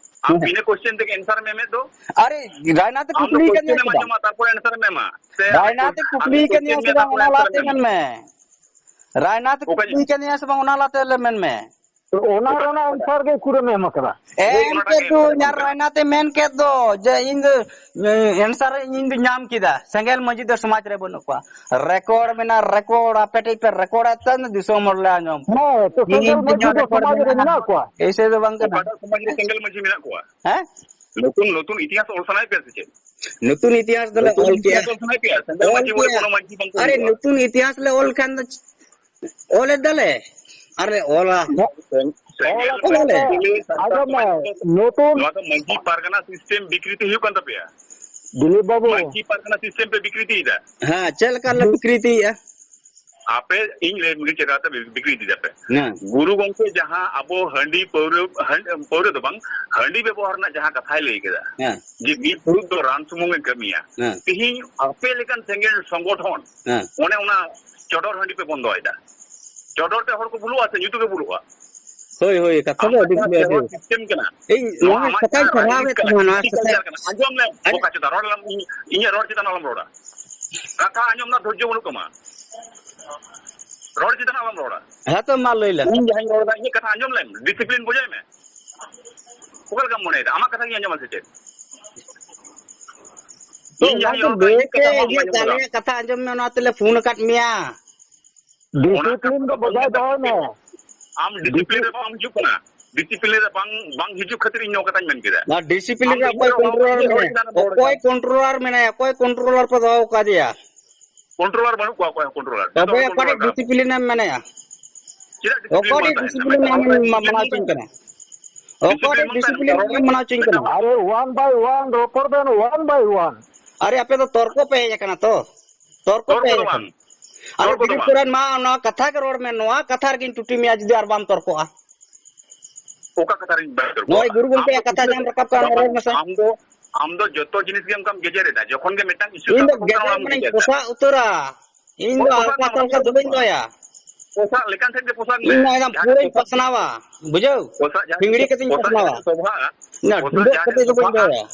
ᱟᱢ ᱦᱮᱸ᱾ ᱵᱤᱱᱟᱹ question ᱛᱮᱜᱮ answer ᱮᱢ ᱮᱢᱮᱫ ᱫᱚ᱾ ᱟᱨᱮ, ᱨᱟᱭᱱᱟ ᱛᱮ ᱟᱢ ᱫᱚ ᱠᱩᱠᱞᱤ ᱠᱟᱫᱤᱧᱟ question ᱥᱮ ᱮᱢ ᱵᱟᱝ? ᱟᱸᱡᱚᱢᱟ, ᱛᱟᱨᱯᱚᱨᱮ answer ᱮᱢ ᱮᱢᱟ᱾ ᱥᱮ ᱟᱢ ᱨᱟᱭᱱᱟ ᱫᱚ ᱛᱮ ᱟᱢ ᱫᱚ ᱠᱩᱠᱞᱤ question ᱠᱟᱫᱤᱧᱟ ᱢᱮᱭᱟ, ᱥᱮ ᱵᱟᱝ, ᱛᱟᱨᱯᱚᱨᱮ ᱚᱱᱟ answer ᱮᱢ ᱞᱟᱦᱟᱛᱮ ᱮᱢᱟ᱾ ᱢᱮᱱ ᱢᱮ᱾ ᱨᱟᱭᱱᱟ ᱛᱮ ᱚᱠᱟ ᱠᱩᱠᱞᱤ ᱧᱚᱜ? ᱠᱟᱫᱤᱧᱟ ᱥᱮ ᱵᱟᱝ, ᱚᱱᱟ ᱞᱟᱦᱟᱛᱮ ᱞᱮ ᱢᱮᱱ ᱢᱮ᱾ ᱚᱱᱟ ᱚᱠᱟ ᱨᱮᱱᱟᱜ answer ᱜᱮ ᱩᱠᱩᱨᱮᱢ ᱮᱢ ᱟᱠᱟᱫᱟ? ᱦᱳᱭ, ᱮᱢ ᱚᱱᱟᱴᱟᱜ ᱠᱮᱫ ᱜᱮ ᱫᱚ answer ᱮᱢ ᱧᱟᱨ ᱠᱟᱱᱟ᱾ ᱨᱟᱭᱱᱟ ᱛᱮ ᱢᱮᱱ ᱠᱮᱫ ᱫᱚ ᱡᱮ ᱤᱧ ᱫᱚ, ᱮ, answer ᱤᱧ ᱫᱚ ᱧᱟᱢ ᱠᱮᱫᱟ, ᱥᱮᱸᱜᱮᱞ ᱢᱟᱹᱡᱷᱤ ᱫᱚ ᱥᱚᱢᱟᱡᱽ ᱨᱮ ᱵᱟᱹᱱᱩᱜ ᱠᱚᱣᱟ᱾ Record ᱢᱮᱱᱟᱜᱼᱟ, record, ᱟᱯᱮ ᱴᱷᱮᱡ ᱯᱮ record ᱮᱫ ᱛᱮ ᱫᱤᱥᱚᱢ ᱦᱚᱲ ᱞᱮ ᱟᱸᱡᱚᱢ᱾ ᱦᱮᱸ, ᱛᱚ ᱤᱧ ᱥᱮᱸᱜᱮᱞ ᱴᱷᱮᱡ ᱢᱟᱹᱡᱷᱤ ᱦᱚᱸ ᱫᱚ record ᱥᱚᱢᱟᱡᱽ ᱨᱮ ᱢᱮᱱᱟᱜᱼᱟ᱾ ᱢᱮᱱᱟᱜ ᱠᱚᱣᱟ? ᱮᱭᱥᱮ ᱫᱚ ᱵᱟᱝ ᱠᱟᱱᱟ᱾ ᱚᱠᱟᱴᱟᱜ ᱥᱚᱢᱟᱡᱽ ᱨᱮ ᱥᱮᱸᱜᱮᱞ ᱢᱟᱹᱡᱷᱤ ᱢᱮᱱᱟᱜ ᱠᱚᱣᱟ? ᱦᱮᱸ? ᱱᱚᱛᱩᱱ, ᱱᱚᱛᱩᱱ ᱤᱛᱤᱦᱟᱥ ᱚᱞ ᱥᱟᱱᱟᱭᱮᱫ ᱯᱮᱭᱟ ᱥᱮ ᱪᱮᱫ? ᱱᱚᱛᱩᱱ ᱤᱛᱤᱦᱟᱥ ᱫᱚᱞᱮ ᱱᱚᱛᱩᱱ ᱚᱞ ᱠᱮᱜᱼᱟ᱾ ᱤᱛᱤᱦᱟᱥ ᱚᱞ ᱥᱟᱱᱟᱭᱮᱫ ᱯᱮᱭᱟ? ᱥᱮᱸᱜᱮᱞ ᱚᱞ ᱢᱟᱹᱡᱷᱤ ᱵᱚᱞᱮ ᱠᱮᱜᱼᱟ᱾ ᱠᱳᱱᱳ ᱢᱟᱹᱡᱷᱤ ᱵᱟᱝ ᱠᱚ ᱟᱨᱮ, ᱦᱩᱭᱩᱜᱼᱟ᱾ ᱱᱚᱛᱩᱱ ᱤᱛᱤᱦᱟᱥ ᱞᱮ ᱚᱞ ᱠᱷᱟᱱ ᱫᱚ ᱚᱞᱮᱫ ᱫᱟᱞᱮ᱾ ᱟᱨ ᱞᱮ ᱚᱞᱟ᱾ ᱥᱮᱸᱜᱮᱞ ᱚᱞ ᱟᱠᱚ ᱢᱟᱹᱡᱷᱤ ᱫᱟᱞᱮ᱾ ᱵᱚᱞᱮ ᱥᱟᱱᱛᱟᱲ ᱟᱸᱡᱚᱢ ᱢᱮ, ᱥᱚᱢᱟᱡᱽ ᱫᱚ ᱱᱚᱛᱩᱱ ᱱᱚᱣᱟ ᱫᱚ ᱢᱟᱹᱡᱷᱤ ᱯᱟᱨᱜᱟᱱᱟ system ᱵᱤᱠᱨᱤᱛᱤ ᱦᱩᱭᱩᱜ ᱠᱟᱱ ᱛᱟᱯᱮᱭᱟ᱾ ᱫᱤᱞᱤᱯ ᱵᱟᱹᱵᱩ᱾ ᱢᱟᱹᱡᱷᱤ ᱯᱟᱨᱜᱟᱱᱟ system ᱯᱮ ᱵᱤᱠᱨᱤᱛᱤᱭᱮᱫᱟ᱾ ᱦᱮᱸ, ᱪᱮᱫ ᱞᱮᱠᱟ ᱞᱮ ᱵᱤᱠᱨᱤᱛᱤᱭᱮᱫᱼᱟ? ᱟᱯᱮ, ᱤᱧ ᱞᱟᱹᱭ ᱢᱮᱜᱮ ᱪᱮᱫ ᱞᱮᱠᱟᱛᱮ ᱵᱤᱠᱨᱤᱛᱤᱭᱮᱫᱟ ᱯᱮ᱾ ᱦᱮᱸ᱾ ᱜᱩᱨᱩ ᱜᱚᱢᱠᱮ ᱡᱟᱦᱟᱸ ᱟᱵᱚ ᱦᱟᱺᱰᱤ ᱯᱟᱹᱣᱨᱟᱹ, ᱦᱟᱺᱰ-, ᱯᱟᱹᱣᱨᱟᱹ ᱫᱚ ᱵᱟᱝ, ᱦᱟᱺᱰᱤ ᱵᱮᱵᱚᱦᱟᱨ ᱨᱮᱱᱟᱜ ᱡᱟᱦᱟᱸ ᱠᱟᱛᱷᱟᱭ ᱞᱟᱹᱭ ᱠᱮᱫᱟ, ᱦᱮᱸ᱾ ᱡᱮ ᱢᱤᱫ ᱯᱷᱩᱲᱩᱜ ᱫᱚ ᱨᱟᱱ ᱥᱩᱢᱩᱝ ᱮ ᱠᱟᱹᱢᱤᱭᱟ᱾ ᱦᱮᱸ᱾ ᱛᱤᱦᱤᱧ ᱟᱯᱮ ᱞᱮᱠᱟᱱ ᱥᱮᱸᱜᱮᱞ ᱥᱚᱝᱜᱚᱴᱷᱚᱱ ᱦᱮᱸ᱾ ᱚᱱᱮ ᱚᱱᱟ ᱪᱚᱰᱚᱨ ᱦᱟᱺᱰᱤ ᱯᱮ ᱵᱚᱱᱫᱚᱭᱮᱫᱟ᱾ ᱪᱚᱰᱚᱨ ᱛᱮ ᱦᱚᱲ ᱠᱚ ᱵᱩᱞᱩᱜᱼᱟ ᱥᱮ ᱧᱩ ᱛᱮᱜᱮ ᱵᱩᱞᱩᱜᱼᱟ? ᱦᱳᱭ, ᱦᱳᱭ, ᱠᱟᱛᱷᱟ ᱫᱚ ᱟᱢᱟᱜ ᱟᱹᱰᱤ ᱡᱟᱦᱟᱸ ᱵᱷᱟᱹᱜᱤ ᱟᱹᱰᱤ ᱥᱮᱨᱣᱟ system ᱠᱟᱱᱟ, ᱤᱧ ᱱᱚᱣᱟ ᱱᱚᱣᱟ ᱟᱢᱟᱜ ᱠᱟᱛᱷᱟᱧ ᱡᱟᱦᱟᱸ ᱥᱟᱨᱦᱟᱣᱮᱫ ᱨᱟᱡᱽᱱᱤᱛᱤ ᱠᱟᱱᱟ, ᱛᱟᱵᱚᱱᱟ, ᱱᱚᱣᱟ ᱠᱤᱪᱷᱩ ᱠᱟᱛᱷᱟ culture ᱠᱟᱱᱟ᱾ ᱟᱸᱡᱚᱢ ᱞᱮᱢ, ᱟᱸᱡᱚᱢ ᱵᱚᱠᱟ ᱪᱳᱫᱟ, ᱨᱚᱲ ᱟᱞᱚᱢ, ᱤᱧ, ᱤᱧᱟᱹᱜ ᱨᱚᱲ ᱪᱮᱛᱟᱱ ᱟᱞᱚᱢ ᱨᱚᱲᱟ᱾ ᱠᱟᱛᱷᱟ ᱟᱸᱡᱚᱢ ᱨᱮᱱᱟᱜ ᱫᱷᱳᱨᱡᱚ ᱵᱟᱹᱱᱩᱜ ᱛᱟᱢᱟ᱾ ᱨᱚᱲ ᱪᱮᱫᱟᱜ ᱵᱟᱢ ᱨᱚᱲᱟ? ᱦᱮᱸ ᱛᱚ, ᱢᱟ ᱞᱟᱹᱭ ᱞᱮᱢ᱾ ᱤᱧ ᱡᱟᱦᱟᱸᱧ ᱨᱚᱲ ᱮᱫᱟ, ᱤᱧᱟᱹᱜ ᱠᱟᱛᱷᱟ ᱟᱸᱡᱚᱢ ᱞᱮᱢ, ᱰᱤᱥᱤᱯᱞᱤᱱ ᱵᱩᱡᱷᱟᱹᱣ ᱢᱮ᱾ ᱚᱠᱟ ᱞᱮᱠᱟᱢ ᱢᱚᱱᱮᱭᱮᱫᱟ? ᱟᱢᱟᱜ ᱠᱟᱛᱷᱟ ᱜᱤᱧ ᱟᱸᱡᱚᱢᱟ ᱥᱮ ᱪᱮᱫ? ᱛᱚ, ᱤᱧ ᱚᱱᱟ ᱡᱟᱦᱟᱸᱧ ᱫᱚ ᱨᱚᱲ ᱮᱫᱟ, ᱞᱟᱹᱭ ᱤᱧᱟᱹᱜ ᱯᱮ, ᱠᱟᱛᱷᱟ ᱵᱟᱢ ᱤᱧᱟᱹᱜ ᱟᱸᱡᱚᱢ ᱮᱫᱟ᱾ ᱟᱞᱮᱭᱟᱜ ᱠᱟᱛᱷᱟ ᱟᱸᱡᱚᱢ ᱢᱮ, ᱚᱱᱟ ᱛᱮᱞᱮ ᱯᱷᱳᱱ ᱟᱠᱟᱫ ᱢᱮᱭᱟ᱾ ᱚᱱᱟ ᱰᱤᱥᱤᱯᱞᱤᱱ ᱠᱟᱛᱷᱟ ᱫᱚ ᱵᱟᱢ ᱵᱚᱡᱟᱭ ᱟᱸᱡᱚᱢ ᱫᱚᱦᱚᱭ ᱮᱫᱟ᱾ ᱢᱮ᱾ ᱟᱢ ᱰᱤᱥᱤᱯᱞᱤᱱ ᱨᱮ ᱵᱟᱢ ᱦᱤᱡᱩᱜ ᱠᱟᱱᱟ, ᱰᱤᱥᱤᱯᱞᱤᱱ ᱨᱮ ᱵᱟᱝ, ᱵᱟᱝ ᱦᱤᱡᱩᱜ ᱠᱷᱟᱹᱛᱤᱨ ᱤᱧ ᱱᱚᱣᱟ ᱠᱟᱛᱷᱟᱧ ᱢᱮᱱ ᱠᱮᱫᱟ᱾ ᱱᱚᱣᱟ ᱰᱤᱥᱤᱯᱞᱤᱱ ᱟᱢ ᱨᱮ ᱫᱚ ᱚᱠᱚᱭ ᱤᱧᱟᱹᱜ ᱨᱚᱲ, ᱠᱚᱱᱴᱨᱳᱞᱟᱨ ᱤᱧᱟᱹᱜ ᱨᱚᱲ ᱢᱮᱱᱟᱭᱟ? ᱪᱮᱛᱟᱱ ᱨᱮᱢ ᱨᱚᱲ ᱮᱫᱟ᱾ ᱚᱠᱚᱭ ᱠᱚᱱᱴᱨᱳᱞᱟᱨ ᱢᱮᱱᱟᱭᱟ? ᱚᱠᱚᱭ ᱠᱚᱱᱴᱨᱳᱞᱟᱨ ᱯᱮ ᱫᱚᱦᱚ ᱟᱠᱟᱫᱮᱭᱟ? ᱠᱚᱱᱴᱨᱳᱞᱟᱨ ᱵᱟᱹᱱᱩᱜ ᱠᱚᱣᱟ, ᱚᱠᱚᱭ ᱦᱚᱸ ᱠᱚᱱᱴᱨᱳᱞᱟᱨ᱾ ᱡᱚᱛᱚ ᱛᱚᱵᱮ ᱠᱚ ᱚᱠᱟᱴᱤᱡ ᱠᱚᱱᱴᱨᱳᱞᱟᱨ ᱠᱟᱱᱟ᱾ ᱰᱤᱥᱤᱯᱞᱤᱱ ᱮᱢ ᱢᱮᱱᱮᱜᱼᱟ? ᱪᱮᱫᱟᱜ ᱰᱤᱥᱤᱯᱞᱤᱱ ᱚᱠᱟᱴᱤᱡ ᱵᱟᱝ ᱛᱟᱦᱮᱱ ᱰᱤᱥᱤᱯᱞᱤᱱ ᱠᱟᱱᱟ? ᱟᱢᱮᱢ ᱢᱟ-, ᱢᱟᱱᱟᱣ ᱦᱚᱪᱚᱧ ᱠᱟᱱᱟ? ᱰᱤᱥᱤᱯᱞᱤᱱ ᱚᱠᱟᱴᱤᱡ ᱵᱟᱝ ᱛᱟᱦᱮᱱ ᱰᱤᱥᱤᱯᱞᱤᱱ ᱠᱟᱱᱟ᱾ ᱟᱢᱮᱢ ᱢᱟᱱᱟᱣ ᱦᱚᱪᱚᱧ ᱠᱟᱱᱟ? ᱟᱨᱮ, one by one ᱨᱚᱯᱚᱲ ᱵᱮᱱ, one by one᱾ ᱟᱨᱮ, ᱟᱯᱮ ᱫᱚ ᱛᱚᱨᱠᱚ ᱯᱮ ᱦᱮᱡ ᱟᱠᱟᱱᱟ ᱛᱚ? ᱛᱚᱨᱠᱚ ᱯᱮ ᱛᱚᱨᱠᱚ ᱦᱮᱡ ᱫᱚ ᱟᱠᱟᱱᱟ᱾ ᱵᱟᱝ᱾ ᱟᱨᱮ, ᱛᱚᱨᱠᱚ ᱫᱚ ᱫᱤᱞᱤᱯ ᱵᱟᱝ᱾ ᱥᱚᱨᱮᱱ, ᱢᱟ ᱱᱚᱣᱟ ᱠᱟᱛᱷᱟ ᱜᱮ ᱨᱚᱲ ᱢᱮ, ᱱᱚᱣᱟ ᱠᱟᱛᱷᱟ ᱨᱮᱜᱤᱧ ᱴᱩᱴᱤ ᱢᱮᱭᱟ ᱡᱩᱫᱤ ᱟᱨ ᱵᱟᱢ ᱛᱚᱨᱠᱚᱜᱼᱟ᱾ ᱚᱠᱟ ᱠᱟᱛᱷᱟ ᱨᱤᱧ ᱵᱟᱭ ᱛᱚᱨᱠᱚᱜᱼᱟ? ᱱᱚᱜᱼᱚᱭ ᱜᱩᱨᱩ ᱜᱚᱢᱠᱮᱭᱟᱜ ᱠᱟᱛᱷᱟ ᱡᱟᱦᱟᱸᱢ ᱨᱟᱠᱟᱵ ᱠᱟᱜᱼᱟ, ᱚᱱᱟ ᱨᱚᱲ ᱢᱮᱥᱮ᱾ ᱟᱢ ᱫᱚ, ᱟᱢ ᱫᱚ ᱡᱚᱛᱚ ᱡᱤᱱᱤᱥ ᱜᱮ ᱚᱱᱠᱟᱢ ᱜᱮᱡᱮᱨ ᱮᱫᱟ᱾ ᱡᱚᱠᱷᱚᱱ ᱜᱮ ᱢᱤᱫᱴᱟᱝ issue ᱤᱧ ᱫᱚ ᱨᱟᱠᱟᱵᱚᱜ ᱠᱟᱱᱟ, ᱜᱮᱡᱮᱨ ᱚᱱᱟᱢ ᱢᱟᱱᱮᱧ ᱜᱮᱡᱮᱨ ᱮᱫᱟ᱾ ᱯᱚᱥᱟᱜ ᱩᱛᱟᱹᱨᱟ᱾ ᱤᱧ ᱫᱚ ᱯᱚᱥᱟᱜ ᱟᱞᱠᱟ ᱨᱮᱱᱟᱜ ᱥᱟᱞᱠᱟ ᱢᱟᱛᱞᱚᱵ ᱫᱚ ᱵᱟᱹᱧ ᱵᱟᱹᱱᱩᱜᱼᱟ᱾ ᱫᱚᱦᱚᱭᱟ᱾ ᱯᱚᱥᱟᱜ ᱞᱮᱠᱟᱱ ᱴᱷᱮᱱ ᱜᱮ ᱯᱚᱥᱟᱜ ᱢᱮ᱾ ᱤᱧ ᱢᱟ ᱮᱠᱫᱚᱢ ᱡᱟᱦᱟᱸ ᱴᱷᱮᱱ ᱯᱩᱨᱟᱹᱧ ᱯᱚᱥᱟᱜ, ᱯᱟᱥᱱᱟᱣᱟ, ᱵᱩᱡᱷᱟᱹᱣ? ᱯᱚᱥᱟᱜ ᱡᱟᱦᱟᱸ ᱴᱷᱮᱱ, ᱯᱷᱤᱝᱲᱤ ᱠᱟᱛᱮᱧ ᱯᱚᱥᱟᱜ ᱡᱟᱦᱟᱸ ᱯᱟᱥᱱᱟᱣᱟ᱾ ᱴᱷᱮᱱ ᱥᱚᱵᱷᱟᱜᱼᱟ, ᱤᱧ ᱫᱚ ᱯᱚᱥᱟᱜ ᱰᱩᱵᱟᱹᱜ ᱡᱟᱦᱟᱸ ᱠᱟᱛᱮ ᱴᱷᱮᱱ ᱫᱚ ᱵᱟᱹᱧ ᱥᱚᱵᱷᱟᱜᱼᱟ, ᱫᱚᱦᱚᱭᱟ᱾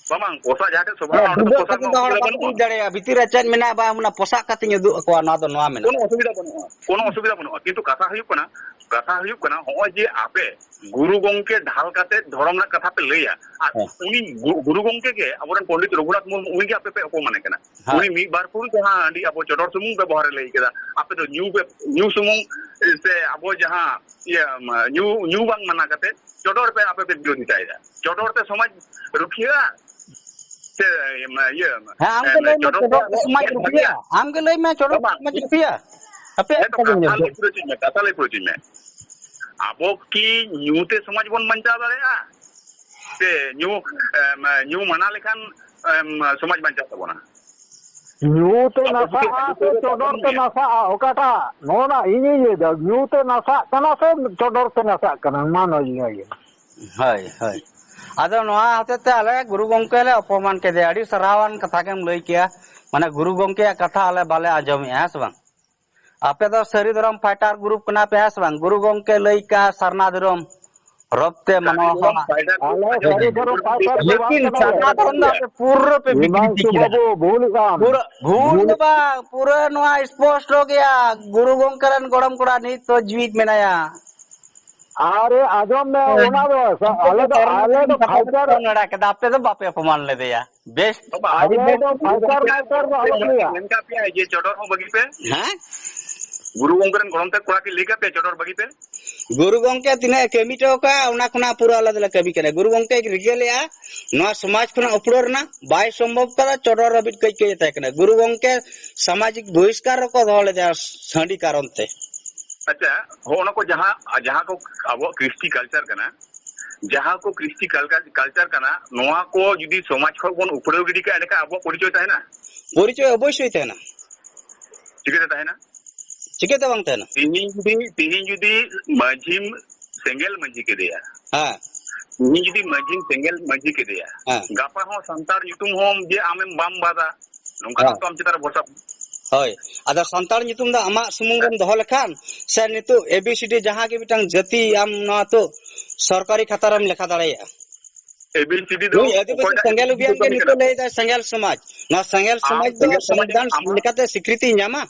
ᱵᱟᱝ, ᱵᱟᱝ, ᱯᱚᱥᱟᱜ ᱡᱟᱦᱟᱸ ᱴᱷᱮᱱ ᱥᱚᱵᱷᱟᱜᱼᱟ, ᱦᱮᱸ, ᱚᱸᱰᱮ ᱫᱚ ᱰᱩᱵᱟᱹᱜ ᱯᱚᱥᱟᱜ ᱠᱟᱛᱮ ᱨᱮᱱᱟᱜ ᱫᱚᱦᱚ ᱚᱥᱩᱵᱤᱫᱷᱟ ᱠᱟᱛᱮ ᱵᱟᱹᱱᱩᱜᱼᱟ᱾ ᱤᱧ ᱫᱟᱲᱮᱭᱟᱜᱼᱟ, ᱵᱷᱤᱛᱤᱨ ᱨᱮ ᱪᱮᱫ ᱢᱮᱱᱟᱜᱼᱟ ᱵᱟᱝ, ᱚᱱᱟ ᱯᱚᱥᱟᱜ ᱠᱟᱛᱮᱧ ᱩᱫᱩᱜ ᱟᱠᱚᱣᱟ, ᱱᱚᱣᱟ ᱫᱚ ᱱᱚᱣᱟ ᱢᱮᱱᱟᱜᱼᱟ᱾ ᱠᱳᱱᱳ ᱚᱥᱩᱵᱤᱫᱷᱟ ᱵᱟᱹᱱᱩᱜᱼᱟ, ᱠᱳᱱᱳ ᱚᱥᱩᱵᱤᱫᱷᱟ ᱵᱟᱹᱱᱩᱜᱼᱟ᱾ ᱠᱤᱱᱛᱩ ᱠᱟᱛᱷᱟ ᱦᱩᱭᱩᱜ ᱠᱟᱱᱟ, ᱠᱟᱛᱷᱟ ᱦᱩᱭᱩᱜ ᱠᱟᱱᱟ, ᱦᱚᱸᱜᱼᱚᱭ ᱡᱮ ᱟᱯᱮ ᱜᱩᱨᱩ ᱜᱚᱢᱠᱮ ᱰᱷᱟᱞ ᱠᱟᱛᱮ ᱫᱷᱚᱨᱚᱢ ᱨᱮᱱᱟᱜ ᱠᱟᱛᱷᱟ ᱯᱮ ᱞᱟᱹᱭᱟ, ᱟᱨ ᱦᱮᱸ᱾ ᱩᱱᱤ ᱜᱩ-, ᱜᱩᱨᱩ ᱜᱚᱢᱠᱮ ᱜᱮ, ᱟᱵᱚᱨᱮᱱ ᱯᱚᱱᱰᱤᱛ ᱨᱚᱜᱷᱩᱱᱟᱛᱷ ᱢᱩᱨᱢᱩ, ᱩᱱᱤ ᱜᱮ ᱟᱯᱮ ᱯᱮ ᱚᱯᱚᱢᱟᱱᱮ ᱠᱟᱱᱟ᱾ ᱦᱮᱸ᱾ ᱩᱱᱤ ᱢᱤᱫ ᱵᱟᱨ ᱯᱷᱩᱲᱩ ᱡᱟᱦᱟᱸ ᱦᱟᱺᱰᱤ ᱟᱵᱚ ᱪᱚᱰᱚᱨ ᱥᱩᱢᱩᱝ ᱵᱮᱵᱚᱦᱟᱨᱮ ᱞᱟᱹᱭ ᱠᱮᱫᱟ, ᱟᱯᱮ ᱫᱚ ᱧᱩ ᱯᱮ, ᱧᱩ ᱥᱩᱢᱩᱝ, ᱥᱮ ᱟᱵᱚ ᱡᱟᱦᱟᱸ ᱤᱭᱟᱹ, ᱧᱩ, ᱧᱩ ᱵᱟᱝ ᱢᱟᱱᱟ ᱠᱟᱛᱮ ᱪᱚᱰᱚᱨ ᱯᱮ ᱟᱯᱮ ᱯᱮ ᱵᱤᱨᱳᱫᱷᱤᱛᱟᱭᱮᱫᱟ᱾ ᱪᱚᱰᱚᱨ ᱛᱮ ᱥᱚᱢᱟᱡᱽ ᱨᱩᱠᱷᱤᱭᱟᱹᱜᱼᱟ? ᱥᱮ, ᱤᱭᱟᱹ, ᱦᱮᱸ, ᱟᱢ ᱜᱮ ᱮᱢ, ᱞᱟᱹᱭ ᱢᱮ, ᱪᱚᱰᱚᱨ ᱫᱚ ᱪᱚᱰᱚᱨ ᱛᱮ ᱟᱵᱚ ᱥᱚᱢᱟᱡᱽ ᱪᱮᱫ ᱨᱩᱠᱷᱤᱭᱟᱹᱜᱼᱟ? ᱵᱷᱟᱜᱮᱭᱟ? ᱟᱢ ᱜᱮ ᱞᱟᱹᱭ ᱢᱮ, ᱪᱚᱰᱚᱨ ᱵᱟᱝ, ᱛᱮ ᱥᱚᱢᱟᱡᱽ ᱨᱩᱠᱷᱤᱭᱟᱹᱜᱼᱟ? ᱟᱯᱮᱭᱟᱜ ᱦᱮᱸ ᱛᱚ, ᱠᱟᱛᱷᱟ ᱠᱟᱛᱷᱟ ᱞᱟᱹᱭ ᱯᱩᱨᱟᱹᱣ ᱦᱚᱪᱚᱧ ᱢᱮ, ᱠᱟᱛᱷᱟ ᱞᱟᱹᱭ ᱯᱩᱨᱟᱹᱣ ᱦᱚᱪᱚᱧ ᱢᱮ᱾ ᱟᱵᱚ ᱠᱤ ᱧᱩ ᱛᱮ ᱥᱚᱢᱟᱡᱽ ᱵᱚᱱ ᱵᱟᱧᱪᱟᱣ ᱫᱟᱲᱮᱭᱟᱜᱼᱟ? ᱥᱮ ᱧᱩ, ᱮᱢ, ᱧᱩ ᱢᱟᱱᱟ ᱞᱮᱠᱷᱟᱱ, ᱮᱢ, ᱥᱚᱢᱟᱡᱽ ᱵᱟᱧᱪᱟᱜ ᱛᱟᱵᱚᱱᱟ? ᱧᱩ ᱛᱮ ᱟᱵᱚ ᱡᱩᱫᱤ ᱱᱟᱥᱟᱜᱼᱟ ᱦᱟᱺᱰᱤ ᱥᱮ ᱯᱟᱹᱣᱨᱟᱹ ᱪᱚᱰᱚᱨ ᱵᱟᱵᱚᱱ ᱛᱮ ᱧᱩᱭᱟ, ᱱᱟᱥᱟᱜᱼᱟ? ᱚᱠᱟᱴᱟᱜ? ᱱᱚᱜᱼᱚ ᱱᱟ ᱤᱧᱤᱧ ᱞᱟᱹᱭᱫᱟ, ᱧᱩ ᱛᱮ ᱱᱟᱥᱟᱜ ᱠᱟᱱᱟ ᱥᱮ ᱪᱚᱰᱚᱨ ᱛᱮ ᱱᱟᱥᱟᱜ ᱠᱟᱱᱟ? ᱢᱟ ᱱᱚᱣᱟ ᱤᱧ ᱞᱟᱹᱭᱟ᱾ ᱦᱳᱭ, ᱦᱳᱭ᱾ ᱟᱫᱚ ᱱᱚᱣᱟ ᱦᱚᱛᱮᱡ ᱛᱮ ᱟᱞᱮ ᱜᱩᱨᱩ ᱜᱚᱢᱠᱮ ᱞᱮ ᱚᱯᱚᱢᱟᱱ ᱠᱮᱫᱮᱭᱟ᱾ ᱟᱹᱰᱤ ᱥᱟᱨᱦᱟᱣᱟᱱ ᱠᱟᱛᱷᱟ ᱜᱮᱢ ᱞᱟᱹᱭ ᱠᱮᱜᱼᱟ᱾ ᱢᱟᱱᱮ ᱜᱩᱨᱩ ᱜᱚᱢᱠᱮᱭᱟᱜ ᱠᱟᱛᱷᱟ ᱟᱞᱮ ᱵᱟᱞᱮ ᱟᱸᱡᱚᱢᱮᱜᱼᱟ, ᱦᱮᱸ ᱥᱮ ᱵᱟᱝ? ᱟᱯᱮ ᱫᱚ ᱥᱟᱹᱨᱤ ᱫᱷᱚᱨᱚᱢ fighter group ᱠᱟᱱᱟ ᱯᱮ, ᱦᱮᱸ ᱥᱮ ᱵᱟᱝ? ᱜᱩᱨᱩ ᱜᱚᱢᱠᱮ ᱞᱟᱹᱭ ᱠᱟᱜᱼᱟ ᱥᱟᱨᱱᱟ ᱫᱷᱚᱨᱚᱢ, ᱨᱚᱵ ᱛᱮ ᱢᱟᱱᱣᱟ ᱦᱚᱲᱟᱜ᱾ ᱟᱞᱮ ᱥᱟᱹᱨᱤ ᱫᱷᱚᱨᱚᱢ ᱯᱟᱥᱴᱚᱨ ᱫᱚ ᱵᱟᱝ ᱞᱮᱠᱤᱱ ᱠᱟᱱᱟᱞᱮ᱾ ᱥᱟᱨᱱᱟ ᱫᱷᱚᱨᱚᱢ ᱫᱚ ᱟᱯᱮ ᱯᱩᱨᱟᱹ ᱯᱮ ᱵᱤᱠᱨᱤᱛᱤ ᱦᱤᱢᱟᱝᱥᱩ ᱠᱮᱫᱟ᱾ ᱵᱟᱹᱵᱩ, ᱵᱷᱩᱞ ᱮᱫᱟᱢ᱾ ᱯᱩᱨᱟᱹ ᱵᱷᱩᱞ ᱫᱚ ᱵᱷᱩᱞ᱾ ᱵᱟᱝ, ᱯᱩᱨᱟᱹ ᱱᱚᱣᱟ ᱥᱯᱚᱥᱴᱚ ᱜᱮᱭᱟ, ᱜᱩᱨᱩ ᱜᱚᱝᱠᱮ ᱨᱮᱱ ᱜᱚᱲᱚᱢ ᱠᱚᱲᱟ ᱱᱤᱛ ᱦᱚᱸ ᱡᱤᱣᱤᱫ ᱢᱮᱱᱟᱭᱟ᱾ ᱟᱨᱮ ᱟᱸᱡᱚᱢ ᱢᱮ, ᱦᱮᱸ᱾ ᱚᱱᱟ ᱫᱚ ᱥᱟ-, ᱩᱱᱠᱩ ᱟᱞᱮ ᱫᱚ ᱫᱚ, ᱥᱟᱨᱱᱟ ᱟᱞᱮ ᱫᱷᱚᱨᱚᱢ ᱫᱚ ᱠᱟᱛᱷᱟ ᱯᱷᱟᱭᱴᱟᱨ᱾ ᱠᱚ ᱱᱮᱰᱟ ᱠᱮᱫᱟ, ᱟᱯᱮ ᱫᱚ ᱵᱟᱯᱮ ᱚᱯᱚᱢᱟᱱ ᱞᱮᱫᱮᱭᱟ᱾ ᱵᱮᱥ, ᱵᱟᱵᱟ, ᱟᱹᱰᱤ ᱟᱞᱮ ᱵᱮᱥ᱾ ᱫᱚ ᱜᱩᱨᱩ ᱯᱷᱟᱭᱴᱟᱨ ᱜᱚᱝᱠᱮ ᱢᱟᱭᱴᱟᱨ ᱫᱚ ᱟᱞᱚᱢ ᱞᱟᱹᱭᱟ᱾ ᱢᱮᱱ ᱠᱟᱜ ᱯᱮᱭᱟ ᱡᱮ ᱪᱚᱰᱚᱨ ᱦᱚᱸ ᱵᱟᱹᱜᱤ ᱯᱮ? ᱦᱮᱸ? ᱜᱩᱨᱩ ᱜᱚᱝᱠᱮ ᱨᱮᱱ ᱜᱚᱲᱚᱢ ᱛᱮ ᱠᱚᱲᱟ ᱠᱤᱱ ᱞᱟᱹᱭ ᱠᱟᱜ ᱯᱮᱭᱟ ᱪᱚᱰᱚᱨ ᱵᱟᱹᱜᱤ ᱯᱮ? ᱜᱩᱨᱩ ᱜᱚᱝᱠᱮ ᱛᱤᱱᱟᱹᱜ ᱮ ᱠᱟᱹᱢᱤ ᱦᱚᱴᱚ ᱠᱟᱜᱼᱟ, ᱚᱱᱟ ᱠᱷᱚᱱᱟᱜ ᱯᱩᱨᱟᱹ ᱟᱞᱮ ᱫᱚᱞᱮ ᱠᱟᱹᱢᱤ ᱠᱟᱱᱟ᱾ ᱜᱩᱨᱩ ᱜᱚᱝᱠᱮ ᱨᱤᱠᱟᱹ ᱞᱮᱜᱼᱟ ᱱᱚᱣᱟ ᱥᱚᱢᱟᱡᱽ ᱠᱷᱚᱱᱟᱜ ᱩᱯᱲᱟᱹᱣ ᱨᱮᱱᱟᱜ, ᱵᱟᱭ ᱥᱚᱢᱵᱷᱚᱵ ᱠᱟᱫᱟ, ᱪᱚᱰᱚᱨ ᱦᱟᱹᱵᱤᱡ ᱠᱟᱹᱡ ᱠᱟᱹᱡ ᱮ ᱛᱟᱦᱮᱸ ᱠᱟᱱᱟ᱾ ᱜᱩᱨᱩ ᱜᱚᱝᱠᱮ ᱥᱟᱢᱟᱡᱤᱠ ᱵᱚᱦᱤᱥᱠᱟᱨ ᱨᱮᱠᱚ ᱫᱚᱦᱚ ᱞᱮᱫᱮᱭᱟ ᱥᱟᱺᱰᱤ ᱠᱟᱨᱚᱱ ᱛᱮ᱾ ᱟᱪᱪᱷᱟ, ᱦᱚᱸᱜᱼᱚ ᱱᱟ ᱠᱚ ᱡᱟᱦᱟᱸ, ᱡᱟᱦᱟᱸ ᱠᱚ ᱟᱵᱚᱣᱟᱜ ᱠᱨᱤᱥᱴᱤ ᱠᱟᱞᱪᱟᱨ ᱠᱟᱱᱟ, ᱡᱟᱦᱟᱸ ᱠᱚ ᱠᱨᱤᱥᱴᱤ ᱠᱟᱞᱪᱟᱨ, ᱠᱟᱞᱪᱟᱨ ᱠᱟᱱᱟ, ᱱᱚᱣᱟ ᱠᱚ ᱡᱩᱫᱤ ᱥᱚᱢᱟᱡᱽ ᱠᱷᱚᱱ ᱵᱚᱱ ᱩᱯᱲᱟᱹᱣ ᱜᱤᱰᱤ ᱠᱟᱜᱼᱟ, ᱮᱸᱰᱮᱠᱷᱟᱱ ᱟᱵᱚᱣᱟᱜ ᱯᱚᱨᱤᱪᱚᱭ ᱛᱟᱦᱮᱱᱟ? ᱯᱚᱨᱤᱪᱚᱭ ᱚᱵᱚᱥᱥᱳᱭ ᱛᱟᱦᱮᱱᱟ᱾ ᱪᱤᱠᱟᱹᱛᱮ ᱛᱟᱦᱮᱱᱟ? ᱪᱤᱠᱟᱹᱛᱮ ᱵᱟᱝ ᱛᱟᱦᱮᱱᱟ? ᱛᱮᱦᱤᱧ ᱡᱩᱫᱤ, ᱛᱮᱦᱤᱧ ᱡᱩᱫᱤ ᱢᱟᱹᱡᱷᱤᱢ ᱥᱮᱸᱜᱮᱞ ᱢᱟᱹᱡᱷᱤ ᱠᱮᱫᱮᱭᱟ, ᱦᱮᱸ᱾ ᱛᱮᱦᱤᱧ ᱡᱩᱫᱤ ᱢᱟᱹᱡᱷᱤᱢ ᱥᱮᱸᱜᱮᱞ ᱢᱟᱹᱡᱷᱤ ᱠᱮᱫᱮᱭᱟ, ᱦᱮᱸ᱾ ᱜᱟᱯᱟ ᱦᱚᱸ ᱥᱟᱱᱛᱟᱲ ᱧᱩᱛᱩᱢ ᱦᱚᱸ ᱡᱮ ᱟᱢᱮᱢ ᱵᱟᱢ ᱵᱟᱫᱟ, ᱱᱚᱝᱠᱟ ᱦᱮᱸ᱾ ᱦᱚᱸᱛᱚ ᱟᱢ ᱪᱮᱛᱟᱱ ᱨᱮ ᱵᱷᱚᱨᱥᱟ᱾ ᱦᱳᱭ, ᱟᱫᱚ ᱥᱟᱱᱛᱟᱲ ᱧᱩᱛᱩᱢ ᱫᱚ ᱟᱢᱟᱜ ᱥᱩᱢᱩᱝ ᱜᱮᱢ ᱫᱚᱦᱚ ᱞᱮᱠᱷᱟᱱ, ᱥᱮ ᱱᱤᱛᱚᱜ ᱮ ᱵᱤ ᱥᱤ ᱰᱤ ᱡᱟᱦᱟᱸ ᱜᱮ ᱢᱤᱫᱴᱟᱝ ᱡᱟᱹᱛᱤ ᱟᱢ ᱱᱚᱣᱟ ᱛᱚ ᱥᱚᱨᱠᱟᱨᱤ ᱠᱷᱟᱛᱟ ᱨᱮᱢ ᱞᱮᱠᱷᱟ ᱫᱟᱲᱮᱭᱟᱜᱼᱟ᱾ ᱮ ᱵᱤ ᱥᱤ ᱰᱤ ᱫᱚ ᱱᱩᱭ ᱟᱹᱫᱤᱵᱟᱹᱥᱤ ᱚᱠᱚᱭᱴᱟᱜ ᱥᱮᱸᱜᱮᱞ ᱮ ᱵᱤ ᱥᱤ ᱰᱤ ᱚᱵᱷᱤᱭᱟᱱ ᱫᱚ ᱜᱮ ᱠᱟᱹᱢᱤ ᱠᱟᱱᱟ? ᱱᱤᱛᱚᱜ ᱞᱟᱹᱭ ᱫᱟᱭ ᱥᱮᱸᱜᱮᱞ ᱥᱚᱢᱟᱡᱽ᱾ ᱱᱚᱣᱟ ᱥᱮᱸᱜᱮᱞ ᱟᱢ ᱥᱚᱢᱟᱡᱽ ᱫᱚ ᱥᱮᱸᱜᱮᱞ ᱥᱚᱢᱟᱡᱽ ᱥᱚᱝᱵᱤᱫᱷᱟᱱ ᱟᱢᱟᱜ, ᱞᱮᱠᱟᱛᱮ ᱥᱤᱠᱨᱤᱛᱤᱭ ᱧᱟᱢᱟ?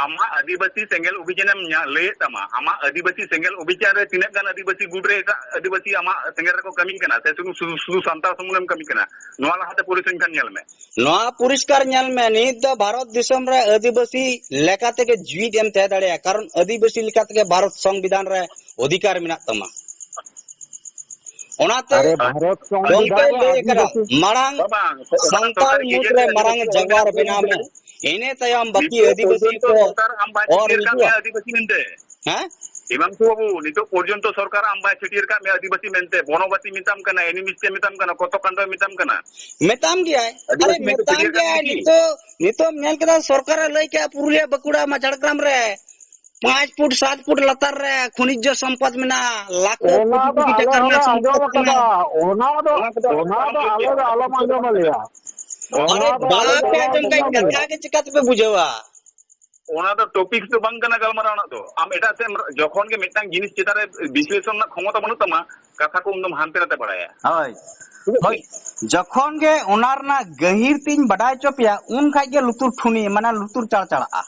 ᱟᱢᱟᱜ ᱟᱹᱫᱤᱵᱟᱹᱥᱤ ᱥᱮᱸᱜᱮᱞ ᱚᱵᱷᱤᱡᱟᱱᱮᱢ ᱧᱟ-, ᱞᱟᱹᱭᱮᱫ ᱛᱟᱢᱟ, ᱟᱢᱟᱜ ᱟᱹᱫᱤᱵᱟᱹᱥᱤ ᱥᱮᱸᱜᱮᱞ ᱚᱵᱷᱤᱡᱟᱱ ᱨᱮ ᱛᱤᱱᱟᱹᱜ ᱜᱟᱱ ᱟᱹᱫᱤᱵᱟᱹᱥᱤ ᱜᱩᱴ ᱨᱮ ᱮᱴᱟᱜ ᱟᱹᱫᱤᱵᱟᱹᱥᱤ ᱟᱢᱟᱜ ᱥᱮᱸᱜᱮᱞ ᱨᱮᱠᱚ ᱠᱟᱹᱢᱤ ᱠᱟᱱᱟ, ᱥᱮ ᱥᱩᱫᱷᱩ, ᱥᱩᱫᱷᱩ, ᱥᱩᱫᱷᱩ ᱥᱟᱱᱛᱟᱲ ᱥᱩᱢᱩᱝ ᱮᱢ ᱠᱟᱹᱢᱤ ᱠᱟᱱᱟ? ᱱᱚᱣᱟ ᱞᱟᱦᱟᱛᱮ ᱯᱚᱨᱤᱥᱚᱝᱠᱷᱟᱱ ᱧᱮᱞ ᱢᱮ᱾ ᱱᱚᱣᱟ ᱯᱚᱨᱤᱥᱠᱟᱨ ᱧᱮᱞ ᱢᱮ, ᱱᱤᱛ ᱫᱚ ᱵᱷᱟᱨᱚᱛ ᱫᱤᱥᱚᱢ ᱨᱮ ᱟᱹᱫᱤᱵᱟᱹᱥᱤ ᱞᱮᱠᱟ ᱛᱮᱜᱮ ᱡᱤᱣᱤᱫ ᱮᱢ ᱛᱟᱦᱮᱸ ᱫᱟᱲᱮᱭᱟᱜᱼᱟ, ᱠᱟᱨᱚᱱ ᱟᱹᱫᱤᱵᱟᱹᱥᱤ ᱞᱮᱠᱟ ᱛᱮᱜᱮ ᱵᱷᱟᱨᱚᱛ ᱥᱚᱝᱵᱤᱫᱷᱟᱱ ᱨᱮ ᱚᱫᱷᱤᱠᱟᱨ ᱢᱮᱱᱟᱜ ᱛᱟᱢᱟ᱾ ᱚᱱᱟᱛᱮ ᱟᱨᱮ, ᱵᱷᱟᱨᱚᱛ ᱥᱚᱝᱵᱤᱫᱷᱟᱱ ᱜᱚᱢᱠᱮᱭ ᱨᱮ ᱞᱟᱹᱭ ᱟᱠᱟᱫᱟ, ᱟᱹᱫᱤᱵᱟᱹᱥᱤ ᱢᱟᱲᱟᱝ ᱵᱟᱝ, ᱵᱟᱝ, ᱥᱟᱱᱛᱟᱲ ᱥᱚᱨᱠᱟᱨ ᱢᱩᱫᱽᱨᱮ ᱢᱟᱲᱟᱝ ᱡᱟᱜᱽᱣᱟᱨ ᱵᱮᱱᱟᱣ ᱢᱮ, ᱤᱱᱟᱹ ᱛᱟᱭᱚᱢ ᱵᱟᱹᱠᱤ ᱱᱤᱛᱚᱜ ᱟᱹᱫᱤᱵᱟᱹᱥᱤ ᱯᱚᱨᱡᱚᱱᱛᱚ ᱠᱚ ᱥᱚᱨᱠᱟᱨ ᱟᱢ ᱵᱟᱭ ᱚᱨ ᱪᱷᱟᱹᱴᱭᱟᱹᱨ ᱠᱟᱜ ᱦᱤᱡᱩᱜᱼᱟ᱾ ᱢᱮᱭᱟ ᱟᱹᱫᱤᱵᱟᱹᱥᱤ ᱢᱮᱱᱛᱮ᱾ ᱦᱮᱸ? ᱦᱤᱢᱟᱝᱥᱩ ᱵᱟᱹᱵᱩ, ᱱᱤᱛᱚᱜ ᱯᱚᱨᱡᱚᱱᱛᱚ ᱥᱚᱨᱠᱟᱨ ᱟᱢ ᱵᱟᱭ ᱪᱷᱟᱹᱴᱭᱟᱹᱨ ᱠᱟᱜ ᱢᱮᱭᱟ ᱟᱹᱫᱤᱵᱟᱹᱥᱤ ᱢᱮᱱᱛᱮ, ᱵᱚᱱᱚᱵᱟᱹᱥᱤ ᱢᱮᱛᱟᱢ ᱠᱟᱱᱟ, ᱮᱱᱤᱢᱤᱥᱴ ᱮ ᱢᱮᱛᱟᱢ ᱠᱟᱱᱟ, ᱠᱚᱛᱚ ᱠᱟᱱᱰᱚᱭ ᱢᱮᱛᱟᱢ ᱠᱟᱱᱟ᱾ ᱢᱮᱛᱟᱢ ᱜᱮᱭᱟᱭ, ᱟᱨᱮ ᱟᱹᱫᱤᱵᱟᱹᱥᱤ ᱢᱮᱱᱛᱮ ᱢᱮᱛᱟᱢ ᱪᱷᱟᱹᱴᱭᱟᱹᱨ ᱠᱟᱜ ᱜᱮᱭᱟᱭ᱾ ᱢᱮᱭᱟ ᱠᱤ? ᱱᱤᱛᱚᱜ, ᱱᱤᱛᱚᱜ ᱧᱮᱞ ᱠᱮᱫᱟ ᱥᱚᱨᱠᱟᱨᱮ ᱞᱟᱹᱭ ᱠᱮᱜᱼᱟ ᱯᱩᱨᱩᱞᱤᱭᱟᱹ, ᱵᱟᱸᱠᱩᱲᱟ, ᱟᱢᱟᱜ ᱡᱷᱟᱲᱜᱨᱟᱢ ᱨᱮ ᱯᱟᱸᱪ ᱯᱷᱩᱴ, ᱥᱟᱛ ᱯᱷᱩᱴ ᱞᱟᱛᱟᱨ ᱨᱮ ᱠᱷᱚᱱᱤᱡᱽ ᱥᱚᱢᱯᱚᱫ ᱢᱮᱱᱟᱜᱼᱟ, ᱞᱟᱠᱷ ᱠᱳᱴᱤ ᱚᱱᱟ ᱫᱚ ᱠᱳᱴᱤ ᱟᱞᱮ ᱴᱟᱠᱟ ᱦᱚᱸᱞᱮ ᱨᱮᱱᱟᱜ ᱥᱚᱢᱯᱚᱫ ᱟᱸᱡᱚᱢ ᱠᱟᱱᱟ᱾ ᱟᱠᱟᱫᱟ, ᱚᱱᱟ ᱫᱚ, ᱚᱱᱟ ᱠᱚᱫᱚ ᱚᱱᱟ ᱫᱚ ᱟᱞᱮ ᱫᱚ ᱟᱞᱚᱢ ᱟᱸᱡᱚᱢ ᱟᱞᱮᱭᱟ᱾ ᱟᱨᱮ ᱚᱱᱟ ᱫᱚ ᱟᱞᱮ ᱫᱚ ᱵᱟᱯᱮ ᱟᱞᱚᱢ ᱟᱸᱡᱚᱢ ᱠᱷᱟᱡ ᱟᱸᱡᱚᱢ ᱠᱟᱛᱷᱟ ᱟᱞᱮᱭᱟ᱾ ᱜᱮ ᱪᱤᱠᱟᱹ ᱛᱮᱯᱮ ᱵᱩᱡᱷᱟᱹᱣᱟ? ᱚᱱᱟ ᱫᱚ ᱴᱚᱯᱤᱠ ᱫᱚ ᱵᱟᱝ ᱠᱟᱱᱟ ᱜᱟᱞᱢᱟᱨᱟᱣ ᱨᱮᱱᱟᱜ ᱫᱚ᱾ ᱟᱢ ᱮᱴᱟᱜ ᱥᱮᱫ ᱮᱢ, ᱡᱚᱠᱷᱚᱱ ᱜᱮ ᱢᱤᱫᱴᱟᱝ ᱡᱤᱱᱤᱥ ᱪᱮᱛᱟᱱ ᱨᱮ ᱵᱤᱥᱞᱮᱥᱚᱱ ᱨᱮᱱᱟᱜ ᱠᱷᱚᱢᱚᱛᱟ ᱵᱟᱹᱱᱩᱜ ᱛᱟᱢᱟ, ᱠᱟᱛᱷᱟ ᱠᱚ ᱩᱱᱫᱚᱢ ᱦᱟᱱᱛᱮ ᱱᱟᱛᱮ ᱵᱟᱲᱟᱭᱟ᱾ ᱦᱳᱭ, ᱦᱳᱭ᱾ ᱡᱚᱠᱷᱚᱱ ᱜᱮ ᱚᱱᱟ ᱨᱮᱱᱟᱜ ᱜᱟᱹᱦᱤᱨ ᱛᱤᱧ ᱵᱟᱰᱟᱭ ᱦᱚᱪᱚ ᱯᱮᱭᱟ, ᱩᱱ ᱠᱷᱟᱡ ᱜᱮ ᱞᱩᱛᱩᱨ ᱴᱷᱩᱱᱤ, ᱢᱟᱱᱮ ᱞᱩᱛᱩᱨ ᱪᱟᱲᱪᱟᱲᱟᱜᱼᱟ᱾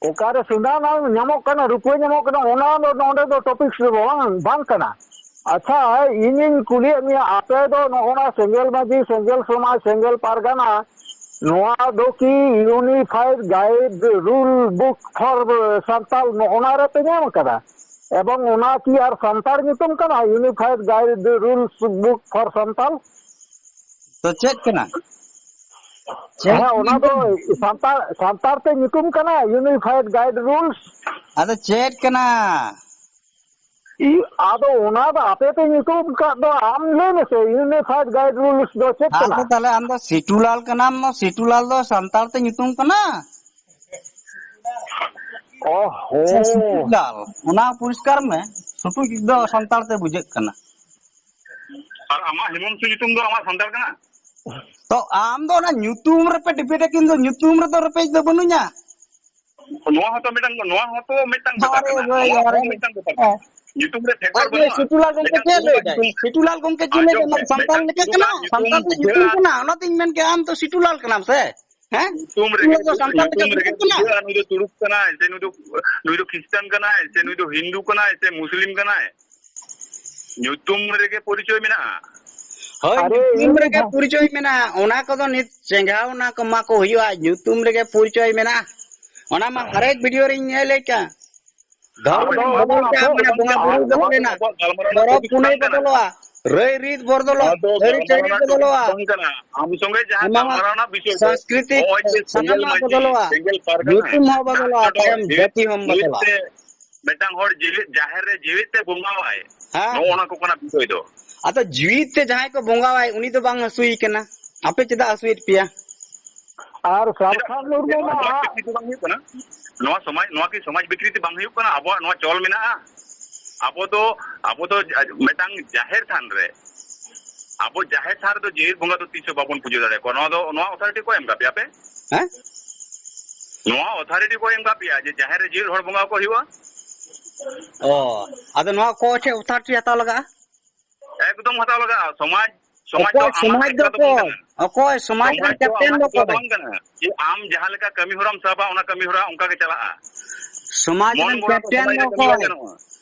ᱚᱠᱟᱨᱮ ᱥᱚᱱᱟ ᱧᱟᱢᱚᱜ ᱠᱟᱱᱟ, ᱨᱩᱯᱟᱹ ᱧᱟᱢᱚᱜ ᱠᱟᱱᱟ, ᱚᱱᱟ ᱫᱚ ᱱᱚᱰᱮ ᱫᱚ ᱴᱚᱯᱤᱠᱥ ᱫᱚ ᱵᱟᱝ, ᱵᱟᱝ ᱠᱟᱱᱟ᱾ ᱟᱪᱪᱷᱟ, ᱤᱧᱤᱧ ᱠᱩᱞᱤᱭᱮᱫ ᱢᱮᱭᱟ, ᱟᱯᱮ ᱫᱚ ᱱᱚᱜᱼᱚ ᱱᱟ ᱥᱮᱸᱜᱮᱞ ᱢᱟᱹᱡᱷᱤ, ᱥᱮᱸᱜᱮᱞ ᱥᱚᱢᱟᱡᱽ, ᱥᱮᱸᱜᱮᱞ ᱯᱟᱨᱜᱟᱱᱟ, ᱱᱚᱣᱟ ᱫᱚ ᱠᱤ unified guide rule book for Santal, ᱱᱚᱜᱼᱚ ᱱᱟ ᱨᱮᱯᱮ ᱧᱟᱢ ᱟᱠᱟᱫᱟ? ᱮᱵᱚᱝ ᱚᱱᱟ ᱠᱤ ᱟᱨ ᱥᱟᱱᱛᱟᱲ ᱧᱩᱛᱩᱢ ᱠᱟᱱᱟ, unified guide rules book for Santal? ᱛᱚ ᱪᱮᱫ ᱠᱟᱱᱟ? ᱪᱮᱫ ᱦᱮᱸ, ᱚᱱᱟ ᱫᱚ ᱠᱟᱱᱟ? ᱥᱟᱱᱛᱟᱲ, ᱥᱟᱱᱛᱟᱲ ᱛᱮ ᱧᱩᱛᱩᱢ ᱠᱟᱱᱟ, ᱤᱭᱩᱱᱤᱯᱷᱟᱭᱮᱰ ᱜᱟᱭᱤᱰ ᱨᱩᱞᱥ᱾ ᱟᱫᱚ ᱪᱮᱫ ᱠᱟᱱᱟ? ᱤ-, ᱟᱫᱚ ᱚᱱᱟ ᱫᱚ ᱟᱯᱮ ᱯᱮ ᱧᱩᱛᱩᱢ ᱠᱟᱫ ᱫᱚ, ᱟᱢ ᱞᱟᱹᱭ ᱢᱮᱥᱮ, ᱤᱭᱩᱱᱤᱯᱷᱟᱭᱮᱰ ᱜᱟᱭᱤᱰ ᱨᱩᱞᱥ ᱫᱚ ᱪᱮᱫ ᱠᱟᱱᱟ? ᱟᱫᱚ ᱛᱟᱦᱞᱮ ᱟᱢ ᱫᱚ ᱥᱤᱴᱩᱞᱟᱞ ᱠᱟᱱᱟᱢ, ᱥᱤᱴᱩᱞᱟᱞ ᱫᱚ ᱥᱟᱱᱛᱟᱲ ᱛᱮ ᱧᱩᱛᱩᱢ ᱠᱟᱱᱟ? ᱚ ᱦᱚ᱾ ᱥᱮ ᱥᱤᱴᱩᱞᱟᱞ, ᱚᱱᱟ ᱯᱚᱨᱤᱥᱠᱟᱨ ᱢᱮ, ᱥᱩᱴᱩᱡ ᱫᱚ ᱥᱟᱱᱛᱟᱲ ᱛᱮ ᱵᱩᱡᱷᱟᱹᱜ ᱠᱟᱱᱟ᱾ ᱟᱨ ᱟᱢᱟᱜ ᱦᱮᱢᱚᱱᱛᱚ ᱧᱩᱛᱩᱢ ᱫᱚ ᱟᱢᱟᱜ ᱥᱟᱱᱛᱟᱲ ᱠᱟᱱᱟ? ᱛᱚ ᱟᱢ ᱫᱚ ᱚᱱᱟ ᱧᱩᱛᱩᱢ ᱨᱮᱯᱮ ᱰᱤᱵᱮᱴ ᱟᱹᱠᱤᱱ ᱫᱚ, ᱧᱩᱛᱩᱢ ᱨᱮᱫᱚ ᱨᱮᱯᱮᱡ ᱫᱚ ᱵᱟᱹᱱᱩᱧᱟ᱾ ᱱᱚᱣᱟ ᱦᱚᱸᱛᱚ ᱢᱤᱫᱴᱟᱝ, ᱱᱚᱣᱟ ᱦᱚᱸᱛᱚ ᱢᱤᱫᱴᱟᱝ ᱵᱮᱯᱟᱨ ᱟᱨᱮ ᱠᱟᱱᱟ, ᱵᱷᱟᱹᱭ, ᱱᱚᱣᱟ ᱦᱚᱸ ᱟᱨᱮ᱾ ᱢᱤᱫᱴᱟᱝ ᱵᱮᱯᱟᱨ ᱠᱟᱱᱟ᱾ ᱦᱮᱸ᱾ ᱧᱩᱛᱩᱢ ᱨᱮ ᱯᱷᱮᱠᱴᱟᱨ ᱟᱡ ᱜᱮ ᱵᱟᱹᱱᱩᱜᱼᱟ᱾ ᱥᱤᱴᱩᱞᱟᱞ ᱜᱚᱢᱠᱮ ᱢᱤᱫᱴᱟᱝ ᱪᱮᱫ ᱞᱟᱹᱭ ᱯᱩᱨᱩᱫᱷᱩᱞᱟᱜ ᱫᱟᱭ? ᱧᱩᱛᱩᱢ, ᱥᱤᱴᱩᱞᱟᱞ ᱜᱚᱢᱠᱮ ᱪᱮᱫ ᱞᱟᱹᱭ ᱟᱸᱡᱚᱢ ᱫᱟᱭ? ᱢᱮ, ᱥᱟᱱᱛᱟᱲ ᱢᱤᱫᱴᱟᱝ ᱞᱮᱠᱟ ᱠᱟᱱᱟ? ᱯᱩᱨᱩᱫᱷᱩᱞᱟᱜ ᱥᱟᱱᱛᱟᱲ ᱧᱩᱛᱩᱢ ᱛᱮ ᱧᱩᱛᱩᱢ ᱵᱩᱡᱷᱟᱹᱜᱼᱟ᱾ ᱠᱟᱱᱟ? ᱚᱱᱟᱛᱤᱧ ᱢᱮᱱ ᱠᱮᱜᱼᱟ, ᱟᱢ ᱛᱚ ᱥᱤᱴᱩᱞᱟᱞ ᱠᱟᱱᱟᱢ ᱥᱮ? ᱦᱮᱸ? ᱧᱩᱛᱩᱢ ᱨᱮᱜᱮ, ᱥᱤᱴᱩᱞᱟᱞ ᱫᱚ ᱥᱟᱱᱛᱟᱲ ᱧᱩᱛᱩᱢ ᱞᱮᱠᱟ ᱨᱮᱜᱮ ᱧᱩᱛᱩᱢ ᱠᱟᱱᱟ? ᱵᱩᱡᱷᱟᱹᱜᱼᱟ, ᱱᱩᱭ ᱫᱚ ᱛᱩᱲᱩᱠ ᱠᱟᱱᱟᱭ, ᱥᱮ ᱱᱩᱭ ᱫᱚ, ᱱᱩᱭ ᱫᱚ ᱠᱷᱨᱤᱥᱴᱟᱱ ᱠᱟᱱᱟᱭ, ᱥᱮ ᱱᱩᱭ ᱫᱚ ᱦᱤᱱᱫᱩ ᱠᱟᱱᱟᱭ, ᱥᱮ ᱢᱩᱥᱞᱤᱢ ᱠᱟᱱᱟᱭ᱾ ᱧᱩᱛᱩᱢ ᱨᱮᱜᱮ ᱯᱚᱨᱤᱪᱚᱭ ᱢᱮᱱᱟᱜᱼᱟ᱾ ᱦᱳᱭ, ᱟᱨᱮ, ᱧᱩᱛᱩᱢ ᱤᱧ ᱨᱮᱜᱮ ᱦᱚᱸ ᱯᱚᱨᱤᱪᱚᱭ ᱢᱮᱱᱟᱜᱼᱟ᱾ ᱚᱱᱟ ᱠᱚᱫᱚ ᱱᱤᱛ ᱪᱮᱸᱜᱷᱟᱣ ᱚᱱᱟ ᱠᱚ ᱢᱟ ᱠᱚ ᱦᱩᱭᱩᱜᱼᱟ, ᱧᱩᱛᱩᱢ ᱨᱮᱜᱮ ᱯᱚᱨᱤᱪᱚᱭ ᱢᱮᱱᱟᱜᱼᱟ᱾ ᱚᱱᱟ ᱢᱟ ᱦᱟᱨᱮᱠ ᱵᱷᱤᱰᱤᱭᱳ ᱨᱤᱧ ᱧᱮᱞᱮᱫ ᱠᱟᱱ᱾ ᱫᱷᱚᱨᱢᱚ ᱟᱫᱚ ᱵᱚᱫᱚᱞ ᱚᱱᱟ ᱠᱟᱜᱼᱟ, ᱫᱚ ᱢᱟᱱᱮ ᱵᱚᱸᱜᱟ ᱵᱩᱨᱩ ᱟᱵᱚᱣᱟᱜ, ᱵᱚᱫᱚᱞᱮᱱᱟ, ᱟᱵᱚᱣᱟᱜ ᱜᱟᱞᱢᱟᱨᱟᱣ ᱨᱮᱱᱟᱜ ᱯᱚᱨᱚᱵᱽ ᱴᱚᱯᱤᱠ ᱯᱩᱱᱟᱹᱭ ᱵᱟᱝ ᱠᱟᱱᱟ᱾ ᱵᱚᱫᱚᱞᱚᱜᱼᱟ, ᱨᱟᱹᱭ ᱨᱤᱛ ᱱᱚᱣᱟ ᱵᱚᱫᱚᱞᱚᱜᱼᱟ, ᱫᱚ ᱜᱟᱞᱢᱟᱨᱟᱣ ᱟᱹᱨᱤᱪᱟᱹᱞᱤ ᱨᱮᱱᱟᱜ ᱴᱚᱯᱤᱠ ᱵᱚᱫᱚᱞᱚᱜᱼᱟ, ᱵᱟᱝ ᱠᱟᱱᱟ᱾ ᱟᱢ ᱥᱚᱸᱜᱮ ᱡᱟᱦᱟᱸ ᱟᱢᱟᱜ ᱜᱟᱞᱢᱟᱨᱟᱣ ᱨᱮᱱᱟᱜ ᱵᱤᱥᱚᱭ ᱫᱚ ᱥᱚᱝᱥᱠᱨᱤᱛᱤ ᱱᱚᱜᱼᱚᱭ ᱡᱮ ᱥᱮᱸᱜᱮᱞ ᱥᱟᱱᱟᱢᱟᱜ ᱢᱟᱹᱡᱷᱤ, ᱵᱚᱫᱚᱞᱚᱜᱼᱟ, ᱥᱮᱸᱜᱮᱞ ᱯᱟᱨᱜᱟᱱᱟ, ᱧᱩᱛᱩᱢ ᱦᱚᱸ ᱫᱟᱜ ᱵᱚᱫᱚᱞᱚᱜᱼᱟ, ᱪᱚᱰᱚᱨ, ᱛᱟᱭᱚᱢ ᱡᱤᱣᱤ ᱡᱟᱹᱛᱤ ᱦᱚᱸᱢ ᱡᱤᱣᱤ ᱵᱚᱫᱚᱞᱚᱜᱼᱟ᱾ ᱛᱮ ᱢᱤᱫᱴᱟᱝ ᱦᱚᱲ ᱡᱤᱣᱤ, ᱡᱟᱦᱮᱨ ᱨᱮ ᱡᱤᱣᱤ ᱛᱮ ᱵᱚᱸᱜᱟᱣᱟᱭ, ᱦᱮᱸ᱾ ᱱᱚᱜᱼᱚ ᱱᱟ ᱠᱚ ᱠᱟᱱᱟ ᱵᱤᱥᱚᱭ ᱫᱚ᱾ ᱟᱫᱚ ᱡᱤᱣᱤ ᱛᱮ ᱡᱟᱦᱟᱸᱭ ᱠᱚ ᱵᱚᱸᱜᱟᱣᱟᱭ, ᱩᱱᱤ ᱫᱚ ᱵᱟᱝ ᱦᱟᱹᱥᱩᱭᱮ ᱠᱟᱱᱟ, ᱟᱯᱮ ᱪᱮᱫᱟᱜ ᱦᱟᱹᱥᱩᱭᱮᱫ ᱯᱮᱭᱟ? ᱟᱨ ᱪᱮᱫᱟᱜ ᱥᱟᱞᱠᱷᱟᱱ ᱢᱩᱨᱢᱩ ᱱᱚᱣᱟ ᱢᱟ ᱥᱚᱢᱟᱡᱽ ᱵᱤᱠᱨᱤᱛᱤ ᱵᱟᱝ ᱦᱩᱭᱩᱜ ᱠᱟᱱᱟ? ᱱᱚᱣᱟ ᱥᱚᱢᱟᱡᱽ, ᱱᱚᱣᱟ ᱠᱤ ᱥᱚᱢᱟᱡᱽ ᱵᱤᱠᱨᱤᱛᱤ ᱵᱟᱝ ᱦᱩᱭᱩᱜ ᱠᱟᱱᱟ? ᱟᱵᱚᱣᱟᱜ ᱱᱚᱣᱟ ᱪᱚᱞ ᱢᱮᱱᱟᱜᱼᱟ᱾ ᱟᱵᱚ ᱫᱚ, ᱟᱵᱚ ᱫᱚ ᱡᱟ-, ᱢᱤᱫᱴᱟᱝ ᱡᱟᱦᱮᱨ ᱛᱷᱟᱱ ᱨᱮ, ᱟᱵᱚ ᱡᱟᱦᱮᱨ ᱛᱷᱟᱱ ᱨᱮᱫᱚ ᱡᱮᱦᱮᱛᱩ ᱵᱚᱸᱜᱟ ᱫᱚ ᱛᱤᱥ ᱦᱚᱸ ᱵᱟᱵᱚᱱ ᱯᱩᱡᱟᱹ ᱫᱟᱲᱮᱭᱟᱠᱚᱣᱟ᱾ ᱱᱚᱣᱟ ᱫᱚ, ᱱᱚᱣᱟ ᱚᱛᱷᱚᱨᱤᱴᱤ ᱚᱠᱚᱭ ᱮᱢ ᱠᱟᱜ ᱯᱮᱭᱟ ᱟᱯᱮ? ᱦᱮᱸ? ᱱᱚᱣᱟ ᱚᱛᱷᱟᱨᱤᱴᱤ ᱠᱚ ᱮᱢ ᱠᱟᱜ ᱯᱮᱭᱟ ᱡᱮ ᱡᱟᱦᱮᱨ ᱨᱮ ᱡᱤᱣᱮᱫ ᱦᱚᱲ ᱵᱚᱸᱜᱟ ᱠᱚ ᱦᱩᱭᱩᱜᱼᱟ? ᱚ, ᱟᱫᱚ ᱱᱚᱣᱟ ᱠᱚ ᱪᱮᱫ ᱚᱛᱷᱟᱨᱤᱴᱤ ᱦᱟᱛᱟᱣ ᱞᱟᱜᱟᱜᱼᱟ? ᱮᱠᱫᱚᱢ ᱦᱟᱛᱟᱣ ᱞᱟᱜᱟᱜᱼᱟ᱾ ᱥᱚᱢᱟᱡᱽ, ᱥᱚᱢᱟᱡᱽ ᱫᱚ ᱚᱠᱚᱭ ᱟᱢᱟᱜ ᱥᱚᱢᱟᱡᱽ ᱮᱠᱞᱟ ᱫᱚ ᱵᱟᱝ ᱠᱟᱱᱟ᱾ ᱥᱚᱢᱟᱡᱽ ᱨᱮᱱ ᱥᱚᱢᱟᱡᱽ ᱫᱚ ᱠᱮᱯᱴᱮᱱ ᱫᱚ ᱟᱢᱟᱜ ᱮᱠᱞᱟ ᱫᱚ ᱚᱠᱚᱭ? ᱵᱟᱝ ᱠᱟᱱᱟ᱾ ᱡᱮ ᱟᱢ ᱡᱟᱦᱟᱸ ᱞᱮᱠᱟ ᱠᱟᱹᱢᱤ ᱦᱚᱨᱟᱢ ᱥᱟᱵᱟ, ᱚᱱᱟ ᱠᱟᱹᱢᱤ ᱦᱚᱨᱟ ᱚᱱᱠᱟ ᱜᱮ ᱪᱟᱞᱟᱜᱼᱟ᱾ ᱥᱚᱢᱟᱡᱽ ᱢᱚᱱ ᱨᱮᱱ ᱜᱚᱲᱟ ᱫᱚ ᱠᱮᱯᱴᱮᱱ ᱥᱚᱢᱟᱡᱽ ᱫᱚ ᱨᱮ ᱠᱟᱹᱢᱤ ᱵᱟᱝ ᱚᱠᱚᱭ? ᱜᱟᱱᱚᱜᱼᱟ᱾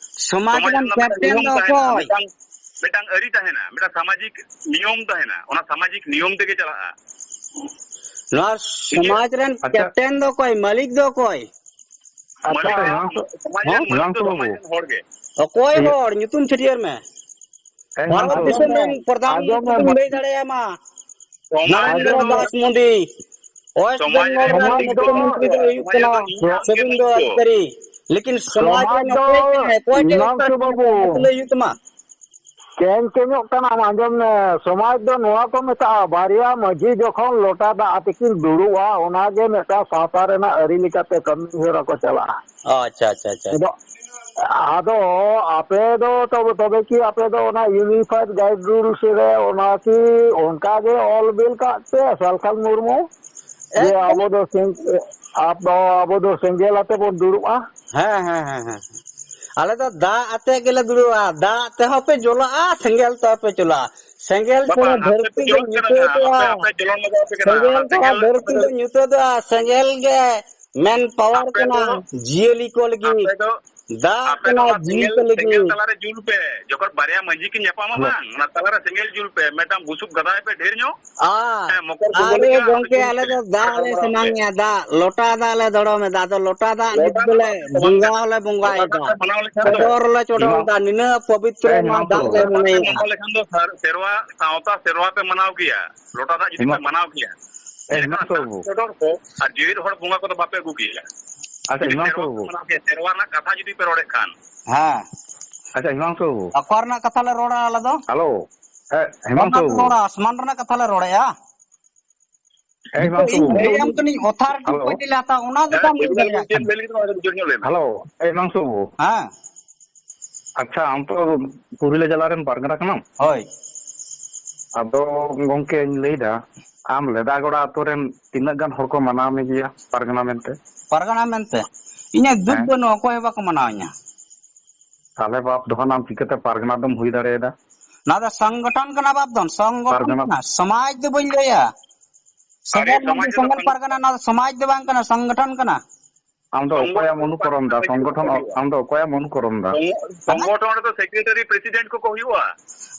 ᱥᱚᱢᱟᱡᱽ ᱥᱚᱢᱟᱡᱽ ᱨᱮᱱ ᱨᱮᱱᱟᱜ ᱢᱤᱫᱴᱟᱝ ᱠᱮᱯᱴᱮᱱ ᱱᱤᱭᱚᱢ ᱫᱚ ᱛᱟᱦᱮᱱᱟ, ᱚᱠᱚᱭ? ᱢᱤᱫᱴᱟᱝ, ᱢᱤᱫᱴᱟᱝ ᱟᱹᱨᱤ ᱛᱟᱦᱮᱱᱟ, ᱢᱤᱫᱴᱟᱝ ᱥᱟᱢᱟᱡᱤᱠ ᱱᱤᱭᱚᱢ ᱛᱟᱦᱮᱱᱟ, ᱚᱱᱟ ᱥᱟᱢᱟᱡᱤᱠ ᱱᱤᱭᱚᱢ ᱛᱮᱜᱮ ᱪᱟᱞᱟᱜᱼᱟ᱾ ᱱᱚᱣᱟ ᱴᱷᱤᱠ ᱜᱮᱭᱟ? ᱥᱚᱢᱟᱡᱽ ᱨᱮᱱ ᱟᱪᱪᱷᱟ᱾ ᱠᱮᱯᱴᱮᱱ ᱫᱚ ᱚᱠᱚᱭ? ᱢᱟᱹᱞᱤᱠ ᱫᱚ ᱚᱠᱚᱭ? ᱟᱪᱪᱷᱟ, ᱢᱟᱹᱞᱤᱠ ᱫᱚ, ᱦᱮᱸ? ᱥᱚᱢᱟᱡᱽ ᱨᱮᱱ ᱦᱮᱸ? ᱢᱟᱹᱞᱤᱠ ᱫᱚ ᱦᱤᱢᱟᱝᱥᱩ ᱥᱚᱢᱟᱡᱽ ᱵᱟᱹᱵᱩ᱾ ᱨᱮᱱ ᱦᱚᱲ ᱜᱮ᱾ ᱚᱠᱚᱭ ᱤᱭᱟᱹ, ᱦᱚᱲ? ᱧᱩᱛᱩᱢ ᱪᱷᱟᱹᱴᱭᱟᱹᱨ ᱢᱮ᱾ ᱦᱮᱸ, ᱵᱷᱟᱨᱚᱛ ᱦᱤᱢᱟᱝᱥᱩ᱾ ᱫᱤᱥᱚᱢ ᱨᱮᱱ ᱯᱨᱚᱫᱷᱟᱱ ᱟᱸᱡᱚᱢ ᱢᱚᱱᱛᱨᱤ ᱢᱮ, ᱠᱚᱧ ᱢᱟ-, ᱞᱟᱹᱭ ᱫᱟᱲᱮᱭᱟᱢᱟ᱾ ᱥᱚᱢᱟᱡᱽ ᱱᱟᱨᱮᱱᱫᱨᱚ ᱨᱮᱫᱚ, ᱫᱟᱥ ᱢᱳᱫᱤ, ᱣᱮᱥᱴ ᱥᱚᱢᱟᱡᱽ ᱵᱮᱝᱜᱚᱞ ᱨᱮᱫᱚ ᱨᱮᱱ ᱥᱚᱢᱟᱡᱽ ᱫᱚ, ᱢᱩᱠᱷᱭᱚᱢᱚᱱᱛᱨᱤ ᱫᱚᱭ ᱦᱩᱭᱩᱜ ᱥᱚᱢᱟᱡᱽ ᱠᱟᱱᱟ ᱨᱮᱫᱚ ᱤᱧ ᱟᱢ ᱜᱮ ᱥᱩᱵᱷᱮᱱᱫᱩ ᱢᱮᱱᱟᱜ ᱠᱚᱣᱟ᱾ ᱚᱫᱷᱤᱠᱟᱨᱤ᱾ ᱞᱮᱠᱤᱱ ᱥᱚᱢᱟᱡᱽ ᱥᱚᱢᱟᱡᱽ ᱨᱮᱱ ᱫᱚ ᱚᱠᱚᱭ ᱠᱟᱱᱟᱭ? ᱚᱠᱚᱭ ᱴᱷᱮᱱ ᱦᱤᱢᱟᱝᱥᱩ ᱵᱟᱵᱩ, ᱞᱟᱹᱭ ᱦᱩᱭᱩᱜ ᱛᱟᱢᱟ? ᱪᱮᱧ ᱪᱮᱧᱚᱜ ᱠᱟᱱᱟᱢ, ᱟᱸᱡᱚᱢ ᱢᱮ᱾ ᱥᱚᱢᱟᱡᱽ ᱫᱚ ᱱᱚᱣᱟ ᱠᱚ ᱢᱮᱛᱟᱜᱼᱟ, ᱵᱟᱨᱭᱟ ᱢᱟᱹᱡᱷᱤ ᱡᱚᱠᱷᱚᱱ ᱞᱚᱴᱟ ᱫᱟᱜ ᱟᱛᱮ ᱠᱤᱱ ᱫᱩᱲᱩᱵᱼᱟ, ᱚᱱᱟᱜᱮ ᱢᱤᱫᱴᱟᱝ ᱥᱟᱶᱛᱟ ᱨᱮᱱᱟᱜ ᱟᱹᱨᱤ ᱞᱮᱠᱟᱛᱮ ᱠᱟᱹᱢᱤ ᱦᱚᱨᱟ ᱠᱚ ᱪᱟᱞᱟᱜᱼᱟ᱾ ᱚ, ᱟᱪᱪᱷᱟ, ᱟᱪᱪᱷᱟ, ᱟᱪᱪᱷᱟ, ᱟᱪᱪᱷᱟ᱾ ᱟᱫᱚ, ᱟᱫᱚ ᱟᱯᱮ ᱫᱚ ᱛᱚᱵᱮ, ᱛᱚᱵᱮ ᱠᱤ ᱟᱯᱮ ᱫᱚ ᱚᱱᱟ unified guide rules ᱨᱮ ᱚᱱᱟ ᱠᱤ ᱚᱱᱠᱟ ᱜᱮ ᱚᱞ ᱵᱤᱞ ᱠᱟᱜ ᱯᱮ, ᱥᱟᱞᱠᱷᱟᱱ ᱢᱩᱨᱢᱩ, ᱡᱮ ᱮᱠᱫᱚᱢ᱾ ᱟᱵᱚ ᱫᱚ ᱥᱮᱸᱜ-, ᱟᱵᱚ, ᱟᱵᱚ ᱫᱚ ᱥᱮᱸᱜᱮᱞ ᱟᱛᱮ ᱵᱚᱱ ᱫᱩᱲᱩᱵᱼᱟ? ᱦᱮᱸ, ᱦᱮᱸ, ᱦᱮᱸ, ᱦᱮᱸ᱾ ᱟᱞᱮ ᱫᱚ ᱫᱟᱜ ᱟᱛᱮ ᱜᱮᱞᱮ ᱫᱩᱲᱩᱵᱼᱟ, ᱫᱟᱜ ᱛᱮᱦᱚᱸ ᱯᱮ ᱡᱚᱞᱟᱜᱼᱟ, ᱥᱮᱸᱜᱮᱞ ᱛᱮᱦᱚᱸ ᱯᱮ ᱡᱚᱞᱟᱜᱼᱟ᱾ ᱥᱮᱸᱜᱮᱞ ᱵᱟᱵᱟ, ᱪᱷᱟᱲᱟ ᱟᱯᱮ ᱯᱮ ᱫᱷᱟᱹᱨᱛᱤ ᱫᱚ ᱡᱚᱞᱚᱱ ᱠᱟᱱᱟ ᱧᱩᱛᱟᱹᱛᱚᱜᱼᱟ᱾ ᱡᱟᱦᱟᱸ, ᱟᱯᱮ, ᱟᱯᱮ ᱡᱚᱞᱚᱱ ᱞᱟᱜᱟᱣ ᱯᱮ ᱠᱟᱱᱟ, ᱚᱱᱟ ᱥᱮᱸᱜᱮᱞ ᱪᱷᱟᱲᱟ ᱥᱮᱸᱜᱮᱞ ᱫᱷᱟᱹᱨᱛᱤ ᱟᱯᱮ ᱫᱚ ᱫᱚ ᱧᱩᱛᱟᱹᱛᱚᱜᱼᱟ᱾ ᱥᱮᱸᱜᱮᱞ ᱜᱮ ᱢᱮᱱ ᱯᱟᱣᱟᱨ ᱟᱯᱮ ᱠᱟᱱᱟ ᱫᱚ, ᱡᱤᱭᱟᱹᱞᱤ ᱠᱚ ᱞᱟᱹᱜᱤᱫ᱾ ᱟᱯᱮ ᱫᱚ, ᱫᱟᱜ ᱟᱯᱮ ᱫᱚ ᱠᱟᱱᱟ ᱚᱱᱟ ᱡᱤᱣᱤ ᱥᱮᱸᱜᱮᱞ, ᱠᱚ ᱞᱟᱹᱜᱤᱫ᱾ ᱥᱮᱸᱜᱮᱞ ᱛᱟᱞᱟᱨᱮ ᱡᱩᱞ ᱯᱮ᱾ ᱡᱚᱠᱷᱚᱱ ᱵᱟᱨᱭᱟ ᱢᱟᱹᱡᱷᱤ ᱠᱤᱱ ᱧᱟᱯᱟᱢᱟ ᱦᱮᱞᱳ᱾ ᱵᱟᱝ, ᱚᱱᱟ ᱛᱟᱞᱟᱨᱮ ᱥᱮᱸᱜᱮᱞ ᱡᱩᱞ ᱯᱮ᱾ ᱢᱤᱫᱴᱟᱝ ᱵᱩᱥᱩᱵ ᱜᱟᱫᱟᱭ ᱯᱮ ᱰᱷᱮᱨ ᱧᱚᱜ᱾ ᱟᱨ, ᱦᱮᱸ, ᱢᱚᱠᱚᱨ ᱠᱩᱴᱟᱹᱢ ᱟᱨᱮ ᱞᱮᱠᱟ ᱟᱨ ᱜᱚᱝᱠᱮ, ᱡᱩᱞ ᱟᱞᱮ ᱯᱮ᱾ ᱫᱚ ᱫᱟᱜ ᱟᱨ ᱞᱮ ᱵᱚᱸᱜᱟ ᱥᱟᱢᱟᱝ ᱯᱮ᱾ ᱮᱫᱟ, ᱫᱟᱜ, ᱞᱚᱴᱟ ᱫᱟᱜ ᱞᱮ ᱫᱚᱲᱚᱢ ᱮᱫᱟ᱾ ᱟᱫᱚ ᱞᱚᱴᱟ ᱫᱟᱜ ᱫᱚ ᱵᱚᱸᱜᱟ ᱵᱟᱝ ᱦᱚᱸᱞᱮ ᱠᱟᱱᱟ᱾ ᱵᱚᱸᱜᱟᱭᱮᱫᱟ᱾ ᱞᱚᱴᱟ ᱫᱟᱜ ᱫᱚ ᱵᱟᱝ ᱠᱟᱱᱟ᱾ ᱪᱚᱰᱚᱨ ᱦᱚᱸᱞᱮ ᱪᱚᱰᱚᱨ ᱮᱫᱟ᱾ ᱱᱤᱱᱟᱹᱜ ᱯᱚᱵᱤᱛᱨᱚ ᱮ, ᱱᱚᱣᱟ ᱦᱤᱢᱟᱝᱥᱩ ᱫᱟᱜ ᱵᱟᱹᱵᱩ᱾ ᱞᱮ ᱞᱚᱴᱟ ᱫᱟᱜ ᱯᱮ ᱢᱚᱱᱮᱭᱮᱫᱟ᱾ ᱢᱟᱱᱟᱣ ᱞᱮᱠᱷᱟᱱ ᱫᱚ ᱥᱟᱨ-, ᱥᱮᱨᱣᱟ, ᱥᱟᱶᱛᱟ ᱥᱮᱨᱣᱟ ᱯᱮ ᱢᱟᱱᱟᱣ ᱜᱮᱭᱟ᱾ ᱞᱚᱴᱟ ᱫᱟᱜ ᱡᱩᱫᱤ ᱯᱮ ᱦᱤᱢᱟ-, ᱢᱟᱱᱟᱣ ᱜᱮᱭᱟ, ᱮ, ᱮᱱᱠᱷᱟᱱ ᱦᱤᱢᱟᱝᱥᱩ ᱫᱟᱜ ᱵᱟᱹᱵᱩ᱾ ᱪᱚᱰᱚᱨ ᱠᱚ ᱟᱨ ᱡᱮᱣᱮᱫ ᱦᱚᱲ ᱵᱚᱸᱜᱟ ᱠᱚᱫᱚ ᱵᱟᱯᱮ ᱟᱹᱜᱩ ᱠᱮᱭᱟ᱾ ᱟᱪᱪᱷᱟ, ᱡᱩᱫᱤ ᱦᱤᱢᱟᱝᱥᱩ ᱥᱮᱨᱣᱟ ᱯᱮ ᱵᱟᱹᱵᱩ᱾ ᱢᱟᱱᱟᱣ ᱠᱮᱭᱟ, ᱥᱮᱨᱣᱟ ᱨᱮᱱᱟᱜ ᱠᱟᱛᱷᱟ ᱡᱩᱫᱤ ᱯᱮ ᱨᱚᱲᱮᱫ ᱠᱷᱟᱱ᱾ ᱦᱮᱸ᱾ ᱟᱪᱪᱷᱟ, ᱦᱤᱢᱟᱝᱥᱩ ᱵᱟᱹᱵᱩ᱾ ᱚᱠᱟ ᱨᱮᱱᱟᱜ ᱠᱟᱛᱷᱟ ᱞᱮ ᱨᱚᱲᱟ ᱟᱞᱮ ᱫᱚ? ᱦᱮᱞᱳ᱾ ᱦᱮᱸ, ᱦᱤᱢᱟᱝᱥᱩ ᱚᱱᱟ ᱵᱟᱹᱵᱩ᱾ ᱨᱚᱲᱟ, ᱥᱚᱢᱟᱱ ᱨᱮᱱᱟᱜ ᱠᱟᱛᱷᱟ ᱞᱮ ᱨᱚᱲᱮᱜᱼᱟ᱾ ᱦᱮᱸ, ᱱᱤᱛᱚᱜ ᱦᱤᱢᱟᱝᱥᱩ ᱤᱧ ᱵᱟᱹᱵᱩ᱾ ᱞᱟᱹᱭᱟᱢ ᱠᱟᱹᱱᱟᱹᱧ, ᱚᱛᱷᱟᱨᱤᱴᱤ ᱦᱮᱞᱳ᱾ ᱚᱠᱚᱭ ᱴᱷᱮᱱ ᱞᱮ ᱦᱟᱛᱟᱣᱟ, ᱚᱱᱟ ᱫᱚ ᱦᱮᱸ, ᱵᱟᱢ ᱪᱮᱫ ᱞᱟᱹᱭ ᱵᱮᱱ, ᱫᱟᱲᱮᱭᱟᱜ ᱪᱮᱫ ᱠᱟᱱᱟ᱾ ᱵᱮᱱ ᱞᱟᱹᱭ ᱠᱮᱫᱟ, ᱚᱱᱟ ᱠᱟᱹᱴᱤᱡ ᱡᱳᱨ ᱧᱚᱜ ᱞᱟᱹᱭ ᱵᱮᱱ᱾ ᱦᱮᱞᱳ, ᱮ ᱦᱤᱢᱟᱝᱥᱩ ᱵᱟᱹᱵᱩ᱾ ᱦᱮᱸ᱾ ᱟᱪᱪᱷᱟ, ᱟᱢ ᱛᱚ ᱯᱩᱨᱩᱞᱤᱭᱟᱹ ᱡᱮᱞᱟ ᱨᱮᱱ ᱯᱟᱨᱜᱟᱱᱟ ᱠᱟᱱᱟᱢ᱾ ᱦᱳᱭ᱾ ᱟᱫᱚ ᱜᱚᱝᱠᱮᱧ ᱞᱟᱹᱭᱫᱟ, ᱟᱢ ᱞᱮᱫᱟᱜᱚᱲᱟ ᱟᱛᱳ ᱨᱮᱱ ᱛᱤᱱᱟᱹᱜ ᱜᱟᱱ ᱦᱚᱲ ᱠᱚ ᱢᱟᱱᱟᱣ ᱢᱮ ᱜᱮᱭᱟ ᱯᱟᱨᱜᱟᱱᱟ ᱢᱮᱱᱛᱮ? ᱯᱟᱨᱜᱟᱱᱟ ᱢᱮᱱᱛᱮ? ᱤᱧᱟᱹᱜ ᱫᱩᱠ ᱦᱮᱸ᱾ ᱵᱟᱹᱱᱩᱜᱼᱟ, ᱚᱠᱚᱭ ᱦᱚᱸ ᱵᱟᱠᱚ ᱢᱟᱱᱟᱣᱤᱧᱟ᱾ ᱛᱟᱦᱞᱮ ᱵᱟᱯ ᱫᱚ ᱟᱢ ᱪᱤᱠᱟᱹᱛᱮ ᱯᱟᱨᱜᱟᱱᱟ ᱫᱚᱢ ᱦᱩᱭ ᱫᱟᱲᱮᱭᱟᱫᱟ? ᱱᱚᱣᱟ ᱫᱚ ᱥᱚᱝᱜᱚᱴᱷᱚᱱ ᱠᱟᱱᱟ ᱵᱟᱯ ᱫᱚ, ᱥᱚᱝᱜᱚᱴᱷᱚᱱ ᱯᱟᱨᱜᱟᱱᱟ ᱠᱟᱱᱟ, ᱥᱚᱢᱟᱡᱽ ᱫᱚ ᱵᱟᱹᱧ ᱞᱟᱹᱭᱟ᱾ ᱟᱨᱮ, ᱥᱚᱝᱜᱚᱴᱷᱚᱱ ᱥᱚᱢᱟᱡᱽ ᱫᱚ ᱥᱚᱝᱜᱚᱴᱷᱚᱱ ᱥᱚᱝᱜᱚ- ᱯᱟᱨᱜᱟᱱᱟ, ᱱᱚᱣᱟ ᱫᱚ ᱥᱚᱢᱟᱡᱽ ᱫᱚ ᱵᱟᱝ ᱠᱟᱱᱟ, ᱥᱚᱝᱜᱚᱴᱷᱚᱱ ᱠᱟᱱᱟ᱾ ᱟᱢ ᱫᱚ ᱥᱚᱝᱜᱚ- ᱚᱠᱚᱭᱮᱢ ᱚᱱᱩᱠᱚᱨᱚᱱ ᱫᱟ? ᱥᱚᱝᱜᱚᱴᱷᱚᱱ ᱚ-, ᱟᱢ ᱫᱚ ᱚᱠᱚᱭᱮᱢ ᱚᱱᱩᱠᱚᱨᱚᱱ ᱫᱟ? ᱥᱚᱝᱜᱚ-, ᱦᱮᱸ? ᱥᱚᱝᱜᱚᱴᱷᱚᱱ ᱨᱮᱫᱚ secretary president ᱠᱚᱠᱚ ᱦᱩᱭᱩᱜᱼᱟ᱾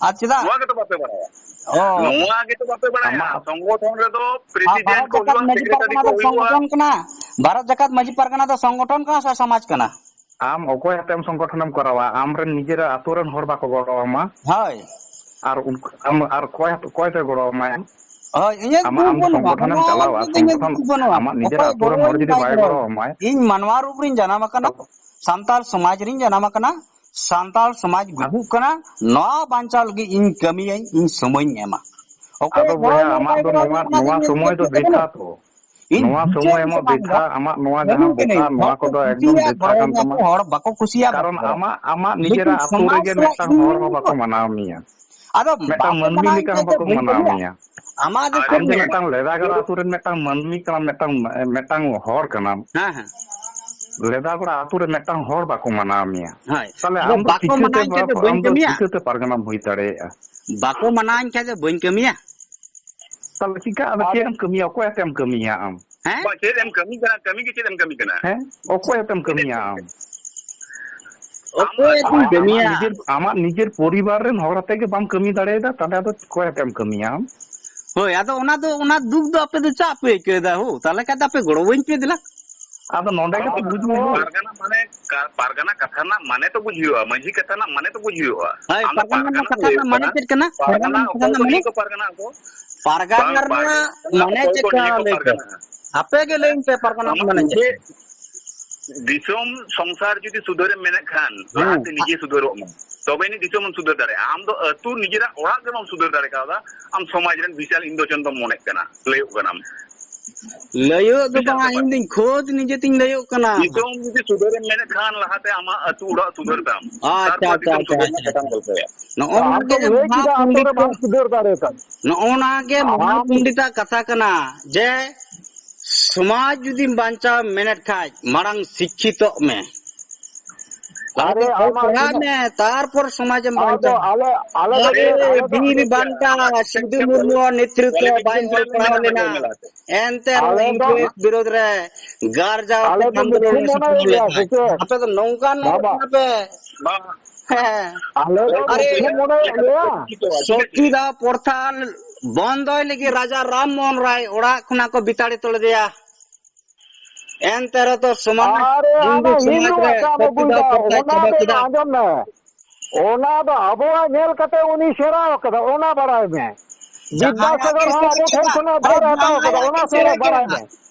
ᱟᱨ ᱪᱮᱫᱟᱜ? ᱱᱚᱣᱟ ᱜᱮᱛᱚ ᱵᱟᱯᱮ ᱵᱟᱲᱟᱭᱟ᱾ ᱚ᱾ ᱱᱚᱣᱟ ᱜᱮᱛᱚ ᱵᱟᱯᱮ ᱵᱟᱲᱟᱭᱟ᱾ ᱟᱢᱟᱜ ᱥᱚᱝᱜᱚᱴᱷᱚᱱ ᱨᱮᱫᱚ ᱟᱨ president ᱵᱷᱟᱨᱚᱛ ᱠᱚ ᱡᱟᱠᱟᱛ ᱦᱩᱭᱩᱜᱼᱟ, ᱢᱟᱹᱡᱷᱤ secretary ᱯᱟᱨᱜᱟᱱᱟ ᱠᱚ ᱫᱚ ᱦᱩᱭᱩᱜᱼᱟ᱾ ᱥᱚᱝᱜᱚᱴᱷᱚᱱ ᱠᱟᱱᱟ᱾ ᱵᱷᱟᱨᱚᱛ ᱡᱟᱠᱟᱛ ᱢᱟᱹᱡᱷᱤ ᱯᱟᱨᱜᱟᱱᱟ ᱫᱚ ᱥᱚᱝᱜᱚᱴᱷᱚᱱ ᱠᱟᱱᱟ ᱥᱮ ᱥᱚᱢᱟᱡᱽ ᱠᱟᱱᱟ? ᱟᱢ ᱚᱠᱚᱭ ᱟᱛᱮᱢ ᱥᱚᱝᱜᱚᱴᱷᱚᱱᱮᱢ ᱠᱚᱨᱟᱣᱟ? ᱟᱢᱨᱮᱱ ᱱᱤᱡᱮᱨᱟᱜ ᱟᱛᱳ ᱨᱮᱱ ᱦᱚᱲ ᱵᱟᱠᱚ ᱜᱚᱲᱚ ᱟᱢᱟ᱾ ᱦᱳᱭ᱾ ᱟᱨ ᱩᱱᱠᱩ, ᱟᱢ ᱟᱨ ᱚᱠᱚᱭ, ᱚᱠᱚᱭ ᱯᱮ ᱜᱚᱲᱚ ᱟᱢᱟᱭᱟ? ᱦᱳᱭ, ᱤᱧᱟᱹᱜ ᱟᱢᱟᱜ ᱫᱩᱠ ᱟᱢ ᱵᱟᱹᱱᱩᱜᱼᱟ, ᱥᱚᱝᱜᱚᱴᱷᱚᱱᱮᱢ ᱱᱚᱣᱟ ᱪᱟᱞᱟᱣᱟ, ᱤᱫᱤ ᱛᱮ ᱤᱧᱟᱹᱜ ᱥᱚᱝᱜᱚᱴᱷᱚᱱ ᱫᱩᱠ ᱵᱟᱹᱱᱩᱜᱼᱟ᱾ ᱟᱢᱟᱜ ᱱᱤᱡᱮᱨᱟᱜ ᱚᱠᱚᱭ ᱟᱛᱳ ᱨᱮᱱ ᱦᱚᱲ ᱜᱚᱲᱚᱣᱟᱹᱧ ᱡᱩᱫᱤ ᱵᱟᱭ ᱵᱟᱭ ᱜᱚᱲᱚ ᱜᱚᱲᱚᱣᱟᱢᱟᱭ, ᱤᱧ ᱢᱟᱱᱣᱟ ᱨᱩᱯ ᱨᱤᱧ ᱡᱟᱱᱟᱢ ᱟᱠᱟᱱᱟ, ᱛᱚ ᱥᱟᱱᱛᱟᱲ ᱥᱚᱢᱟᱡᱽ ᱨᱤᱧ ᱡᱟᱱᱟᱢ ᱟᱠᱟᱱᱟ, ᱥᱟᱱᱛᱟᱲ ᱥᱚᱢᱟᱡᱽ ᱜᱩᱜᱩᱜ ᱠᱟᱱᱟ, ᱱᱚᱣᱟ ᱵᱟᱧᱪᱟᱣ ᱞᱟᱹᱜᱤᱫ ᱤᱧ ᱠᱟᱹᱢᱤᱭᱟᱹᱧ, ᱤᱧ ᱥᱚᱢᱚᱭᱤᱧ ᱮᱢᱟ᱾ ᱚᱠᱚᱭ ᱟᱫᱚ ᱜᱚᱲᱚ ᱵᱚᱭᱦᱟ, ᱟᱢᱟᱭ ᱟᱢᱟᱜ ᱵᱟᱭ ᱫᱚ ᱜᱚᱲᱚ ᱱᱚᱣᱟ, ᱟᱹᱧ, ᱚᱱᱟ ᱫᱚ ᱱᱚᱣᱟ ᱤᱧᱟᱹᱜ ᱥᱚᱢᱚᱭ ᱫᱚ ᱵᱮᱯᱟᱨ ᱫᱚ ᱵᱨᱤᱛᱷᱟ ᱵᱟᱹᱱᱩᱜ᱾ ᱛᱚ᱾ ᱤᱧ ᱱᱚᱣᱟ ᱵᱩᱡᱷᱟᱹᱣ ᱥᱚᱢᱚᱭ ᱜᱮ ᱮᱢᱚᱜ ᱵᱟᱝ ᱫᱚ ᱵᱨᱤᱛᱷᱟ, ᱟᱢᱟᱜ ᱱᱚᱣᱟ ᱡᱟᱦᱟᱸ ᱵᱟᱹᱱᱩᱜ ᱵᱚᱠᱟ, ᱠᱟᱹᱱᱟᱹᱧ᱾ ᱱᱚᱣᱟ ᱦᱚᱲ ᱠᱚ ᱠᱚᱫᱚ ᱮᱠᱫᱚᱢ ᱠᱩᱥᱤᱭᱟᱜ ᱵᱨᱤᱛᱷᱟ ᱜᱚᱲᱚ ᱠᱟᱱ ᱤᱧᱟ ᱛᱟᱢᱟ᱾ ᱠᱚ ᱦᱚᱲ ᱵᱟᱠᱚ ᱠᱩᱥᱤᱭᱟᱜ ᱠᱟᱨᱚᱱ ᱵᱚᱠᱟ᱾ ᱟᱢᱟᱜ, ᱟᱢᱟᱜ ᱞᱮᱠᱤᱱ ᱱᱤᱡᱮᱨᱟᱜ ᱟᱛᱳ ᱥᱚᱢᱟᱡᱽ ᱨᱮᱜᱮ ᱥᱟᱞᱟᱜ ᱢᱤᱫᱴᱟᱝ ᱤᱧ ᱦᱚᱲ ᱦᱚᱸ ᱵᱟᱠᱚ ᱵᱟᱹᱱᱩᱜ᱾ ᱢᱟᱱᱟᱣ ᱢᱮᱭᱟ᱾ ᱟᱫᱚ ᱢᱤᱫᱴᱟᱝ ᱵᱟᱠᱚ ᱢᱟᱹᱱᱢᱤ ᱢᱟᱱᱟᱣ ᱞᱮᱠᱟ ᱤᱧ ᱦᱚᱸ ᱛᱮ ᱵᱟᱠᱚ ᱪᱮᱫ ᱵᱟᱹᱧ ᱢᱟᱱᱟᱣ ᱠᱟᱹᱢᱤᱭᱟ? ᱢᱮᱭᱟ᱾ ᱟᱢᱟᱜ ᱫᱚ ᱟᱢ ᱪᱮᱫ ᱡᱮ ᱢᱮᱱᱟᱜ? ᱢᱤᱫᱴᱟᱝ ᱞᱮᱫᱟ ᱜᱟᱲ ᱟᱛᱳ ᱨᱮᱱ ᱢᱤᱫᱴᱟᱝ ᱢᱟᱹᱱᱢᱤ ᱠᱟᱱᱟᱢ, ᱢᱤᱫᱴᱟᱝ, ᱢᱤᱫᱴᱟᱝ ᱦᱚᱲ ᱠᱟᱱᱟᱢ᱾ ᱦᱮᱸ, ᱦᱮᱸ᱾ ᱞᱮᱫᱟ ᱜᱟᱲ ᱟᱛᱳ ᱨᱮ ᱢᱤᱫᱴᱟᱝ ᱦᱚᱲ ᱵᱟᱠᱚ ᱢᱟᱱᱟᱣ ᱢᱮᱭᱟ᱾ ᱦᱳᱭ᱾ ᱛᱟᱦᱞᱮ ᱟᱫᱚ ᱟᱢ ᱫᱚ ᱵᱟᱠᱚ ᱪᱤᱠᱟᱹᱛᱮ ᱢᱟᱱᱟᱣᱤᱧ ᱠᱷᱟᱡ ᱫᱚ ᱵᱟ-, ᱵᱟᱹᱧ ᱟᱢ ᱫᱚ ᱠᱟᱹᱢᱤᱭᱟ? ᱪᱤᱠᱟᱹᱛᱮ ᱯᱟᱨᱜᱟᱱᱟᱢ ᱦᱩᱭ ᱫᱟᱲᱮᱭᱟᱜᱼᱟ? ᱵᱟᱠᱚ ᱢᱟᱱᱟᱣᱤᱧ ᱠᱷᱟᱡ ᱫᱚ ᱵᱟᱹᱧ ᱠᱟᱹᱢᱤᱭᱟ? ᱛᱟᱦᱞᱮ ᱪᱤᱠᱟ ᱟᱫᱚ ᱟᱨ ᱪᱮᱫ ᱮᱢ ᱠᱟᱹᱢᱤᱭᱟ? ᱚᱠᱚᱭ ᱟᱛᱮᱢ ᱠᱟᱹᱢᱤᱭᱟ ᱟᱢ? ᱦᱮᱸ? ᱵᱟ, ᱪᱮᱫ ᱮᱢ ᱠᱟᱹᱢᱤ ᱠᱟᱱᱟ? ᱠᱟᱹᱢᱤ ᱜᱮ ᱪᱮᱫ ᱮᱢ ᱠᱟᱹᱢᱤ ᱠᱟᱱᱟ? ᱦᱮᱸ? ᱚᱠᱚᱭ ᱟᱛᱮᱢ ᱪᱮᱫ ᱮᱢ ᱠᱟᱹᱢᱤᱭᱟ ᱠᱟᱹᱢᱤ ᱟᱢ? ᱠᱟᱱᱟ? ᱚᱠᱚᱭ ᱟᱢᱟᱜ, ᱟᱛᱮᱧ ᱟᱢᱟᱜ ᱠᱟᱹᱢᱤᱭᱟ? ᱱᱤᱡᱮᱨ, ᱟᱢᱟᱜ ᱱᱤᱡᱮᱨ ᱯᱚᱨᱤᱵᱟᱨ ᱨᱮᱱ ᱦᱚᱲ ᱟᱛᱮ ᱜᱮ ᱵᱟᱢ ᱠᱟᱹᱢᱤ ᱫᱟᱲᱮᱭᱟᱫᱟ, ᱛᱟᱦᱞᱮ ᱟᱫᱚ ᱚᱠᱚᱭ ᱟᱛᱮᱢ ᱠᱟᱹᱢᱤᱭᱟ ᱟᱢ? ᱦᱳᱭ, ᱟᱫᱚ ᱚᱱᱟ ᱫᱚ, ᱚᱱᱟ ᱫᱩᱠ ᱫᱚ ᱟᱯᱮ ᱫᱚ ᱪᱟᱜ ᱯᱮ ᱟᱹᱭᱠᱟᱹᱣ ᱮᱫᱟ ᱦᱳ? ᱛᱟᱦᱞᱮ ᱠᱷᱟᱡ ᱫᱚ ᱟᱯᱮ ᱜᱚᱲᱚᱣᱟᱹᱧ ᱯᱮ ᱫᱮᱞᱟ᱾ ᱟᱫᱚ ᱱᱚᱰᱮ ᱜᱮᱛᱚ ᱵᱩᱡᱽ ᱢᱮ ᱦᱳ᱾ ᱯᱟᱨᱜᱟᱱᱟ ᱢᱟᱱᱮ ᱠᱟ-, ᱯᱟᱨᱜᱟᱱᱟ ᱠᱟᱛᱷᱟ ᱨᱮᱱᱟᱜ ᱢᱟᱱᱮ ᱛᱚ ᱵᱩᱡᱽ ᱦᱩᱭᱩᱜᱼᱟ, ᱢᱟᱹᱡᱷᱤ ᱠᱟᱛᱷᱟ ᱨᱮᱱᱟᱜ ᱢᱟᱱᱮ ᱛᱚ ᱵᱩᱡᱽ ᱦᱩᱭᱩᱜᱼᱟ᱾ ᱦᱳᱭ, ᱟᱢ ᱫᱚ ᱯᱟᱨᱜᱟᱱᱟ ᱯᱟᱨᱜᱟᱱᱟ ᱨᱮᱱᱟᱜ ᱠᱟᱛᱷᱟ ᱦᱩᱭᱩᱜ ᱨᱮᱱᱟᱜ ᱢᱟᱱᱮ ᱠᱟᱱᱟ, ᱪᱮᱫ ᱠᱟᱱᱟ? ᱯᱟᱨᱜᱟᱱᱟ ᱯᱟᱨᱜᱟᱱᱟ ᱠᱟᱛᱷᱟ ᱚᱠᱚᱭ ᱨᱮᱱᱟᱜ ᱠᱚ ᱢᱟᱱᱮ? ᱞᱟᱹᱭ ᱠᱚ ᱯᱟᱨᱜᱟᱱᱟ ᱠᱚ? ᱯᱟᱨᱜᱟᱱᱟ ᱵᱟᱝ, ᱯᱟᱨᱜᱟᱱᱟ ᱨᱮᱱᱟᱜ ᱢᱟᱱᱮ ᱚᱠᱚᱭ ᱪᱮᱫ ᱠᱚ ᱞᱟᱹᱭ ᱠᱟᱱᱟ ᱠᱚ ᱞᱟᱹᱭ ᱯᱮ? ᱯᱟᱨᱜᱟᱱᱟ? ᱟᱯᱮ ᱜᱮ ᱞᱟᱹᱭ ᱯᱮ ᱯᱟᱨᱜᱟᱱᱟ ᱟᱢᱟᱜ ᱢᱟᱱᱮ ᱪᱮᱫ? ᱱᱤᱡᱮ ᱫᱤᱥᱚᱢ ᱥᱚᱝᱥᱟᱨ ᱡᱩᱫᱤ ᱥᱩᱫᱷᱟᱹᱨᱮᱢ ᱢᱮᱱᱮᱫ ᱠᱷᱟᱱ, ᱦᱮᱸ᱾ ᱞᱟᱦᱟᱛᱮ ᱱᱤᱡᱮ ᱥᱩᱫᱷᱟᱹᱨᱚᱜ ᱢᱮ, ᱛᱚᱵᱮ ᱟᱹᱱᱤᱡ ᱫᱤᱥᱚᱢᱮᱢ ᱥᱩᱫᱷᱟᱹᱨ ᱫᱟᱲᱮᱭᱟᱜᱼᱟ᱾ ᱟᱢ ᱫᱚ ᱟᱹᱛᱩ ᱱᱤᱡᱮᱨᱟᱜ ᱚᱲᱟᱜ ᱜᱮ ᱵᱟᱢ ᱥᱩᱫᱷᱟᱹᱨ ᱫᱟᱲᱮ ᱠᱟᱣᱫᱟ, ᱟᱢ ᱥᱚᱢᱟᱡᱽ ᱨᱮᱱ ᱵᱤᱥᱟᱞ ᱤᱱᱫᱚᱪᱚᱱ ᱫᱚᱢ ᱢᱚᱱᱮᱜ ᱠᱟᱱᱟ, ᱞᱟᱹᱭᱚᱜ ᱠᱟᱱᱟᱢ᱾ ᱞᱟᱹᱭᱚᱜ ᱫᱚ ᱵᱟᱝ, ᱤᱧ ᱫᱩᱧ ᱠᱷᱩᱫ ᱱᱤᱡᱮ ᱛᱤᱧ ᱞᱟᱹᱭᱚᱜ ᱠᱟᱱᱟ᱾ ᱱᱤᱛᱚᱝ ᱡᱩᱫᱤ ᱥᱩᱫᱷᱟᱹᱨᱮᱢ ᱢᱮᱱᱮᱫ ᱠᱷᱟᱱ, ᱞᱟᱦᱟᱛᱮ ᱟᱢᱟᱜ ᱟᱹᱛᱩ ᱚᱲᱟᱜ ᱥᱩᱫᱷᱟᱹᱨ ᱛᱟᱢ᱾ ᱟᱪᱪᱷᱟ, ᱛᱟᱨᱯᱚᱨ ᱟᱪᱪᱷᱟ, ᱫᱤᱥᱚᱢ ᱟᱪᱪᱷᱟ, ᱥᱩᱫᱷᱟᱹᱨ ᱟᱪᱪᱷᱟ, ᱨᱮᱱᱟᱜ ᱠᱟᱛᱷᱟᱢ ᱟᱪᱪᱷᱟ᱾ ᱜᱚᱞᱯᱚᱭᱟ᱾ ᱱᱚᱜᱼᱚ ᱱᱟ ᱟᱢ ᱜᱮ ᱫᱚᱢ ᱞᱟᱹᱭ ᱠᱮᱫᱟ, ᱟᱹᱛᱩ ᱨᱮ ᱵᱟᱢ ᱥᱩᱫᱷᱟᱹᱨ ᱫᱟᱲᱮᱭᱟᱜ ᱠᱟᱱᱟ᱾ ᱱᱚᱜᱼᱚ ᱱᱟ ᱜᱮ ᱢᱚᱦᱟ ᱟᱢ ᱯᱚᱱᱰᱤᱛᱟᱜ ᱠᱟᱛᱷᱟ ᱠᱟᱱᱟ ᱡᱮ ᱥᱚᱢᱟᱡᱽ ᱡᱩᱫᱤᱢ ᱵᱟᱧᱪᱟᱣ ᱢᱮᱱᱮᱫ ᱠᱷᱟᱡ, ᱢᱟᱲᱟᱝ ᱥᱤᱠᱠᱷᱤᱛᱚᱜ ᱢᱮ᱾ ᱟᱨᱮ, ᱟᱢᱟᱜ ᱯᱟᱲᱦᱟᱜ ᱛᱤᱱᱟᱹᱜ ᱢᱮ, ᱛᱟᱨᱯᱚᱨ ᱥᱚᱢᱟᱡᱽ ᱮᱢ ᱟᱫᱚ ᱵᱟᱧᱪᱟᱣᱟ᱾ ᱟᱞᱮ, ᱟᱞᱮ ᱫᱚ ᱟᱨᱮ, ᱪᱮᱫ, ᱟᱞᱮ ᱫᱚ ᱵᱤᱨ ᱵᱟᱱᱴᱟ ᱥᱤᱫᱩ ᱢᱩᱨᱢᱩᱣᱟᱜ ᱱᱮᱛᱨᱤᱛᱵ ᱛᱮ ᱵᱟᱭ ᱦᱩᱭ ᱯᱟᱲᱦᱟᱣ ᱞᱮᱱᱟ᱾ ᱮᱱᱛᱮ ᱨᱮᱦᱚᱸ ᱟᱞᱮ ᱫᱚ ᱤᱝᱨᱮᱡᱽ ᱵᱤᱨᱳᱫᱷ ᱨᱮ ᱜᱟᱨᱡᱟᱣ ᱟᱞᱮ ᱫᱚ ᱟᱱᱫᱳᱞᱚᱱ ᱢᱩᱠᱷᱭᱟᱹ ᱨᱮ ᱢᱚᱱᱮ ᱥᱟᱯᱲᱟᱣ ᱜᱮᱭᱟ ᱞᱮᱫᱟᱭ᱾ ᱥᱮ ᱪᱮᱫ? ᱟᱯᱮ ᱫᱚ ᱱᱚᱝᱠᱟᱱ ᱦᱚᱲ ᱵᱟᱵᱟ᱾ ᱠᱟᱱᱟ ᱯᱮ᱾ ᱦᱮᱸ᱾ ᱟᱞᱮ ᱫᱚ ᱟᱨᱮ, ᱢᱩᱠᱷᱭᱟᱹ ᱢᱚᱱᱮ ᱜᱮᱭᱟ᱾ ᱥᱚᱛᱤ ᱫᱟᱦᱚ ᱯᱨᱚᱛᱷᱟ ᱵᱚᱱᱫᱚᱭ ᱞᱟᱹᱜᱤᱫ ᱨᱟᱡᱟ ᱨᱟᱢ ᱢᱳᱦᱚᱱ ᱨᱟᱭ ᱚᱲᱟᱜ ᱠᱷᱚᱱᱟᱜ ᱠᱚ ᱵᱤᱛᱟᱲᱤᱛ ᱞᱮᱫᱮᱭᱟ᱾ ᱮᱱᱛᱮ ᱨᱮᱦᱚᱸ ᱛᱚ ᱥᱚᱢᱟᱡᱽ, ᱟᱨᱮ, ᱦᱤᱱᱫᱩ ᱚᱱᱟ ᱥᱚᱢᱟᱡᱽ ᱦᱤᱱᱫᱩ ᱨᱮ ᱟᱜ ᱠᱟᱱ ᱥᱚᱛᱤ ᱵᱟᱹᱵᱩᱭ ᱫᱟᱦᱚ ᱫᱚ, ᱯᱨᱚᱛᱷᱟ ᱚᱱᱟ ᱪᱟᱵᱟ ᱫᱚ ᱠᱮᱫᱟ᱾ ᱟᱸᱡᱚᱢ ᱢᱮ᱾ ᱚᱱᱟ ᱫᱚ ᱟᱵᱚᱣᱟᱜ ᱧᱮᱞ ᱠᱟᱛᱮ ᱩᱱᱤ ᱥᱮᱬᱟ ᱟᱠᱟᱫᱟ, ᱚᱱᱟ ᱵᱟᱲᱟᱭ ᱢᱮ᱾ ᱡᱟᱦᱟᱸᱭᱟᱜ ᱵᱤᱫᱽᱫᱟᱥᱟᱜᱚᱨ ᱜᱮ ᱦᱚᱸ ᱥᱮᱬᱟ ᱟᱵᱚ ᱴᱷᱮᱱ ᱠᱮᱫᱟ, ᱠᱷᱚᱱᱟᱜ ᱟᱨᱮ ᱫᱷᱟᱨ ᱮ ᱦᱟᱛᱟᱣ ᱠᱟᱫᱟ, ᱡᱟᱦᱟᱸᱭᱟᱜ ᱚᱱᱟ ᱜᱮ ᱥᱮᱬᱟ ᱥᱮᱬᱟ ᱠᱮᱫᱟ, ᱵᱟᱲᱟᱭ ᱢᱮ᱾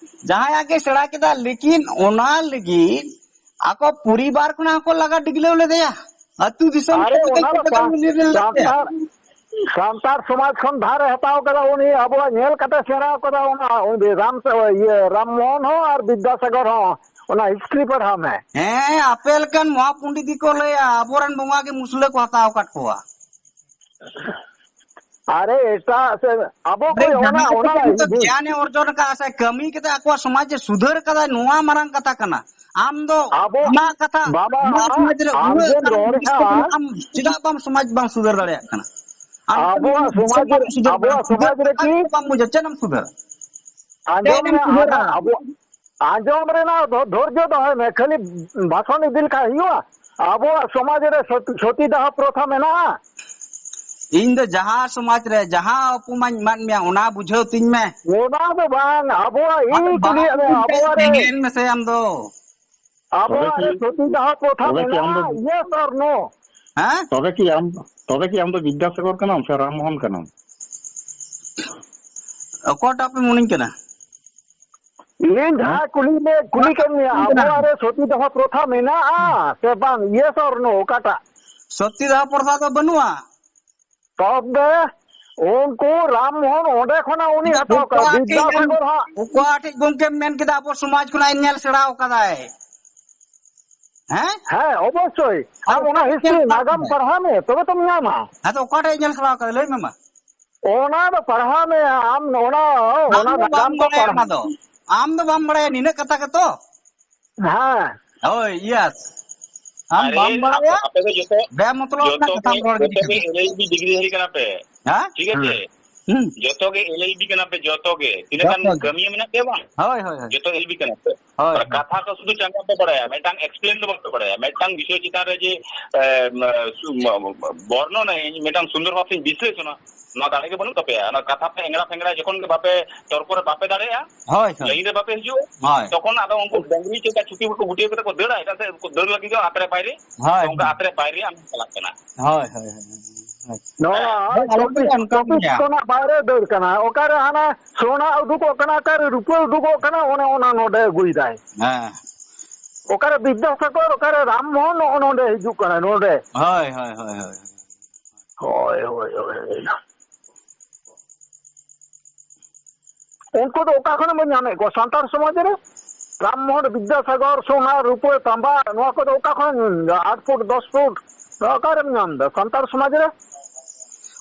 ᱡᱟᱦᱟᱸᱭᱟᱜ ᱜᱮ ᱥᱮᱬᱟ ᱠᱮᱫᱟ, ᱞᱮᱠᱤᱱ ᱚᱱᱟ ᱞᱟᱹᱜᱤᱫ ᱟᱠᱚ ᱯᱚᱨᱤᱵᱟᱨ ᱠᱷᱚᱱᱟᱜ ᱦᱚᱸᱠᱚ ᱞᱟᱜᱟ ᱰᱤᱜᱞᱟᱹᱣ ᱞᱮᱫᱮᱭᱟ᱾ ᱟᱹᱛᱩ ᱫᱤᱥᱚᱢ ᱟᱨᱮ, ᱠᱷᱚᱱ ᱚᱱᱟ ᱫᱚ ᱠᱟᱹᱢᱤ ᱥᱟᱱ-, ᱞᱮᱫᱮᱭᱟ᱾ ᱥᱟᱱᱛᱟᱲ, ᱥᱟᱱᱛᱟᱲ ᱥᱚᱢᱟᱡᱽ ᱠᱷᱚᱱ ᱫᱷᱟᱨ ᱮ ᱦᱟᱛᱟᱣ ᱠᱟᱫᱟ, ᱩᱱᱤ ᱟᱵᱚᱣᱟᱜ ᱧᱮᱞ ᱠᱟᱛᱮ ᱥᱮᱬᱟ ᱠᱟᱫᱟ, ᱚᱱᱟ ᱩᱱᱤ ᱨᱟᱢ, ᱤᱭᱟᱹ, ᱨᱟᱢ ᱢᱳᱦᱚᱱ ᱦᱚᱸ ᱟᱨ ᱵᱤᱫᱽᱫᱟᱥᱟᱜᱚᱨ ᱦᱚᱸ, ᱚᱱᱟ ᱦᱤᱥᱴᱨᱤ ᱯᱟᱲᱦᱟᱣ ᱢᱮ᱾ ᱦᱮᱸ, ᱟᱯᱮ ᱞᱮᱠᱟᱱ ᱢᱚᱦᱟ ᱯᱚᱱᱰᱤᱛ ᱜᱮᱠᱚ ᱞᱟᱹᱭᱟ, ᱟᱵᱚᱨᱮᱱ ᱵᱚᱸᱜᱟ ᱜᱮ ᱢᱩᱥᱞᱟᱹ ᱠᱚ ᱦᱟᱛᱟᱣ ᱟᱠᱟᱫ ᱠᱚᱣᱟ᱾ ᱟᱨᱮ, ᱮᱴᱟᱜ ᱥᱮ, ᱟᱵᱚ ᱟᱨᱮ, ᱠᱚ ᱚᱱᱟ, ᱡᱟᱦᱟᱸᱭ ᱠᱚ ᱚᱱᱟ ᱱᱤᱛᱚᱜ ᱜᱮᱭᱟᱱᱮ ᱚᱨᱡᱚᱱ ᱟᱠᱟᱫᱼᱟ ᱥᱮ ᱠᱟᱹᱢᱤ ᱠᱟᱛᱮ ᱟᱠᱚᱣᱟᱜ ᱥᱚᱢᱟᱡᱽ ᱮ ᱥᱩᱫᱷᱟᱹᱨ ᱠᱟᱫᱟᱭ, ᱱᱚᱣᱟ ᱢᱟᱨᱟᱝ ᱠᱟᱛᱷᱟ ᱠᱟᱱᱟ᱾ ᱟᱢ ᱫᱚ ᱟᱵᱚ, ᱟᱢᱟᱜ ᱠᱟᱛᱷᱟ, ᱵᱟᱵᱟ, ᱟᱢᱟᱜ ᱥᱚᱢᱟᱡᱽ ᱨᱮ ᱟᱢ ᱩᱱᱟᱹᱜ ᱡᱮᱢ ᱜᱟᱱ ᱨᱚᱲ ᱵᱤᱥ ᱠᱚ ᱠᱟᱱᱟ, ᱢᱮᱱᱟᱜᱼᱟ, ᱟᱢ ᱪᱮᱫᱟᱜ ᱵᱟᱢ ᱥᱚᱢᱟᱡᱽ ᱵᱟᱢ ᱥᱩᱫᱷᱟᱹᱨ ᱫᱟᱲᱮᱭᱟᱜ ᱠᱟᱱᱟ? ᱟᱢ ᱟᱵᱚᱣᱟᱜ ᱥᱚᱢᱟᱡᱽ ᱵᱟᱢ ᱨᱮ, ᱥᱩᱫᱷᱟᱹᱨ ᱠᱟᱱᱟ, ᱟᱵᱚᱣᱟᱜ ᱥᱩᱫᱷᱟᱹᱨ ᱥᱚᱢᱟᱡᱽ ᱨᱮ ᱠᱟᱛᱷᱟ ᱠᱤ ᱵᱟᱢ ᱵᱩᱡᱷᱟᱹᱣᱟ, ᱪᱮᱫ ᱮᱢ ᱥᱩᱫᱷᱟᱹᱨᱟ? ᱪᱮᱫ ᱟᱸᱡᱚᱢ ᱮᱢ ᱢᱮ, ᱥᱩᱫᱷᱟᱹᱨᱟ? ᱟᱵᱚ, ᱟᱸᱡᱚᱢ ᱨᱮᱱᱟᱜ ᱫᱷᱚ-, ᱫᱷᱳᱨᱡᱚ ᱫᱚᱦᱚᱭ ᱢᱮ, ᱠᱷᱟᱹᱞᱤ ᱵᱷᱟᱥᱚᱱ ᱤᱫᱤ ᱞᱮᱠᱷᱟᱱ ᱦᱩᱭᱩᱜᱼᱟ? ᱟᱵᱚᱣᱟᱜ ᱥᱚᱢᱟᱡᱽ ᱨᱮ ᱥᱚᱛ-, ᱥᱚᱛᱤ ᱫᱟᱦᱚ ᱯᱨᱚᱛᱷᱟ ᱢᱮᱱᱟᱜᱼᱟ? ᱤᱧ ᱫᱚ ᱡᱟᱦᱟᱸ ᱥᱚᱢᱟᱡᱽ ᱨᱮ ᱡᱟᱦᱟᱸ ᱚᱯᱚᱢᱟᱱ ᱮᱢᱟᱫ ᱢᱮᱭᱟ, ᱚᱱᱟ ᱵᱩᱡᱷᱟᱹᱣ ᱛᱤᱧ ᱢᱮ᱾ ᱚᱱᱟ ᱫᱚ ᱵᱟᱝ, ᱟᱵᱚᱣᱟᱜ ᱟᱫᱚ ᱤᱧ ᱵᱟᱦᱟ ᱠᱩᱞᱤᱭᱮᱫ ᱢᱮᱭᱟ, ᱠᱩᱱᱴᱟᱹ ᱟᱵᱚᱣᱟᱜ ᱨᱮ, ᱛᱮᱸᱜᱮᱱ ᱢᱮᱥᱮ ᱟᱢ ᱫᱚ᱾ ᱛᱚᱵᱮ ᱟᱵᱚᱣᱟᱜ ᱠᱤ, ᱨᱮ ᱥᱚᱛᱤ ᱫᱟᱦᱚ ᱯᱨᱚᱛᱷᱟ ᱛᱚᱵᱮ ᱠᱤ ᱟᱢ ᱫᱚ, ᱢᱮᱱᱟᱜᱼᱟ? Yes or no? ᱦᱮᱸ? ᱛᱚᱵᱮ ᱠᱤ ᱟᱢ, ᱛᱚᱵᱮ ᱠᱤ ᱟᱢ ᱫᱚ ᱵᱤᱫᱽᱫᱟᱥᱟᱜᱚᱨ ᱠᱟᱱᱟᱢ ᱥᱮ ᱨᱟᱢ ᱢᱳᱦᱚᱱ ᱠᱟᱱᱟᱢ? ᱚᱠᱚᱭᱴᱟᱜ ᱯᱮ ᱢᱚᱱᱮᱧ ᱠᱟᱱᱟ? ᱤᱧ ᱦᱮᱸ? ᱡᱟᱦᱟᱸ ᱠᱩᱞᱤ ᱢᱮ, ᱠᱩᱞᱤ ᱠᱮᱫ ᱢᱮᱭᱟ, ᱠᱟᱱᱟ᱾ ᱟᱵᱚᱣᱟᱜ ᱨᱮ ᱥᱚᱛᱤ ᱫᱟᱦᱚ ᱯᱨᱚᱛᱷᱟ ᱢᱮᱱᱟᱜᱼᱟ ᱥᱮ ᱵᱟᱝ? Yes or no, ᱚᱠᱟᱴᱟᱜ? ᱥᱚᱛᱤ ᱫᱟᱦᱚ ᱯᱨᱚᱛᱷᱟ ᱫᱚ ᱵᱟᱹᱱᱩᱜᱼᱟ᱾ ᱛᱚᱵᱮ? ᱩᱱᱠᱩ ᱨᱟᱢ ᱢᱳᱦᱚᱱ ᱚᱸᱰᱮ ᱠᱷᱚᱱᱟᱜ ᱩᱱᱤ ᱦᱟᱛᱟᱣ ᱠᱟᱫᱟ᱾ ᱚᱠᱚᱭᱟᱜ ᱴᱷᱮᱡ ᱮᱢ, ᱵᱤᱫᱽᱫᱟᱥᱟᱜᱚᱨ ᱦᱟᱸᱜ᱾ ᱚᱠᱚᱭᱟᱜ ᱴᱷᱮᱡ ᱜᱚᱢᱠᱮᱢ ᱢᱮᱱ ᱠᱮᱫᱟ ᱟᱵᱚ ᱥᱚᱢᱟᱡᱽ ᱠᱷᱚᱱᱟᱜ ᱮ ᱧᱮᱞ ᱥᱮᱬᱟ ᱟᱠᱟᱫᱟᱭ? ᱦᱮᱸ? ᱦᱮᱸ, ᱚᱵᱚᱥᱥᱳᱭ᱾ ᱟᱫᱚ ᱟᱢ ᱚᱱᱟ ᱚᱠᱚᱭᱟᱜ history ᱧᱮᱞ ᱥᱮᱬᱟ ᱱᱟᱜᱟᱢ ᱟᱠᱟᱫᱟᱭ? ᱯᱟᱲᱦᱟᱣ ᱢᱮ, ᱛᱚᱵᱮ ᱛᱚᱢ ᱧᱟᱢᱟ᱾ ᱟᱫᱚ ᱚᱠᱟᱴᱷᱮᱡ ᱧᱮᱞ ᱥᱮᱬᱟ ᱟᱠᱟᱫᱟ? ᱞᱟᱹᱭ ᱢᱮ ᱢᱟ᱾ ᱚᱱᱟ ᱫᱚ ᱯᱟᱲᱦᱟᱣ ᱢᱮ ᱟᱢ, ᱚᱱᱟ, ᱟᱢ ᱚᱱᱟ ᱫᱚ ᱵᱟᱢ ᱱᱟᱜᱟᱢ ᱠᱚ ᱵᱟᱲᱟᱭᱟ ᱯᱟᱲᱦᱟᱣ᱾ ᱚᱱᱟ ᱫᱚ᱾ ᱟᱢ ᱫᱚ ᱵᱟᱢ ᱵᱟᱲᱟᱭᱟ ᱱᱤᱱᱟᱹᱜ ᱠᱟᱛᱷᱟ ᱜᱮᱛᱚ? ᱦᱮᱸ᱾ ᱦᱳᱭ, yes᱾ ᱟᱢ ᱟᱨᱮ, ᱵᱟᱢ ᱟᱯᱮ, ᱵᱟᱲᱟᱭᱟ? ᱟᱯᱮ ᱫᱚ ᱡᱚᱛᱚ, ᱵᱮᱢᱚᱛᱞᱚᱵ ᱡᱚᱛᱚ ᱨᱮᱱᱟᱜ ᱜᱮ, ᱠᱟᱛᱷᱟᱢ ᱨᱚᱲ ᱡᱚᱛᱚ ᱜᱤᱰᱤ ᱜᱮ ᱠᱟᱱᱟ᱾ L L B degree ᱫᱷᱟᱨᱤ ᱠᱟᱱᱟ ᱯᱮ᱾ ᱦᱮᱸ? ᱴᱷᱤᱠ ᱟᱪᱷᱮ? ᱦᱩᱸ᱾ ᱡᱚᱛᱚ ᱜᱮ L L B ᱠᱟᱱᱟ ᱯᱮ, ᱡᱚᱛᱚ ᱜᱮ᱾ ᱛᱤᱱᱟᱹᱜ ᱜᱟᱱ ᱡᱚᱛᱚ ᱜᱮ᱾ ᱠᱟᱹᱢᱤᱭᱟᱹ ᱢᱮᱱᱟᱜ ᱯᱮᱭᱟ ᱵᱟᱝ? ᱦᱳᱭ, ᱦᱳᱭ, ᱦᱳᱭ᱾ ᱡᱚᱛᱚ L L B ᱠᱟᱱᱟ ᱯᱮ᱾ ᱦᱳᱭ, ᱟᱨ ᱦᱳᱭ᱾ ᱠᱟᱛᱷᱟ ᱠᱚ ᱥᱩᱫᱷᱩ ᱪᱟᱸᱜᱟ ᱯᱮ ᱵᱟᱲᱟᱭᱟ, ᱢᱤᱫᱴᱟᱝ explain ᱫᱚ ᱵᱟᱯᱮ ᱵᱟᱲᱟᱭᱟ᱾ ᱢᱤᱫᱴᱟᱝ ᱵᱤᱥᱚᱭ ᱪᱮᱛᱟᱱ ᱨᱮ ᱡᱮ, ᱮ, ᱢ, ᱥᱩ-, ᱢ, ᱢ, ᱵᱚᱨᱱᱚᱱᱟᱧ, ᱢᱤᱫᱴᱟᱝ ᱥᱩᱱᱫᱚᱨ ᱵᱷᱟᱵᱽ ᱛᱮᱧ ᱵᱤᱥᱞᱮᱥᱚᱱᱟ, ᱱᱚᱣᱟ ᱫᱟᱲᱮ ᱜᱮ ᱵᱟᱹᱱᱩᱜ ᱛᱟᱯᱮᱭᱟ᱾ ᱚᱱᱟ ᱠᱟᱛᱷᱟ ᱯᱮ ᱮᱝᱲᱟ ᱯᱷᱮᱝᱲᱟ ᱡᱚᱠᱷᱚᱱ ᱜᱮ ᱵᱟᱯᱮ ᱛᱚᱨᱠᱚ ᱨᱮ ᱵᱟᱯᱮ ᱫᱟᱲᱮᱭᱟᱜᱼᱟ, ᱦᱳᱭ, ᱦᱳᱭ᱾ ᱞᱟᱭᱤᱱ ᱨᱮ ᱵᱟᱯᱮ ᱦᱤᱡᱩᱜᱼᱟ, ᱦᱳᱭ᱾ ᱛᱚᱠᱷᱚᱱ ᱟᱫᱚ ᱩᱱᱠᱩ ᱰᱟᱝᱨᱤ ᱪᱮᱫ ᱞᱮᱠᱟ ᱪᱷᱩᱴᱤ ᱠᱚ ᱜᱩᱴᱤᱭᱟᱹᱣ ᱠᱟᱛᱮ ᱠᱚ ᱫᱟᱹᱲᱟ, ᱮᱴᱟᱜ ᱥᱮᱫ ᱠᱚ ᱫᱟᱹᱲ ᱞᱟᱹᱜᱤᱫ ᱫᱚ ᱟᱛᱨᱮ ᱯᱟᱭᱨᱮ, ᱦᱳᱭ, ᱛᱚ ᱚᱱᱠᱟ ᱦᱳᱭ᱾ ᱟᱛᱨᱮ ᱯᱟᱭᱨᱮ ᱟᱢ ᱪᱟᱞᱟᱜ ᱠᱟᱱᱟ᱾ ᱦᱳᱭ, ᱦᱳᱭ, ᱦᱳᱭ, ᱦᱳᱭ᱾ ᱱᱚᱣᱟ ᱦᱳᱭ, ᱟᱞᱮ ᱥᱮᱫ ᱪᱚᱵᱵᱤᱥ, ᱚᱱᱠᱟ ᱜᱮ ᱪᱚᱵᱵᱤᱥ ᱢᱮᱱᱟᱜᱼᱟ᱾ ᱠᱷᱚᱱᱟᱜ ᱵᱟᱭᱨᱮ ᱫᱟᱹᱲ ᱠᱟᱱᱟ᱾ ᱚᱠᱟᱨᱮ ᱦᱟᱱᱟ ᱥᱳᱱᱟ ᱩᱰᱩᱠᱚᱜ ᱠᱟᱱᱟ, ᱚᱠᱟᱨᱮ ᱨᱩᱯᱟᱹ ᱩᱰᱩᱠᱚᱜ ᱠᱟᱱᱟ, ᱚᱱᱮ ᱚᱱᱟ ᱱᱚᱰᱮ ᱟᱹᱜᱩᱭᱮᱫᱟᱭ᱾ ᱦᱮᱸ᱾ ᱚᱠᱟᱨᱮ ᱵᱤᱫᱽᱫᱟᱥᱟᱜᱚᱨ, ᱚᱠᱟᱨᱮ ᱨᱟᱢ ᱢᱳᱦᱚᱱ, ᱱᱚᱜᱼᱚ ᱱᱚᱰᱮ ᱦᱤᱡᱩᱜ ᱠᱟᱱᱟ, ᱱᱚᱰᱮ᱾ ᱦᱳᱭ, ᱦᱳᱭ, ᱦᱳᱭ, ᱦᱳᱭ᱾ ᱦᱳᱭ, ᱦᱳᱭ, ᱦᱳᱭ᱾ ᱩᱱᱠᱩ ᱫᱚ ᱚᱠᱟ ᱠᱷᱚᱱᱮᱢ ᱧᱟᱢᱮᱫ ᱠᱚᱣᱟ? ᱥᱟᱱᱛᱟᱲ ᱥᱚᱢᱟᱡᱽ ᱨᱮ? ᱨᱟᱢ ᱢᱳᱦᱚᱱ, ᱵᱤᱫᱽᱫᱟᱥᱟᱜᱚᱨ, ᱥᱳᱱᱟ, ᱨᱩᱯᱟᱹ, ᱛᱟᱸᱵᱟ, ᱱᱚᱣᱟ ᱠᱚᱫᱚ ᱚᱠᱟ ᱠᱷᱚᱱ? ᱟᱴ ᱯᱷᱩᱴ, ᱫᱚᱥ ᱯᱷᱩᱴ, ᱱᱚᱣᱟ ᱚᱠᱟᱨᱮᱢ ᱧᱟᱢ ᱮᱫᱟ ᱥᱟᱱᱛᱟᱲ ᱥᱚᱢᱟᱡᱽ ᱨᱮ?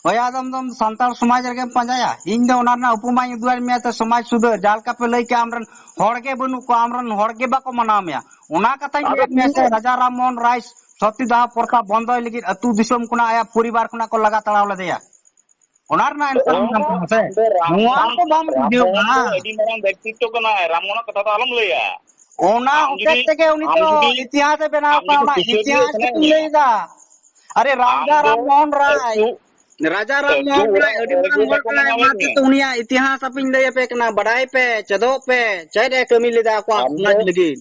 ᱦᱳᱭ, ᱟᱫᱚᱢ ᱫᱚᱢ ᱥᱟᱱᱛᱟᱲ ᱥᱚᱢᱟᱡᱽ ᱨᱮᱜᱮᱢ ᱯᱟᱸᱡᱟᱭᱟ᱾ ᱤᱧ ᱫᱚ ᱚᱱᱟ ᱨᱮᱱᱟᱜ ᱩᱯᱚᱢᱟᱧ ᱩᱫᱩᱜ ᱟᱫ ᱢᱮᱭᱟ, ᱛᱚ ᱥᱚᱢᱟᱡᱽ ᱥᱩᱫᱷᱟᱹᱨ, ᱡᱟᱦᱟᱸ ᱞᱮᱠᱟ ᱯᱮ ᱞᱟᱹᱭ ᱠᱮᱜᱼᱟ, ᱟᱢᱨᱮᱱ ᱦᱚᱲ ᱜᱮ ᱵᱟᱹᱱᱩᱜ ᱠᱚᱣᱟ, ᱟᱢᱨᱮᱱ ᱦᱚᱲ ᱜᱮ ᱵᱟᱠᱚ ᱢᱟᱱᱟᱣ ᱢᱮᱭᱟ᱾ ᱚᱱᱟ ᱠᱟᱛᱷᱟᱧ ᱟᱫᱚ ᱞᱟᱹᱭᱟᱫ ᱢᱮᱭᱟ ᱥᱮ, ᱤᱧ ᱨᱟᱡᱟ ᱨᱟᱢ ᱢᱳᱦᱚᱱ ᱨᱟᱭ ᱥᱚᱛᱤᱫᱟᱦ ᱯᱨᱚᱛᱷᱟ ᱵᱚᱱᱫᱚᱭ ᱞᱟᱹᱜᱤᱫ ᱟᱹᱛᱩ ᱫᱤᱥᱚᱢ ᱠᱷᱚᱱᱟᱜ ᱟᱭᱟᱜ ᱯᱚᱨᱤᱵᱟᱨ ᱠᱷᱚᱱᱟᱜ ᱠᱚ ᱞᱟᱜᱟ ᱛᱟᱲᱟᱣ ᱞᱮᱫᱮᱭᱟ᱾ ᱚᱱᱟ ᱨᱮᱱᱟᱜ answer ᱮᱢ ᱧᱟᱢ ᱛᱟᱢᱟ ᱥᱮ? ᱟᱢ ᱫᱚ ᱨᱟᱢ ᱱᱚᱣᱟ ᱢᱳᱦᱚᱱ, ᱠᱚ ᱵᱟᱢ ᱨᱟᱢ ᱵᱩᱡᱷᱟᱹᱣ ᱢᱳᱦᱚᱱ ᱫᱟ᱾ ᱫᱚ ᱟᱹᱰᱤ ᱢᱟᱨᱟᱝ ᱵᱮᱠᱛᱤᱛᱛᱚ ᱠᱟᱱᱟᱭ, ᱨᱟᱢ ᱢᱳᱦᱚᱱᱟᱜ ᱠᱟᱛᱷᱟ ᱫᱚ ᱟᱞᱚᱢ ᱞᱟᱹᱭᱟ᱾ ᱚᱱᱟ ᱟᱢ ᱦᱚᱛᱮᱡ ᱡᱩᱫᱤ, ᱛᱮᱜᱮ ᱩᱱᱤ ᱟᱢ ᱫᱚ ᱡᱩᱫᱤ, ᱤᱛᱤᱦᱟᱥ ᱮ ᱵᱮᱱᱟᱣ ᱟᱢ ᱠᱟᱜᱼᱟ, ᱡᱩᱫᱤ ᱚᱱᱟ ᱥᱩᱥᱟᱹᱨᱤᱭᱟᱹ ᱤᱛᱤᱦᱟᱥ ᱠᱟᱱᱟᱭ ᱜᱮᱛᱚᱧ ᱩᱱᱤ, ᱞᱟᱹᱭ ᱮᱫᱟ᱾ ᱟᱨᱮ ᱟᱢ ᱨᱟᱢᱡᱟ ᱫᱚ ᱨᱟᱢ ᱢᱳᱦᱚᱱ ᱨᱟᱭ, ᱟᱹᱛᱩ, ᱨᱟᱡᱟ ᱨᱟᱢ ᱟᱹᱛᱩ ᱢᱳᱦᱚᱱ ᱚᱲᱟᱜ ᱨᱟᱭ ᱦᱚᱲ ᱟᱹᱰᱤ ᱜᱮ ᱢᱟᱨᱟᱝ ᱵᱟᱠᱚ ᱦᱚᱲ ᱠᱟᱱᱟᱭ, ᱢᱟᱱᱟᱣᱮᱫ ᱚᱱᱟ ᱢᱮᱭᱟ᱾ ᱛᱮᱜᱮ ᱩᱱᱤᱭᱟᱜ ᱤᱛᱤᱦᱟᱥ ᱟᱯᱮᱧ ᱞᱟᱹᱭ ᱟᱯᱮ ᱠᱟᱱᱟ, ᱵᱟᱰᱟᱭ ᱯᱮ, ᱪᱮᱫᱚᱜ ᱯᱮ, ᱪᱮᱫ ᱮ ᱠᱟᱹᱢᱤ ᱞᱮᱫᱟ ᱟᱠᱚᱣᱟᱜ ᱟᱢ ᱥᱚᱢᱟᱡᱽ ᱫᱚ, ᱞᱟᱹᱜᱤᱫ᱾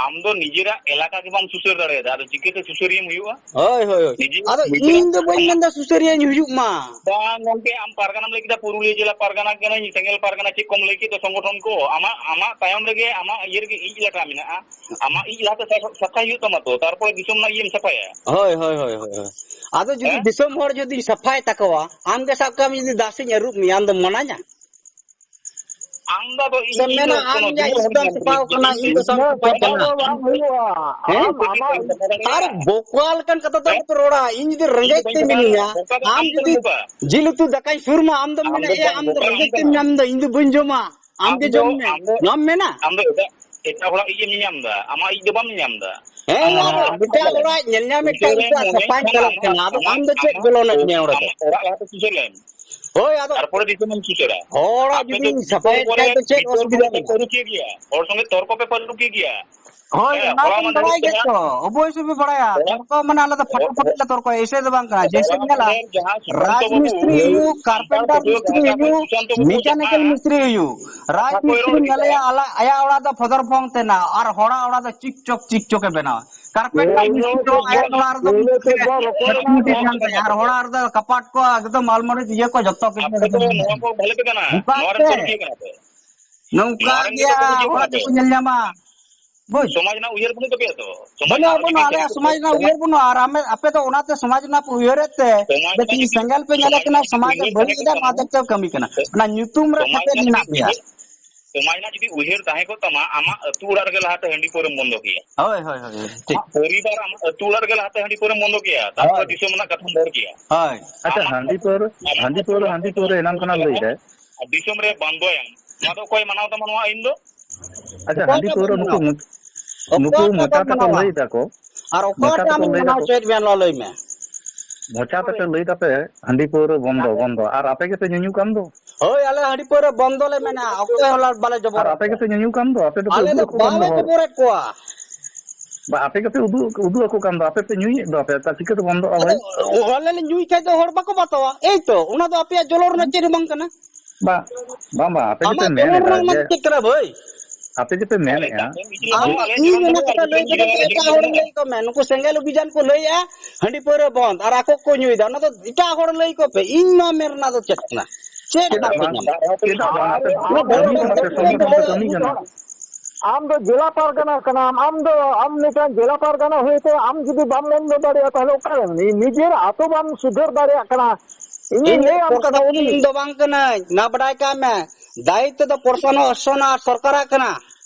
ᱟᱢ ᱫᱚ ᱱᱤᱡᱮᱨᱟᱜ ᱮᱞᱟᱠᱟ ᱜᱮ ᱵᱟᱢ ᱥᱩᱥᱟᱹᱨ ᱫᱟᱲᱮᱭᱟᱫᱟ, ᱟᱫᱚ ᱪᱤᱠᱟᱹᱛᱮ ᱥᱩᱥᱟᱹᱨᱤᱭᱟᱹᱢ ᱦᱩᱭᱩᱜᱼᱟ? ᱦᱳᱭ, ᱦᱳᱭ, ᱦᱳᱭ᱾ ᱱᱤᱡᱮ ᱟᱫᱚ ᱱᱤᱡᱮᱨᱟᱜ ᱤᱧ ᱫᱚ ᱵᱟᱹᱧ ᱢᱮᱱᱫᱟ ᱥᱩᱥᱟᱹᱨᱤᱭᱟᱹᱧ ᱦᱩᱭᱩᱜ ᱢᱟ᱾ ᱵᱟᱝ ᱜᱚᱢᱠᱮ, ᱟᱢ ᱯᱟᱨᱜᱟᱱᱟᱢ ᱞᱟᱹᱭ ᱠᱮᱫᱟ, ᱯᱩᱨᱩᱞᱤᱭᱟᱹ ᱡᱮᱞᱟ ᱯᱟᱨᱜᱟᱱᱟ ᱠᱟᱹᱱᱟᱹᱧ, ᱥᱮᱸᱜᱮᱞ ᱯᱟᱨᱜᱟᱱᱟ ᱪᱮᱫ ᱠᱚᱢ ᱞᱟᱹᱭ ᱠᱮᱫ ᱫᱚ ᱥᱚᱝᱜᱚᱴᱷᱚᱱ ᱠᱚ, ᱟᱢᱟᱜ, ᱟᱢᱟᱜ ᱛᱟᱭᱚᱢ ᱨᱮᱜᱮ ᱟᱢᱟᱜ ᱤᱭᱟᱹ ᱨᱮᱜᱮ ᱤᱡ ᱞᱟᱴᱟ ᱢᱮᱱᱟᱜᱼᱟ᱾ ᱟᱢᱟᱜ ᱤᱡ ᱞᱟᱦᱟᱛᱮ ᱥᱟᱯᱷᱟ, ᱥᱟᱯᱷᱟᱭ ᱦᱩᱭᱩᱜ ᱛᱟᱢᱟ ᱛᱚ, ᱛᱟᱨᱯᱚᱨᱮ ᱫᱤᱥᱚᱢ ᱨᱮᱱᱟᱜ ᱤᱭᱟᱹᱢ ᱥᱟᱯᱷᱟᱭᱟ᱾ ᱦᱳᱭ, ᱦᱳᱭ, ᱦᱳᱭ, ᱦᱳᱭ, ᱦᱳᱭ᱾ ᱟᱫᱚ ᱡᱩᱫᱤ ᱦᱮᱸ? ᱫᱤᱥᱚᱢ ᱦᱚᱲ ᱡᱩᱫᱤᱧ ᱥᱟᱯᱷᱟᱭ ᱛᱟᱠᱚᱣᱟ, ᱟᱢ ᱜᱮ ᱥᱟᱵ ᱠᱟᱜ ᱢᱮ ᱡᱩᱫᱤ ᱫᱟᱥ ᱤᱧ ᱟᱹᱨᱩᱵ ᱢᱮᱭᱟ, ᱟᱢ ᱫᱚᱢ ᱢᱟᱱᱟᱧᱟ? ᱟᱢ ᱫᱚ ᱟᱫᱚ ᱤᱧ, ᱥᱮᱢ ᱤᱧ ᱫᱚ ᱢᱮᱱᱟ, ᱟᱢ ᱠᱳᱱᱳ ᱤᱧᱟᱹᱜ ᱫᱩᱞᱟᱹᱲ ᱤᱡ ᱦᱚᱲ ᱫᱚᱢ ᱠᱟᱱᱟ ᱥᱟᱯᱷᱟᱣ ᱠᱟᱱᱟ, ᱤᱧ ᱫᱚ ᱥᱟᱢ ᱥᱟᱯᱷᱟᱭ ᱠᱟᱱᱟ᱾ ᱫᱚ ᱵᱟᱝ ᱦᱩᱭᱩᱜᱼᱟ᱾ ᱦᱮᱸ? ᱟᱢ, ᱟᱢᱟᱜ ᱤᱧ ᱫᱚ ᱵᱟᱹᱧ ᱟᱨ ᱠᱟᱛᱷᱟ ᱫᱚ ᱦᱮᱸ? ᱵᱟᱠᱚ ᱨᱚᱲᱟ᱾ ᱤᱧ ᱡᱩᱫᱤ ᱤᱧ ᱫᱚ ᱨᱮᱸᱜᱮᱡ ᱵᱟᱹᱧ ᱛᱮ ᱠᱟᱛᱷᱟ ᱢᱤᱱᱟᱹᱧᱟ, ᱫᱟᱲᱮᱭᱟᱜᱼᱟ᱾ ᱵᱚᱠᱟ ᱫᱚ ᱟᱢ ᱟᱢ ᱠᱟᱱᱟᱢ ᱡᱩᱫᱤ ᱵᱚᱠᱟ᱾ ᱡᱤᱞ ᱩᱛᱩ ᱫᱟᱠᱟᱧ ᱥᱩᱨ ᱢᱟ, ᱟᱢ ᱫᱚᱢ ᱟᱢ ᱢᱮᱱᱟ, ᱫᱚ "ᱮᱭᱟ, ᱵᱚᱠᱟ, ᱟᱢ ᱫᱚ ᱵᱚᱠᱟ ᱨᱮᱸᱜᱮᱡ ᱟᱢ ᱛᱮᱢ ᱠᱟᱱᱟᱢ᱾ ᱧᱟᱢ ᱮᱫᱟ, ᱤᱧ ᱫᱚ ᱵᱟᱹᱧ ᱡᱚᱢᱟ, ᱟᱢ ᱟᱢ ᱜᱮ ᱫᱚ, ᱡᱚᱢ ᱢᱮ", ᱟᱢ ᱫᱚ, ᱱᱚᱣᱟᱢ ᱢᱮᱱᱟ? ᱟᱢ ᱫᱚ ᱮᱴᱟᱜ, ᱮᱴᱟᱜ ᱦᱚᱲᱟᱜ ᱤᱭᱟᱹ ᱧᱮᱞ ᱧᱟᱢ ᱮᱫᱟ, ᱟᱢᱟᱜ ᱤᱡ ᱫᱚ ᱵᱟᱢ ᱧᱮᱞ ᱧᱟᱢ ᱮᱫᱟ᱾ ᱦᱮᱸ, ᱟᱢ ᱟᱫᱚ ᱮᱴᱟᱜ ᱦᱚᱲᱟᱜ ᱧᱮᱞ ᱧᱟᱢ ᱮᱴᱟᱜ ᱵᱩᱡᱷᱟᱹᱣ ᱨᱮᱢ ᱥᱟᱯᱷᱟᱭ ᱢᱚᱱᱮᱭ ᱪᱟᱞᱟᱜ ᱠᱷᱟᱱ ᱠᱟᱱᱟ, ᱟᱢ ᱟᱫᱚ ᱟᱢ ᱫᱚ ᱪᱮᱫ ᱟᱢᱟᱜ ᱜᱚᱞᱚᱱ ᱮ ᱚ-, ᱮᱢ ᱚᱸᱰᱮ ᱫᱚ? ᱟᱢᱟᱜ ᱚᱲᱟᱜ ᱞᱟᱦᱟᱛᱮ ᱥᱩᱥᱟᱹᱨ ᱞᱮᱢ᱾ ᱦᱳᱭ, ᱟᱫᱚ ᱛᱟᱨᱯᱚᱨᱮ ᱫᱤᱥᱚᱢᱮᱢ ᱥᱩᱥᱟᱹᱨᱟ᱾ ᱦᱚᱲᱟᱜ ᱟᱯᱮ ᱫᱚ ᱡᱩᱫᱤᱧ ᱵᱤᱪᱟᱹᱨ ᱥᱟᱯᱷᱟᱭᱮᱫ ᱯᱚᱨᱮ ᱠᱷᱟᱡ ᱫᱚ ᱪᱮᱫ ᱵᱤᱪᱟᱹᱨ ᱚᱥᱩᱵᱤᱫᱷᱟ ᱜᱮ ᱵᱟᱯᱮ ᱢᱮᱱᱟᱜᱼᱟ? ᱯᱟᱹᱨᱩᱠᱷᱤᱭᱟᱹ ᱜᱮᱭᱟ, ᱦᱚᱲ ᱥᱚᱸᱜᱮ ᱛᱚᱨᱠᱚ ᱯᱮ ᱯᱟᱹᱨᱩᱠᱷᱤᱭᱟᱹ ᱜᱮᱭᱟ᱾ ᱦᱳᱭ, ᱦᱮᱸ, ᱚᱱᱟ ᱦᱚᱞᱟ ᱫᱚᱧ ᱢᱟᱫᱷᱮᱨ ᱵᱟᱲᱟᱭ ᱜᱮ ᱡᱟᱦᱟᱸ ᱛᱚ, ᱚᱵᱚᱥᱥᱳᱭ ᱯᱮ ᱵᱟᱲᱟᱭᱟ᱾ ᱦᱚᱞᱟ, ᱛᱚᱨᱠᱚ ᱢᱟᱱᱮ ᱟᱞᱮ ᱫᱚ ᱯᱷᱟᱴᱟᱯᱷᱟᱴᱤ ᱦᱚ-, ᱞᱮ ᱛᱚᱨᱠᱚᱭᱟ, ᱮᱭᱥᱮ ᱫᱚ ᱵᱟᱝ ᱠᱟᱱᱟ᱾ ᱡᱮᱭᱥᱮ ᱦᱚᱞᱟ ᱧᱮᱞᱟ, ᱢᱟᱫᱷᱮᱨ ᱡᱟᱦᱟᱸ ᱥᱩᱥᱟᱱᱛᱚ ᱨᱟᱡᱽ ᱵᱟᱹᱵᱩ, ᱢᱤᱥᱛᱨᱤ ᱦᱩᱭᱩᱜ, ᱥᱟᱱᱛᱟᱲ ᱠᱟᱨᱯᱮᱱᱴᱟᱨ ᱯᱟᱹᱴᱷᱩᱣᱟᱹ ᱢᱤᱥᱛᱨᱤ ᱜᱟᱶᱛᱟ ᱠᱷᱚᱱ ᱦᱩᱭᱩᱜ, ᱥᱩᱥᱟᱱᱛᱚ ᱵᱟᱹᱵᱩ ᱢᱮᱠᱟᱱᱤᱠᱮᱞ ᱡᱟᱦᱟᱸ ᱢᱤᱥᱛᱨᱤ ᱦᱩᱭᱩᱜ, ᱨᱟᱡᱽ ᱠᱟᱛᱷᱟ ᱠᱚᱭ ᱢᱤᱥᱛᱨᱤ ᱨᱚᱲ ᱧᱮᱞᱮᱭᱟ, ᱠᱮᱫᱟ, ᱟᱞᱟ-, ᱟᱭᱟᱜ ᱚᱲᱟᱜ ᱫᱚ ᱯᱷᱚᱫᱚᱨ ᱯᱷᱚᱝ ᱛᱮᱱᱟ ᱟᱨ ᱦᱚᱲᱟᱜ ᱚᱲᱟᱜ ᱫᱚ ᱪᱤᱠ ᱪᱚᱠ, ᱪᱤᱠ ᱪᱚᱠᱮ ᱵᱮᱱᱟᱣᱟ᱾ ᱠᱟᱨᱯᱮᱱᱴᱟᱨ ᱢᱤᱥᱛᱨᱤ ᱫᱚ ᱟᱭᱟᱜ ᱚᱲᱟᱜ ᱨᱮᱫᱚ ᱯᱩᱨᱟᱹ ᱠᱷᱟᱹᱴᱤ ᱢᱩᱴᱤ ᱠᱟᱱ ᱛᱟᱭᱟ ᱟᱨ ᱦᱚᱲᱟᱜ ᱨᱮᱫᱚ ᱠᱟᱯᱟᱴ ᱠᱚ ᱮᱠᱫᱚᱢ ᱟᱞᱢᱟᱨᱤ ᱤᱭᱟᱹ ᱠᱚ ᱡᱚᱛᱚ ᱠᱤᱪᱷᱩ ᱟᱯᱮ ᱫᱚ ᱮᱠᱫᱚᱢ ᱱᱚᱣᱟ ᱠᱚ ᱵᱷᱟᱞᱮ ᱯᱮ ᱠᱟᱱᱟ, ᱚᱱᱠᱟ ᱱᱚᱣᱟ ᱨᱮᱱ ᱜᱮ ᱯᱟᱹᱨᱩᱠᱷᱤᱭᱟᱹ ᱠᱟᱱᱟ ᱯᱮ᱾ ᱱᱚᱝᱠᱟ ᱱᱚᱣᱟ ᱨᱮᱱ ᱜᱮ ᱜᱮ ᱯᱟᱹᱨᱩᱠᱷᱤᱭᱟᱹ ᱠᱟᱱᱟ ᱦᱚᱲᱟᱜ ᱯᱮ᱾ ᱫᱚᱠᱚ ᱧᱮᱞ ᱧᱟᱢᱟ᱾ ᱵᱩᱡᱽ? ᱥᱚᱢᱟᱡᱽ ᱨᱮᱱᱟᱜ ᱩᱭᱦᱟᱹᱨ ᱵᱟᱹᱱᱩᱜ ᱛᱟᱯᱮᱭᱟ ᱛᱚ? ᱥᱚᱢᱟᱡᱽ ᱵᱟᱹᱱᱩᱜᱼᱟ, ᱨᱮᱱᱟᱜ ᱟᱹᱰᱤ ᱵᱟᱹᱱᱩᱜᱼᱟ, ᱜᱟᱱ ᱟᱞᱮᱭᱟᱜ ᱠᱟᱹᱢᱤ ᱥᱚᱢᱟᱡᱽ ᱨᱮᱱᱟᱜ ᱛᱟᱵᱚᱱᱟ᱾ ᱩᱭᱦᱟᱹᱨ ᱵᱟᱹᱱᱩᱜᱼᱟ᱾ ᱟᱨ ᱟᱢᱮ-, ᱟᱯᱮ ᱫᱚ ᱚᱱᱟᱛᱮ ᱥᱚᱢᱟᱡᱽ ᱨᱮᱱᱟᱜ ᱯᱮ ᱩᱭᱦᱟᱹᱨᱮᱫ ᱛᱮ, ᱥᱚᱢᱟᱡᱽ ᱡᱟᱛᱮ ᱨᱮᱱᱟᱜ ᱥᱮᱸᱜᱮᱞ ᱡᱩᱫᱤ ᱯᱮ ᱧᱮᱞᱮ ᱩᱭᱦᱟᱹᱨ ᱠᱟᱱᱟ, ᱛᱟᱦᱮᱸ ᱠᱚᱜ ᱥᱚᱢᱟᱡᱽ ᱛᱟᱢᱟ, ᱨᱮᱱᱟᱜ ᱪᱮᱫ ᱠᱟᱹᱢᱤ ᱠᱟᱱᱟ? ᱥᱚᱢᱟᱡᱽ ᱚᱱᱟ ᱧᱩᱛᱩᱢ ᱨᱮ ᱥᱚᱢᱟᱡᱽ ᱠᱷᱟᱹᱯᱟᱹᱨᱤ ᱨᱮᱱᱟᱜ ᱢᱮᱱᱟᱜ ᱡᱩᱫᱤ ᱯᱮᱭᱟ᱾ ᱩᱭᱦᱟᱹᱨ, ᱥᱚᱢᱟᱡᱽ ᱨᱮᱱᱟᱜ ᱡᱩᱫᱤ ᱩᱭᱦᱟᱹᱨ ᱛᱟᱦᱮᱸ ᱠᱚᱜ ᱛᱟᱢᱟ, ᱟᱢᱟᱜ ᱟᱹᱛᱩ ᱚᱲᱟᱜ ᱨᱮᱜᱮ ᱞᱟᱦᱟᱛᱮ ᱦᱟᱺᱰᱤ ᱯᱟᱹᱣᱨᱟᱹᱢ ᱵᱚᱱᱫᱚ ᱠᱮᱭᱟ᱾ ᱦᱳᱭ, ᱦᱳᱭ, ᱦᱳᱭ, ᱦᱳᱭ, ᱴᱷᱤᱠ᱾ ᱟᱢᱟᱜ ᱯᱚᱨᱤᱵᱟᱨ, ᱟᱢᱟᱜ ᱟᱹᱛᱩ ᱚᱲᱟᱜ ᱨᱮᱜᱮ ᱞᱟᱦᱟᱛᱮ ᱦᱟᱺᱰᱤ ᱯᱟᱹᱣᱨᱟᱹᱢ ᱵᱚᱱᱫᱚ ᱠᱮᱭᱟ, ᱛᱟᱨᱯᱚᱨᱮ ᱦᱳᱭ᱾ ᱫᱤᱥᱚᱢ ᱨᱮᱱᱟᱜ ᱠᱟᱛᱷᱟᱢ ᱨᱚᱲ ᱠᱮᱭᱟ᱾ ᱦᱳᱭ᱾ ᱟᱪᱪᱷᱟ, ᱟᱢᱟᱜ ᱦᱟᱺᱰᱤ ᱯᱟᱹᱣᱨᱟᱹ, ᱟᱢᱟᱜ ᱦᱟᱺᱰᱤ ᱟᱹᱛᱩ ᱯᱟᱹᱣᱨᱟᱹ, ᱚᱲᱟᱜ ᱦᱟᱺᱰᱤ ᱨᱮᱜᱮ ᱯᱟᱹᱣᱨᱟᱹ ᱞᱟᱦᱟᱛᱮ ᱮᱱᱟᱝ ᱦᱟᱺᱰᱤ ᱠᱷᱚᱱᱟᱜ ᱯᱟᱹᱣᱨᱟᱹᱢ ᱞᱟᱹᱭ ᱵᱚᱱᱫᱚ ᱫᱟᱭ᱾ ᱠᱮᱭᱟ᱾ ᱟᱨ ᱫᱤᱥᱚᱢ ᱨᱮ ᱵᱚᱱᱫᱚᱭᱟᱢ, ᱱᱚᱣᱟ ᱫᱚ ᱚᱠᱚᱭ ᱢᱟᱱᱟᱣ ᱛᱟᱢᱟ ᱱᱚᱣᱟ ᱟᱹᱭᱤᱱ ᱫᱚ? ᱟᱪᱪᱷᱟ, ᱚᱠᱚᱭ ᱦᱟᱺᱰᱤ ᱠᱚ ᱯᱟᱹᱣᱨᱟᱹ ᱢᱮᱱᱟ? ᱱᱩᱠᱩ ᱢᱩ-, ᱱᱩᱠᱩ ᱚᱠᱚᱭ ᱢᱚᱪᱟ ᱠᱚ ᱛᱮᱠᱚ ᱢᱟᱱᱟᱣᱟ? ᱞᱟᱹᱭ ᱫᱟᱠᱚ, ᱟᱨ ᱢᱚᱪᱟ ᱚᱠᱚᱭᱴᱟᱜ ᱛᱮᱠᱚ ᱮᱢ ᱞᱟᱹᱭ ᱢᱟᱱᱟᱣ ᱫᱟᱠᱚ, ᱦᱚᱪᱚᱭᱮᱫ ᱢᱮᱭᱟ ᱱᱚᱣᱟ ᱞᱟᱹᱭ ᱢᱮ? ᱢᱚᱪᱟ ᱛᱮᱯᱮ ᱞᱟᱹᱭ ᱫᱟᱯᱮ ᱦᱟᱺᱰᱤ ᱯᱟᱹᱣᱨᱟᱹ ᱵᱚᱱᱫᱚ, ᱵᱚᱱᱫᱚ, ᱟᱨ ᱟᱯᱮ ᱜᱮᱯᱮ ᱧᱩᱧᱩ ᱠᱟᱱ ᱫᱚ᱾ ᱦᱳᱭ, ᱟᱞᱮ ᱦᱟᱺᱰᱤ ᱯᱟᱹᱣᱨᱟᱹ ᱵᱚᱱᱫᱚ ᱞᱮ ᱢᱮᱱᱟ, ᱚᱠᱚᱭ ᱦᱚᱸ ᱵᱟᱞᱮ ᱟᱨ ᱡᱚᱵᱚᱨᱮᱫ ᱟᱯᱮ ᱠᱚᱣᱟ᱾ ᱜᱮᱯᱮ ᱧᱩᱧᱩ ᱠᱟᱱ ᱫᱚ, ᱟᱯᱮ ᱫᱚᱯᱮ ᱟᱞᱮ ᱫᱚ ᱩᱫᱩᱜ ᱟᱠᱚ ᱠᱟᱱ ᱫᱚ ᱵᱟᱞᱮ ᱦᱚᱲ᱾ ᱡᱚᱵᱚᱨᱮᱫ ᱠᱚᱣᱟ᱾ ᱵᱟ, ᱟᱯᱮ ᱜᱮᱯᱮ ᱩᱫᱩᱜ, ᱩᱫᱩᱜ ᱟᱠᱚ ᱠᱟᱱ ᱫᱚ, ᱟᱯᱮ ᱯᱮ ᱧᱩᱭᱮᱫ ᱫᱚ, ᱟᱯᱮ ᱛᱟ ᱪᱤᱠᱟᱹᱛᱮ ᱵᱚᱱᱫᱚᱜᱼᱟ ᱟᱫᱚ ᱵᱷᱟᱹᱭ? ᱟᱞᱮ ᱞᱮ ᱧᱩᱭ ᱠᱷᱟᱡ ᱫᱚ ᱦᱚᱲ ᱵᱟᱠᱚ ᱵᱟᱛᱟᱣᱟ, ᱮᱭ ᱛᱚ, ᱚᱱᱟ ᱫᱚ ᱟᱯᱮᱭᱟᱜ ᱡᱚᱞᱚᱱ ᱨᱮᱱᱟᱜ ᱪᱮᱫ ᱦᱚᱸ ᱵᱟᱝ ᱠᱟᱱᱟ᱾ ᱵᱟ, ᱵᱟᱝ, ᱵᱟᱝ, ᱟᱯᱮ ᱜᱮᱯᱮ ᱟᱢᱟᱜ ᱡᱚᱞᱚᱱ ᱢᱮᱱᱮᱫᱟ ᱨᱮᱱᱟᱜ ᱡᱮ ᱪᱮᱫ ᱠᱟᱱᱟ ᱵᱷᱟᱹᱭ? ᱟᱯᱮ ᱡᱮᱯᱮ ᱢᱮᱱᱮᱫᱼᱟ, ᱟᱢ ᱫᱚ ᱤᱧ ᱚᱱᱟ ᱠᱟᱛᱷᱟ ᱞᱟᱹᱭ ᱠᱟᱛᱮ ᱫᱚ ᱮᱴᱟᱜ ᱦᱚᱲ ᱞᱟᱹᱭ ᱠᱚ ᱢᱮ᱾ ᱱᱩᱠᱩ ᱥᱮᱸᱜᱮᱞ ᱚᱵᱷᱤᱡᱟᱱ ᱠᱚ ᱞᱟᱹᱭᱮᱜᱼᱟ, ᱦᱟᱺᱰᱤ ᱯᱟᱹᱣᱨᱟᱹ ᱵᱚᱱᱫ, ᱟᱨ ᱟᱠᱚ ᱠᱚ ᱧᱩᱭᱮᱫᱟ, ᱚᱱᱟ ᱫᱚ ᱮᱴᱟᱜ ᱦᱚᱲ ᱞᱟᱹᱭ ᱠᱚᱯᱮ᱾ ᱤᱧ ᱱᱚᱣᱟ ᱢᱮᱱ ᱨᱮᱱᱟᱜ ᱫᱚ ᱪᱮᱫ ᱠᱟᱱᱟ? ᱪᱮᱫ ᱨᱮᱱᱟᱜ ᱯᱮ ᱧᱟᱢᱟ? ᱪᱮᱫᱟᱜ ᱵᱟᱝ? ᱟᱯᱮ ᱚᱱᱟ ᱫᱚ ᱠᱟᱹᱢᱤ ᱠᱟᱱᱟ ᱥᱮ, ᱥᱚᱝᱜᱚᱴᱷᱚᱱ ᱯᱮ ᱠᱟᱹᱢᱤ ᱠᱟᱱᱟ᱾ ᱟᱢ ᱫᱚ ᱡᱮᱞᱟ ᱯᱟᱨᱜᱟᱱᱟ ᱠᱟᱱᱟᱢ, ᱟᱢ ᱫᱚ, ᱟᱢ ᱢᱤᱫᱴᱟᱝ ᱡᱮᱞᱟ ᱯᱟᱨᱜᱟᱱᱟ ᱦᱩᱭᱛᱮ ᱟᱢ ᱡᱩᱫᱤ ᱵᱟᱢ ᱵᱚᱱᱫᱚ ᱫᱟᱲᱮᱭᱟᱜᱼᱟ, ᱛᱟᱦᱞᱮ ᱚᱠᱟᱨᱮ ᱱᱤ-, ᱱᱤᱡᱮᱨ ᱟᱛᱳ ᱵᱟᱢ ᱥᱩᱫᱷᱟᱹᱨ ᱫᱟᱲᱮᱭᱟᱜ ᱠᱟᱱᱟ? ᱤᱧᱤᱧ ᱤᱧ ᱫᱚ ᱞᱟᱹᱭᱟᱢ ᱠᱟᱱᱟ, ᱩᱱᱤ ᱯᱨᱚᱥᱟᱥᱚᱱ ᱫᱚ ᱵᱟᱝ ᱠᱟᱹᱱᱟᱹᱧ, ᱱᱟ ᱵᱟᱰᱟᱭ ᱠᱟᱜ ᱢᱮ, ᱫᱟᱭᱤᱛᱛᱚ ᱫᱚ ᱯᱨᱚᱥᱟᱥᱚᱱ ᱟᱨ ᱥᱚᱨᱠᱟᱨᱟᱜ ᱠᱟᱱᱟ᱾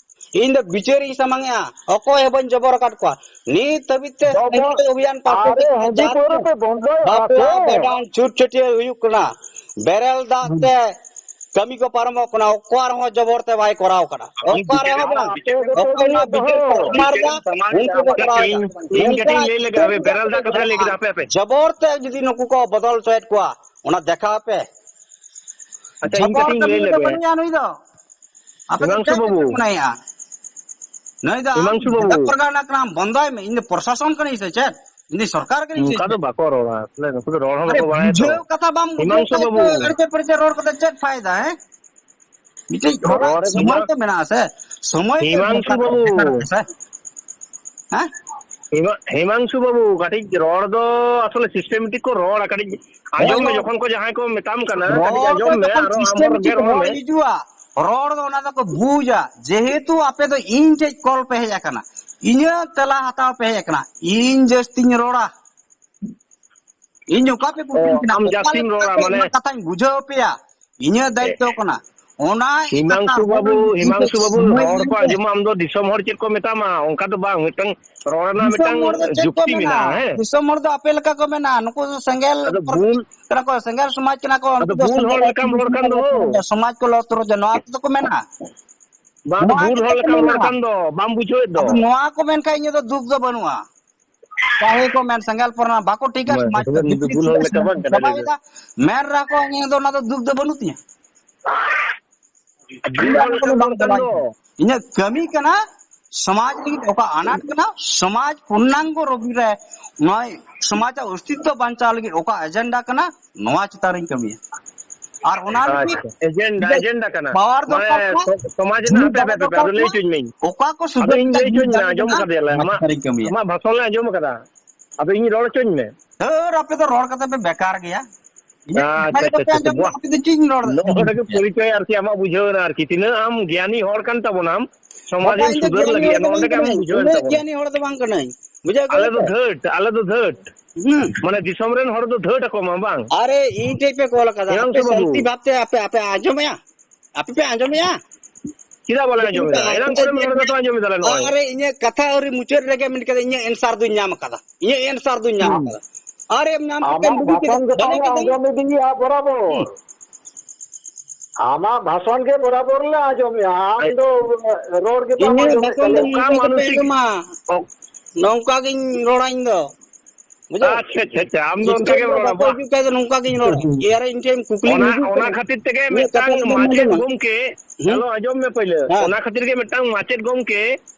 ᱤᱧ ᱫᱚ ᱵᱤᱪᱟᱹᱨ ᱤᱧ ᱥᱟᱢᱟᱝ ᱮᱜᱼᱟ, ᱚᱠᱚᱭ ᱦᱚᱸ ᱵᱟᱹᱧ ᱡᱚᱵᱚᱨ ᱟᱠᱟᱫ ᱠᱚᱣᱟ᱾ ᱱᱤᱛ ᱦᱟᱹᱵᱤᱡ ᱛᱮ ᱵᱟᱵᱟ, ᱥᱟᱭᱤᱱᱥ ᱚᱵᱷᱤᱭᱟᱱ ᱯᱟᱨᱥᱮ ᱟᱨᱮ ᱦᱟᱺᱰᱤ ᱯᱟᱹᱣᱨᱟᱹ ᱯᱮ ᱵᱚᱱᱫᱚᱭᱟ ᱵᱟᱯᱞᱟ, ᱥᱮ? ᱵᱷᱟᱸᱰᱟᱱ, ᱪᱷᱩᱛ ᱪᱷᱟᱹᱴᱭᱟᱹᱨ ᱦᱩᱭᱩᱜ ᱠᱟᱱᱟ, ᱵᱮᱨᱮᱞ ᱫᱟᱜ ᱛᱮ ᱠᱟᱹᱢᱤ ᱠᱚ ᱯᱟᱨᱚᱢᱚᱜ ᱠᱟᱱᱟ, ᱚᱠᱟ ᱨᱮᱦᱚᱸ ᱡᱚᱵᱚᱨ ᱛᱮ ᱵᱟᱭ ᱠᱚᱨᱟᱣ ᱠᱟᱱᱟ, ᱚᱠᱟ ᱨᱮᱦᱚᱸ ᱵᱟᱝ᱾ ᱚᱠᱚᱭ ᱱᱚᱣᱟ ᱵᱤᱪᱟᱹᱨ ᱠᱚ ᱮᱢᱟᱨ ᱮᱫᱟ, ᱩᱱᱠᱩ ᱠᱚ ᱠᱚᱨᱟᱣ ᱮᱫᱟ᱾ ᱤᱧ, ᱤᱧ ᱱᱚᱝᱠᱟ ᱠᱟᱹᱴᱤᱡ ᱤᱧ ᱞᱟᱹᱭ ᱞᱮᱜᱮ, ᱦᱟᱯᱮ, ᱵᱮᱨᱮᱞ ᱫᱟᱜ ᱠᱟᱛᱷᱟ ᱞᱟᱹᱭ ᱠᱮᱫᱟ, ᱦᱟᱯᱮ, ᱦᱟᱯᱮ᱾ ᱡᱚᱵᱚᱨ ᱛᱮ ᱡᱩᱫᱤ ᱱᱩᱠᱩ ᱠᱚ ᱵᱚᱫᱚᱞ ᱦᱚᱪᱚᱭᱮᱫ ᱠᱚᱣᱟ, ᱚᱱᱟ ᱫᱮᱠᱷᱟᱣ ᱯᱮ᱾ ᱟᱪᱪᱷᱟ, ᱤᱧ ᱡᱚᱵᱚᱨ ᱠᱟᱹᱴᱤᱡ ᱤᱧ ᱠᱟᱹᱢᱤ ᱞᱟᱹᱭ ᱫᱚ ᱞᱮᱜᱮ᱾ ᱵᱟᱹᱱᱩᱜᱼᱟ ᱱᱩᱭ ᱫᱚ᱾ ᱟᱯᱮ ᱫᱚ ᱦᱤᱢᱟᱝᱥᱩ ᱪᱮᱫ ᱵᱟᱹᱵᱩ, ᱯᱮ ᱢᱚᱱᱮᱭᱟ? ᱱᱩᱭ ᱫᱚ ᱟᱢ ᱦᱤᱢᱟᱝᱥᱩ ᱵᱟᱹᱵᱩ᱾ ᱡᱮᱞᱟ ᱯᱟᱨᱜᱟᱱᱟ ᱠᱟᱱᱟᱢ, ᱵᱚᱱᱫᱚᱭ ᱢᱮ᱾ ᱤᱧ ᱫᱚ ᱯᱨᱚᱥᱟᱥᱚᱱ ᱠᱟᱹᱱᱟᱹᱧ ᱥᱮ ᱪᱮᱫ? ᱤᱧ ᱫᱚ ᱥᱚᱨᱠᱟᱨ ᱠᱟᱹᱱᱟᱹᱧ ᱥᱮ ᱱᱚᱝᱠᱟ ᱫᱚ ᱪᱮᱫ? ᱵᱟᱠᱚ ᱨᱚᱲᱟ᱾ ᱟᱥᱚᱞᱮ ᱱᱩᱠᱩ ᱫᱚ ᱨᱚᱲ ᱦᱚᱸ ᱟᱨᱮ, ᱵᱟᱠᱚ ᱵᱟᱲᱟᱭᱟ ᱛᱚ᱾ ᱵᱩᱡᱷᱟᱹᱣ ᱠᱟᱛᱷᱟ ᱵᱟᱢ ᱵᱩᱡᱷᱟᱹᱣ ᱦᱤᱢᱟᱝᱥᱩ ᱠᱷᱟᱡ ᱵᱟᱹᱵᱩ᱾ ᱫᱚ ᱟᱹᱲᱪᱷᱟᱹ ᱯᱟᱹᱲᱪᱷᱟᱹ ᱨᱚᱲ ᱠᱟᱛᱮ ᱪᱮᱫ ᱯᱷᱟᱭᱫᱟ, ᱦᱮᱸ? ᱢᱤᱫᱴᱤᱡ ᱦᱚᱲᱟᱜ ᱨᱚᱲ ᱨᱮ ᱥᱚᱢᱚᱭ ᱵᱟᱝ᱾ ᱛᱚ ᱢᱮᱱᱟᱜᱼᱟ ᱥᱮ? ᱥᱚᱢᱚᱭ ᱛᱚ ᱦᱤᱢᱟᱝᱥᱩ ᱫᱚᱨᱠᱟᱨ ᱵᱟᱹᱵᱩ᱾ ᱠᱟᱱᱟ ᱥᱮ? ᱦᱮᱸ? ᱦᱤᱢᱟ-, ᱦᱤᱢᱟᱝᱥᱩ ᱵᱟᱹᱵᱩ, ᱠᱟᱹᱴᱤᱡ ᱨᱚᱲ ᱫᱚ ᱟᱥᱚᱞᱮ systematic ᱠᱚ ᱨᱚᱲᱟ, ᱠᱟᱹᱴᱤᱡ ᱦᱳᱭ, ᱟᱸᱡᱚᱢ ᱢᱮ᱾ ᱦᱳᱭ᱾ ᱡᱚᱠᱷᱚᱱ ᱠᱚ ᱡᱟᱦᱟᱸᱭ ᱠᱚ ᱢᱮᱛᱟᱢ ᱠᱟᱱᱟ, ᱠᱟᱹᱴᱤᱡ ᱨᱚᱲ ᱟᱸᱡᱚᱢ ᱫᱚ ᱢᱮ, ᱡᱚᱠᱷᱚᱱ ᱟᱨᱚ ᱟᱢ ᱦᱚᱸ systematic ᱨᱚᱲ ᱨᱚᱲ ᱢᱮ᱾ ᱦᱤᱡᱩᱜᱼᱟ, ᱨᱚᱲ ᱫᱚ ᱚᱱᱟ ᱫᱚᱠᱚ ᱵᱩᱡᱟ᱾ ᱡᱮᱦᱮᱛᱩ ᱟᱯᱮ ᱫᱚ ᱤᱧ ᱴᱷᱮᱡ ᱠᱚᱞ ᱯᱮ ᱦᱮᱡ ᱟᱠᱟᱱᱟ, ᱤᱧᱟᱹᱜ ᱛᱮᱞᱟ ᱦᱟᱛᱟᱣ ᱯᱮ ᱦᱮᱡ ᱟᱠᱟᱱᱟ, ᱤᱧ ᱡᱟᱹᱥᱛᱤᱧ ᱨᱚᱲᱟ᱾ ᱤᱧ ᱚᱠᱟ ᱯᱮ ᱠᱩᱞᱤᱧ ᱚ, ᱠᱟᱱᱟ, ᱟᱢ ᱚᱠᱟ ᱡᱟᱹᱥᱛᱤᱢ ᱞᱮᱠᱟ ᱨᱚᱲᱟ, ᱛᱮ ᱢᱟᱱᱮ ᱤᱧᱟᱹᱜ ᱠᱟᱛᱷᱟᱧ ᱵᱩᱡᱷᱟᱹᱣ ᱟᱯᱮᱭᱟ, ᱤᱧᱟᱹᱜ ᱮ, ᱫᱟᱭᱤᱛᱛᱚ ᱠᱟᱱᱟ᱾ ᱚᱱᱟ ᱠᱟᱛᱷᱟ ᱦᱤᱢᱟᱝᱥᱩ ᱦᱚᱸ ᱵᱟᱹᱵᱩ, ᱤᱧ ᱦᱤᱢᱟᱝᱥᱩ ᱵᱟᱹᱵᱩ, ᱥᱚᱢᱚᱭ ᱨᱚᱲ ᱤᱢᱟᱹᱧ ᱠᱚ ᱯᱮ᱾ ᱟᱸᱡᱚᱢᱟ, ᱟᱢ ᱫᱚ ᱫᱤᱥᱚᱢ ᱦᱚᱲ ᱪᱮᱫ ᱠᱚ ᱢᱮᱛᱟᱢᱟ, ᱚᱱᱠᱟ ᱫᱚ ᱵᱟᱝ, ᱢᱤᱫᱴᱟᱝ ᱨᱚᱲ ᱨᱮᱱᱟᱜ ᱫᱤᱥᱚᱢ ᱢᱤᱫᱴᱟᱝ ᱦᱚᱲ ᱫᱚ ᱪᱮᱫ ᱠᱚ ᱡᱩᱠᱛᱤ ᱢᱮᱱᱟ? ᱢᱮᱱᱟᱜᱼᱟ, ᱦᱮᱸ? ᱫᱤᱥᱚᱢ ᱦᱚᱲ ᱫᱚ ᱟᱯᱮ ᱞᱮᱠᱟ ᱠᱚ ᱢᱮᱱᱟ, ᱱᱩᱠᱩ ᱫᱚ ᱥᱮᱸᱜᱮᱞ ᱟᱫᱚ ᱯᱚᱨ-, ᱵᱩᱞ, ᱠᱟᱱᱟ ᱠᱚ, ᱥᱮᱸᱜᱮᱞ ᱥᱚᱢᱟᱡᱽ ᱠᱟᱱᱟ ᱠᱚ, ᱟᱫᱚ ᱩᱱᱠᱩ ᱫᱚ ᱵᱩᱞ ᱦᱚᱲ ᱥᱮᱸᱜᱮᱞ ᱞᱮᱠᱟᱢ ᱨᱚᱲ ᱠᱟᱱ ᱫᱚ᱾ ᱥᱚᱢᱟᱡᱽ, ᱱᱚᱣᱟ ᱠᱚᱫᱚ ᱠᱚ ᱢᱮᱱᱟ᱾ ᱵᱟᱝ, ᱟᱫᱚ ᱱᱚᱣᱟ ᱵᱩᱞ ᱦᱚᱲ ᱠᱚ ᱞᱮᱠᱟᱢ ᱨᱚᱲ ᱢᱮᱱᱟ᱾ ᱠᱟᱱ ᱫᱚ, ᱵᱟᱢ ᱵᱩᱡᱷᱟᱹᱣᱮᱫ ᱫᱚ᱾ ᱟᱫᱚ ᱱᱚᱣᱟ ᱠᱚ ᱢᱮᱱᱠᱷᱟᱱ ᱤᱧᱟᱹᱜ ᱫᱚ ᱫᱩᱠ ᱫᱚ ᱵᱟᱹᱱᱩᱜᱼᱟ᱾ ᱪᱟᱦᱮ ᱠᱚ ᱢᱮᱱ ᱥᱮᱸᱜᱮᱞ ᱯᱚᱨᱱᱟ ᱵᱟᱠᱚ ᱴᱷᱤᱠᱟ, ᱢᱟ, ᱥᱚᱢᱟᱡᱽ ᱟᱫᱚ ᱠᱚ ᱱᱩᱭ ᱫᱚ ᱵᱷᱤᱛᱨᱤ ᱵᱩᱞ ᱦᱚᱲ ᱞᱮᱠᱟ ᱵᱟᱝ ᱠᱟᱱᱟᱭ ᱞᱟᱹᱭ ᱪᱟᱵᱟᱭᱮᱫᱟ᱾ ᱢᱮᱱ ᱨᱮᱦᱚᱸ ᱠᱚ ᱤᱧᱟᱹᱜ ᱫᱚ ᱚᱱᱟ ᱫᱚ ᱫᱩᱠ ᱫᱚ ᱵᱟᱹᱱᱩᱜ ᱛᱤᱧᱟᱹ᱾ ᱫᱚ᱾ ᱤᱧᱟᱹᱜ ᱠᱟᱹᱢᱤ ᱠᱟᱱᱟ ᱥᱚᱢᱟᱡᱽ ᱞᱟᱹᱜᱤᱫ ᱚᱠᱟ ᱟᱱᱟᱴ ᱠᱟᱱᱟ, ᱥᱚᱢᱟᱡᱽ ᱯᱩᱨᱱᱟᱝᱜᱚ ᱨᱚᱵᱤ ᱨᱮ ᱱᱚᱜᱼᱚᱭ ᱥᱚᱢᱟᱡᱽ ᱟᱜ ᱚᱥᱛᱤᱛᱛᱚ ᱵᱟᱧᱪᱟᱣ ᱞᱟᱹᱜᱤᱫ ᱚᱠᱟ ᱮᱡᱮᱱᱰᱟ ᱠᱟᱱᱟ, ᱱᱚᱣᱟ ᱪᱮᱛᱟᱱ ᱨᱤᱧ ᱠᱟᱹᱢᱤᱭᱟ᱾ ᱟᱨ ᱚᱱᱟ ᱞᱟᱹᱜᱤᱫ ᱟᱪᱪᱷᱟ, ᱮᱡᱮᱱᱰᱟ, ᱡᱩᱫᱤ ᱮᱡᱮᱱᱰᱟ ᱠᱟᱱᱟ᱾ ᱯᱟᱣᱟᱨ ᱢᱟᱱᱮ ᱫᱚᱨᱠᱟᱨ ᱠᱷᱟᱱ, ᱥᱚ-, ᱥᱚᱢᱟᱡᱽ ᱩᱱᱤ ᱨᱮᱱᱟᱜ ᱦᱟᱯᱮ, ᱵᱟᱲᱟᱭ ᱦᱟᱯᱮ, ᱦᱟᱯᱮ, ᱫᱚᱨᱠᱟᱨ ᱟᱫᱚ ᱞᱟᱹᱭ ᱠᱷᱟᱱ, ᱦᱚᱪᱚᱧ ᱢᱮ᱾ ᱚᱠᱟ ᱠᱚ ᱟᱫᱚ ᱥᱩᱡᱳᱜᱽ ᱤᱧ ᱞᱟᱹᱭ ᱧᱟᱢ ᱦᱚᱪᱚᱧ ᱢᱮ, ᱠᱟᱱᱟ, ᱟᱸᱡᱚᱢ ᱟᱪᱪᱷᱟ, ᱠᱟᱫᱮᱭᱟᱞᱮ᱾ ᱟᱢᱟᱜ, ᱟᱪᱪᱷᱟ, ᱠᱟᱹᱢᱤᱭᱟ᱾ ᱟᱢᱟᱜ ᱵᱷᱟᱥᱚᱱ ᱞᱮ ᱟᱸᱡᱚᱢ ᱠᱟᱫᱟ᱾ ᱟᱫᱚ ᱤᱧ ᱨᱚᱲ ᱦᱚᱪᱚᱧ ᱢᱮ᱾ ᱦᱟᱹᱨ, ᱟᱯᱮ ᱫᱚ ᱨᱚᱲ ᱠᱟᱛᱮ ᱯᱮ ᱵᱮᱠᱟᱨ ᱜᱮᱭᱟ᱾ ᱤᱧᱟᱹᱜ ᱠᱟᱛᱷᱟ ᱟᱪᱪᱷᱟ, ᱜᱮ ᱟᱪᱪᱷᱟ, ᱵᱟᱯᱮ ᱟᱪᱪᱷᱟ, ᱟᱸᱡᱚᱢ ᱫᱟ, ᱵᱚ-, ᱟᱯᱮ ᱫᱚ ᱪᱮᱫ ᱤᱧ ᱨᱚᱲ ᱫᱟ? ᱱᱚᱜᱼᱚ ᱱᱚᱰᱮ ᱜᱮ ᱯᱚᱨᱤᱪᱚᱭ ᱟᱨᱠᱤ ᱟᱢᱟᱜ ᱵᱩᱡᱷᱟᱹᱣ ᱮᱱᱟ ᱟᱨᱠᱤ᱾ ᱛᱤᱱᱟᱹᱜ ᱟᱢ ᱜᱮᱭᱟᱱᱤ ᱦᱚᱲ ᱠᱟᱱ ᱛᱟᱵᱚᱱᱟᱢ, ᱵᱟᱵᱟ, ᱥᱚᱢᱟᱡᱽ ᱮᱢ ᱤᱧ ᱫᱚ ᱥᱩᱫᱷᱟᱹᱨ ᱜᱮᱭᱟᱱᱤ ᱞᱟᱹᱜᱤᱫ, ᱦᱚᱲ ᱫᱚ ᱱᱚᱜᱼᱚ ᱵᱟᱝ ᱱᱚᱰᱮ ᱜᱮ ᱟᱢ ᱠᱟᱹᱱᱟᱹᱧ, ᱵᱩᱡᱷᱟᱹᱣ ᱮᱱ ᱩᱱᱟᱹᱜ ᱛᱟᱵᱚᱱᱟ᱾ ᱜᱮᱭᱟᱱᱤ ᱦᱚᱲ ᱫᱚ ᱵᱟᱝ ᱠᱟᱹᱱᱟᱹᱧ, ᱵᱩᱡᱷᱟᱹᱣ ᱟᱞᱮ ᱠᱮᱫᱟ ᱫᱚ ᱯᱮ? ᱫᱷᱟᱹᱴ, ᱟᱞᱮ ᱫᱚ ᱫᱷᱟᱹᱴ᱾ ᱦᱩᱸ᱾ ᱢᱟᱱᱮ ᱫᱤᱥᱚᱢ ᱨᱮᱱ ᱦᱚᱲ ᱫᱚ ᱫᱷᱟᱹᱴ ᱟᱠᱚ ᱢᱟ, ᱵᱟᱝ? ᱟᱨᱮ, ᱤᱧ ᱴᱷᱮᱡ ᱯᱮ ᱠᱚᱞ ᱠᱟᱫᱟ, ᱦᱮᱸ, ᱟᱯᱮ ᱥᱮ ᱵᱟᱹᱵᱩ᱾ ᱥᱟᱱᱛᱤ ᱵᱷᱟᱵ ᱛᱮ ᱟᱯᱮ, ᱟᱯᱮ ᱟᱸᱡᱚᱢᱮᱜᱼᱟ? ᱟᱯᱮ ᱯᱮ ᱟᱸᱡᱚᱢᱮᱜᱼᱟ? ᱪᱮᱫᱟᱜ ᱵᱟᱞᱮ ᱟᱸᱡᱚᱢ ᱮᱫᱟ? ᱮᱱᱟᱝ ᱠᱷᱚᱱᱮᱢ ᱨᱚᱲ ᱮᱫᱟ ᱛᱚ, ᱟᱸᱡᱚᱢ ᱮᱫᱟᱞᱮ ᱱᱚᱜᱼᱚᱭ᱾ ᱟᱨᱮ, ᱤᱧᱟᱹᱜ ᱠᱟᱛᱷᱟ ᱟᱹᱣᱨᱤ ᱢᱩᱪᱟᱹᱫ ᱨᱮᱜᱮ ᱢᱮᱱ ᱠᱮᱫᱟ, ᱤᱧᱟᱹᱜ answer ᱫᱩᱧ ᱧᱟᱢ ᱠᱟᱫᱟ, ᱤᱧᱟᱹᱜ answer ᱫᱩᱧ ᱧᱟᱢ ᱦᱩᱸ᱾ ᱠᱟᱫᱟ᱾ ᱟᱨᱮᱢ ᱧᱟᱢ ᱠᱟᱛᱮᱢ ᱟᱢᱟᱜ ᱵᱩᱜᱤ ᱵᱷᱟᱥᱚᱱ ᱠᱮᱫᱟ, ᱜᱮ ᱡᱟᱹᱱᱤᱡ ᱛᱟᱦᱞᱮ ᱠᱮᱫᱟᱹᱧ᱾ ᱟᱸᱡᱚᱢ ᱤᱫᱤᱭᱮᱫᱼᱟ ᱵᱚᱨᱟᱵᱚᱨ᱾ ᱦᱩᱸ᱾ ᱟᱢᱟᱜ ᱵᱷᱟᱥᱚᱱ ᱜᱮ ᱵᱚᱨᱟᱵᱚᱨ ᱞᱮ ᱟᱸᱡᱚᱢᱮᱜᱼᱟ, ᱟᱢ ᱟᱡ- ᱫᱚ ᱨᱚᱲ ᱜᱮ ᱵᱟᱢ ᱤᱧᱟᱹᱜ ᱟᱸᱡᱚᱢᱮᱫ ᱵᱷᱟᱥᱚᱱ ᱫᱚ ᱛᱟᱞᱮᱭᱟ᱾ ᱚᱠᱟ ᱱᱚᱝᱠᱟ ᱜᱮᱯᱮ ᱢᱟᱱᱚᱥᱤᱠ ᱟᱸᱡᱚᱢᱟ᱾ ᱚᱠ- ᱱᱚᱝᱠᱟ ᱜᱤᱧ ᱨᱚᱲᱟ ᱤᱧ ᱫᱚ᱾ ᱵᱩᱡᱷᱟᱹᱣ? ᱟᱪᱪᱷᱟ, ᱟᱪᱪᱷᱟ, ᱟᱪᱪᱷᱟ, ᱟᱢ ᱫᱚ ᱚᱱᱠᱟ ᱥᱴᱮᱡ ᱜᱮᱢ ᱨᱮ ᱨᱚᱲᱟ, ᱵᱟᱠᱚ ᱵᱟᱦ᱾ ᱦᱤᱡᱩᱜ ᱠᱷᱟᱡ ᱫᱚ ᱱᱚᱝᱠᱟ ᱜᱤᱧ ᱨᱚᱲᱟ᱾ ᱦᱩᱸ᱾ ᱮᱭᱟᱨᱮ ᱤᱧ ᱴᱷᱮᱱ ᱠᱩᱠᱞᱤᱢ ᱚᱱᱟ, ᱦᱤᱡᱩᱜ ᱚᱱᱟ ᱠᱟᱱᱟ᱾ ᱠᱷᱟᱹᱛᱤᱨ ᱛᱮᱜᱮ ᱤᱧᱟᱹᱜ ᱠᱟᱛᱷᱟ ᱢᱤᱫᱴᱟᱝ ᱫᱚ ᱢᱟᱪᱮᱫ ᱟᱸᱡᱚᱢᱟ᱾ ᱜᱚᱢᱠᱮ, ᱦᱩᱸ? ᱦᱮᱞᱳ, ᱟᱸᱡᱚᱢ ᱢᱮ ᱯᱟᱹᱭᱞᱟᱹ᱾ ᱦᱮᱸ᱾ ᱚᱱᱟ ᱠᱷᱟᱹᱛᱤᱨ ᱜᱮ ᱢᱤᱫᱴᱟᱝ ᱢᱟᱪᱮᱫ ᱜᱚᱢᱠᱮ,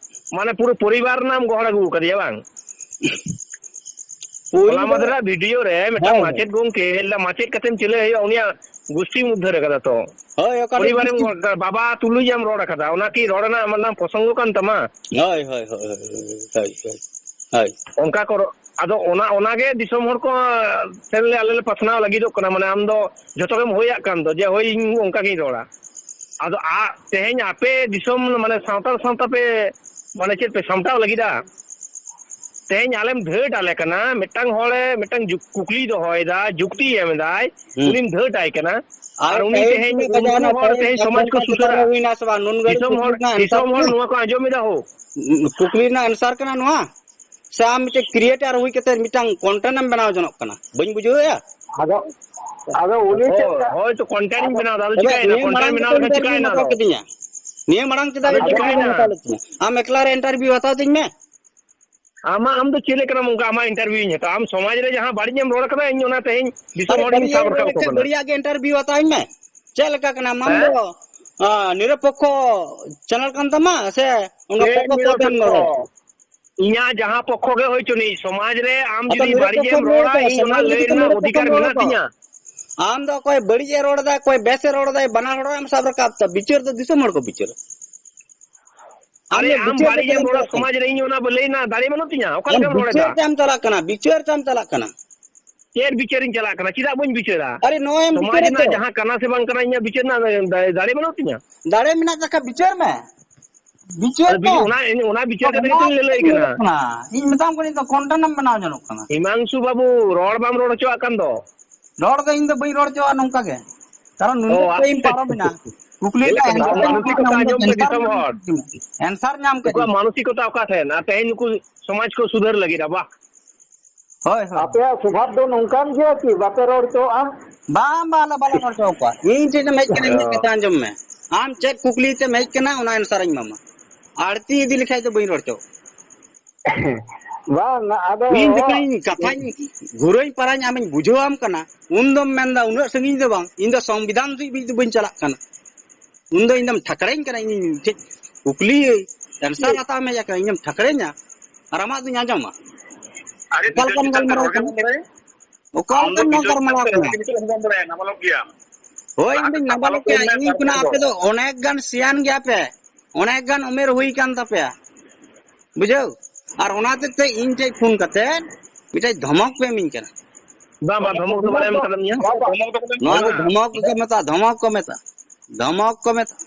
ᱢᱟᱱᱮ, ᱯᱩᱨᱟᱹ ᱯᱚᱨᱤᱵᱟᱨ ᱨᱮᱱᱟᱜ ᱮᱢ ᱜᱚᱦᱚᱲ ᱟᱹᱜᱩ ᱟᱠᱟᱫᱮᱭᱟ, ᱵᱟᱝ? ᱯᱩᱭᱞᱩ ᱦᱚᱞᱟ ᱫᱚ ᱢᱟᱫᱷᱮᱨᱟᱜ ᱵᱷᱤᱰᱤᱭᱳ ᱨᱮ ᱢᱤᱫᱴᱟᱝ ᱦᱳᱭ, ᱦᱳᱭ᱾ ᱢᱟᱪᱮᱫ ᱜᱚᱢᱠᱮ ᱞᱟᱹᱭᱫᱟ, ᱢᱟᱪᱮᱫ ᱠᱟᱛᱮᱢ ᱪᱤᱞᱟᱹ ᱦᱩᱭᱩᱜᱼᱟ, ᱩᱱᱤᱭᱟᱜ ᱜᱩᱥᱴᱤᱢ ᱩᱫᱽᱫᱷᱟᱹᱨ ᱟᱠᱟᱫᱟ ᱛᱚ᱾ ᱦᱳᱭ, ᱚᱠᱟᱴᱟᱜ ᱯᱚᱨᱤᱵᱟᱨᱮᱢ ᱜᱩᱥᱴᱤ? ᱜᱚ-, ᱵᱟᱵᱟ ᱛᱩᱞᱩᱡ ᱮᱢ ᱨᱚᱲ ᱟᱠᱟᱫᱟ, ᱚᱱᱟ ᱠᱤ ᱨᱚᱲ ᱨᱮᱱᱟᱜ ᱢᱤᱫᱴᱟᱝ ᱯᱨᱚᱥᱚᱝᱜᱚ ᱠᱟᱱ ᱛᱟᱢᱟ? ᱦᱳᱭ, ᱦᱳᱭ, ᱦᱳᱭ᱾ ᱚᱱᱠᱟ ᱠᱚ ᱨᱚ-, ᱟᱫᱚ ᱚᱱᱟ, ᱚᱱᱟᱜᱮ ᱫᱤᱥᱚᱢ ᱦᱚᱲ ᱠᱚ ᱴᱷᱮᱱ ᱞᱮ, ᱟᱞᱮ ᱞᱮ ᱯᱟᱥᱱᱟᱣ ᱞᱟᱹᱜᱤᱫᱚᱜ ᱠᱟᱱᱟ, ᱢᱟᱱᱮ ᱟᱢ ᱫᱚ ᱡᱷᱚᱛᱚ ᱜᱮᱢ ᱦᱳᱭᱟᱜ ᱠᱟᱱ ᱫᱚ, ᱡᱮ ᱦᱳᱭ ᱤᱧ ᱚᱱᱠᱟ ᱜᱤᱧ ᱨᱚᱲᱟ᱾ ᱟᱫᱚ ᱟ-, ᱛᱮᱦᱮᱧ ᱟᱯᱮ ᱫᱤᱥᱚᱢ, ᱢᱟᱱᱮ ᱥᱟᱱᱛᱟᱲ ᱥᱟᱶᱛᱟ ᱯᱮ, ᱢᱟᱱᱮ ᱪᱮᱫ ᱯᱮ ᱥᱟᱢᱴᱟᱣ ᱞᱟᱹᱜᱤᱫᱟ? ᱛᱮᱦᱮᱧ ᱟᱞᱮᱢ ᱫᱷᱟᱹᱴ ᱟᱞᱮ ᱠᱟᱱᱟ, ᱢᱤᱫᱴᱟᱝ ᱦᱚᱲᱮ ᱢᱤᱫᱴᱟᱝ ᱡᱩᱠ-, ᱠᱩᱠᱞᱤᱭ ᱫᱚᱦᱚᱭᱮᱫᱟ, ᱡᱩᱠᱛᱤᱭ ᱮᱢ ᱮᱫᱟᱭ, ᱦᱩᱸ᱾ ᱩᱱᱤᱢ ᱫᱷᱟᱹᱴ ᱟᱭ ᱠᱟᱱᱟ᱾ ᱟᱨ ᱟᱨ ᱩᱱᱤ ᱴᱟᱭᱤᱢ ᱛᱮᱦᱮᱧ ᱛᱤᱱᱟᱹᱜ ᱵᱟᱡᱟᱣ ᱩᱱᱠᱩ ᱮᱱᱟ? ᱦᱚᱲ ᱴᱟᱭᱤᱢ ᱛᱮᱦᱮᱧ ᱟᱫᱷ ᱥᱚᱢᱟᱡᱽ ᱠᱚ ᱜᱷᱚᱱᱴᱟ ᱪᱮᱛᱟᱱ ᱥᱩᱥᱟᱹᱨᱟ᱾ ᱨᱮ ᱦᱩᱭᱱᱟ ᱥᱮ ᱵᱟᱝ? ᱱᱩᱱ ᱜᱷᱟᱹᱲᱤᱡ ᱫᱤᱥᱚᱢ ᱠᱩᱠᱞᱤ ᱦᱚᱲ, ᱨᱮᱱᱟᱜ ᱫᱤᱥᱚᱢ ᱮᱱᱥᱟᱨ ᱦᱚᱲ ᱠᱟᱱᱟ? ᱱᱚᱣᱟ ᱠᱚ ᱟᱸᱡᱚᱢ ᱮᱫᱟ ᱦᱳ᱾ ᱠᱩᱠᱞᱤ ᱨᱮᱱᱟᱜ ᱮᱱᱥᱟᱨ ᱠᱟᱱᱟ ᱱᱚᱣᱟ? ᱥᱮ ᱟᱢ ᱢᱤᱫᱴᱮᱱ ᱠᱨᱤᱭᱮᱴᱟᱨ ᱦᱩᱭ ᱠᱟᱛᱮ ᱢᱤᱫᱴᱟᱝ ᱠᱚᱱᱴᱮᱱᱴ ᱮᱢ ᱵᱮᱱᱟᱣ ᱡᱚᱱᱚᱜ ᱠᱟᱱᱟ? ᱵᱟᱹᱧ ᱵᱩᱡᱷᱟᱹᱣᱮᱫᱼᱟ᱾ ᱟᱫᱚ, ᱟᱫᱚ ᱩᱱᱤ ᱪᱮᱫ ᱦᱳᱭ, ᱞᱮᱠᱟ? ᱦᱳᱭ ᱛᱚ, ᱠᱚᱱᱴᱮᱱᱴ ᱤᱧ ᱟᱫᱚ ᱵᱮᱱᱟᱣ ᱮᱫᱟ, ᱟᱫᱚ ᱛᱚᱵᱮ ᱪᱤᱠᱟᱭᱮᱱᱟ? ᱱᱤᱭᱟᱹ ᱠᱚᱱᱴᱮᱱᱴ ᱢᱟᱲᱟᱝ ᱵᱮᱱᱟᱣ ᱠᱟᱛᱮ ᱞᱮᱠᱷᱟᱱ ᱤᱱᱴᱟᱨᱵᱷᱤᱣ ᱪᱤᱠᱟᱭᱮᱱᱟ ᱦᱟᱛᱟᱣ ᱟᱫᱚ? ᱠᱤᱫᱤᱧᱟ? ᱱᱤᱭᱟᱹ ᱢᱟᱲᱟᱝ ᱪᱮᱫᱟᱜ ᱟᱫᱚ ᱤᱱᱴᱟᱨᱵᱷᱤᱣ ᱪᱤᱠᱟᱭᱮᱱᱟ? ᱵᱟᱢ ᱦᱟᱛᱟᱣ ᱞᱮᱫ ᱛᱤᱧᱟ? ᱟᱢ ᱮᱠᱞᱟ ᱨᱮ ᱤᱱᱴᱟᱨᱵᱷᱤᱣ ᱦᱟᱛᱟᱣ ᱛᱤᱧ ᱢᱮ᱾ ᱟᱢᱟᱜ, ᱟᱢ ᱫᱚ ᱪᱮᱫ ᱞᱮᱠᱟᱱᱟᱢ ᱚᱱᱠᱟ ᱟᱢᱟᱜ ᱤᱱᱴᱟᱨᱵᱷᱤᱣ ᱤᱧ ᱦᱟᱛᱟᱣᱟ? ᱟᱢ ᱥᱚᱢᱟᱡᱽ ᱨᱮ ᱡᱟᱦᱟᱸ ᱵᱟᱹᱲᱤᱡ ᱮᱢ ᱨᱚᱲ ᱠᱟᱫᱟ, ᱤᱧ ᱚᱱᱟ ᱛᱮᱦᱮᱧ ᱫᱤᱥᱚᱢ ᱟᱨᱮ ᱦᱚᱲᱤᱧ ᱵᱟᱹᱲᱤᱡ ᱮᱢ ᱥᱟᱵ ᱨᱚᱲ ᱨᱟᱠᱟᱵ ᱠᱚ ᱞᱮᱠᱷᱟᱱ ᱠᱟᱱᱟ᱾ ᱵᱟᱹᱲᱤᱡᱟᱜ ᱜᱮ ᱤᱱᱴᱟᱨᱵᱷᱤᱣ ᱦᱟᱛᱟᱣ ᱤᱧ ᱢᱮ᱾ ᱪᱮᱫ ᱞᱮᱠᱟ ᱠᱟᱱᱟᱢ ᱟᱢ ᱦᱮᱸ? ᱫᱚ? ᱟ, ᱱᱤᱨᱚᱯᱚᱠᱠᱷᱚ ᱪᱮᱱᱮᱞ ᱠᱟᱱ ᱛᱟᱢᱟ ᱥᱮ ᱚᱱᱟ ᱪᱮᱫ ᱯᱚᱠᱠᱷᱚ ᱯᱚᱠᱠᱷᱚ ᱛᱮᱢ ᱱᱤᱨᱚᱯᱮᱠᱠᱷᱚ? ᱨᱚᱲᱟ? ᱤᱧᱟᱜ ᱡᱟᱦᱟᱸ ᱯᱚᱠᱠᱷᱚ ᱜᱮ ᱦᱩᱭ ᱪᱚᱱᱤᱡ, ᱥᱚᱢᱟᱡᱽ ᱨᱮ ᱟᱢ ᱟᱫᱚ ᱡᱩᱫᱤ ᱵᱟᱹᱲᱤᱡ ᱱᱤᱨᱚᱯᱮᱠᱠᱷᱚ ᱮᱢ ᱨᱚᱲᱟ, ᱨᱚᱲᱟ ᱛᱚ, ᱤᱧ ᱚᱱᱟ ᱥᱚᱢᱟᱡᱽ ᱞᱟᱹᱭ ᱡᱩᱫᱤ ᱨᱮᱱᱟᱜ ᱚᱫᱷᱤᱠᱟᱨ ᱱᱤᱨᱚᱯᱮᱠᱠᱷᱚᱢ ᱨᱚᱲᱟ ᱢᱮᱱᱟᱜ ᱛᱚ᱾ ᱛᱤᱧᱟ᱾ ᱟᱢ ᱫᱚ ᱚᱠᱚᱭ ᱵᱟᱹᱲᱤᱡ ᱮ ᱨᱚᱲ ᱮᱫᱟ, ᱚᱠᱚᱭ ᱵᱮᱥ ᱮ ᱨᱚᱲ ᱮᱫᱟᱭ, ᱵᱟᱱᱟ ᱦᱚᱲ ᱮᱢ ᱥᱟᱵ ᱨᱟᱠᱟᱵ ᱛᱟ᱾ ᱵᱤᱪᱟᱹᱨ ᱫᱚ ᱫᱤᱥᱚᱢ ᱦᱚᱲ ᱠᱚ ᱵᱤᱪᱟᱹᱨᱟ᱾ ᱟᱢ ᱟᱨᱮ, ᱫᱚ ᱟᱢ ᱵᱤᱪᱟᱹᱨ ᱵᱟᱹᱲᱤᱡ ᱫᱚ ᱮᱢ ᱵᱟᱹᱧ ᱨᱚᱲᱟ ᱵᱟᱲᱟᱭᱟ᱾ ᱥᱚᱢᱟᱡᱽ ᱨᱮ, ᱤᱧ ᱚᱱᱟ ᱵᱚ ᱞᱟᱹᱭ ᱨᱮᱱᱟᱜ ᱫᱟᱲᱮ ᱵᱟᱹᱱᱩᱜ ᱛᱤᱧᱟ, ᱚᱠᱟ ᱟᱢ ᱞᱮᱠᱟᱢ ᱨᱚᱲ ᱵᱤᱪᱟᱹᱨ ᱮᱫᱟ? ᱪᱟᱢ ᱪᱟᱞᱟᱜ ᱠᱟᱱᱟ, ᱵᱤᱪᱟᱹᱨ ᱪᱟᱢ ᱪᱟᱞᱟᱜ ᱠᱟᱱᱟ᱾ ᱪᱮᱫ ᱵᱤᱪᱟᱹᱨᱤᱧ ᱪᱟᱞᱟᱜ ᱠᱟᱱᱟ? ᱪᱮᱫᱟᱜ ᱵᱟᱹᱧ ᱵᱤᱪᱟᱹᱨᱟ? ᱟᱨᱮ, ᱱᱚᱜᱼᱚᱭ ᱮᱢ ᱥᱚᱢᱟᱡᱽ ᱵᱤᱪᱟᱹᱨᱟ ᱨᱮᱱᱟᱜ ᱛᱚ᱾ ᱡᱟᱦᱟᱸ ᱠᱟᱱᱟ ᱥᱮ ᱵᱟᱝ ᱠᱟᱱᱟ, ᱤᱧᱟᱹᱜ ᱵᱤᱪᱟᱹᱨ ᱨᱮᱱᱟᱜ ᱫᱟ-, ᱫᱟᱲᱮ ᱵᱟᱹᱱᱩᱜ ᱛᱤᱧᱟ? ᱫᱟᱲᱮ ᱢᱮᱱᱟᱜ ᱛᱟᱠᱷᱟᱡ ᱵᱤᱪᱟᱹᱨ ᱢᱮ᱾ ᱵᱤᱪᱟᱹᱨ ᱟᱫᱚ ᱢᱮ᱾ ᱵᱤ-, ᱚᱱᱟ, ᱚᱱᱟ ᱵᱤᱪᱟᱹᱨ ᱠᱟᱛᱮ ᱚᱱᱟ ᱜᱮᱛᱚᱧ ᱞᱟᱹᱞᱟᱹᱭ ᱜᱮᱛᱚᱧ ᱠᱟᱱᱟ᱾ ᱞᱟᱹᱭ ᱠᱟᱱᱟ᱾ ᱤᱧ ᱢᱮᱛᱟᱢ ᱠᱟᱹᱱᱟᱹᱧ ᱛᱚ, content ᱮᱢ ᱵᱮᱱᱟᱣ ᱡᱚᱱᱚᱜ ᱠᱟᱱᱟ᱾ ᱦᱤᱢᱟᱝᱥᱩ ᱵᱟᱹᱵᱩ, ᱨᱚᱲ ᱵᱟᱢ ᱨᱚᱲ ᱦᱚᱪᱚᱣᱟᱜ ᱠᱟᱱ ᱫᱚ᱾ ᱨᱚᱲ ᱫᱚ ᱤᱧ ᱫᱚ ᱵᱟᱹᱧ ᱨᱚᱲ ᱦᱚᱪᱚᱣᱟᱜᱼᱟ ᱱᱚᱝᱠᱟ ᱜᱮ᱾ ᱠᱟᱨᱚᱱ ᱚ, ᱱᱩᱱᱟᱹᱜ ᱟᱪᱪᱷᱟ᱾ ᱴᱟᱭᱤᱢ ᱯᱟᱨᱚᱢ ᱮᱱᱟ᱾ ᱠᱩᱠᱞᱤ ᱪᱮᱫ ᱨᱮᱱᱟᱜ ᱞᱮᱠᱟ answer ᱱᱩᱠᱩᱣᱟᱜ ᱧᱟᱢ ᱢᱟᱱᱚᱥᱤᱠᱚᱛᱟ ᱠᱟᱹᱫᱟᱹᱧ, ᱟᱸᱡᱚᱢ ᱯᱮ answer ᱫᱤᱥᱚᱢ ᱧᱟᱢ ᱦᱚᱲ᱾ ᱠᱟᱹᱫᱟᱹᱧ, answer ᱧᱟᱢ ᱱᱩᱠᱩᱣᱟᱜ ᱠᱟᱹᱫᱟᱹᱧ᱾ ᱢᱟᱱᱚᱥᱤᱠᱚᱛᱟ ᱚᱠᱟ ᱴᱷᱮᱱ? ᱟᱨ ᱛᱮᱦᱮᱧ ᱱᱩᱠᱩ ᱥᱚᱢᱟᱡᱽ ᱠᱚ ᱥᱩᱫᱷᱟᱹᱨ ᱞᱟᱹᱜᱤᱫ, ᱵᱟᱦ᱾ ᱦᱳᱭ, ᱦᱳᱭ᱾ ᱟᱯᱮᱭᱟᱜ ᱥᱚᱵᱷᱟᱵ ᱫᱚ ᱱᱚᱝᱠᱟᱱ ᱜᱮᱭᱟ ᱠᱤ ᱵᱟᱯᱮ ᱨᱚᱲ ᱦᱚᱪᱚᱣᱟᱜᱼᱟ? ᱵᱟᱝ, ᱵᱟᱝ, ᱟᱞᱮ ᱵᱟᱞᱮ ᱨᱚᱲ ᱦᱚᱪᱚ ᱟᱠᱚᱣᱟ᱾ ᱤᱧ ᱴᱷᱮᱱ ᱮᱢ ᱦᱮᱡ ᱠᱟᱱᱟ, ᱤᱧᱟᱹᱜ ᱚ᱾ ᱠᱟᱛᱷᱟ ᱟᱸᱡᱚᱢ ᱢᱮ᱾ ᱟᱢ ᱪᱮᱫ ᱠᱩᱠᱞᱤ ᱛᱮᱢ ᱦᱮᱡ ᱠᱟᱱᱟ, ᱚᱱᱟ answer ᱤᱧ ᱮᱢᱟᱢᱟ᱾ ᱟᱹᱲᱛᱤ ᱤᱫᱤ ᱞᱮᱠᱷᱟᱡ ᱫᱚ ᱵᱟᱹᱧ ᱨᱚᱲ ᱦᱚᱪᱚ᱾ ᱵᱟᱝ, ᱟᱫᱚ ᱤᱧ ᱡᱚᱠᱷᱚᱱᱤᱧ ᱠᱟᱛᱷᱟᱧ ᱜᱷᱩᱨᱟᱹᱧ ᱯᱟᱨᱟᱧ ᱟᱢᱤᱧ ᱵᱩᱡᱷᱟᱹᱣᱟᱢ ᱠᱟᱱᱟ, ᱩᱱ ᱫᱚᱢ ᱢᱮᱱᱫᱟ ᱩᱱᱟᱹᱜ ᱥᱟᱺᱜᱤᱧ ᱫᱚ ᱵᱟᱝ, ᱤᱧ ᱫᱚ ᱥᱚᱝᱵᱤᱫᱷᱟᱱ ᱫᱷᱟᱹᱵᱤᱡ ᱫᱚ ᱵᱟᱹᱧ ᱪᱟᱞᱟᱜ ᱠᱟᱱᱟ᱾ ᱩᱱ ᱫᱚ ᱤᱧ ᱫᱚᱢ ᱴᱷᱟᱠᱨᱟᱧ ᱠᱟᱱᱟ, ᱤᱧ ᱴᱷᱮᱡ ᱠᱩᱠᱞᱤ answer ᱦᱟᱛᱟᱣ ᱢᱮ ᱠᱟᱱᱟ, ᱤᱧ ᱫᱚᱢ ᱴᱷᱟᱠᱨᱟᱧᱟ ᱟᱨ ᱟᱢᱟᱜ ᱫᱚᱧ ᱟᱸᱡᱚᱢᱟ᱾ ᱟᱨᱮ ᱚᱠᱟ ᱞᱮᱠᱟᱱ ᱵᱤᱪᱟᱹᱨ ᱪᱮᱛᱟᱱ ᱜᱟᱞᱢᱟᱨᱟᱣ ᱨᱚᱲ ᱜᱮ ᱠᱟᱱᱟ? ᱵᱟᱢ ᱵᱟᱲᱟᱭᱟ᱾ ᱚᱠᱟ ᱟᱢ ᱫᱚ ᱞᱮᱠᱟᱱ ᱵᱤᱪᱟᱹᱨ ᱜᱟᱞᱢᱟᱨᱟᱣ ᱪᱮᱛᱟᱱ ᱨᱚᱲ ᱠᱟᱱᱟ? ᱜᱮ ᱱᱤᱛᱚᱜ ᱦᱚᱸ ᱵᱟᱢ ᱵᱟᱲᱟᱭᱟ, ᱱᱟᱵᱟᱞᱚᱠ ᱜᱮᱭᱟᱢ᱾ ᱦᱳᱭ, ᱞᱟᱦᱟ ᱤᱧ ᱥᱮᱫ ᱫᱚᱧ ᱱᱟᱵᱟᱞᱚᱠ ᱱᱟᱵᱟᱞᱚᱠ ᱜᱮᱭᱟ᱾ ᱢᱮ, ᱤᱧ ᱛᱟᱨᱯᱚᱨᱮ ᱠᱷᱚᱱᱟᱜ ᱟᱯᱮ ᱨᱚᱲ᱾ ᱫᱚ ᱚᱱᱮᱠ ᱜᱟᱱ ᱥᱮᱭᱟᱱ ᱜᱮᱭᱟ ᱯᱮ, ᱚᱱᱮᱠ ᱜᱟᱱ ᱩᱢᱮᱨ ᱦᱩᱭ ᱠᱟᱱ ᱛᱟᱯᱮᱭᱟ, ᱵᱩᱡᱷᱟᱹᱣ? ᱟᱨ ᱚᱱᱟ ᱦᱚᱛᱮᱡ ᱛᱮ ᱤᱧ ᱴᱷᱮᱡ ᱯᱷᱳᱱ ᱠᱟᱛᱮ ᱢᱤᱫᱴᱮᱡ ᱫᱷᱚᱢᱚᱠ ᱯᱮ ᱮᱢᱤᱧ ᱠᱟᱱᱟ᱾ ᱵᱟᱝ, ᱵᱟᱝ, ᱫᱷᱚᱢᱚᱠ ᱫᱚ ᱵᱟᱞᱮ ᱮᱢ ᱠᱟᱫ ᱢᱮᱭᱟ᱾ ᱱᱚᱣᱟ ᱫᱚ ᱫᱷᱚᱢᱚᱠ ᱠᱚ ᱢᱮᱛᱟᱜᱼᱟ, ᱫᱷᱚᱢᱚᱠ ᱠᱚ ᱢᱮᱛᱟᱜᱼᱟ, ᱫᱷᱚᱢᱚᱠ ᱠᱚ ᱢᱮᱛᱟᱜᱼᱟ᱾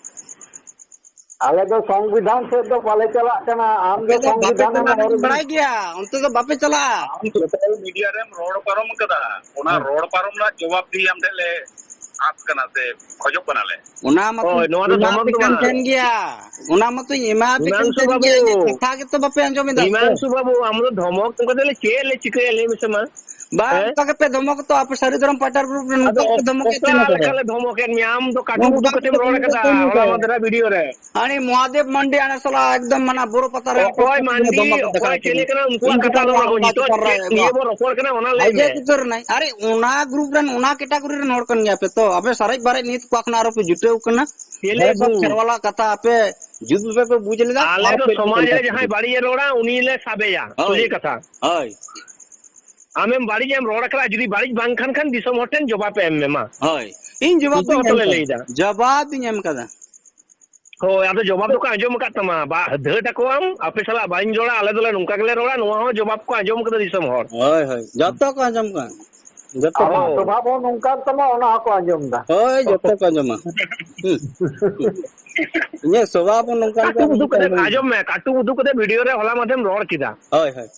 ᱟᱞᱮ ᱫᱚ ᱥᱚᱝᱵᱤᱫᱷᱟᱱ ᱥᱮᱫ ᱫᱚ ᱵᱟᱞᱮ ᱪᱟᱞᱟᱜ ᱠᱟᱱᱟ᱾ ᱟᱢ ᱟᱯᱮ ᱫᱚ ᱫᱚ ᱵᱟᱯᱮ ᱥᱚᱝᱵᱤᱫᱷᱟᱱ ᱮᱢ ᱪᱟᱞᱟᱜ ᱦᱚᱨ ᱠᱟᱱᱟ, ᱵᱟᱲᱟᱭ ᱜᱮᱭᱟ, ᱚᱱᱛᱮ ᱫᱚ ᱵᱟᱯᱮ ᱪᱟᱞᱟᱜᱼᱟ᱾ ᱟᱢ social media ᱨᱮᱢ ᱨᱚᱲ ᱯᱟᱨᱚᱢ ᱠᱟᱫᱟ, ᱚᱱᱟ ᱦᱮᱸ᱾ ᱨᱚᱲ ᱯᱟᱨᱚᱢ ᱨᱮᱱᱟᱜ ᱡᱚᱵᱟᱵ ᱜᱮ ᱟᱢ ᱴᱷᱮᱱ ᱞᱮ ᱟᱸᱥ ᱠᱟᱱᱟ ᱥᱮ ᱠᱷᱚᱡᱚᱜ ᱠᱟᱱᱟᱞᱮ᱾ ᱚᱱᱟ ᱢᱟᱛᱚ ᱦᱳᱭ, ᱱᱚᱣᱟ ᱫᱚ ᱮᱢᱟᱯᱮ ᱫᱷᱚᱢᱚᱠ ᱫᱚ ᱠᱟᱱ ᱵᱟᱝ᱾ ᱛᱟᱦᱮᱱ ᱜᱮᱭᱟ, ᱚᱱᱟ ᱢᱟᱛᱚᱧ ᱮᱢᱟᱯᱮ ᱠᱟᱱ ᱦᱤᱢᱟᱝᱥᱩ ᱛᱟᱦᱮᱱ ᱵᱟᱹᱵᱩ, ᱜᱮᱭᱟ, ᱤᱧᱟᱹᱜ ᱠᱟᱛᱷᱟ ᱜᱮᱛᱚ ᱵᱟᱯᱮ ᱟᱸᱡᱚᱢ ᱮᱫᱟ ᱥᱮ᱾ ᱦᱤᱢᱟᱝᱥᱩ ᱵᱟᱹᱵᱩ, ᱟᱢ ᱫᱚ ᱫᱷᱚᱢᱚᱠ ᱠᱟᱛᱮ ᱞᱮ ᱪᱮᱫ ᱞᱮ ᱪᱤᱠᱟᱹᱭᱟ, ᱞᱟᱹᱭ ᱢᱮᱥᱮ ᱢᱟ? ᱵᱟᱝ, ᱦᱮᱸ? ᱚᱱᱠᱟ ᱜᱮᱯᱮ ᱫᱷᱚᱢᱚᱠ ᱛᱚ, ᱟᱯᱮ ᱥᱟᱹᱨᱤ ᱫᱷᱚᱨᱚᱢ ᱯᱟᱴᱟ group ᱨᱮ ᱟᱫᱚ ᱱᱚᱝᱠᱟ ᱜᱮᱯᱮ ᱚᱠ-, ᱫᱷᱚᱢᱚᱠᱮᱫ ᱚᱠᱟ ᱛᱟᱦᱮᱱᱟ ᱛᱚᱵᱮ᱾ ᱞᱮᱠᱟ ᱞᱮ ᱫᱷᱚᱢᱚᱠᱮᱫ ᱢᱮᱭᱟ? ᱟᱢ ᱫᱚ ᱠᱟᱹᱴᱩ ᱱᱚᱝᱠᱟ ᱠᱩᱴᱩ ᱜᱮᱯᱮ ᱠᱟᱛᱮᱢ ᱨᱚᱲ ᱫᱷᱚᱢᱚᱠᱮᱫ ᱠᱟᱫᱟ ᱛᱟᱦᱮᱱᱟ ᱦᱚᱞᱟ ᱛᱚᱵᱮ᱾ ᱢᱟᱫᱷᱮᱨ ᱨᱮ video ᱨᱮ᱾ ᱟᱨᱮ ᱢᱚᱦᱟᱫᱮᱵ ᱢᱟᱱᱰᱤ ᱟᱱᱮ ᱥᱟᱞᱟ ᱮᱠᱫᱚᱢ ᱢᱟᱱᱟ ᱵᱳᱨᱳ ᱯᱟᱛᱟ ᱨᱮ ᱚᱠᱚᱭ ᱢᱟᱱᱰᱤ, ᱫᱷᱚᱢᱚᱠ ᱠᱟᱫᱟ ᱚᱠᱚᱭ ᱠᱟᱹᱴᱩ᱾ ᱪᱮᱞᱮ ᱠᱟᱱᱟ ᱩᱱᱠᱩᱣᱟᱜ ᱤᱧ ᱠᱟᱛᱷᱟ ᱠᱟᱛᱷᱟ ᱟᱞᱚᱢ ᱨᱚᱲ, ᱦᱟᱞᱠᱟ ᱱᱤᱛᱚᱜ ᱪᱮᱛᱟᱱ ᱨᱮ ᱪᱮᱫ ᱱᱤᱭᱟᱹ ᱵᱚ ᱨᱚᱯᱚᱲ ᱠᱟᱱᱟ ᱚᱱᱟ ᱞᱟᱹᱭ ᱟᱡᱮ ᱢᱮ᱾ ᱠᱩᱛᱟᱹᱨ ᱱᱟᱭ᱾ ᱟᱨᱮ ᱚᱱᱟ group ᱨᱮᱱ, ᱚᱱᱟ category ᱨᱮᱱ ᱦᱚᱲ ᱠᱟᱱ ᱜᱮᱭᱟ ᱯᱮ ᱛᱚ᱾ ᱟᱯᱮ ᱥᱟᱨᱮᱡ ᱵᱟᱨᱮᱡ ᱱᱤᱛ ᱠᱚ ᱠᱷᱚᱱᱟᱜ ᱟᱨᱚ ᱯᱮ ᱡᱩᱴᱟᱹᱣ ᱠᱟᱱᱟ᱾ ᱪᱮᱞᱮ ᱦᱚᱲ ᱥᱟᱵ ᱠᱚ? ᱠᱷᱮᱨᱣᱟᱞᱟᱜ ᱠᱟᱛᱷᱟ ᱟᱯᱮ ᱡᱩᱛ ᱵᱟᱯᱮ ᱯᱮ ᱵᱩᱡᱽ ᱞᱮᱫᱟ᱾ ᱟᱞᱮ ᱟᱨ ᱫᱚ ᱯᱮ ᱥᱚᱢᱟᱡᱽ ᱨᱮ ᱡᱟᱦᱟᱸᱭ ᱵᱟᱹᱲᱤᱡ ᱮ ᱨᱚᱲᱟ ᱩᱱᱤ ᱞᱮ ᱥᱟᱵᱮᱭᱟ᱾ ᱦᱳᱭ᱾ ᱥᱚᱡᱷᱮ ᱠᱟᱛᱷᱟ᱾ ᱦᱳᱭ᱾ ᱟᱢᱮᱢ ᱵᱟᱹᱲᱤᱡ ᱮᱢ ᱨᱚᱲ ᱟᱠᱟᱫᱟ, ᱡᱩᱫᱤ ᱵᱟᱹᱲᱤᱡ ᱵᱟᱝ ᱠᱟᱱ ᱠᱷᱟᱱ ᱫᱤᱥᱚᱢ ᱦᱚᱲ ᱴᱷᱮᱱ ᱡᱚᱵᱟᱵ ᱮᱢ ᱢᱮ ᱢᱟ᱾ ᱦᱳᱭ, ᱤᱧ ᱡᱚᱵᱟᱵ ᱫᱚ ᱩᱱᱠᱩ ᱮᱢ ᱦᱚᱸᱛᱚ ᱞᱮ ᱠᱟᱫᱟ᱾ ᱞᱟᱹᱭᱫᱟ᱾ ᱡᱚᱵᱟᱵ ᱤᱧ ᱮᱢ ᱠᱟᱫᱟ᱾ ᱦᱳᱭ, ᱟᱫᱚ ᱡᱚᱵᱟᱵ ᱫᱚᱠᱚ ᱟᱸᱡᱚᱢ ᱟᱠᱟᱫ ᱛᱟᱢᱟ, ᱵᱟ-, ᱫᱷᱟᱹᱴ ᱟᱠᱚᱣᱟᱢ, "ᱟᱯᱮ ᱥᱟᱞᱟᱜ ᱵᱟᱹᱧ ᱨᱚᱲᱟ, ᱟᱞᱮ ᱫᱚᱞᱮ ᱱᱚᱝᱠᱟ ᱜᱮᱞᱮ ᱨᱚᱲᱟ", ᱱᱚᱣᱟ ᱦᱚᱸ ᱡᱚᱵᱟᱵ ᱠᱚ ᱟᱸᱡᱚᱢ ᱠᱟᱫᱟ ᱫᱤᱥᱚᱢ ᱦᱚᱲ᱾ ᱦᱳᱭ, ᱦᱳᱭ, ᱡᱚᱛᱚ ᱠᱚ ᱟᱸᱡᱚᱢ ᱠᱟᱫᱟ᱾ ᱡᱚᱛᱚ ᱠᱚ᱾ ᱟᱢᱟᱜ ᱥᱚᱵᱷᱟᱵ ᱦᱚᱸ ᱱᱚᱝᱠᱟᱱ ᱛᱟᱢᱟ, ᱚᱱᱟ ᱦᱚᱸᱠᱚ ᱟᱸᱡᱚᱢ ᱫᱟ᱾ ᱦᱳᱭ, ᱡᱚᱛᱚ ᱠᱚ ᱟᱸᱡᱚᱢᱟ᱾ ᱦᱩᱸ᱾ ᱤᱧᱟᱹᱜ ᱥᱚᱵᱷᱟᱵ ᱦᱚᱸ ᱱᱚᱝᱠᱟᱱ ᱠᱟᱹᱴᱩᱵ ᱜᱮᱭᱟ, ᱩᱫᱩᱜ ᱠᱟᱛᱮ, ᱟᱸᱡᱚᱢᱟ᱾ ᱟᱸᱡᱚᱢ ᱢᱮ, ᱠᱟᱹᱴᱩᱵ ᱩᱫᱩᱜ ᱠᱟᱛᱮ ᱵᱷᱤᱰᱤᱭᱳ ᱨᱮ ᱦᱚᱞᱟ ᱢᱟᱫᱷᱮᱢ ᱨᱚᱲ ᱠᱮᱫᱟ᱾ ᱦᱳᱭ, ᱦᱳᱭ᱾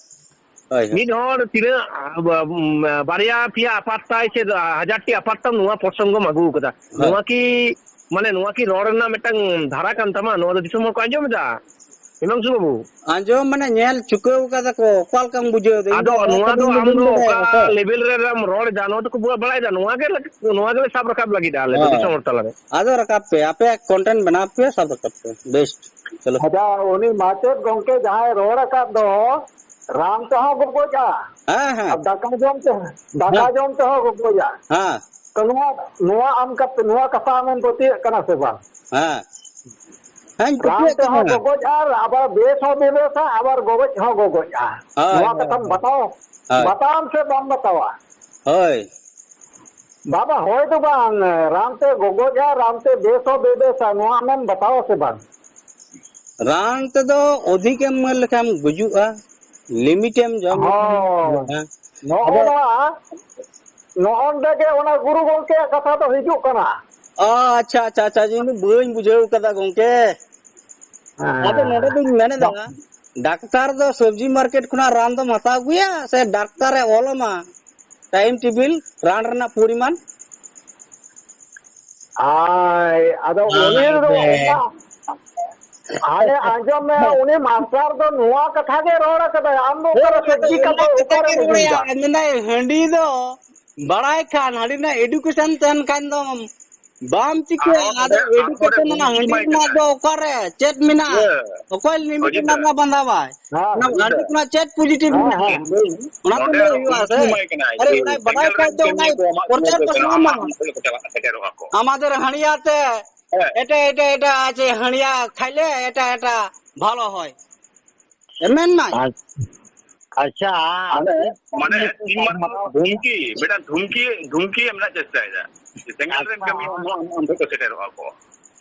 ᱦᱳᱭ, ᱦᱳᱭ᱾ ᱢᱤᱫ ᱦᱚᱲ ᱛᱤᱱᱟᱹᱜ, ᱟ, ᱵᱟ-, ᱩᱢ, ᱵᱟᱨᱭᱟ ᱯᱮᱭᱟ ᱟᱯᱟᱛ ᱛᱟᱭ ᱥᱮ ᱦᱟᱡᱟᱨ ᱴᱤ ᱟᱯᱟᱛ ᱛᱟᱢ, ᱱᱚᱣᱟ ᱯᱨᱚᱥᱚᱝᱜᱚᱢ ᱟᱹᱜᱩ ᱠᱟᱫᱟ᱾ ᱦᱳᱭ᱾ ᱱᱚᱣᱟ ᱠᱤ, ᱢᱟᱱᱮ, ᱱᱚᱣᱟ ᱠᱤ ᱨᱚᱲ ᱨᱮᱱᱟᱜ ᱢᱤᱫᱴᱟᱝ ᱫᱷᱟᱨᱟ ᱠᱟᱱ ᱛᱟᱢᱟ? ᱱᱚᱣᱟ ᱫᱚ ᱫᱤᱥᱚᱢ ᱦᱚᱲ ᱠᱚ ᱟᱸᱡᱚᱢ ᱮᱫᱟ? ᱦᱤᱢᱟᱝᱥᱩ ᱵᱟᱹᱵᱩ᱾ ᱟᱸᱡᱚᱢ ᱢᱟᱱᱮ ᱧᱮᱞ ᱪᱩᱠᱟᱹᱣ ᱠᱟᱫᱟ ᱠᱚ, ᱚᱠᱟ ᱞᱮᱠᱟᱢ ᱵᱩᱡᱷᱟᱹᱣ ᱮᱫᱟ? ᱤᱧ ᱟᱫᱚ ᱫᱚ ᱱᱚᱣᱟ ᱫᱚ ᱵᱟᱹᱧ ᱟᱢ ᱵᱩᱡᱷᱟᱹᱣ ᱫᱚ ᱚᱠᱟ ᱫᱟᱲᱮᱭᱟᱜᱼᱟ ᱥᱮ᱾ ᱞᱮᱵᱮᱞ ᱨᱮ ᱟᱢ ᱨᱚᱲ ᱮᱫᱟ, ᱱᱚᱣᱟ ᱫᱚᱠᱚ ᱵᱟᱲᱟᱭ ᱮᱫᱟ, ᱱᱚᱣᱟ ᱜᱮ ᱞᱟᱹᱜ-, ᱱᱚᱣᱟ ᱜᱮᱞᱮ ᱥᱟᱵ ᱨᱟᱠᱟᱵ ᱞᱟᱹᱜᱤᱫ ᱟᱞᱮ ᱫᱚ ᱦᱮᱸ᱾ ᱫᱤᱥᱚᱢ ᱦᱚᱲ ᱛᱟᱞᱟᱨᱮ᱾ ᱟᱫᱚ ᱨᱟᱠᱟᱵ ᱯᱮ, ᱟᱯᱮᱭᱟᱜ content ᱵᱮᱱᱟᱣ ᱯᱮ, ᱥᱟᱵ ᱨᱟᱠᱟᱵ ᱯᱮ᱾ Best᱾ ᱪᱚᱞᱚ᱾ ᱟᱪᱪᱷᱟ, ᱩᱱᱤ ᱢᱟᱪᱮᱫ ᱜᱚᱢᱠᱮ ᱡᱟᱦᱟᱸᱭ ᱨᱚᱲ ᱟᱠᱟᱫ ᱫᱚ, ᱨᱟᱱ ᱛᱮᱦᱚᱸ ᱜᱚᱜᱚᱡᱼᱟ, ᱦᱮᱸ, ᱦᱮᱸ᱾ ᱟᱨ ᱫᱟᱠᱟ ᱡᱚᱢ ᱛᱮ, ᱫᱟᱠᱟ ᱦᱮᱸ᱾ ᱡᱚᱢ ᱛᱮᱦᱚᱸ ᱜᱚᱜᱚᱡᱼᱟ᱾ ᱦᱮᱸ᱾ ᱛᱚ ᱱᱚᱣᱟ, ᱱᱚᱣᱟ ᱟᱢ ᱠᱟᱛᱮ, ᱱᱚᱣᱟ ᱠᱟᱛᱷᱟ ᱟᱢᱮᱢ ᱯᱟᱹᱛᱭᱟᱹᱜ ᱠᱟᱱᱟ ᱥᱮ ᱵᱟᱝ? ᱦᱮᱸ᱾ ᱦᱮᱸᱧ ᱨᱟᱱ ᱯᱟᱹᱛᱭᱟᱹᱜ ᱛᱮᱦᱚᱸ ᱠᱟᱱᱟ᱾ ᱜᱚᱜᱚᱡ ᱟᱨ ᱟᱵᱟᱨ ᱵᱮᱥ ᱦᱚᱸ ᱵᱮᱵᱮᱥᱟ, ᱟᱵᱟᱨ ᱜᱚᱜᱚᱡ ᱦᱚᱸ ᱜᱚᱜᱚᱡᱼᱟ᱾ ᱦᱳᱭ, ᱱᱚᱣᱟ ᱦᱳᱭ, ᱠᱟᱛᱷᱟᱢ ᱦᱳᱭ᱾ ᱵᱟᱛᱟᱣᱟ? ᱦᱳᱭ᱾ ᱵᱟᱛᱟᱣᱟᱢ ᱥᱮ ᱵᱟᱢ ᱵᱟᱛᱟᱣᱟ? ᱦᱳᱭ᱾ ᱵᱟᱵᱟ, ᱦᱳᱭ ᱫᱚ ᱵᱟᱝ, ᱨᱟᱱ ᱛᱮ ᱜᱚᱜᱚᱡᱼᱟ, ᱨᱟᱱ ᱛᱮ ᱵᱮᱥ ᱦᱚᱸ ᱵᱮᱵᱮᱥᱟ, ᱱᱚᱣᱟ ᱟᱢᱮᱢ ᱵᱟᱛᱟᱣᱟ ᱥᱮ ᱵᱟᱝ? ᱨᱟᱱ ᱛᱮᱫᱚ ᱚᱫᱷᱤᱠ ᱮᱢ ᱮᱢ ᱞᱮᱠᱷᱟᱱ ᱜᱩᱡᱩᱜᱼᱟ, limit ᱮᱢ ᱡᱚᱢ ᱞᱮᱠᱷᱟᱱ ᱦᱳᱭ᱾ ᱜᱩᱡᱩᱜᱼᱟ᱾ ᱱᱚᱜᱼᱚ ᱟᱫᱚ ᱱᱚᱣᱟ, ᱱᱚᱜᱼᱚ ᱱᱚᱰᱮ ᱜᱮ ᱚᱱᱟ ᱜᱩᱨᱩ ᱜᱚᱢᱠᱮᱭᱟᱜ ᱠᱟᱛᱷᱟ ᱫᱚ ᱦᱤᱡᱩᱜ ᱠᱟᱱᱟ᱾ ᱚ, ᱟᱪᱪᱷᱟ, ᱟᱪᱪᱷᱟ, ᱟᱪᱪᱷᱟ, ᱤᱧ ᱫᱚ ᱵᱟᱹᱧ ᱵᱩᱡᱷᱟᱹᱣ ᱠᱟᱫᱟ ᱜᱚᱢᱠᱮ᱾ ᱟᱫᱚ ᱦᱮᱸ᱾ ᱱᱚᱰᱮ ᱫᱚᱧ ᱢᱮᱱᱮᱫᱟ, ᱵᱟ- ᱰᱟᱠᱛᱟᱨ ᱫᱚ ᱥᱚᱵᱽᱡᱤ market ᱠᱷᱚᱱᱟᱜ ᱨᱟᱱ ᱫᱚᱢ ᱦᱟᱛᱟᱣ ᱟᱹᱜᱩᱭᱟ ᱥᱮ ᱰᱟᱠᱛᱟᱨᱮ ᱚᱞ ᱟᱢᱟ time table ᱨᱟᱱ ᱨᱮᱱᱟᱜ ᱯᱚᱨᱤᱢᱟᱱ? ᱟᱭ, ᱟᱫᱚ ᱩᱱᱤ ᱫᱚ ᱟᱨᱮ᱾ ᱚᱱᱟ, ᱦᱟᱱᱮ ᱟᱸᱡᱚᱢ ᱢᱮ, ᱩᱱᱤ ᱢᱟᱥᱴᱟᱨ ᱫᱚ ᱱᱚᱣᱟ ᱠᱟᱛᱷᱟ ᱜᱮ ᱨᱚᱲ ᱟᱠᱟᱫᱟᱭ, ᱟᱢ ᱫᱚ ᱦᱳᱭ, ᱚᱠᱟᱨᱮ ᱦᱳᱭ, ᱥᱚᱵᱽᱡᱤ ᱚᱱᱟ ᱠᱟᱛᱷᱟ, ᱠᱟᱛᱷᱟ ᱚᱠᱟᱨᱮᱢ ᱜᱮ ᱤᱫᱤᱭᱮᱫᱟ? ᱨᱚᱲᱟ, ᱢᱮᱱᱫᱟᱭ ᱦᱟᱺᱰᱤ ᱫᱚ ᱵᱟᱲᱟᱭ ᱠᱷᱟᱱ, ᱦᱟᱺᱰᱤ ᱨᱮᱱᱟᱜ education ᱛᱟᱦᱮᱱ ᱠᱷᱟᱱ ᱫᱚ ᱵᱟᱢ ᱪᱤᱠᱟᱹᱭᱟ᱾ ᱟᱨᱦᱚᱸ ᱟᱫᱚ ᱱᱚᱰᱮ, ᱟᱨᱦᱚᱸ education ᱱᱚᱰᱮ ᱚᱱᱟ ᱵᱩᱡᱽ ᱦᱟᱺᱰᱤ ᱮᱢᱟᱭ ᱨᱮᱱᱟᱜ ᱠᱟᱱᱟᱭ᱾ ᱫᱚ ᱚᱠᱟᱨᱮ ᱪᱮᱫ ᱢᱮᱱᱟᱜᱼᱟ? ᱤᱭᱟᱹ, ᱚᱠᱚᱭ limit ᱚᱡᱤᱛ ᱫᱟ᱾ ᱨᱮᱱᱟᱜ ᱵᱟᱸᱫᱷᱟᱣᱟᱭ? ᱦᱮᱸ᱾ ᱚᱱᱟ ᱚᱡᱤᱛ ᱦᱟᱺᱰᱤ ᱫᱟ᱾ ᱠᱷᱚᱱᱟᱜ ᱪᱮᱫ positive ᱦᱮᱸ, ᱢᱮᱱᱟᱜᱼᱟ? ᱦᱮᱸ, ᱞᱟᱹᱭ ᱢᱮ᱾ ᱚᱱᱟ ᱠᱚ ᱱᱚᱰᱮ ᱞᱟᱹᱭ ᱦᱩᱭᱩᱜᱼᱟ ᱩᱫᱩᱜ ᱥᱮ᱾ ᱮᱢᱟᱭ ᱠᱟᱱᱟᱭ ᱟᱨᱮ, ᱡᱮ ᱚᱱᱟᱭ ᱵᱟᱰᱟᱭ ᱵᱮᱸᱜᱟᱲ ᱠᱷᱟᱡ ᱨᱮᱱ ᱫᱚ ᱠᱟᱹᱢᱤᱭᱟᱹ ᱚᱱᱟᱭ ᱠᱚ ᱟᱢᱟᱜ ᱯᱨᱚᱪᱟᱨ ᱥᱚᱢᱚᱭ ᱫᱚ ᱠᱚ ᱠᱟᱱᱟ, ᱥᱟᱱᱟᱢᱟ᱾ ᱟᱢᱟᱜ ᱥᱚᱢᱚᱭ ᱠᱚ ᱪᱟᱞᱟᱜ ᱥᱮᱴᱮᱨᱚᱜᱼᱟ ᱠᱚ᱾ ᱟᱢᱟᱫᱮᱨ ᱦᱟᱺᱰᱤᱭᱟ ᱛᱮ ᱦᱮᱸ᱾ ᱮᱴᱟ, ᱮᱴᱟ, ᱮᱴᱟ ᱟᱪᱷᱮ ᱦᱟᱺᱰᱤᱭᱟ ᱠᱷᱟᱭᱞᱮ ᱮᱴᱟ, ᱮᱴᱟ ᱵᱷᱟᱞᱚ ᱦᱚᱭ᱾ ᱮᱢᱮᱱ ᱱᱟᱭ᱾ ᱟᱪ-, ᱟᱪᱪᱷᱟ, ᱢᱟᱱᱮ, ᱢᱟᱱᱮ ᱛᱤᱱ ᱢᱟᱨᱟᱝ ᱫᱷᱩᱢᱠᱤ, ᱢᱤᱫᱴᱟᱝ ᱫᱷᱩᱢᱠᱤ, ᱫᱷᱩᱢᱠᱤ ᱮᱢ ᱨᱮᱱᱟᱜ ᱪᱮᱥᱴᱟᱭᱮᱫᱟ᱾ ᱥᱮᱸᱜᱮᱞ ᱨᱮᱱ ᱟᱪᱪᱷᱟ᱾ ᱠᱟᱹᱢᱤ ᱦᱚᱸ ᱚᱱᱛᱮ ᱠᱚ ᱥᱮᱴᱮᱨᱚᱜᱼᱟ ᱠᱚ᱾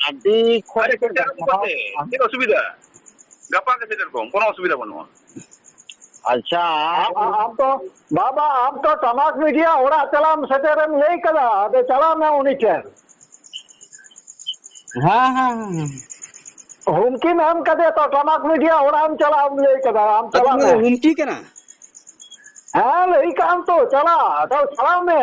ᱟᱹᱰᱤ ᱠᱷᱚᱡ ᱟᱨᱮ ᱠᱚ ᱥᱮᱴᱮᱨ ᱠᱚ ᱜᱟᱯᱟ᱾ ᱥᱮ, ᱪᱮᱫ ᱚᱥᱩᱵᱤᱫᱷᱟ? ᱜᱟᱯᱟ ᱜᱮ ᱥᱮᱴᱮᱨ ᱠᱚᱢ, ᱠᱳᱱᱳ ᱚᱥᱩᱵᱤᱫᱷᱟ ᱵᱟᱹᱱᱩᱜᱼᱟ᱾ ᱟᱪᱪᱷᱟ᱾ ᱟᱢ, ᱟᱢ ᱛᱚ, ᱵᱟᱵᱟ, ᱟᱢ ᱛᱚ ᱴᱟᱢᱟᱠ ᱢᱤᱰᱤᱭᱟ ᱚᱲᱟᱜ ᱪᱟᱞᱟᱣ ᱥᱮᱴᱮᱨᱮᱢ ᱞᱟᱹᱭ ᱠᱟᱫᱟ, ᱟᱫᱚ ᱪᱟᱞᱟᱣ ᱢᱮ ᱩᱱᱤ ᱴᱷᱮᱱ᱾ ᱦᱮᱸ, ᱦᱮᱸ, ᱦᱮᱸ, ᱦᱮᱸ᱾ ᱦᱩᱢᱠᱤᱢ ᱮᱢ ᱠᱟᱫᱮᱭᱟ ᱛᱚ, ᱴᱟᱢᱟᱠ ᱢᱤᱰᱤᱭᱟ ᱚᱲᱟᱜ ᱮᱢ ᱪᱟᱞᱟᱜ ᱮᱢ ᱞᱟᱹᱭ ᱠᱟᱫᱟ, ᱟᱢ ᱟᱫᱚ ᱪᱟᱞᱟᱜ ᱚᱱᱟ ᱫᱚ ᱢᱮ᱾ ᱦᱩᱢᱠᱤ ᱠᱟᱱᱟ? ᱦᱮᱸ, ᱞᱟᱹᱭ ᱠᱟᱜ ᱟᱢ ᱛᱚ, ᱪᱟᱞᱟᱜ, ᱟᱫᱚ ᱪᱟᱞᱟᱜ ᱢᱮ᱾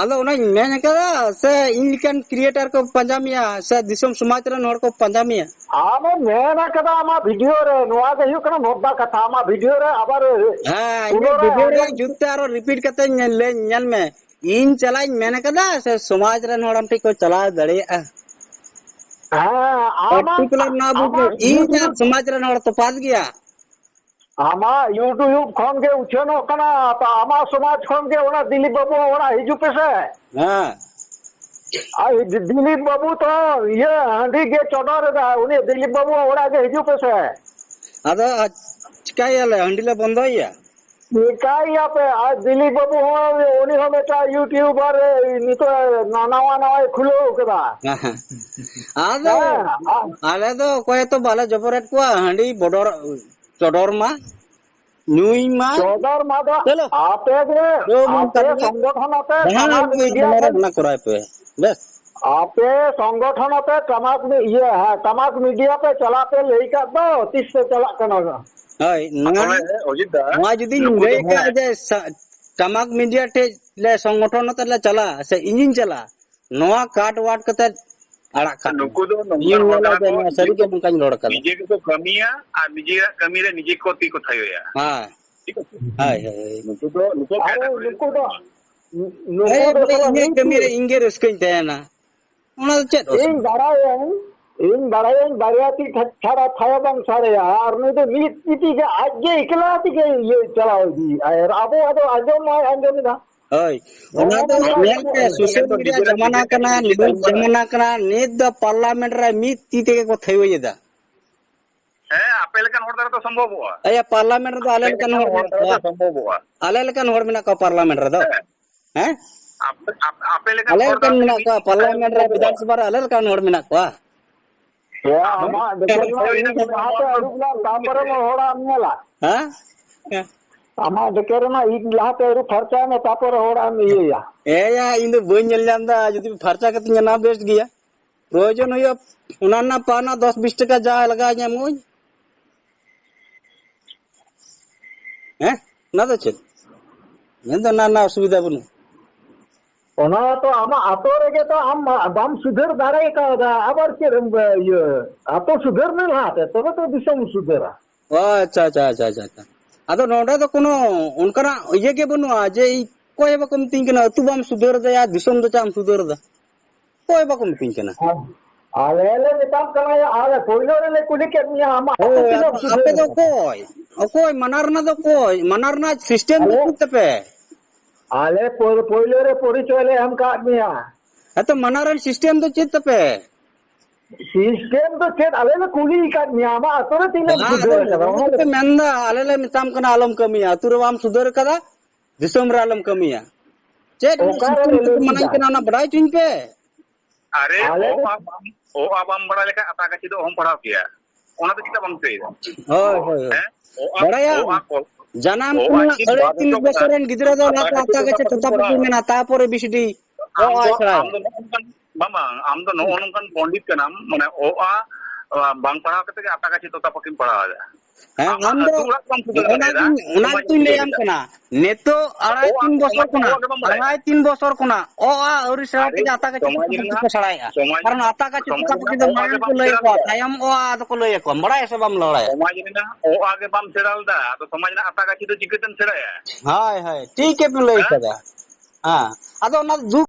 ᱟᱫᱚ ᱚᱱᱟᱧ ᱢᱮᱱ ᱠᱟᱫᱟ, ᱥᱮ ᱤᱧ ᱞᱮᱠᱟᱱ creator ᱠᱚ ᱯᱟᱸᱡᱟ ᱢᱮᱭᱟ, ᱥᱮ ᱫᱤᱥᱚᱢ ᱥᱚᱢᱟᱡᱽ ᱨᱮᱱ ᱦᱚᱲ ᱠᱚ ᱯᱟᱸᱡᱟ ᱢᱮᱭᱟ? ᱟᱢᱮᱢ ᱢᱮᱱ ᱠᱟᱫᱟ ᱟᱢᱟᱜ ᱵᱷᱤᱰᱤᱭᱳ ᱨᱮ, ᱱᱚᱣᱟ ᱜᱮ ᱦᱩᱭᱩᱜ ᱠᱟᱱᱟ ᱢᱩᱫᱽᱫᱟ ᱠᱟᱛᱷᱟ, ᱟᱢᱟᱜ ᱵᱷᱤᱰᱤᱭᱳ ᱨᱮ ᱟᱵᱟᱨ ᱦᱮᱸ, ᱤᱧᱟᱹᱜ ᱯᱩᱱᱚᱨᱟᱭ ᱵᱷᱤᱰᱤᱭᱳ ᱨᱮ ᱟᱸᱡᱚᱢ ᱡᱩᱛ ᱛᱮ ᱟᱨᱚ repeat ᱠᱟᱛᱮ ᱧᱮᱞ, ᱧᱮᱞ ᱢᱮ᱾ ᱤᱧ ᱪᱟᱞᱟᱜ ᱤᱧ ᱢᱮᱱ ᱠᱟᱫᱟ, ᱥᱮ ᱥᱚᱢᱟᱡᱽ ᱨᱮᱱ ᱦᱚᱲ ᱟᱢ ᱴᱷᱮᱱ ᱠᱚ ᱪᱟᱞᱟᱣ ᱫᱟᱲᱮᱭᱟᱜᱼᱟ? ᱦᱮᱸ, ᱟᱢᱟᱜ, particular ᱱᱚᱣᱟ ᱵᱩᱡᱽ ᱢᱮ, ᱟᱢᱟᱜ ᱤᱧ ᱟᱨ YouTube, ᱥᱚᱢᱟᱡᱽ ᱨᱮᱱ ᱦᱚᱲ ᱛᱚᱯᱟᱛ ᱜᱮᱭᱟ᱾ ᱟᱢᱟᱜ YouTube ᱠᱷᱚᱱ ᱜᱮ ᱩᱪᱷᱟᱹᱱᱚᱜ ᱠᱟᱱᱟ, ᱛᱚ ᱟᱢᱟᱜ ᱥᱚᱢᱟᱡᱽ ᱠᱷᱚᱱ ᱜᱮ ᱚᱱᱟ ᱫᱤᱞᱤᱯ ᱵᱟᱹᱵᱩ ᱚᱲᱟᱜ ᱦᱤᱡᱩᱜ ᱯᱮᱥᱮ᱾ ᱦᱮᱸ᱾ ᱟᱨ ᱫᱤᱞᱤᱯ ᱵᱟᱹᱵᱩ ᱛᱚ ᱤᱭᱟᱹ ᱦᱟᱺᱰᱤ ᱜᱮ ᱪᱚᱰᱚᱨ ᱮᱫᱟ, ᱩᱱᱤ ᱫᱤᱞᱤᱯ ᱵᱟᱹᱵᱩ ᱚᱲᱟᱜ ᱜᱮ ᱦᱤᱡᱩᱜ ᱯᱮᱥᱮ᱾ ᱟᱫᱚ ᱪᱤᱠᱟᱹᱭᱟᱞᱮ, ᱦᱟᱺᱰᱤ ᱞᱮ ᱵᱚᱱᱫᱚᱭᱮᱭᱟ? ᱪᱤᱠᱟᱹᱭᱟᱯᱮ? ᱟᱨ ᱫᱤᱞᱤᱯ ᱵᱟᱹᱵᱩ ᱦᱚᱸ, ᱩᱱᱤ ᱦᱚᱸ ᱢᱤᱫᱴᱟᱝ YouTuber ᱱᱤᱛᱚᱜ ᱱᱟᱣᱟ ᱱᱟᱣᱟᱭ ᱠᱷᱩᱞᱟᱹᱣ ᱠᱟᱫᱟ᱾ ᱦᱮᱸ, ᱦᱮᱸ᱾ ᱟᱫᱚ ᱦᱮᱸ, ᱟᱨ ᱟᱞᱮ ᱫᱚ ᱚᱠᱚᱭ ᱦᱚᱸᱛᱚ ᱵᱟᱞᱮ ᱡᱚᱵᱚᱨᱮᱫ ᱠᱚᱣᱟ, ᱦᱟᱺᱰᱤ ᱵᱚᱰᱚᱨ, ᱪᱚᱰᱚᱨ ᱢᱟ᱾ ᱧᱩᱭ ᱢᱟ᱾ ᱪᱚᱰᱚᱨ ᱢᱟ ᱫᱚ ᱪᱚᱞᱚ᱾ ᱟᱯᱮ ᱜᱮ, ᱡᱚᱢ ᱟᱯᱮ ᱛᱟᱞᱮ᱾ ᱥᱚᱝᱜᱚᱴᱷᱚᱱ ᱟᱯᱮ, ᱡᱟᱦᱟᱸ ᱴᱟᱢᱟᱠ ᱦᱩᱭᱩᱜ ᱢᱤᱰᱤᱭᱟ ᱠᱟᱱᱟ, ᱯᱮ, ᱚᱱᱟ ᱠᱚᱨᱟᱣ ᱯᱮ᱾ ᱵᱮᱥ᱾ ᱟᱯᱮ ᱥᱚᱝᱜᱚᱴᱷᱚᱱ ᱟᱯᱮ, ᱴᱟᱢᱟᱠ ᱢᱤ-, ᱤᱭᱟᱹ, ᱦᱮᱸ, ᱴᱟᱢᱟᱠ ᱢᱤᱰᱤᱭᱟ ᱯᱮ ᱪᱟᱞᱟᱜ ᱯᱮ ᱞᱟᱹᱭ ᱠᱟᱫ ᱫᱚ, ᱛᱤᱥ ᱯᱮ ᱪᱟᱞᱟᱜ ᱠᱟᱱᱟ? ᱦᱳᱭ, ᱱᱚᱣᱟ, ᱛᱚᱵᱮ ᱚᱡᱤᱛ ᱫᱟ, ᱱᱚᱣᱟ ᱡᱩᱫᱤᱧ ᱱᱩᱠᱩ ᱞᱟᱹᱭ ᱫᱚ ᱠᱷᱟᱡ ᱦᱮᱸ᱾ ᱡᱮ ᱥᱟ-, ᱴᱟᱢᱟᱠ ᱢᱤᱰᱤᱭᱟ ᱴᱷᱮᱡ ᱞᱮ ᱥᱚᱝᱜᱚᱴᱷᱚᱱ ᱟᱛᱮ ᱞᱮ ᱪᱟᱞᱟᱜᱼᱟ, ᱥᱮ ᱤᱧᱤᱧ ᱪᱟᱞᱟᱜᱼᱟ, ᱱᱚᱣᱟ ᱠᱟᱴ ᱣᱟᱴ ᱠᱟᱛᱮ ᱟᱲᱟᱜ ᱠᱟᱜ ᱢᱮ᱾ ᱱᱩᱠᱩ ᱫᱚ ᱱᱚᱝᱠᱟᱱ ᱤᱧ ᱦᱚᱲ ᱧᱮᱞᱟ ᱠᱟᱱᱟ ᱡᱮ ᱠᱚ, ᱱᱚᱣᱟ ᱱᱤᱡᱮ ᱥᱟᱹᱨᱤ ᱜᱮ ᱠᱚ, ᱱᱚᱝᱠᱟᱧ ᱨᱚᱲ ᱠᱟᱫᱟ᱾ ᱱᱤᱡᱮ ᱜᱮᱠᱚ ᱠᱟᱹᱢᱤᱭᱟ ᱟᱨ ᱱᱤᱡᱮᱨᱟᱜ ᱠᱟᱹᱢᱤ ᱨᱮ ᱱᱤᱡᱮ ᱠᱚ ᱛᱤ ᱠᱚ ᱛᱷᱟᱭᱚᱭᱟ᱾ ᱦᱮᱸ᱾ ᱴᱷᱤᱠ ᱟᱪᱷᱮ? ᱦᱳᱭ, ᱦᱳᱭ, ᱦᱳᱭ᱾ ᱱᱩᱠᱩ ᱫᱚ, ᱱᱩᱠᱩ ᱟᱨ ᱠᱟᱹᱢᱤ ᱨᱮ ᱱᱩᱠᱩ ᱫᱚ, ᱱᱩᱠᱩ ᱦᱳᱭ, ᱫᱚ ᱵᱚᱞᱮ ᱥᱟᱞᱟ ᱤᱧᱟᱹᱜ ᱢᱤᱫ ᱠᱟᱹᱢᱤ ᱨᱮ ᱜᱮ᱾ ᱤᱧ ᱜᱮ ᱨᱟᱹᱥᱠᱟᱹᱧ ᱛᱟᱦᱮᱱᱟ᱾ ᱚᱱᱟ ᱫᱚ ᱪᱮᱫ ᱤᱧ ᱚᱥᱩᱵᱤᱫᱷᱟ? ᱵᱟᱲᱟᱭᱟᱹᱧ, ᱤᱧ ᱵᱟᱲᱟᱭᱟᱹᱧ ᱵᱟᱨᱭᱟ ᱛᱤ ᱪᱷᱟ-, ᱪᱷᱟᱲᱟ ᱛᱷᱟᱭᱚ ᱵᱟᱝ ᱥᱟᱰᱮᱭᱟ, ᱟᱨ ᱱᱩᱭ ᱫᱚ ᱢᱤᱫ ᱛᱤ ᱛᱮᱜᱮ ᱟᱡ ᱜᱮ ᱮᱠᱞᱟ ᱛᱮᱜᱮ ᱤᱭᱟᱹ ᱪᱟᱞᱟᱣ ᱤᱫᱤᱭᱮᱫᱟᱭ, ᱟᱨ ᱟᱵᱚᱣᱟᱜ ᱫᱚ ᱟᱸᱡᱚᱢ ᱢᱟᱭ ᱟᱸᱡᱚᱢ ᱮᱫᱟ᱾ ᱦᱳᱭ, ᱚᱱᱟ ᱱᱚᱜᱼᱚ ᱫᱚ ᱱᱚᱝᱠᱟ ᱧᱮᱞ ᱯᱮ, ᱠᱟᱛᱮ ᱥᱳᱥᱟᱞ ᱢᱤᱰᱤᱭᱟ ᱡᱟᱢᱟᱱᱟ ᱠᱟᱱᱟ, ᱱᱤᱭᱩᱡᱽ ᱡᱟᱢᱟᱱᱟ ᱠᱟᱱᱟ, ᱱᱤᱛ ᱫᱚ ᱯᱟᱨᱞᱟᱢᱮᱱᱴ ᱨᱮ ᱢᱤᱫ ᱛᱤ ᱛᱮᱜᱮ ᱠᱚ ᱛᱷᱟᱭᱚᱭᱮᱫᱟ᱾ ᱦᱮᱸ, ᱟᱯᱮ ᱞᱮᱠᱟᱱ ᱦᱚᱲ ᱫᱟᱨᱟ ᱫᱚ ᱥᱚᱢᱵᱷᱚᱵᱚᱜᱼᱟ᱾ ᱮᱭᱟ, ᱯᱟᱨᱞᱟᱢᱮᱱᱴ ᱨᱮᱫᱚ ᱟᱞᱮ ᱟᱯᱮ ᱞᱮᱠᱟᱱ ᱞᱮᱠᱟᱱ ᱦᱚᱲ ᱦᱚᱲ ᱢᱮᱱᱟᱜ ᱫᱟᱨᱟ ᱠᱚᱣᱟ᱾ ᱫᱚ ᱥᱚᱢᱵᱷᱚᱵᱚᱜᱼᱟ᱾ ᱟᱞᱮ ᱞᱮᱠᱟᱱ ᱦᱚᱲ ᱢᱮᱱᱟᱜ ᱠᱚᱣᱟ ᱯᱟᱨᱞᱟᱢᱮᱱᱴ ᱨᱮᱫᱚ᱾ ᱦᱮᱸ᱾ ᱦᱮᱸ? ᱟᱯᱮ, ᱟᱯ-, ᱟᱯᱮ ᱞᱮᱠᱟᱱ ᱟᱞᱮ ᱦᱚᱲ ᱞᱮᱠᱟᱱ ᱫᱟᱨᱟ ᱢᱮᱱᱟᱜ ᱡᱩᱫᱤ ᱠᱚᱣᱟ ᱯᱟᱨᱞᱟᱢᱮᱱᱴ ᱨᱮ, ᱥᱚᱢᱵᱷᱚᱵᱚᱜᱼᱟ᱾ ᱵᱤᱫᱷᱟᱱ ᱥᱚᱵᱷᱟ ᱨᱮ ᱟᱞᱮ ᱞᱮᱠᱟᱱ ᱦᱚᱲ ᱢᱮᱱᱟᱜ ᱠᱚᱣᱟ᱾ ᱦᱮᱸ, ᱟᱢᱟᱜ ᱫᱮᱠᱷᱮ ᱨᱮᱱᱟᱜ ᱤᱧ ᱞᱟᱦᱟᱛᱮ ᱟᱹᱨᱩᱵ ᱞᱮᱱ, ᱛᱟᱨᱯᱚᱨᱮ ᱢᱟ ᱦᱚᱲᱟᱜ ᱮᱢ ᱧᱮᱞᱟ᱾ ᱦᱮᱸ? ᱟᱢᱟᱜ ᱫᱮᱠᱷᱮ ᱨᱮᱱᱟᱜ ᱤᱧ ᱞᱟᱦᱟᱛᱮ ᱟᱹᱨᱩᱵ ᱯᱷᱟᱨᱪᱟᱭ ᱢᱮ, ᱛᱟᱨᱯᱚᱨᱮ ᱦᱚᱲᱟᱜ ᱮᱢ ᱤᱭᱟᱹᱭᱟ᱾ ᱮᱭᱟ, ᱤᱧ ᱫᱚ ᱵᱟᱹᱧ ᱧᱮᱞ ᱧᱟᱢ ᱮᱫᱟ, ᱡᱩᱫᱤ ᱯᱷᱟᱨᱪᱟ ᱠᱟᱛᱮᱧ ᱧᱮᱞᱟ ᱵᱮᱥ ᱜᱮᱭᱟ᱾ ᱯᱨᱚᱭᱳᱡᱚᱱ ᱦᱩᱭᱩᱜᱼᱟ, ᱚᱱᱟ ᱨᱮᱱᱟᱜ ᱯᱟᱣᱱᱟ ᱫᱚᱥ ᱵᱤᱥ ᱴᱟᱠᱟ ᱡᱟ ᱞᱟᱜᱟᱣ ᱤᱧᱟ ᱮᱢᱚᱜ ᱟᱹᱧ᱾ ᱦᱮᱸ? ᱚᱱᱟ ᱫᱚ ᱪᱮᱫ? ᱢᱮᱱᱫᱚ ᱚᱱᱟ ᱨᱮᱱᱟᱜ ᱚᱥᱩᱵᱤᱫᱷᱟ ᱵᱟᱹᱱᱩᱜᱼᱟ᱾ ᱚᱱᱟ ᱛᱚ ᱟᱢᱟᱜ ᱟᱛᱳ ᱨᱮᱜᱮ ᱛᱚ ᱟᱢ ᱵᱟᱢ ᱥᱩᱫᱷᱟᱹᱨ ᱫᱟᱲᱮ ᱠᱟᱣᱫᱟ, ᱟᱵᱟᱨ ᱪᱮᱫ ᱮᱢ, ᱤᱭᱟᱹ, ᱟᱛᱳ ᱥᱩᱫᱷᱟᱹᱨ ᱢᱮ ᱞᱟᱦᱟᱛᱮ, ᱛᱚᱵᱮ ᱛᱚ ᱫᱤᱥᱚᱢ ᱥᱩᱫᱷᱟᱹᱨᱟ᱾ ᱚ, ᱟᱪᱪᱷᱟ, ᱟᱪᱪᱷᱟ, ᱟᱪᱪᱷᱟ, ᱟᱪᱪᱷᱟ, ᱟᱪᱪᱷᱟ᱾ ᱟᱫᱚ ᱱᱚᱰᱮ ᱫᱚ ᱠᱳᱱᱳ ᱚᱱᱠᱟᱱᱟᱜ ᱤᱭᱟᱹ ᱜᱮ ᱵᱟᱹᱱᱩᱜᱼᱟ ᱡᱮ ᱤᱧ ᱚᱠᱚᱭ ᱦᱚᱸ ᱵᱟᱠᱚ ᱢᱤᱛᱟᱹᱧ ᱠᱟᱱᱟ, "ᱟᱹᱛᱩ ᱵᱟᱢ ᱥᱩᱫᱷᱟᱹᱨ ᱮᱫᱟ, ᱫᱤᱥᱚᱢ ᱫᱚ ᱪᱟᱜ ᱮᱢ ᱥᱩᱫᱷᱟᱹᱨ ᱮᱫᱟ?" ᱚᱠᱚᱭ ᱦᱚᱸ ᱵᱟᱠᱚ ᱢᱤᱛᱟᱹᱧ ᱠᱟᱱᱟ᱾ ᱟᱞᱮ ᱞᱮ ᱢᱮᱛᱟᱢ ᱠᱟᱱᱟ, ᱟᱞᱮ ᱯᱳᱭᱞᱳ ᱨᱮᱞᱮ ᱠᱩᱞᱤ ᱠᱮᱫ ᱢᱮᱭᱟ, ᱟᱢᱟᱜ ᱦᱳᱭ, ᱟᱹᱛᱩ ᱛᱤᱱᱟᱹᱜ ᱟᱫᱚ ᱟᱯᱮ ᱫᱚ ᱥᱩᱫᱷᱟᱹᱨ? ᱚᱠᱚᱭ? ᱚᱠᱚᱭ ᱢᱟᱱᱟ ᱨᱮᱱᱟᱜ ᱫᱚ ᱚᱠᱚᱭ? ᱢᱟᱱᱟ ᱨᱮᱱᱟᱜ ᱥᱤᱥᱴᱮᱢ ᱫᱚ ᱟᱞᱮ, ᱪᱮᱫ ᱛᱟᱯᱮ? ᱟᱞᱮ ᱯᱳ-, ᱯᱳᱭᱞᱳ ᱨᱮ ᱯᱚᱨᱤᱪᱚᱭ ᱞᱮ ᱮᱢ ᱠᱟᱫ ᱢᱮᱭᱟ᱾ ᱦᱮᱸᱛᱚ, ᱢᱟᱱᱟ ᱨᱮᱱ ᱥᱤᱥᱴᱮᱢ ᱫᱚ ᱪᱮᱫ ᱛᱟᱯᱮ? ᱥᱤᱥᱴᱮᱢ ᱫᱚ ᱪᱮᱫ? ᱟᱞᱮ ᱞᱮ ᱠᱩᱞᱤ ᱟᱠᱟᱫ ᱢᱮᱭᱟ, ᱟᱢᱟᱜ ᱟᱛᱳ ᱨᱮ ᱛᱤᱱᱟᱹᱜ ᱵᱟᱝ, ᱟᱫᱚ ᱥᱩᱫᱷᱟᱹᱨ ᱟᱠᱟᱫᱟ? ᱱᱚᱣᱟ ᱚᱱᱟ ᱞᱮ ᱫᱚᱯᱮ ᱢᱮᱱᱫᱟ, ᱟᱞᱮ ᱞᱮ ᱢᱮᱛᱟᱢ ᱠᱟᱱᱟ ᱟᱞᱚᱢ ᱠᱟᱹᱢᱤᱭᱟ, ᱟᱛᱳ ᱨᱮ ᱵᱟᱢ ᱥᱩᱫᱷᱟᱹᱨ ᱟᱠᱟᱫᱟ, ᱫᱤᱥᱚᱢ ᱨᱮ ᱟᱞᱚᱢ ᱠᱟᱹᱢᱤᱭᱟ᱾ ᱪᱮᱫ ᱚᱠᱟ ᱨᱮ ᱥᱤᱥᱴᱮᱢ ᱞᱮ ᱛᱮᱯᱮ ᱞᱟᱹᱭ ᱢᱟᱱᱟᱧ ᱠᱮᱫᱟ? ᱠᱟᱱᱟ, ᱚᱱᱟ ᱵᱟᱰᱟᱭ ᱦᱚᱪᱚᱧ ᱯᱮ᱾ ᱟᱨᱮ, ᱟᱞᱮ ᱚ ᱫᱚ ᱟ ᱵᱟᱢ, ᱚ ᱟ ᱵᱟᱢ ᱵᱟᱲᱟᱭ ᱞᱮᱠᱷᱟᱱ ᱟᱛᱟ ᱠᱟᱹᱪᱷᱤ ᱫᱚ ᱚᱦᱚᱢ ᱯᱟᱲᱦᱟᱣ ᱠᱮᱭᱟ᱾ ᱚᱱᱟ ᱫᱚ ᱪᱮᱫᱟᱜ ᱵᱟᱢ ᱪᱤᱠᱟᱹᱭᱮᱫᱟ? ᱦᱳᱭ, ᱦᱳᱭ, ᱦᱳᱭ᱾ ᱦᱮᱸ? ᱚ ᱟ, ᱵᱟᱲᱟᱭᱟᱢ, ᱚ ᱟ ᱠᱚ, ᱡᱟᱱᱟᱢ ᱚ ᱟ ᱠᱷᱚᱱᱟᱜ ᱪᱮᱫ ᱟᱹᱲᱟᱹ ᱵᱟᱫ ᱛᱤᱱ ᱦᱚᱪᱚ ᱠᱟᱫᱟ? ᱵᱚᱪᱷᱚᱨ ᱨᱮᱱ ᱜᱤᱫᱽᱨᱟᱹ ᱫᱚ ᱟᱛᱟ ᱞᱟᱦᱟ ᱠᱟᱹᱪᱷᱤ ᱟᱛᱟ ᱫᱚ ᱠᱟᱹᱪᱷᱤ ᱵᱟᱠᱚ ᱛᱚᱛᱟ ᱯᱟᱹᱛᱤ ᱯᱟᱲᱦᱟᱣᱟ᱾ ᱢᱮᱱᱟ, ᱛᱟᱯᱚᱨᱮ ᱵᱤ ᱥᱤ ᱰᱤ᱾ ᱚ ᱟᱢ ᱟ ᱫᱚ, ᱪᱷᱟᱲᱟᱭᱟ᱾ ᱟᱢ ᱫᱚ ᱱᱚᱜᱼᱚ ᱱᱚᱝᱠᱟᱱ, ᱵᱟᱝ, ᱵᱟᱝ, ᱟᱢ ᱫᱚ ᱱᱚᱜᱼᱚ ᱱᱚᱝᱠᱟᱱ ᱯᱚᱱᱰᱤᱛ ᱠᱟᱱᱟᱢ, ᱢᱟᱱᱮ ᱚ ᱟ, ᱟ, ᱵᱟᱝ ᱯᱟᱲᱦᱟᱣ ᱠᱟᱛᱮ ᱜᱮ ᱟᱛᱟ ᱠᱟᱹᱪᱷᱤ ᱛᱚᱛᱟ ᱯᱟᱹᱛᱤᱢ ᱯᱟᱲᱦᱟᱣ ᱮᱫᱟ᱾ ᱦᱮᱸ, ᱟᱢᱟᱜ ᱟᱢ ᱫᱚ ᱟᱹᱛᱩ ᱚᱲᱟᱜ ᱵᱟᱢ ᱥᱩᱫᱷᱟᱹᱨ ᱚᱱᱟ ᱫᱟᱲᱮᱭᱟᱫᱟ, ᱜᱤᱧ, ᱚᱱᱟ ᱥᱚᱢᱟᱡᱽ ᱮᱢ ᱜᱮᱛᱚᱧ ᱞᱟᱹᱭᱟᱢ ᱥᱩᱫᱷᱟᱹᱨᱮᱫᱟ᱾ ᱠᱟᱱᱟ᱾ ᱱᱤᱛᱚᱜ ᱚ ᱟᱲᱟᱭ ᱟ ᱛᱤᱱ ᱠᱚ ᱵᱚᱪᱷᱚᱨ ᱥᱚᱢᱟᱡᱽ ᱨᱮᱱᱟᱜ ᱠᱷᱚᱱᱟᱜ, ᱚ ᱟ ᱜᱮ ᱵᱟᱢ ᱵᱟᱲᱟᱭᱟ᱾ ᱟᱲᱟᱭ ᱛᱤᱱ ᱵᱚᱪᱷᱚᱨ ᱠᱷᱚᱱᱟᱜ ᱚ ᱟ ᱟᱹᱣᱨᱤ ᱥᱮᱬᱟ ᱟᱨᱮ ᱠᱟᱛᱮ ᱟᱛᱟ ᱠᱟᱹᱪᱷᱤ ᱥᱚᱢᱟᱡᱽ ᱛᱚᱛᱟ ᱯᱟᱹᱛᱤ ᱨᱮᱱᱟᱜ, ᱠᱚ ᱥᱮᱬᱟᱭᱮᱫᱼᱟ᱾ ᱥᱚᱢᱟᱡᱽ ᱠᱟᱨᱚᱱ ᱨᱮᱱᱟᱜ ᱟᱛᱟ ᱠᱟᱹᱪᱷᱤ ᱚ ᱟ ᱛᱚᱛᱟ ᱜᱮ ᱯᱟᱹᱛᱤ ᱵᱟᱢ ᱫᱚ ᱵᱟᱲᱟᱭ ᱢᱟᱲᱟᱝ ᱨᱮᱠᱚ ᱞᱟᱹᱭ ᱟᱠᱚᱣᱟ, ᱥᱮᱬᱟ ᱠᱮᱫᱟ᱾ ᱛᱟᱭᱚᱢ ᱚ ᱟ ᱫᱚᱠᱚ ᱞᱟᱹᱭ ᱟᱠᱚᱣᱟ᱾ ᱵᱟᱲᱟᱭ ᱟᱥᱮ ᱵᱟᱢ ᱞᱟᱹᱭᱟ? ᱥᱚᱢᱟᱡᱽ ᱨᱮᱱᱟᱜ ᱚ ᱟ ᱜᱮ ᱵᱟᱢ ᱥᱮᱬᱟ ᱞᱮᱫᱟ, ᱟᱫᱚ ᱥᱚᱢᱟᱡᱽ ᱨᱮᱱᱟᱜ ᱟᱛᱟ ᱠᱟᱹᱪᱷᱤ ᱫᱚ ᱪᱤᱠᱟᱹᱛᱮᱢ ᱥᱮᱬᱟᱭᱟ? ᱦᱳᱭ, ᱦᱳᱭ, ᱴᱷᱤᱠ ᱜᱮᱯᱮ ᱞᱟᱹᱭ ᱦᱮᱸ? ᱠᱟᱫᱟ᱾ ᱦᱮᱸ, ᱟᱫᱚ ᱚᱱᱟ ᱡᱩᱜᱽ